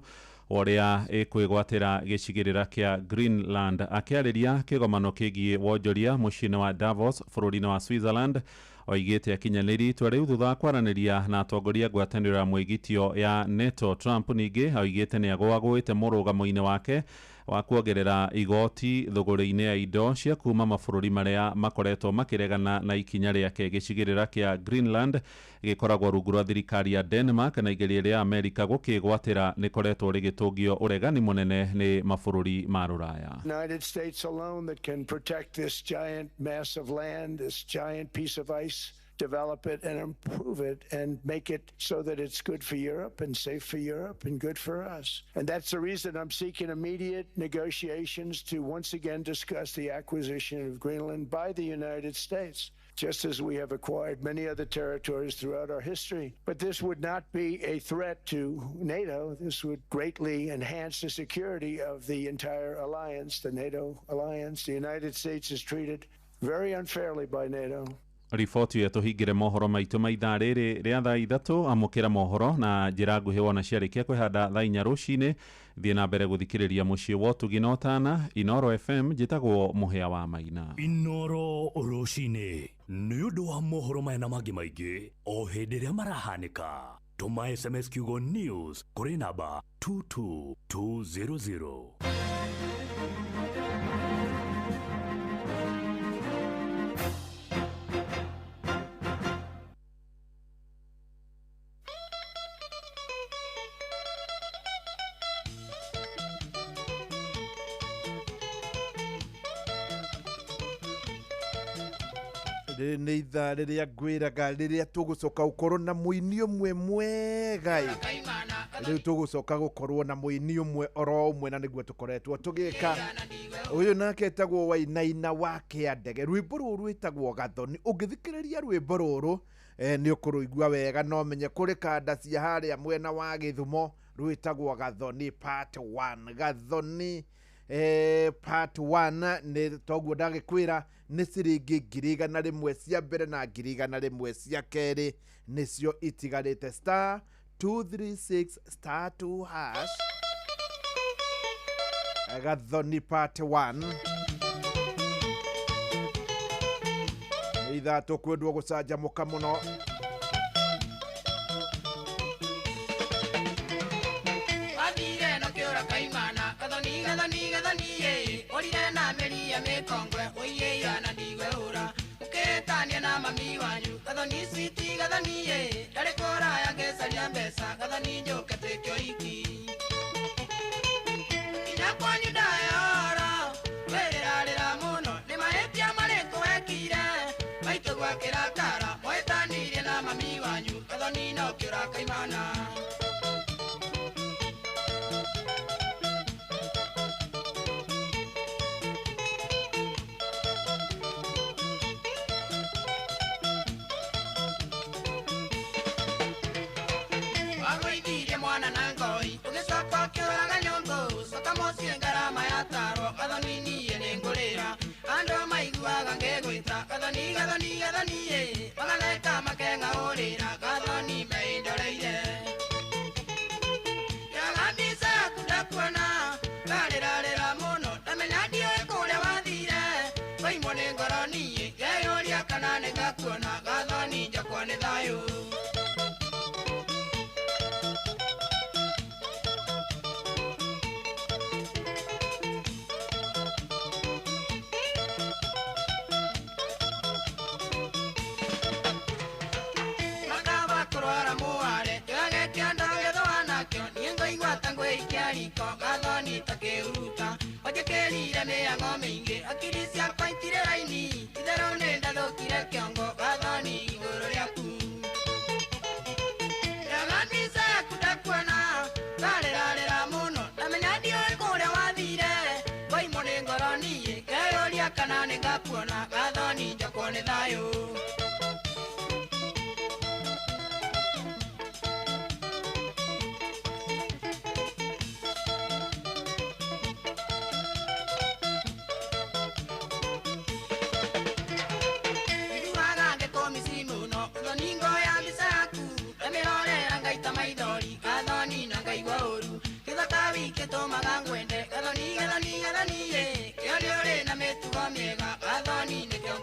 ũrĩa ĩkwĩgwatĩra gĩcigĩrĩra kĩa Greenland. Akĩarĩria kĩgomano kĩgiĩ wonjoria mũciĩ-inĩ wa Davos bũrũri-inĩ wa Switzerland, oigĩte akinyanĩri itua rĩu thutha wa kwaranĩria na atongoria ngwatanĩro ya mwĩgitio ya NATO. Trump ningĩ oigĩte nĩ agũagũĩte mũrũgamo-inĩ wake wa kuongerera igoti thũgũrĩ-inĩ ya indo cia kuma mabũrũri marĩa makoretwo makĩregana na ikinya rĩake. Gĩcigĩrĩra kĩa Greenland gĩkoragwo rungu rwa thirikari ya Denmark, na igeria rĩa Amerika gũkĩgwatĩra nĩkoretwo rĩgĩtũngio ũregani mũnene nĩ mabũrũri ma rũraya. United States alone that can protect this giant mass of land, this giant piece of ice, develop it and improve it and make it so that it's good for Europe and safe for Europe and good for us. And that's the reason I'm seeking immediate negotiations to once again discuss the acquisition of Greenland by the United States, just as we have acquired many other territories throughout our history. But this would not be a threat to NATO. This would greatly enhance the security of the entire alliance, the NATO alliance. The United States is treated very unfairly by NATO. Riboti ĩyo tũhingĩre mohoro maitũ ma ithaa rĩrĩ rĩa thaa 3. Amũkĩra mohoro na njĩra nguhĩ wona ciarĩkia kwĩhanda thaa 4 rũcinĩ. Thiĩ na mbere gũthikĩrĩria mũciĩ wa ũtugi na ũtana Inoro FM. Njĩtagwo Mũhĩa wa Maina. Inoro rũcinĩ nĩ ũndũ wa mohoro maya na mangĩ maingĩ o hĩndĩ ĩrĩa marahanĩka. Tũma SMS kiugo news kũrĩ namba 22200. Rĩrĩ nĩ ithaa rĩrĩa ngwĩraga rĩrĩa tũgũcoka gũkorwo na mũini ũmwe mwega. Rĩu tũgũcoka gũkorwo na mũini ũmwe oro ũmwe, na nĩguo tũkoretwo tũgĩka. Ũyũ nake etagwo Wainaina wa Kĩandege. Rwĩmbo rũrũ rwĩtagwo Gathoni. Ũngĩthikĩrĩria rwĩmbo rũrũ nĩ ũkũrũigua wega, no menye kũrĩ kanda cia harĩa mwena wa Gĩthumo rwĩtagwo Gathoni part 1. Gathoni part 1 nĩ toguo ndagĩkwĩra nĩ ciringi 100,000 cia mbere na 100,000 cia kerĩ nĩcio itigarĩte. Star 236 star 2 hash. Gathoni part 1. Nĩ ithaa tũkwendwo gũcanjamũka mũno. Wathire na kĩũra kaimana Gathoni gathoni gathoni ye ũrire na mĩri ya mĩkongwe ũiyĩyana ndigwe ũra ũkĩtania na mami wanyu Gathoni switi gathoni ye ndarĩ kũraya ngecaria mbeca Gathoni njũke twĩke ũhiki nginya kwanyu ndayora wĩrĩrarĩra mũno nĩ mahĩtia marĩkũ wekire maitũ gwakĩra kara mwĩtanirie na mami wanyu Gathoni no kĩũra kaimana. Mwana na ngoi ũgĩcoka ũkĩũraga nyũngũ coka mũciĩ ngarama yatarwo Gathoni niĩ nĩngũrĩra andũ maiguaga ngĩgwĩta Gathoni gathoni gathoni ĩ magatheka makeng'aũrĩra Gathoni meindoreire ndoga mbica yaku ndakuona ngarĩrarĩra mũno ndamenya ndiũĩ kũrĩa wathire waimwo nĩ ngoro niĩ ngeyũria kana nĩngakuona Gathoni njakwo nĩ thayũ. Gathoni takĩhuruta wanjĩkĩrire mĩhang'o mĩingĩ akiri ciakwa itirĩ raini itherũ nĩ ndathũkire kĩongo Gathoni igũrũ rĩaku.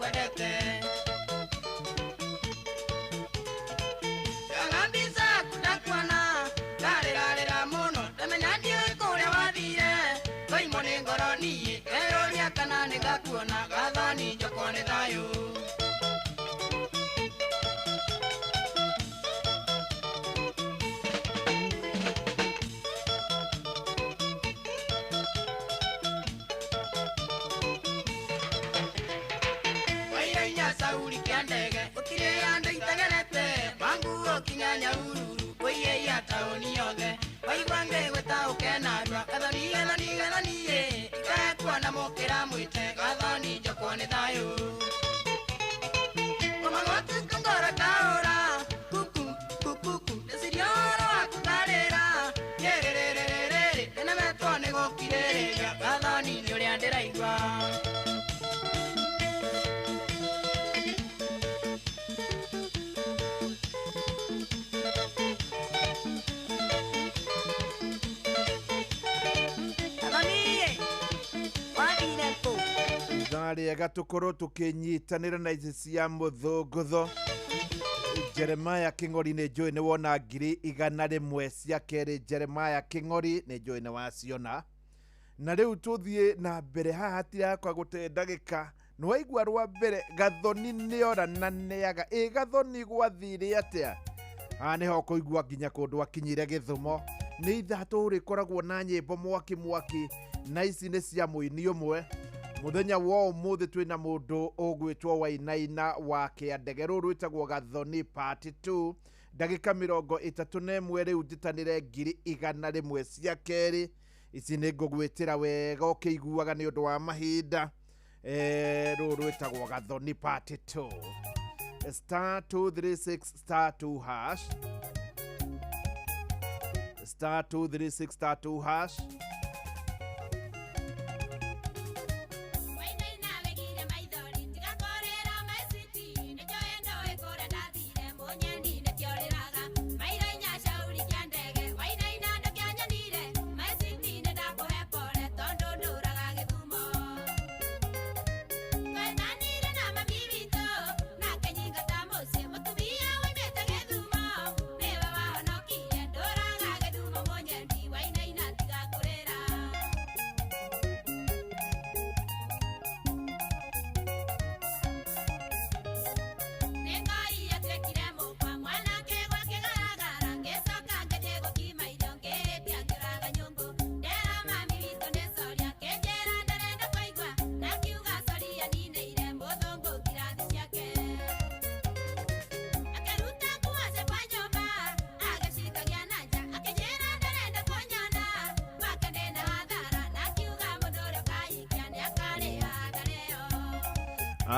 ngwendete Ndoga mbica ndakuona ndarĩrarĩra mũno ndamenya ndiũĩ kũrĩa wathire Ngoimwo nĩ ngoro niĩ ngeyũria kana nĩngakuona Gathoni njokwo nĩ thayũ. Wairainya Sauli kĩa ndege gũtirĩ andũ itegerete manguo kinya Nyahururu kũiyĩia taũni yothe waigua ngĩgwĩta ũkenarua Gathoni Gathoni Gathoni ĩ ikae kuona mũkĩra mwĩte Gathoni njokwo nĩ thayũ. Koma gũtukũ ngoro taũra kuku kukuku ndĩciria ũhoro waku ngarĩra rĩrĩrĩrĩrĩrĩ nĩnemetwo nĩ gũkirĩrĩria Gathoni nĩ ũrĩa ndĩraigua. Ithaa rĩega tũkorwo tũkĩnyitanĩra na ici cia mũthũngũtho. Jeremiah Kĩng'ori nĩ njũĩ nĩ wona 100,000 cia kerĩ. Jeremiah Kĩng'ori nĩ njũĩ nĩ waciona. Na rĩu tũthiĩ na mbere haha hatirakwa gũte ndagĩka. Nĩ waigua rwa mbere Gathoni nĩora na nĩaga. Ĩ Gathoni gwathire atĩa? Haha nĩho ũkũigua nginya kũndũ akinyire Gĩthumo. Nĩ ithaa tũrĩkoragwo na nyĩmbo mwaki mwaki na ici nĩ cia mũini ũmwe. Mũthenya wa ũmũthĩ twĩna mũndũ ũgwĩtwo Wainaina wa Kĩandege. Rũrũ rwĩtagwo Gathoni part 2. Ndagĩka 31 rĩu njĩtanĩre 100,000 cia kerĩ. Ici nĩ ngũgwĩtĩra wega ũkĩiguaga nĩ ũndũ wa mahinda. Rũrũ rwĩtagwo Gathoni part 2. Star 236 star 2 hash. Star 236 star 2 hash.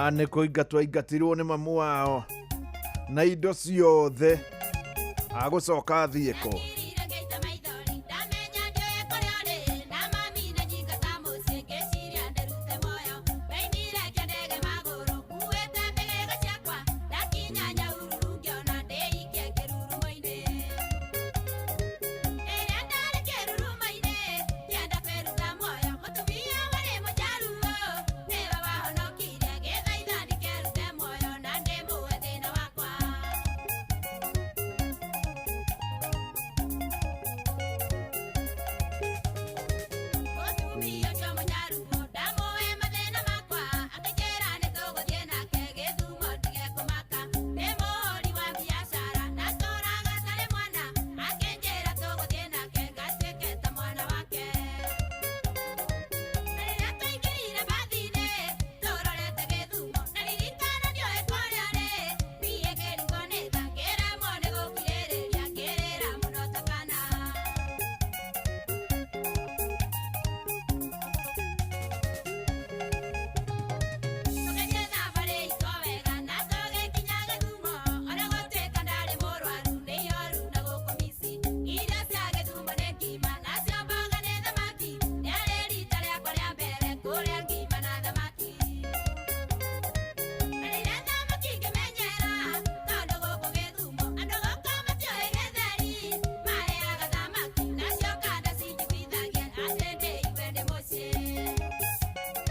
Nĩ kũingatwo aingatirwo nĩ mamu wao na indo ciothe agũcoka athiĩ kũ.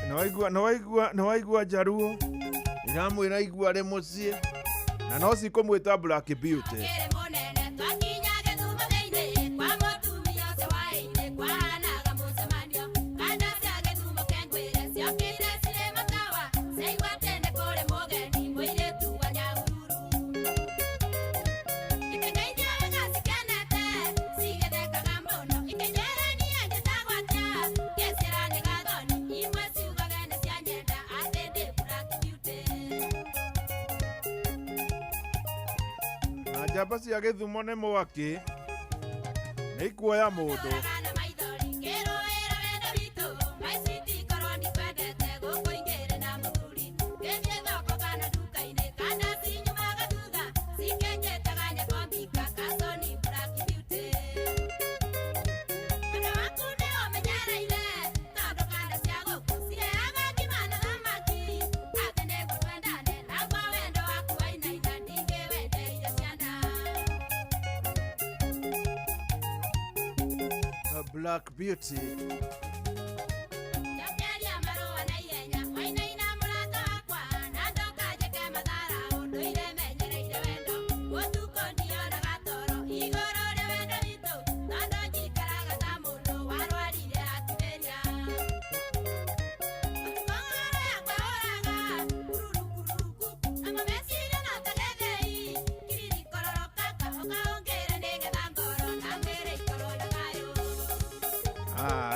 Nĩwaigua nĩwaigua nĩwaigua njaruo. Ndiramwĩra igua arĩ mũciĩ na no cikũmwĩta Black Beauty. Na njamba cia Gĩthumo nĩ mwaki nĩ ikuoya mũndũ. Black Beauty.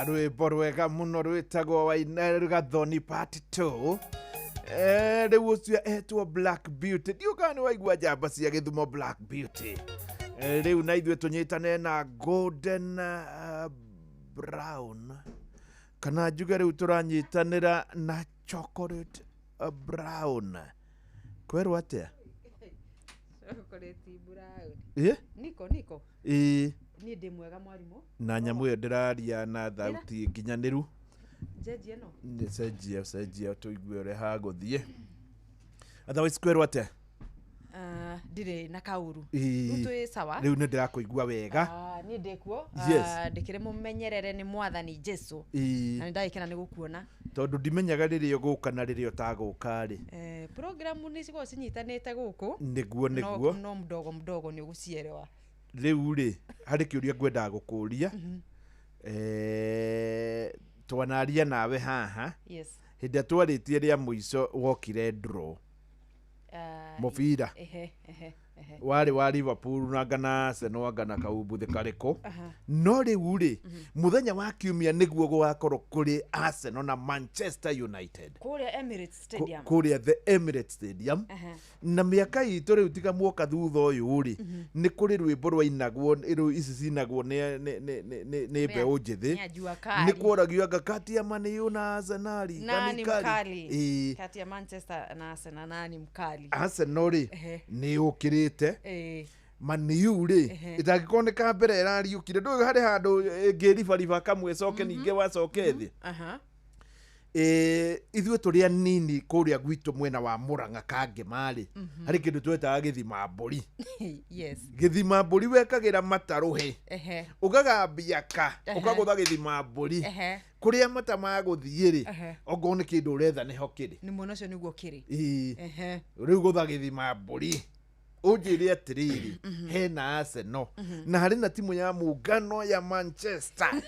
Rwĩmbo rwega mũno rwĩtagwo Wainaina Gathoni part 2. Rĩu ũcio etwo Black Beauty. Ndiũ kana nĩ waigua njamba cia Gĩthumo Black Beauty. Rĩu na ithuĩ tũnyitane na Golden Brown, kana njuge rĩu tũranyitanĩra na Chocolate Brown. Kwerwo atĩa? Chocolate brown. Ĩ? Niko. Ĩ. Niĩ ndĩ mwega mwarimũ. Na nyamũ ĩyo ndĩraria na thauti nginyanĩru. Njenjie no? Nĩ cenjia tũigue ũrĩa hagũthiĩ. Otherwise kwerwo atĩa? Ndirĩ na kaũru. Rĩu twĩ sawa. Rĩu nĩ ndĩrakũigua wega. Niĩ ndĩ kuo. Yes. Ndĩkĩrĩ mũmenyerere nĩ mwathani Jesu. Na nĩ ndagĩkena nĩ gũkuona. Tondũ ndimenyaga rĩrĩa ũgũka na rĩrĩa ũtagũka rĩ. Programu nĩ cikoragwo cinyitanĩte gũkũ. Nĩguo. No mdogo mdogo nĩ ũgũcierewa. Rĩu rĩ harĩ kĩũria ngwendaga gũkũria. Twanaria nawe haha. Yes. Hĩndĩ ĩrĩa twarĩtie rĩa mũico wokire draw. Mũbira. Warĩ wa Liverpool na ngana Arsenal ngana kaumbuthĩ karĩkũ. No rĩu rĩ mũthenya wa kiumia nĩguo gũgakorwo kũrĩ Arsenal na Manchester United. Kũrĩa Emirates Stadium. Kũrĩa the Emirates Stadium. Na mĩaka itũ rĩu tiga mwoka thutha ũyũ rĩ nĩ kũrĩ rwĩmbo rwainagwo rĩu ici cinagwo nĩ mbeũ njĩthĩ. Nĩ kworagio anga kati ya Man U na Arsenal nani mkali? Kati ya Manchester na Arsenal nani mkali? Arsenal rĩ nĩ yũkĩrĩte. Man U rĩ ĩtangĩkorwo nĩ ka mbere ĩrariũkire ndũĩ harĩ handũ ĩngĩribariba kamwe coke ningĩ wacoke thĩ. Ithuĩ tũrĩ anini kũrĩa gwitũ mwena wa Murang'a Kangema rĩ harĩ kĩndũ twetaga gĩthima mbũri. Yes. Gĩthima mbũri wekagĩra matarũhĩ ũgagambia ka ũkagũtha gĩthima mbũri kũrĩa mata magũthiĩ rĩ ongorwo nĩ kĩndũ ũretha nĩho kĩrĩ. Nĩ mwena ũcio nĩguo kĩrĩ. Rĩu gũtha gĩthima mbũri ũnjĩre atĩrĩrĩ hena Arsenal na harĩ na timu ya muungano ya Manchester.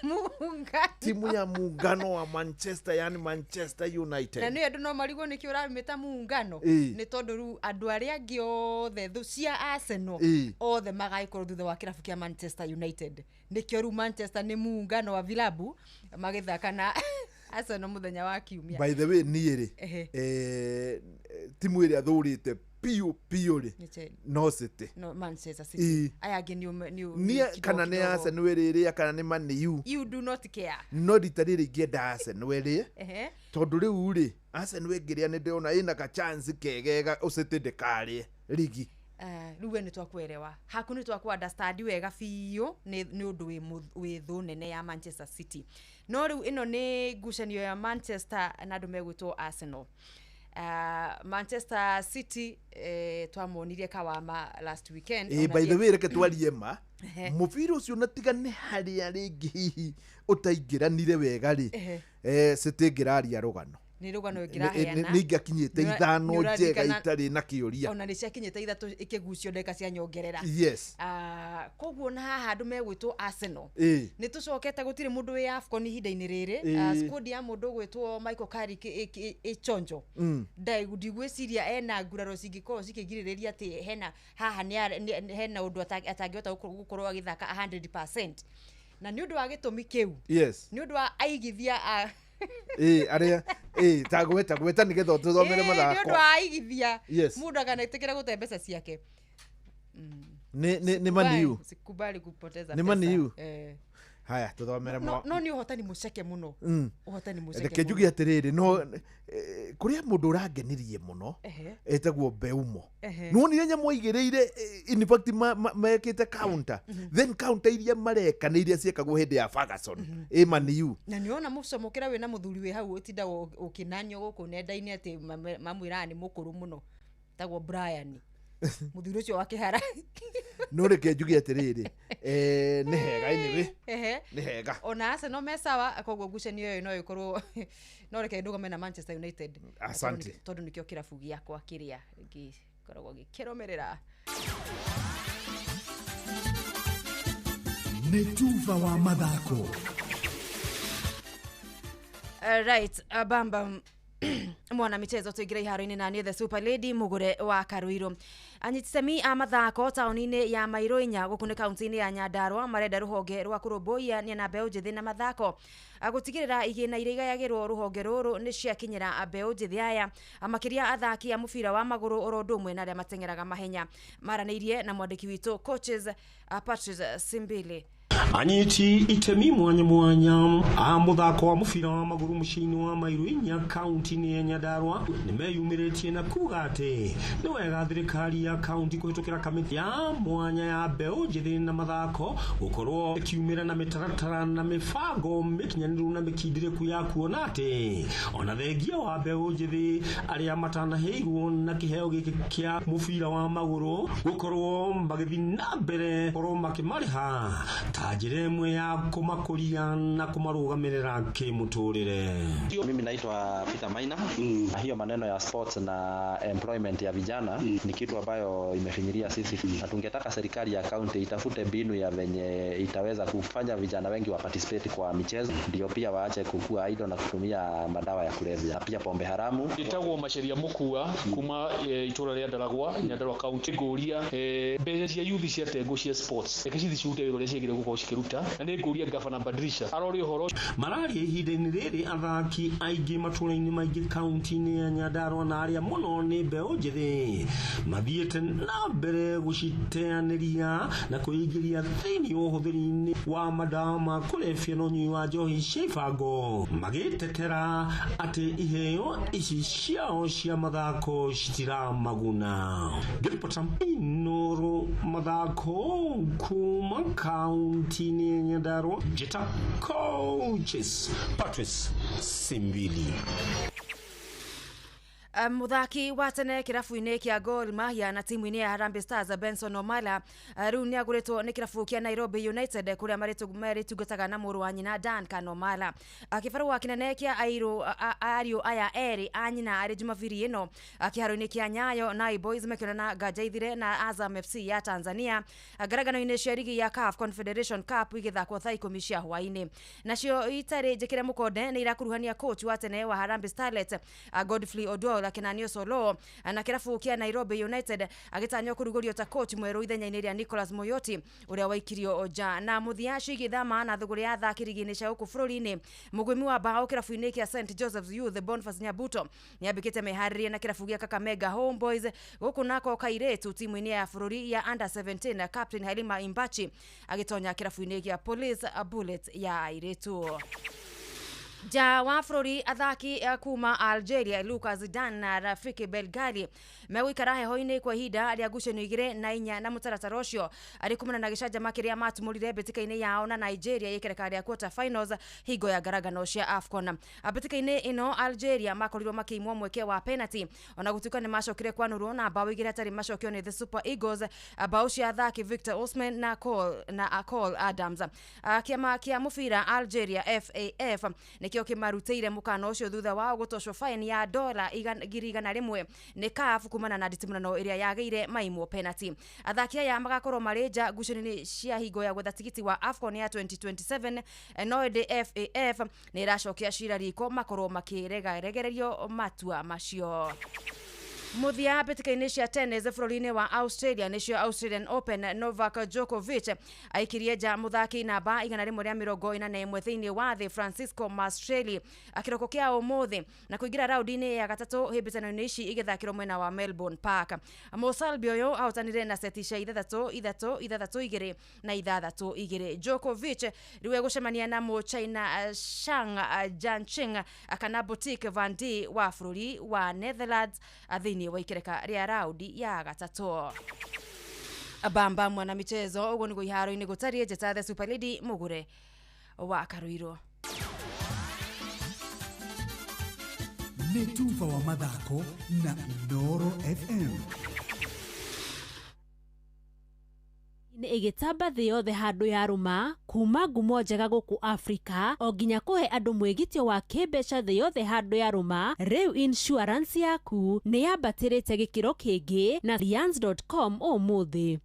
Timu ya muungano wa Manchester, yani Manchester United. Na nĩ andũ no marigwo nĩkĩ ũramĩta muungano nĩ tondũ rĩu andũ arĩa angĩ othe thũ cia Arsenal othe magagĩkorwo thutha wa kĩrabu kĩa Manchester United. Nĩkĩo rĩu Manchester nĩ muungano wa vilabu magĩthaka na Arsenal mũthenya wa kiumia. By the way niĩ rĩ timu ĩrĩa thũrĩte piũ piũ rĩ no City. No Manchester City. Aya angĩ nĩ kana nĩ Arsenal ĩrĩrĩa kana nĩ Man U. You do not care. No rita rĩrĩ ingĩenda Arsenal ĩrĩe tondũ rĩu rĩ Arsenal ĩngĩrĩa nĩ ndĩrona ĩna ka chance kegega City ndĩkarĩe rigi. Rĩu we nĩ twakwerewa haku nĩ twakũ understand wega biũ nĩ ũndũ wĩ thũ nene ya Manchester City. No rĩu ĩno nĩ ngucanio ya Manchester na andũ megwĩtwo Arsenal. Manchester City twamonirie kawama last weekend. By the way reke twarie ma mũbira ũcio na tiga nĩ harĩa rĩngĩ hihi ũtaingĩranire wega rĩ City ĩngĩraria rũgano. Nĩ rũgano ĩngĩraheana. Nĩ ingĩakinyĩte 5 njega itarĩ na kĩũria. Ona nĩ ciakinyĩte 3 ikĩgucio ndagĩka cia nyongerera. Yes. Koguo na haha andũ megwĩtwo Arsenal. Nĩ tũcokete gũtirĩ mũndũ wĩ AFCON ihinda-inĩ rĩrĩ. Squad ya mũndũ ũgwĩtwo Michael Carrick ĩchonjo. Ndigwĩciria ena nguraro cingĩkorwo cikĩgirĩrĩria atĩ hena haha hena ũndũ atangĩhota gũkorwo agĩthaka 100%. Na nĩ ũndũ wa gĩtũmi kĩu. Yes. Nĩ ũndũ wa aigithia a aria ta gweta nĩgetha ũtũthomere mathako. Nĩ ũndũ wa aigithia. Yes. Mũndũ akanetĩkĩra gũte mbeca ciake. Nĩ maniu. Sikubali kupoteza pesa. Nĩ maniu. Haya tuthomere no nĩ ũhotani mũceke mũno. Ũhotani mũceke. Reke njuge atĩrĩrĩ no kũrĩa mũndũ ũrangenirie mũno etagwo Beumo. Nĩwonire nyamũ aigĩrĩire in fact mekĩte counter. Then counter iria mareka nĩ iria ciekagwo hĩndĩ ya Ferguson. Maniu. Na nĩwona mũcomokera wĩna mũthuri wĩ hau ũtinda ũkĩnanio gũkũ nenda-inĩ atĩ mamwĩraga nĩ mũkũrũ mũno. Etagwo Brian. Mũthuri ũcio wa kĩhara. No reke njuge atĩrĩrĩ nĩ hega anyway. Nĩ hega. Ona Arsenal me sawa koguo ngucanio ĩyo no ĩkorwo no reke ndũgame na Manchester United. Asante. Tondũ nĩkĩo kĩrabu gĩakwa kĩrĩa gĩkoragwo gĩkĩrũmĩrĩra. Nĩ tuva wa mathako. Right, bamba mwana michezo tuingira iharo-inĩ na niĩ the super lady Mugure wa Karuiru. Anyititemi a mathako taũni-inĩ ya Mairoinya gũkũ nĩ kaunti-inĩ ya Nyandarua marenda rũhonge rwa kũrũmbũiya na mbeũ njĩthĩ na mathako gũtigĩrĩra igĩna iria igayagĩrwo rũhonge rũrũ nĩ ciakinyĩra mbeũ njĩthĩ aya makĩria athaki a mũbira wa magũrũ oro ũndũ ũmwe na arĩa mateng'eraga mahenya. Maranĩirie na mwandĩki witũ coaches Patrice Simbili. Anyiti itemi mwanya mwanya a muthako wa mubira wa maguru muciini wa Mairuinya kaunti-inĩ ya Nyandarua nĩmeyumĩrĩtie na kuga atĩ nĩ wega thirikari ya kaunti kũhĩtũkĩra kamĩtĩ ya mwanya ya mbeũ njĩthĩ na mathako gũkorwo ĩkiumĩra na mĩtaratara na mĩbango mĩkinyanĩru na mĩkindĩrĩku ya kuona atĩ ona thengia wa mbeũ njĩthĩ arĩa matanaheirwo na kĩheo gĩkĩ kĩa mũbira wa magũrũ gũkorwo magĩthiĩ na mbere gũkorwo makĩmarĩha ta njĩra ĩmwe ya kũmakũria na kũmarũgamĩrĩra kĩmũtũrĩre. Mimi naitwa Peter Maina. Hiyo maneno ya sports na employment ya vijana ni kitu ambayo imefinyiria sisi, na tungetaka serikali ya county itafute mbinu ya venye itaweza kufanya vijana wengi wa participate kwa michezo, ndio pia waache kukua idle na kutumia madawa ya kulevya na pia pombe haramu. Itagwo maceria mukua kuma itura ria Ndaragwa Nyandarua county nguria mbeca cia youth cia tengo cia sports reke cithi cirute wĩra ũrĩa ciagĩrĩire gũkorwo cikĩruta, na nĩ ngũria Gavana Badirisha arore ũhoro. Mararia ihinda-inĩ rĩrĩ athaki aingĩ matũũra-inĩ maingĩ kaunti-inĩ ya Nyandarua na arĩa mũno nĩ mbeũ njĩthĩ mathiĩte na mbere gũciteanĩria na kwĩingĩria thĩinĩ wa ũhũthĩri-inĩ wa madawa ma kũrebia na ũnyui wa njohi cia ibango, magĩtetera atĩ iheo ici ciao cia mathako citiramaguna. Ngĩribota Inoro mathako kuma kaunti-inĩ ya Nyandarua, njĩta Coaches Patrice Simbili. Muthaki wa tene kĩrabu-inĩ kĩa Gor Mahia na timu-inĩ ya Harambee Stars Benson Omala rĩu nĩagũrĩtwo nĩ kĩrabu kĩa Nairobi United kũrĩa marĩtungataga na mũrũ wa nyina Duncan Omala. Kĩbarũa kĩnene kĩa ariũ aya erĩ a nyina arĩ Jumabiri ĩno kĩharo-inĩ kĩa Nyayo na Boys mekĩonana Nganja Ithire na Azam FC ya Tanzania ngaragano-inĩ cia rigi ya CAF Confederation Cup igĩthakwo thaa 10 cia hwaĩ-inĩ. Nacio itarĩ njĩkĩre mũkonde nĩ irakuruhania coach wa tene wa Harambee Starlets Godfrey Odwol Kenanio Solo na kĩrabu kĩa Nairobi United agĩtanywo kũrugũrio ta coach mwerũ ithenya-inĩ rĩa Nicholas Moyoti ũrĩa waikirio nja. Na mũthia cigĩthama na thũgũrĩ ya athaki rigi-inĩ cia gũkũ bũrũri-inĩ, mũgwĩmi wa bao kĩrabu-inĩ kĩa St Joseph's Youth Boniface Nyabuto nĩambĩkĩte meharĩria na kĩrabu gĩa Kakamega Homeboys. Gũkũ nako kairĩtu timu-inĩ ya bũrũri ya under 17 Captain Halima Imbachi agĩtonya kĩrabu-inĩ gĩa Police Bullet ya airĩtu. Ja wa bũrũri athaki kuma Algeria Lucas Zidane na Rafiki Belgali megũikara heho-inĩ kwa ihinda rĩa ngucanio 2 na 4 na mũtaratara ũcio arĩ kumana na gĩcanjama kĩrĩa matumũrire mbĩtĩka-inĩ yao na Nigeria gĩkereka rĩa quarter finals hingo ya ngaragano cia AFCON. Mbĩtĩka-inĩ ĩno Algeria makorirwo makĩimwo mweke wa penalty ona gũtuĩka nĩ macokire kwanũrwo na bao 2 hatarĩ macokio nĩ the Super Eagles, bao cia athaki Victor Osimhen na Cole Adams. Kĩama kĩa mũbira Algeria FAF Nĩkĩo kĩmarutĩire mũkana ũcio thutha wao gũtocwo fine ya dola 100,000 nĩ CAF kumana na nditimũrano ĩrĩa yagĩire maimwo penalty. Athaki aya magakorwo marĩ nja ngucanio-inĩ cia hingo ya gwetha tigiti wa AFCON ya 2027, no ĩndĩ FAF nĩ ĩracokia cira riko makorwo makĩregaregererio matua macio. Muthia mbĩtĩka-inĩ cia tennis bũrũri-inĩ wa Australia nĩcio Australian Open, Novak Djokovic aikirie nja mũthaki namba 141 thĩinĩ wa thĩ Francisco Mastrelli kĩroko kĩa ũmũthĩ na kũingĩra raũndi-inĩ ya gatatũ hĩmbĩtano-inĩ ici igĩthakĩrwo mwena wa Melbourne Park. Mũsalbi ũyũ ahotanire na seti cia 6-3, 6-2 na 6-2. Djokovic rĩu egũcemania na Mũchina Shang Jancheng kana Boutique Van D wa bũrũri wa Netherlands thĩinĩ wa ikereka rĩa raundi ya gatatũ. Bamba mwana michezo ũguo nĩguo iharo-inĩ gũtariĩ. Njĩta the Super Lady Mũgure wa Karuirũ. Nĩ tuba wa mathako na Inooro FM. Nĩ ĩgĩtamba thĩ yothe handũ yarũma kuma ngumo njega gũkũ Afrika o nginya kũhe andũ mwĩgitio wa kĩmbeca thĩ yothe handũ yarũma. Rĩu insurance yaku nĩ yambatĩrĩte gĩkĩro kĩngĩ na Allianz.com ũmũthĩ.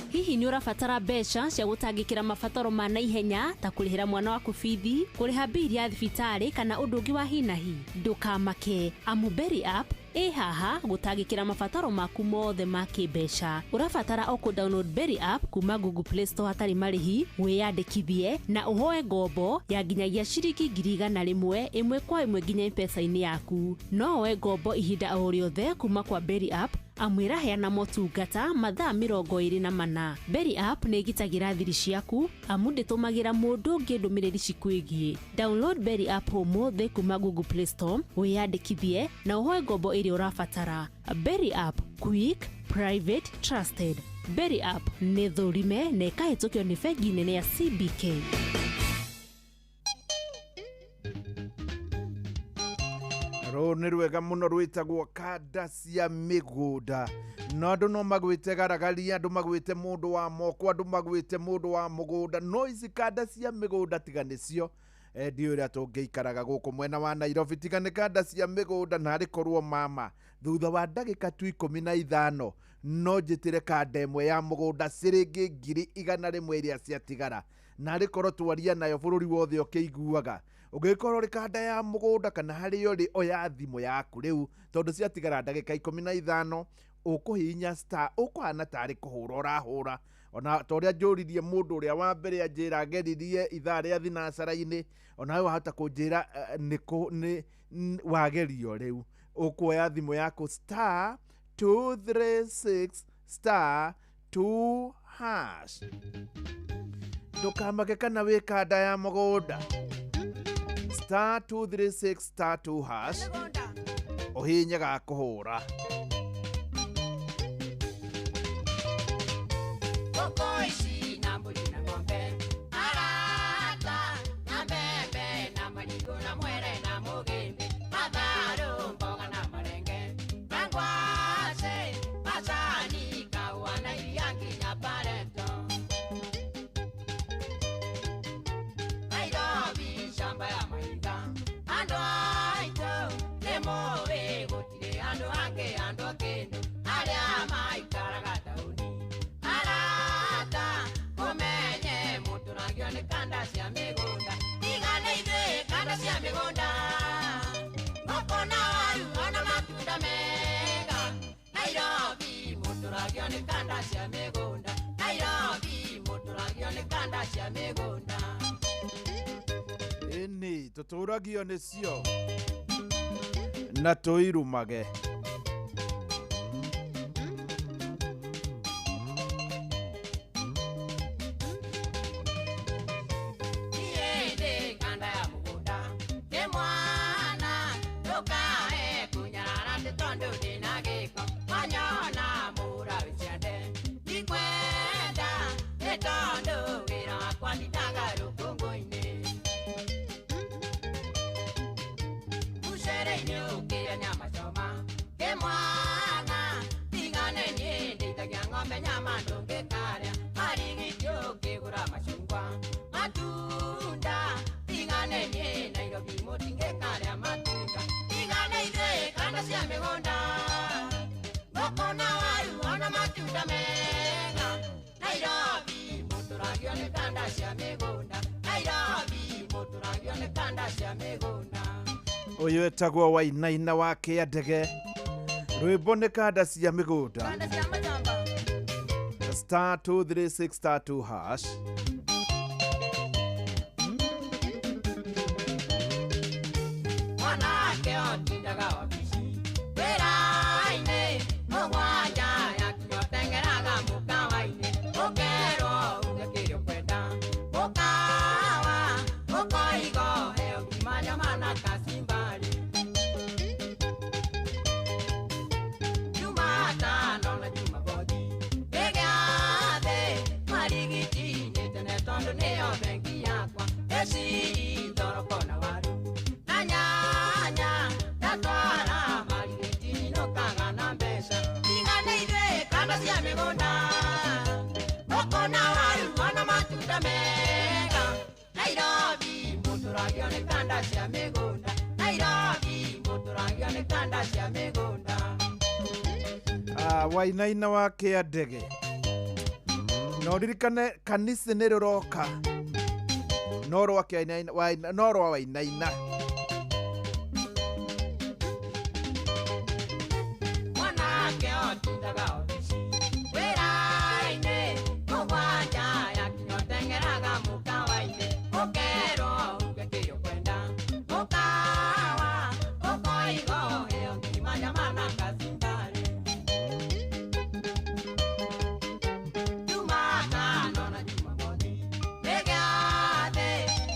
Hihi nĩ ũrabatara mbeca cia gũtangĩkĩra mabataro ma naihenya ta kũrĩhĩra mwana waku bithi, kũrĩha mbili ya thibitarĩ kana ũndũ ũngĩ wa hi na hi? Ndũkamake, amu Berry App ĩ haha gũtangĩkĩra mabataro maku mothe ma kĩmbeca. Ũrabatara o kũ download Berry App kuma Google Play Store hatarĩ marĩhi, wĩyandĩkithie na ũhoe ngombo ya nginyagia ciringi 100,000 ĩmwe kwa ĩmwe nginya M-Pesa-inĩ yaku. No woe ngombo ihinda o rĩothe kuma kwa Berry App amu ĩraheana motungata mathaa 24. Berry App nĩ ĩgitagĩra thiri ciaku amu ndĩtũmagĩra mũndũ ũngĩ ndũmĩrĩri cikwĩgiĩ. Download Berry App ũmũthĩ kuma Google Play Store, wĩyandĩkithie na ũhoe ngombo ĩrĩa ũrabatara. Berry App, quick, private, trusted. Berry App nĩ thũrime na ĩkahĩtũkio nĩ bengi nene ya CBK. Rũũ nĩ rwega mũno rwĩtagwo kanda cia mĩgũnda. No andũ no magwĩte garagaria, andũ magwĩte mũndũ wa moko, andũ magwĩte mũndũ wa mũgũnda, no ici kanda cia mĩgũnda tiga nĩcio ndiũĩ ũrĩa tũngĩikaraga gũkũ mwena wa Nairobi tiga nĩ kanda cia mĩgũnda. Na arĩ mama thutha wa ndagĩka tu 15 no njĩtĩre kanda ĩmwe ya mũgũnda ciringi 100,000 iria ciatigara, na arĩ korwo twaria nayo bũrũri wothe ũkĩiguaga. Ũngĩkorwo ũrĩ kanda ya mũgũnda kana harĩa ũrĩ oya thimũ yaku rĩu, tondũ ciatigara ndagĩka 15 ũkũhihinya star, ũkũhana tarĩ kũhũra ũrahũra. Ona ta ũrĩa njũririe mũndũ ũrĩa wa mbere anjĩra ageririe ithaa rĩa thinacara-inĩ, onawe wahota kũnjĩra nĩ wagerio rĩu. Ũkuoya thimũ yaku star 236 star 2 hash. Ndũkamake kana wĩ kanda ya mũgũnda, star 236 star 2 hash, ũhihinye ga kũhũra. Ĩni tũtũragio nĩcio na tũirumage. na waru ona matunda mega. Nairobi mũtũragio nĩ kanda cia mĩgũnda. Nairobi mũtũragio nĩ kanda cia mĩgũnda. Ũyũ etagwo Wainaina wa Kĩandege, rwĩmbo nĩ kanda cia mĩgũnda. Kanda cia majamba. Star 236 star 2 hash. Mwanake otindaga obici wĩra-inĩ mũgwanja yakinya ũteng'eraga mũkawa-inĩ ũkerwo uge kĩrĩa ũkwenda mũkawa ũkoiga ũheo ngima nyama na kacimbari. Jumatano na Jumamothi nĩ gĩathĩ marigiti-inĩ tene tondũ nĩyo bengi yakwa ĩciri thoroko na waru na nyanya ndatwara marigiti nyinũkaga na mbeca. Tigane ithuĩ kanda cia mĩgũnda ngũkũ na waru ona matunda mega. Nairobi mũtũragio nĩ kanda cia mĩgũnda. Nairobi mũtũragio nĩ kanda cia mĩgũnda. Ah, Wainaina wa Kĩandege, na ũririkane kanitha nĩ rũroka no rwa Kĩainaina- no rwa Wainaina. Mwanake otindaga obici wĩra-inĩ mũgwanja yakinya ũteng'eraga mũkawa-inĩ ũkerwo uge kĩrĩa ũkwenda mũkawa ũkoiga ũheo ngima nyama na kacimbari. Jumatano na Jumamothi nĩ gĩathĩ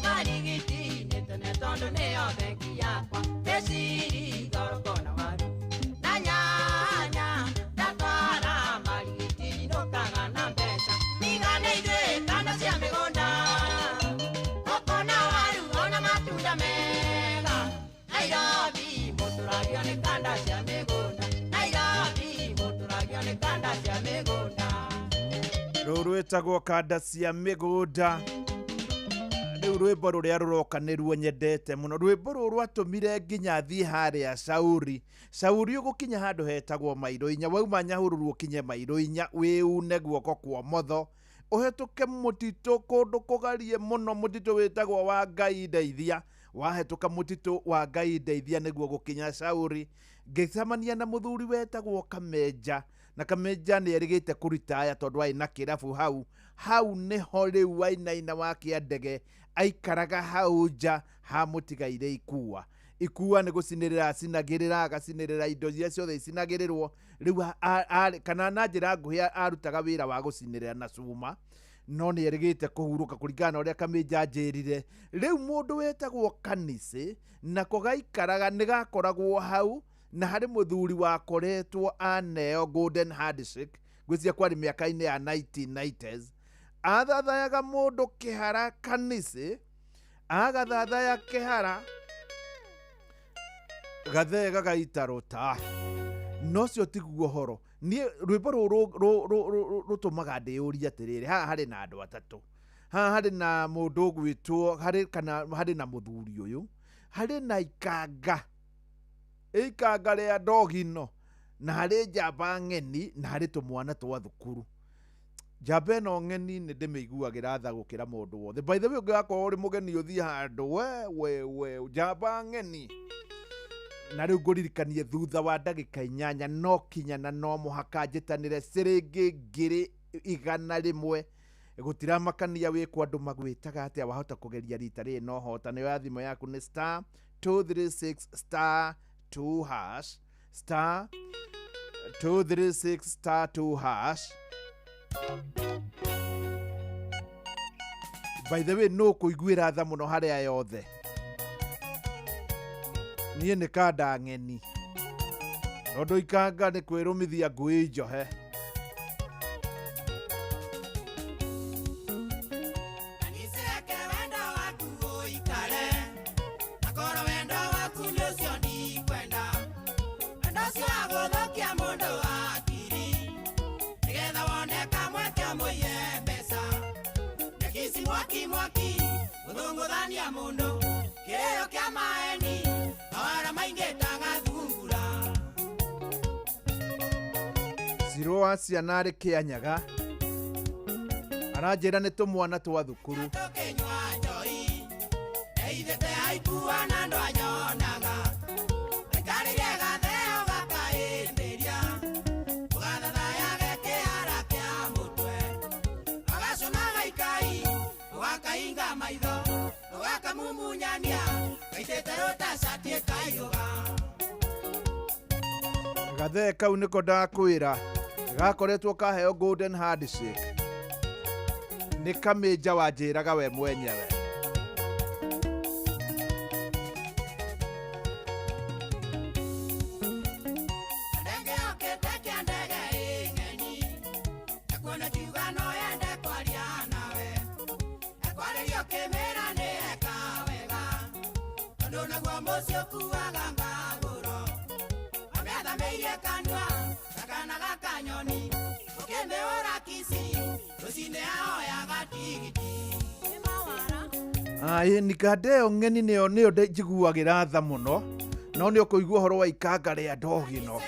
marigiti-inĩ tene tondũ nĩyo bengi yakwa ĩciri thoroko na waru na nyanya ndatwara marigiti nyinũkaga na mbeca. Tigane ithuĩ kanda cia mĩgũnda ngũkũ na waru ona matunda mega. Nairobi mũtũragio nĩ kanda cia mĩgũnda. Nairobi mũtũragio nĩ kanda cia mĩgũnda. Rũu rwĩtagwo kanda cia mĩgũnda. Rĩu rwĩmbo rũrĩa rũroka nĩruo nyendete mũno. Rwĩmbo rũrũ rwatũmire nginya thiĩ harĩa Shauri. Shauri ũgũkinya handũ hetagwo mairo inya, wauma Nyahururu ũkinye mairo inya, wĩune guoko kwa ũmotho ũhetũke mũtitũ kũndũ kũgarie mũno, mũtitũ wĩtagwo wa Ngai ndeithia. Wahetũka mũtitũ wa Ngai ndeithia nĩguo gũkinya Shauri. Ngĩcemania na mũthuri wetagwo Kamenja, na Kamenja nĩ erĩgĩte kũritaya tondũ arĩ na kĩrabu hau. Hau nĩho rĩu Wainaina wa Kĩandege aikaraga hau nja ha mũtigaire ikua. Ikua nĩ gũcinĩrĩra acinagĩrĩra, agacinĩrĩra indo iria ciothe icinagĩrĩrwo. Rĩu kana na njĩra nguhĩ arutaga wĩra wa gũcinĩrĩra na cuma, no nĩ erĩgĩte kũhurũka kũringana na ũrĩa Kamenja anjĩrire. Rĩu mũndũ wetagwo Kanicĩ nako gaikaraga nĩ gakoragwo hau, na harĩ mũthuri wakoretwo aneo golden handshake, ngwĩciria kwarĩ mĩaka-inĩ ya 1990s. Athathayaga mũndũ kĩhara Kanicĩ, agathathaya kĩhara gathee gagaita rũta. No ũcio tiguo ũhoro. Niĩ rwĩmbo rũrũ rũtũmaga ndĩyũrie atĩrĩrĩ, haha harĩ na andũ atatũ. Haha harĩ na mũndũ ũgwĩtwo, harĩ kana harĩ na mũthuri ũyũ, harĩ na ikanga, ikanga rĩa ndogino, na harĩ njamba ng'eni, na harĩ tũmwana twa thukuru. Njamba ĩno ng'eni nĩ ndĩmĩiguagĩra tha gũkĩra mũndũ wothe. By the way, ũngĩgakorwo ũrĩ mũgeni ũthiĩ handũ, we we we, njamba ng'eni. Na rĩu ngũririkanie thutha wa ndagĩka inyanya no kinya na no mũhaka njĩtanĩre ciringi 100,000. Gũtiramakania wĩkwo andũ magwĩtaga atĩa, wahota kũgeria rita rĩrĩ no hotane. Oya thimũ yaku nĩ star 236 star 2 hash, star 236 star 2 hash. By the way, no kũiguĩra tha mũno harĩa yothe. Niĩ nĩ kanda ng'eni tondũ ikanga nĩ kwĩrũmithia ngui njohe. Kaniseke wendo waku ũikare, akorwo wendo waku nĩ ũcio ndikwenda. Wendo ũcio wa gũthũkia mũndũ hakiri, nĩgetha wone kamweke ũmũiye mbeca. Ndekici mwaki mwaki, gũthũngũthania mũndũ, kĩrĩro kĩa maeni, mawara maingĩ ta gathungura. Cirũ wa ciana arĩ Kĩanyaga aranjĩra nĩ tũmwana twa thukuru. Gathee kau nĩko ndakwĩra gakoretwo kaheo golden handshake nĩ Kamĩnja wanjĩraga we mwenyewe. Aĩ nikandeo ng'eni nĩyo njiguagĩra tha mũno no nĩ ũkũigua ũhoro wa ikanga rĩa ndogino.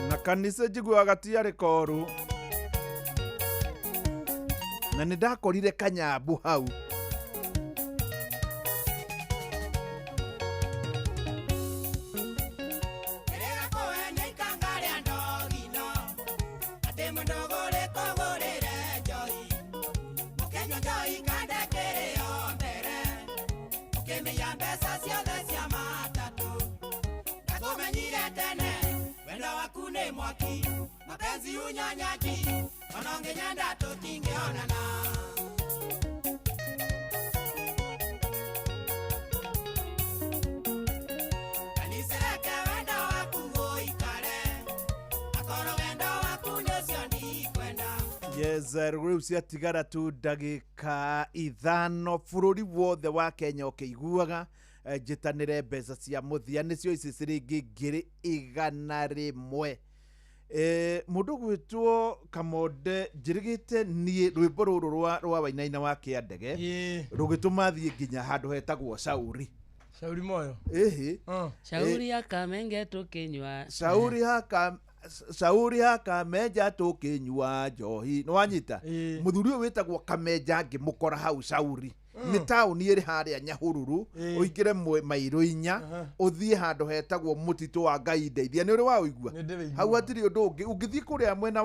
Na kanitha njiguaga tiarĩ koru na nĩ ndakorire kanyambu hau. Yes, rĩu ciatigara tu ndagĩka 5 bũrũri wothe wa Kenya ũkĩiguaga njĩtanĩre mbeca cia mũthia nĩcio ici ciringi 100,000. Mũndũ gwĩtwo Kamonde njĩrĩgĩte niĩ rwĩmbo rũrũ rwa Wainaina wa Kĩandege rũgĩtũma thiĩ nginya handũ hetagwo Shauri. Shauri moyo. Ĩhĩ. Shauri ya Kamenge tũkĩnyua. Shauri ya Kamenja tũkĩnyua njohi. Nĩ wanyita? Mũthuri ũyũ wĩtagwo Kamenja ngĩmũkora hau Shauri. Nĩ taũni ĩrĩ harĩa Nyahururu ũingĩre mairo 4 ũthiĩ handũ hetagwo mũtitũ wa Ngai ndeithia. Nĩ ũrĩ waũigua? Hau hatirĩ ũndũ ũngĩ. Ũngĩthiĩ kũrĩa mwena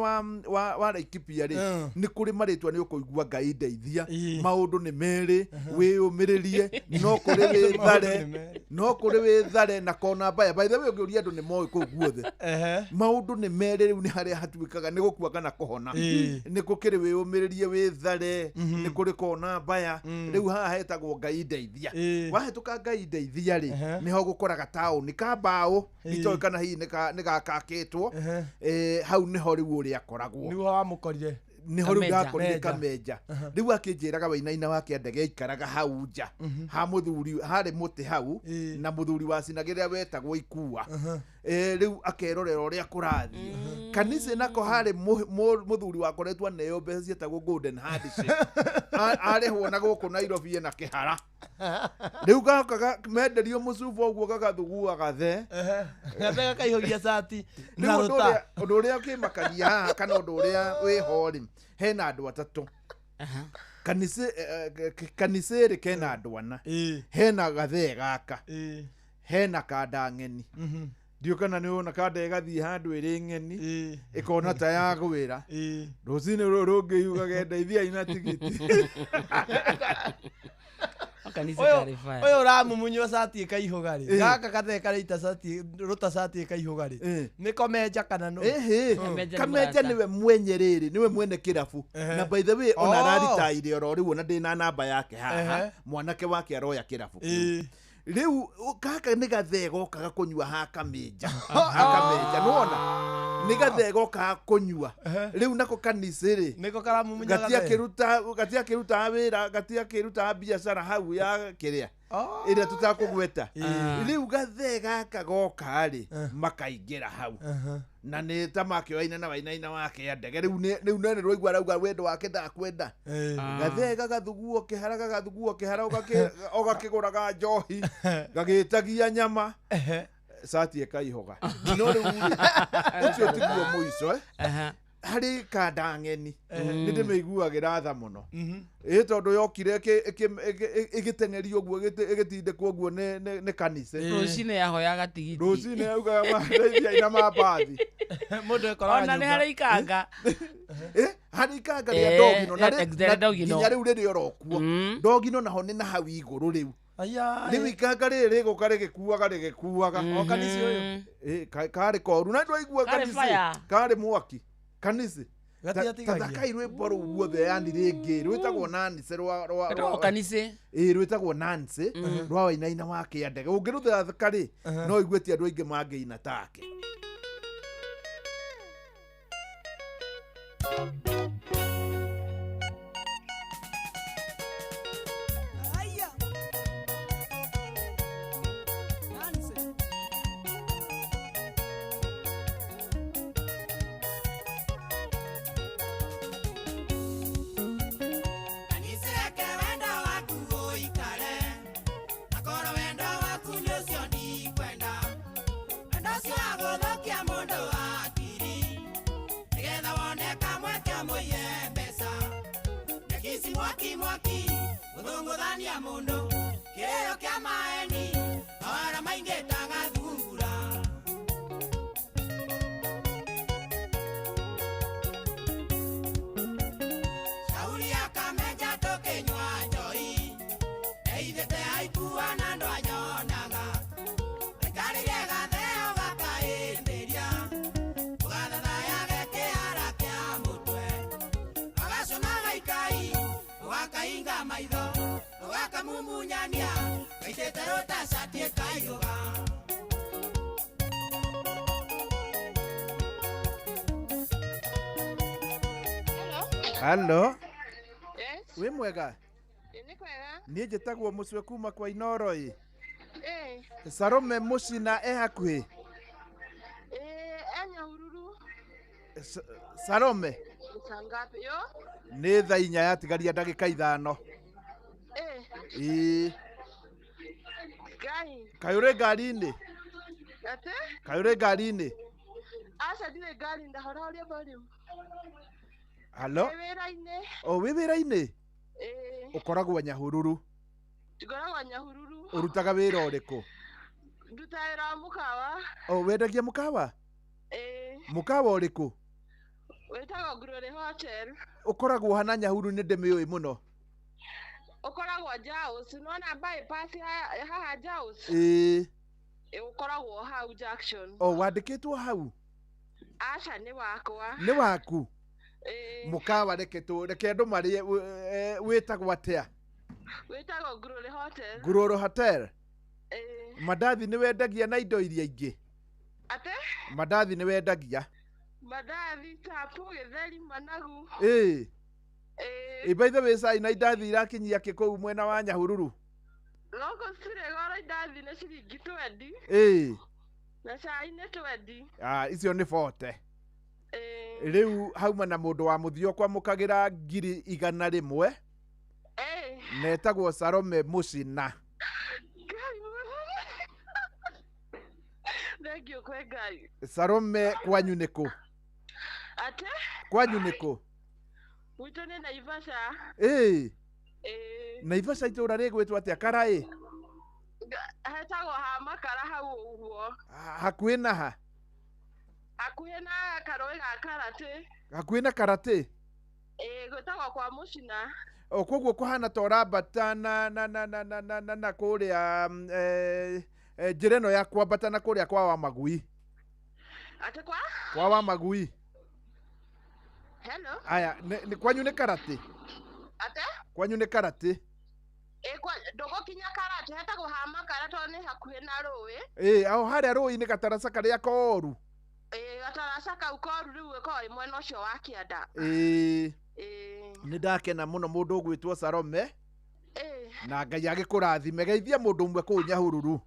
wa Laikipia rĩ nĩ kũrĩ marĩtwa nĩ ũkũigua Ngai ndeithia. Maũndũ nĩ merĩ wĩyũmĩrĩrie no kũrĩ wĩthare no kũrĩ wĩthare na kona mbaya. By the way ũngĩũria andũ nĩ moĩ kũu guothe. Maũndũ nĩ merĩ rĩu nĩ harĩa hatuĩkaga nĩ gũkua kana kũhona. Nĩ gũkĩrĩ wĩyũmĩrĩrie wĩthare nĩ kũrĩ kona mbaya. Rĩu haha hetagwo Ngai ndeithia. Wahĩtũka Ngai ndeithia rĩ nĩho gũkoraga taũni ka mbaũ itoĩ kana hihi nĩ gakakĩtwo. Hau nĩho rĩu ũrĩa akoragwo. Nĩho wamũkorire. Nĩho rĩu ndakorire Kamenja. Rĩu akĩnjĩraga Wainaina wa Kĩandege aikaraga hau nja ha mũthuri harĩ mũtĩ hau na mũthuri wacinagĩrĩra wetagwo Ikua. Rĩu akerorera ũrĩa kũrathiĩ. Kanitha nako harĩ mũthuri wakoretwo aneo mbeca cietagwo golden handshake. Arĩhwo na gũkũ Nairobi ena kĩhara. Rĩu gaka menderio mũcuba ũguo gagathugua gathe. Gathe gakaihũgia cati na rũta. Ũndũ ũrĩa ũkĩmakagia haha kana ũndũ ũrĩa wĩho rĩ hena andũ atatũ. Kanicĩrĩ kena andũ ana. Hena gathee gaka. Hena kanda ng'eni. Ndiũ kana nĩ wona kanda ĩgathiĩ handũ ĩrĩ ng'eni ĩkona ta yagwĩra rũcinĩ rũrũ rũngĩ yugaga ndeithia ina tigiti. Ũyũ ũramumunywo cati ĩkaihũga rĩ gaka gathee kareita cati rũta cati ĩkaihũga rĩ nĩ Komenja kana nũ? Ĩhĩ Kamenja nĩwe mwenye rĩrĩ nĩwe mwene kĩrabu na by the way ona araritaire oro rĩu ona ndĩna namba yake haha mwanake wake aroya kĩrabu kĩu. Rĩu gaka nĩ gathee gokaga kũnyua ha Kamenja. Ha Kamenja nĩwona? Nĩ gathee gokaga kũnyua. Rĩu nako kanitha rĩ, nĩko karamumunya gatiakĩrutaga wĩra, gatiakĩrutaga biacara hau ya kĩrĩa ĩrĩa tũtakũgweta. Rĩu gathee gaka goka rĩ, makaingĩra hau na nĩ ta makĩoaina na Wainaina wake ndege. Rĩu rĩu nĩ rwaigua arauga wendo wake ndakwenda. Gathee gagathuguo kĩhara, gagathuguo kĩhara, ũgakĩgũraga njohi, gagĩtagia nyama, cati ĩkaihoga. No rĩu rĩ, ũcio tiguo mũico, harĩ kanda ng'eni nĩ ndĩmĩiguagĩra tha mũno, ĩ tondũ yokire ĩgĩteng'erio ũguo, ĩgĩtindĩkwo ũguo nĩ kanitha. Rũcinĩ yahoyaga tigiti. Rũcinĩ yaugaga mandeithiai na mambathi. Mũndũ ekoraga Ona nĩ harĩ ikanga. Harĩ ikanga rĩa Dogino, na rĩa Dogino. Nginya rĩu rĩrĩ oro kuo. Dogino naho nĩ na hau igũrũ rĩu. Rĩu ikanga rĩrĩ rĩgũka rĩgĩkuaga rĩgĩkuaga. O kanitha ũyũ. Karĩ koru na ndwaigua Karĩ kanitha fire. karĩ mwaki kanitha. Gatiatigagia. Tathakai rwĩmbo rũu guothe, yani rĩngĩ rwĩtagwo Nancy rwa Rwĩtagwo Kanitha. Ĩ, rwĩtagwo Nancy rwa Wainaina wa Kĩandege. Ũngĩrũthaka rĩ, no ũigue ti andũ aingĩ mangĩina take. Kanisireke wendo waku ũikare, akorwo wendo waku nĩ ũcio ndikwenda. Wendo ũcio wa gũthũkia mũndũ hakiri, nĩgetha wone kamweke ũmũiye mbeca. Ndekici mwaki mwaki, gũthũngũthania mũndũ, kĩrĩro kĩa maeni, mawara maingĩ ta gathungura. Shauri ya Kamenja tũkĩnyua njohi, ndeithĩte aikua na ndwanyonaga. Aikarĩire gatheo gakaĩndĩria, ũgathathayage kĩara kĩa mũtwe. Gagacũna gaikai, ũgakahinga maitho, ũgakamumunyania, gaitĩte rũta cati ĩkaihũga. Halo. Yes. Wĩ mwega? Nĩ kwega. Niĩ njĩtagwo Mũcwe kuma kwa Inoro ĩ. Salome Mũcina e hakuhĩ? E Nyahururu. Salome Saa ngapi yo? nĩ thaa 4 yatigaria ndagĩka 5. Ĩĩ. Ngai. Kaĩ ũrĩ ngari-inĩ? Ate? Kaĩ ũrĩ ngari-inĩ? Aca ndirĩ ngari, ndahorahoria volume. Halo? Ndĩ wĩra-inĩ. O wĩ wĩra-inĩ? Ĩĩ. Ũkoragwo Nyahururu. Ngoragwo Nyahururu. Ũrutaga wĩra ũrĩkũ? Ndutaga wĩra wa mũkawa. O wendagia mũkawa? Ĩĩ. Mũkawa ũrĩkũ? Wĩtagwo Glory Hotel. Ũkoragwo hana Nyahururu nĩ ndĩmĩũĩ mũno. Ũkoragwo Jaus. Nĩwona bypass haha Jaus? Ĩĩ. Ũkoragwo hau junction. O wandĩkĩtwo hau? Aca nĩ wakwa. Nĩ waku? Ĩĩ. Mũkawa reke andũ marĩe, wĩtagwo atĩa? Wĩtagwo Glory Hotel. Glory Hotel. Ĩĩ. Mandathi nĩ wendagia na indo iria ingĩ? Ate? Mandathi nĩ wendagia? Mandathi, chapo, gĩtheri, managu. Ĩĩ. Ĩ by the way, cai na indathi irakinyia kĩ kũu mwena wa Nyahururu? Gũkũ cirĩ goro, indathi nĩ ciringi 20. Ĩĩ. Na cai nĩ 20. Ah, icio nĩ 40. Rĩu hauma na mũndũ wa mũthia ũkwamũkagĩra 100,000. Netagwo Salome Mũcina. Thank you kwĩ Ngai. Salome kwanyu nĩ kũ? Ate? Kwanyu nĩ kũ? Gwitũ nĩ Naivasha. Ĩĩ. Ĩĩ. Naivasha itũũra rĩgwĩtwo atĩa? Karaĩ? Hetagwo ha Makara hau ũguo. Hakuhĩ na ha? Hakuhĩ na karũĩ ga Karatĩ. Hakuhĩ na Karatĩ? Ĩĩ, gwĩtagwo kwa Mũcina. O koguo kũhana ta ũrambata na na na na na na na na kũrĩa njĩra ĩno ya kwambata na kũrĩa kwa Wamagui. Atĩ kwa? Kwa Wamagui. Hello. Aya, nĩ kwanyu nĩ Karatĩ? Ate? Kwanyu nĩ Karatĩ? Ĩĩ, kwa ndũgũkinya Karatĩ, hetagwo ha Makara tondũ nĩ hakuhĩ na rũĩ. Ĩĩ, aho harĩa rũĩ-inĩ gataraca karĩa koru. Ĩĩ, Gataraca kau koru rĩu ĩkoragwo ĩ mwena ũcio wa kĩanda. Ĩĩ. Ĩĩ. Nĩ ndakena mũno mũndũ ũgwĩtwo Salome. Ĩĩ. Na Ngai agĩkũrathime. Geithia mũndũ ũmwe kũu Nyahururu.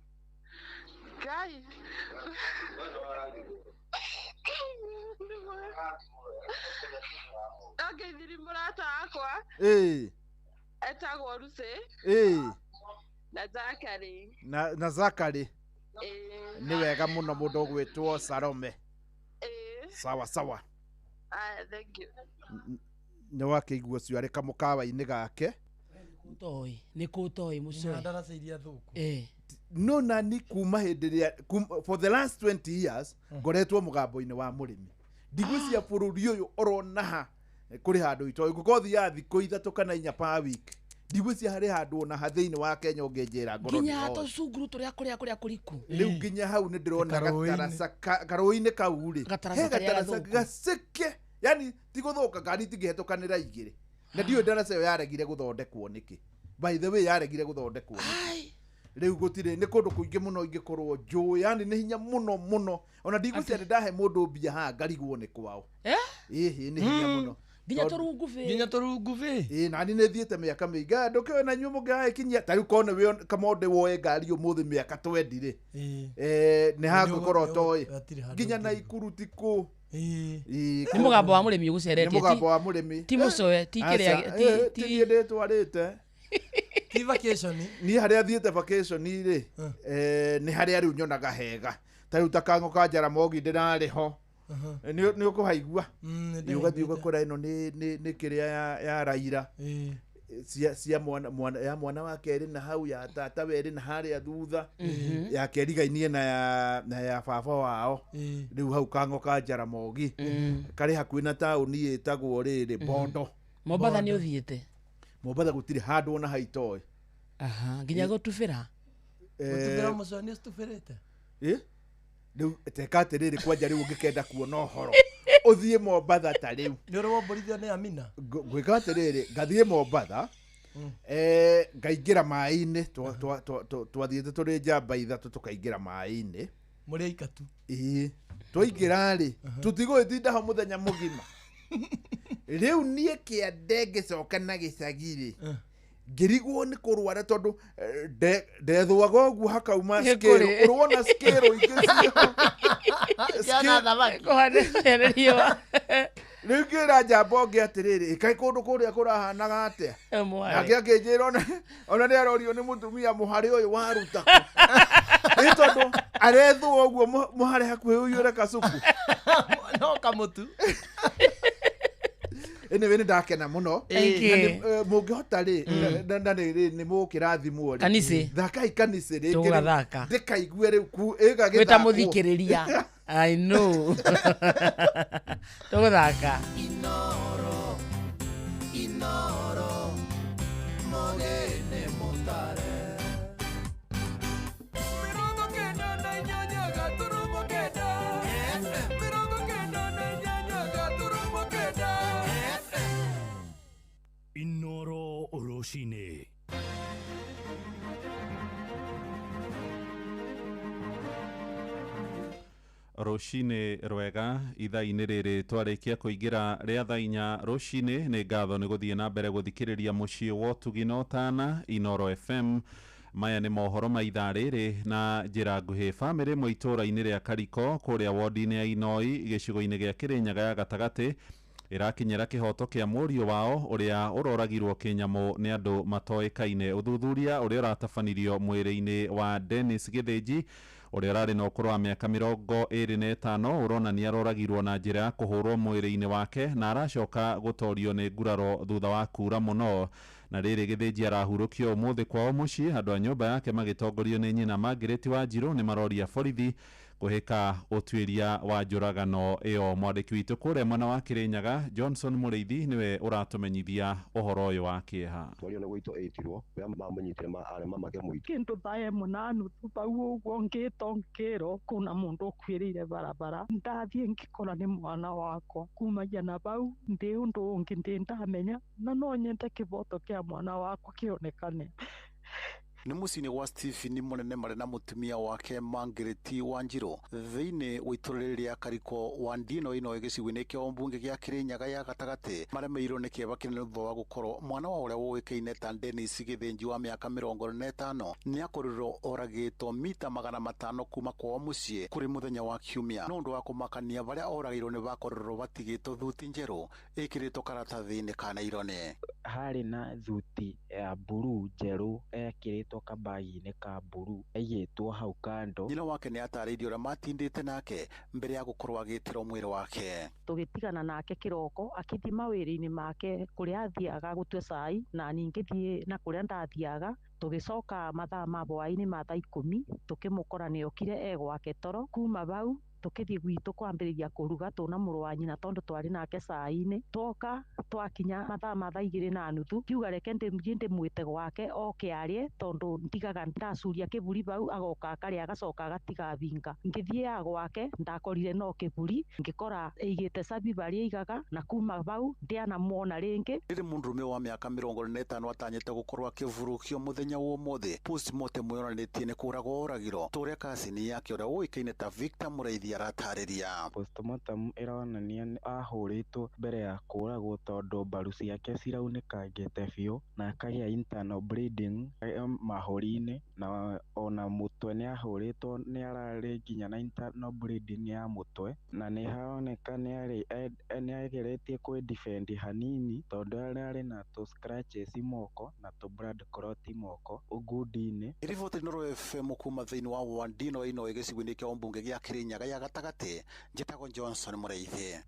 Ngai. Ngeithirie mũrata wakwa. Ĩĩ. Etagwo Lucy. Ĩĩ. Na Zakary. Na Zakary. Ĩĩ. Nĩ wega mũno mũndũ ũgwĩtwo Salome. Ĩĩ. Sawa sawa. Aya, thank you. Nĩ wakĩigua ũcio arĩ kamũkawa-inĩ gake. Ũtoĩ, nĩ kũ ũtoĩ mũcoe. Ndaraca iria thũku. Ĩĩ. No nani kuma hĩndĩ ĩrĩa for the last 20 years ngoretwo mũgambo-inĩ wa mũrĩmi. Ndigwĩciria bũrũri ũyũ orona ha kũrĩ handũ itoĩ ngũkorwo thiaga thikũ 3 kana 4 per week. Ndigwĩciria harĩ handũ ona ha thĩinĩ wa Kenya ũngĩnjĩra ngorwo nginya ndĩroĩ. tũcunguru tũrĩa kũrĩa kũrĩa kũriku. Rĩu nginya hau nĩ ndĩrona gataraca karũĩ-inĩ kau rĩ. Gataraca He karĩa gataraca gathũku. gaceke. Yani ti gũthũka ngari itingĩhetũkanĩra igĩrĩ. Na ndiũĩ ndaraca ĩyo yaregire gũthondekwo nĩkĩ. By the way yaregire gũthondekwo nĩkĩ. Rĩu gũtirĩ nĩ kũndũ kũingĩ mũno ingĩkorwo njũĩ, yani nĩ hinya mũno mũno. Ona ndigwĩciria nĩ ndahe mũndũ mbia haha ngarigwo nĩ kwao. Ĩhĩ nĩ hinya mũno. Nginya tũrungu bĩ. Nginya tũrungu bĩ. Ĩĩ nani nĩ thiĩte mĩaka mĩingĩ. Ndũkĩoe na inyuĩ mũngĩgagĩkinyia. Ta rĩu korwo nĩwe Kamonde woe ngari ũmũthĩ mĩaka 20 rĩ. Nĩ hangĩkorwo ũtoĩ. Nginya Naikuru ti kũ. Nĩ mũgambo wa mũrĩmi ũgũceretie. Nĩ mũgambo wa mũrĩmi. Ti mũcoe, ti kĩrĩa, ti niĩ ndĩtwarĩte. Ti vacation. Niĩ harĩa thiĩte vacation rĩ, nĩ harĩa rĩu nyonaga hega. Ta rĩu ta Kang'o ka Jaramogi ndĩrarĩ ho. Nĩ ũkũhaigua. Nĩ ũgathiĩ ũgakora ĩno nĩ kĩrĩa ya Raila. Cia mwana ya mwana wa kerĩ na hau ya tata werĩ na harĩa thutha. Ya kerigainie na ya baba wao. Rĩu hau Kang'o ka Jaramogi. Karĩ hakuhĩ na taũni ĩtagwo rĩrĩ Bondo. Mombatha nĩ ũthiĩte? Mombatha gũtirĩ handũ ona haitoĩ. Nginya gũtubĩra. Gũtubĩra mũcoe nĩ ũtubĩrĩte? Ĩ? Rĩu teka atĩrĩrĩ kwanja rĩu ũngĩkenda kuona ũhoro. Ũthiĩ Mombatha ta rĩu. Nĩ ũrĩ womborithio nĩ Amina? Ngwĩka atĩrĩrĩ, ngathiĩ Mombatha, ngaingĩra maĩ-inĩ, twathiĩte tũrĩ njamba 3 tũkaingĩra maĩ-inĩ. Mũrĩ aikatu? Ĩĩ. Twaingĩra rĩ, tũtigũgĩtinda ho mũthenya mũgima. Rĩu niĩ kĩande ngĩcoka na gĩcagi rĩ, ngĩrigwo nĩ kũrwara tondũ ndethũaga ũguo hakauma scale. Ũrona scale ingĩ ciho. Rĩu ngĩra njamba ũngĩ atĩrĩrĩ, ĩkaĩ kũndũ kũrĩa kũrahanaga atĩa? Nake akĩnjĩra ona nĩ arorio nĩ mũtumia mũharĩ ũyũ waruta kũ. Nĩ tondũ arethũa ũguo mũharĩ hakuhĩ ũiyũre kacuku. No kamũtu. Anyway, nĩ ndakena mũno. Mũngĩhota rĩ, na nĩ mũgũkĩrathimwo rĩ. Kanitha. Thakai kanitha rĩngĩ. Tũgũgathaka. Ndĩkaigue rĩu ĩgagĩthakwo. Wĩta mũthikĩrĩria. I know. Tũgũthaka. Inoro, inoro, mũgĩne mũtare. 98.9 FM. 98.9 FM. Inoro rũcinĩ. Rũcinĩ rwega ithaa-inĩ rĩrĩ twarĩkia kũingĩra rĩa thaa 4 rũcinĩ. Nĩ ngatho nĩ gũthiĩ na mbere gũthikĩrĩria mũciĩ wa ũtugi na ũtana Inoro FM. Maya nĩ mohoro ma ithaa rĩrĩ na njĩra nguhĩ. Bamĩrĩ ĩmwe itũũra-inĩ rĩa Kariko kũrĩa wodi-inĩ ya Inoi gĩcigo-inĩ gĩa Kĩrĩnyaga ya gatagatĩ ĩrakinyĩra kĩhoto kĩa mũriũ wao ũrĩa ũroragirwo kĩnyamũ nĩ andũ matoĩkaine. Ũthuthuria ũrĩa ũratabanirio mwĩrĩ-inĩ wa Dennis Gĩthĩnji ũrĩa ũrarĩ na ũkũrũ wa mĩaka 25 ũronania aroragirwo na njĩra ya kũhũrwo mwĩrĩ-inĩ wake na aracoka gũtorio nĩ nguraro thutha wa kura mũno. Na rĩrĩ Gĩthĩnji arahurũkio ũmũthĩ kwao mũciĩ, andũ a nyũmba yake magĩtongorio nĩ nyina Margaret Wanjirũ nĩ maroria borithi kũhĩka ũtuĩria wa njũragano ĩyo. Mwandĩki witũ kũrĩa mwena wa Kĩrĩnyaga Johnson Mũrĩithi nĩwe ũratũmenyithia ũhoro ũyũ wa kĩeha. Twario nĩ gũitwo ĩtirwo kũrĩa mamũnyitire arĩ mamake mũitũ. Kĩndũ thaa ĩmwe na nuthu bau ũguo ngĩtwo ngĩrwo kuna mũndũ ũkuĩrĩire barabara, ndathiĩ ngĩkora nĩ mwana wakwa. Kumagia na bau ndĩ ũndũ ũngĩ ndĩ ndamenya, na no nyende kĩboto kĩa mwana wakwa kĩonekane. Nĩ mũciĩ-inĩ gwa Stephen Mũnene marĩ na mũtumia wake Margaret Wanjiru thĩinĩ wa itũũra rĩrĩ rĩa Kariko wa Ndino ĩno gĩcigo-inĩ kĩa ũmbunge gĩa Kĩrĩnyaga ya gatagatĩ, maremeirwo nĩ kĩeva kĩnene thutha wa gũkorwo mwana wa ũrĩa ũĩkaine ta Dennis Gĩthĩnji wa mĩaka 45 nĩakorirwo oragĩtwo mita 500 kuma kwao mũciĩ kũrĩ mũthenya wa Kiumia. No ũndũ wa kũmakania barĩa oragĩirwo nĩ bakorirwo batigĩtwo thuti njerũ ĩkĩrĩtwo karatathi-inĩ ka naironi. Harĩ na thuti ya mburu njerũ ekĩrĩtwo kabagi-inĩ ka mburu ĩigĩtwo hau kando. Nyina wake nĩ atarĩirie ũrĩa matindĩte nake mbere ya gũkorwo agĩtĩrwo mwĩrĩ wake. Tũgĩtigana nake kĩroko akĩthiĩ mawĩra-inĩ make kũrĩa athiaga gũtua cai na niĩ ngĩthiĩ na kũrĩa ndathiaga. Tũgĩcoka mathaa ma hwaĩ-inĩ ma thaa 10 tũkĩmũkora nĩokire e gwake toro. Kuma hau tũkĩthiĩ gwitũ kwambĩrĩria kũruga tũna mũrũ wa nyina tondũ twarĩ nake cai-inĩ. Twoka twakinya mathaa ma thaa 2:30 ngiuga reke ndĩthiĩ ndĩmwĩte gwake oke arĩe tondũ ndigaga ndacuria kĩburi hau agoka akarĩa agacoka agatiga binga. Ngĩthiĩ gwake ndakorire no kĩburi, ngĩkora ĩigĩte cabi harĩa aigaga na kuma hau ndianamuona rĩngĩ. Rĩrĩ mũndũrũme wa mĩaka 45 atanyĩte gũkorwo akĩvurũkio mũthenya wa ũmũthĩ, postmortem yonanĩtie nĩ kũragwo oragirwo ta ũrĩa kacini yake ũrĩa ũĩkaine ta Victor Mũraithi aratarĩria. Postmortem ĩronania nĩ ahũrĩtwo mbere ya kũũragwo tondũ mbaru ciake ciraunĩkangĩte biũ na akagĩa internal bleeding mahũri-inĩ na ona mũtwe nĩ ahũrĩtwo, nĩ ararĩ nginya na internal bleeding ya mũtwe na nĩ haroneka nĩ ageretie kwĩ defend hanini tondũ ararĩ na tũ scratches moko na tũ blood clot moko ngundi-inĩ. Riboti Inooro FM kuma thĩinĩ wa Wandino ĩno gĩcigo-inĩ kĩa ũmbunge gĩa Kĩrĩnyaga ya gatagatĩ, njĩtagwo Johnson Mũraithi.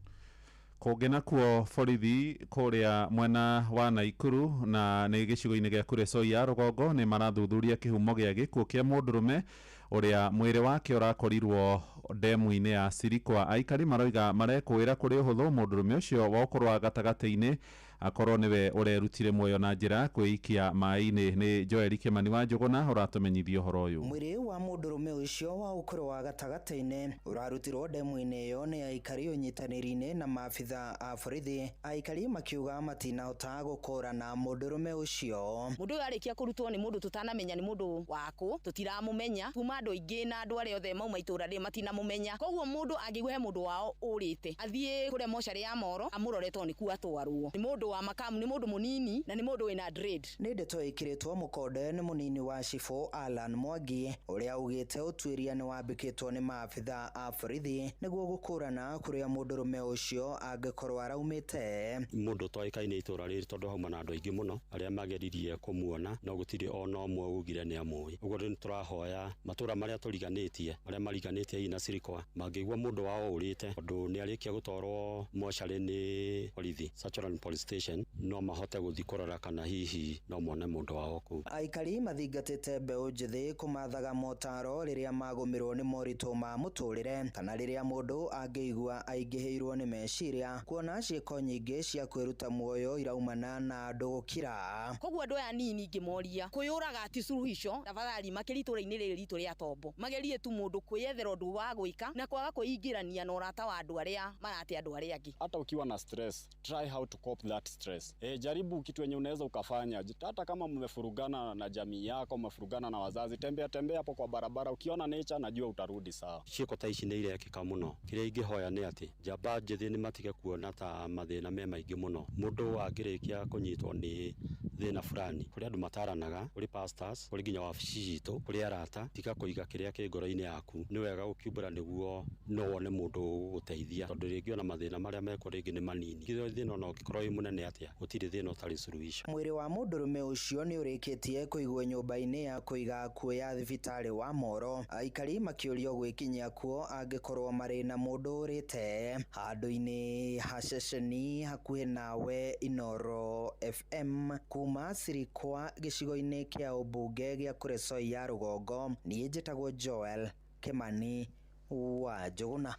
Kũngĩ nakuo borithi kũrĩa mwena wa Naikuru na nĩ gĩcigo-inĩ gĩa Kuresoi ya rũgongo nĩ marathuthuria kĩhumo gĩa gĩkuũ kĩa mũndũrũme ũrĩa mwĩrĩ wake ũrakorirwo ndemu-inĩ ya Sirikwa. Aikari maroiga marekũĩra kũrĩ ũhũthũ mũndũrũme ũcio wa ũkũrũ wa gatagatĩ-inĩ akorwo nĩwe ũrerutire muoyo na njĩra ya kwĩikia maĩ-inĩ. Nĩ Joel Kimani wa Njũgũna ũratũmenyithia ũhoro ũyũ. Mwĩrĩ wa mũndũrũme ũcio wa ũkũrũ wa gatagatĩ-inĩ ũrarutirwo ndemu-inĩ ĩyo nĩ aikari ũnyitanĩri-inĩ na maabitha a borithi. Aikari makiuga matinahota gũkũrana mũndũrũme ũcio. Mũndũ ũyũ arĩkia kũrutwo nĩ mũndũ tũtanamenya nĩ mũndũ wakũ, tũtiramũmenya kuma andũ aingĩ na andũ arĩa othe mauma itũũra rĩrĩ matinamũmenya. Koguo mũndũ angĩigua he mũndũ wao ũrĩte athiĩ kũrĩa mocarĩ ya Moro amũrore tondũ nĩkuo atwarwo. Nĩ mũndũ wa makamu, nĩ mũndũ mũnini na nĩ mũndũ wĩna dread. Nĩ ndeto ĩkĩrĩtwo mũkonde nĩ mũnini wa cibũ Alan Mwangi ũrĩa augĩte ũtuĩria nĩ wambĩkĩtwo nĩ maabitha a borithi nĩguo gũkũrana kũrĩa mũndũrũme ũcio angĩkorwo araumĩte. Mũndũ ũtoĩkaine itũũra rĩrĩ tondũ hauma na andũ aingĩ mũno arĩa mageririe kũmuona no gũtirĩ ona ũmwe ugire nĩ amũĩ. Ũguo nĩ tũrahoya matũũra marĩa tũriganĩtie, marĩa mariganĩtie hihi na Sirikwa, mangĩigua mũndũ wao ũrĩte tondũ nĩ arĩkia gũtwarwo mocarĩ nĩ borithi Sachalani Police Station, no mahote gũthiĩ kũrora kana hihi no mone mũndũ wao kũu. Aikari mathingatĩte mbeũ njĩthĩ kũmathaga motaro rĩrĩa magũmĩrwo nĩ moritũ ma mũtũrĩre kana rĩrĩa mũndũ angĩigua aingĩhĩirwo nĩ meciria, kuona ciĩko nyingĩ cia kwĩruta muoyo iraumana na andũ gũkira. Koguo andũ aya nini ngĩmoria kwĩyũraga ti suluhisho, tafadhali makĩria itũũra-inĩ rĩrĩ ritũ rĩa Tombo magerie tu mũndũ kwĩyethera ũndũ wa gwĩka na kwaga kwĩingĩrania na ũrata wa andũ arĩa marate andũ arĩa angĩ. Hata ukiwa na stress, try how to cope that stress. Jaribu kitu yenye unaweza ukafanya. Hata kama mmefurugana na jamii yako, mmefurugana na wazazi, tembea tembea hapo kwa barabara, ukiona nature najua utarudi sawa. Ciĩko ta ici nĩ irekĩka mũno. Kĩrĩa ingĩhoya nĩ atĩ njamba njĩthĩ nĩ matige kuona ta mathĩna me maingĩ mũno. Mũndũ angĩrĩkia kũnyitwo nĩ thĩna fulani, kũrĩ andũ mataranaga, kũrĩ pastors, kũrĩ nginya wabici citũ, kũrĩ arata, tiga kũiga kĩrĩa kĩ ngoro-inĩ yaku. Nĩ wega gũkiumbũra nĩguo no wone mũndũ ũgũgũteithia, tondũ rĩngĩ ona mathĩna marĩa mekwo rĩngĩ nĩ manini. Thĩna ona ũngĩkorwo wĩ mũnene atĩa, gũtirĩ thĩna ũtarĩ suluhisho. Mwĩrĩ wa mũndũrũme ũcio nĩ ũrĩkĩtie kũigwo nyũmba-inĩ ya kũiga akuũ ya thibitarĩ wa Moro. Aikari makĩũrio gwĩkinyia kuo angĩkorwo marĩ na mũndũ ũrĩte. Handũ-inĩ ha ceceni hakuhĩ nawe Inooro FM kuma Sirikwa gĩcigo-inĩ kĩa ũmbunge gĩa Kuresoi ya rũgongo, niĩ njĩtagwo Joel Kimani wa Njũgũna.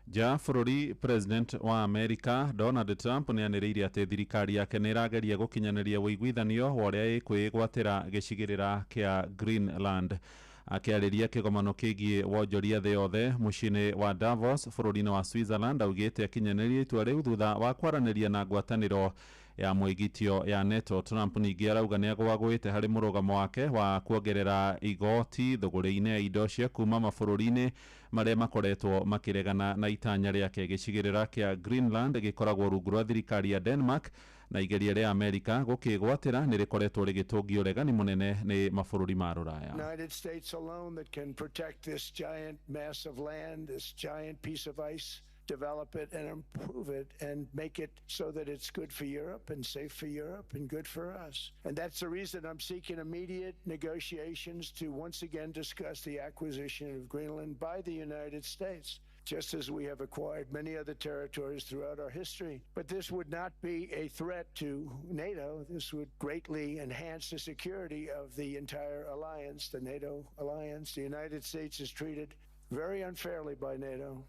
Nja bũrũri, President wa America Donald Trump nĩ anĩrĩire atĩ thirikari yake nĩ ĩrageria gũkinyanĩria ũiguithanio wa ũrĩa ĩkwĩgwatĩra gĩcigĩrĩra kĩa Greenland. Akĩarĩria kĩgomano kĩgiĩ wonjoria thĩ yothe mũciĩ-inĩ wa Davos bũrũri-inĩ wa Switzerland, augĩte akinyanĩrie itua rĩu thutha wa kwaranĩria na ngwatanĩro Ya mwĩgitio ya NATO. Trump ningĩ arauga nĩ agwagwĩte harĩ mũrũgamo wake wa kuongerera igoti thũgũrĩ-inĩ ya indo cia kuma mabũrũri-inĩ marĩa makoretwo makĩregana na itanya rĩake. Gĩcigĩrĩra kĩa Greenland gĩkoragwo rungu rwa thirikari ya Denmark, na igeria rĩa Amerika gũkĩgwatĩra nĩ rĩkoretwo rĩgĩtũngio ũregani mũnene nĩ mabũrũri ma rũraya. United States alone that can protect this giant mass of land, this giant piece of ice, develop it and improve it and make it so that it's good for Europe and safe for Europe and good for us. And that's the reason I'm seeking immediate negotiations to once again discuss the acquisition of Greenland by the United States, just as we have acquired many other territories throughout our history. But this would not be a threat to NATO. This would greatly enhance the security of the entire alliance, the NATO alliance. The United States is treated very unfairly by NATO.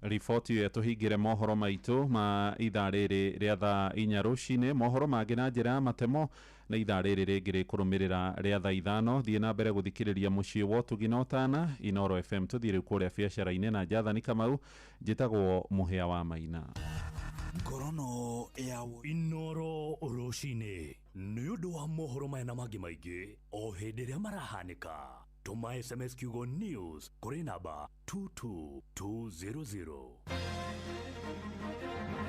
Riboti ĩyo tũhingĩre mohoro maitũ ma ithaa rĩrĩ rĩa thaa 4 rũcinĩ. Mohoro mangĩ na njĩra ya matemo na ithaa rĩrĩ rĩngĩ rĩkũrũmĩrĩra rĩa thaa 5. Thiĩ na mbere gũthikĩrĩria mũciĩ wa ũtugi na ũtana, Inoro FM. Tũthiĩ rĩu kũrĩa biacara-inĩ na Jathani Kamau. Njĩtagwo Mũhĩa wa Maina. Ngorono ya Inoro rũcinĩ nĩ ũndũ wa mohoro maya na mangĩ maingĩ o hĩndĩ ĩrĩa marahanĩka, tũma SMS kiugo news kũrĩ namba 22200.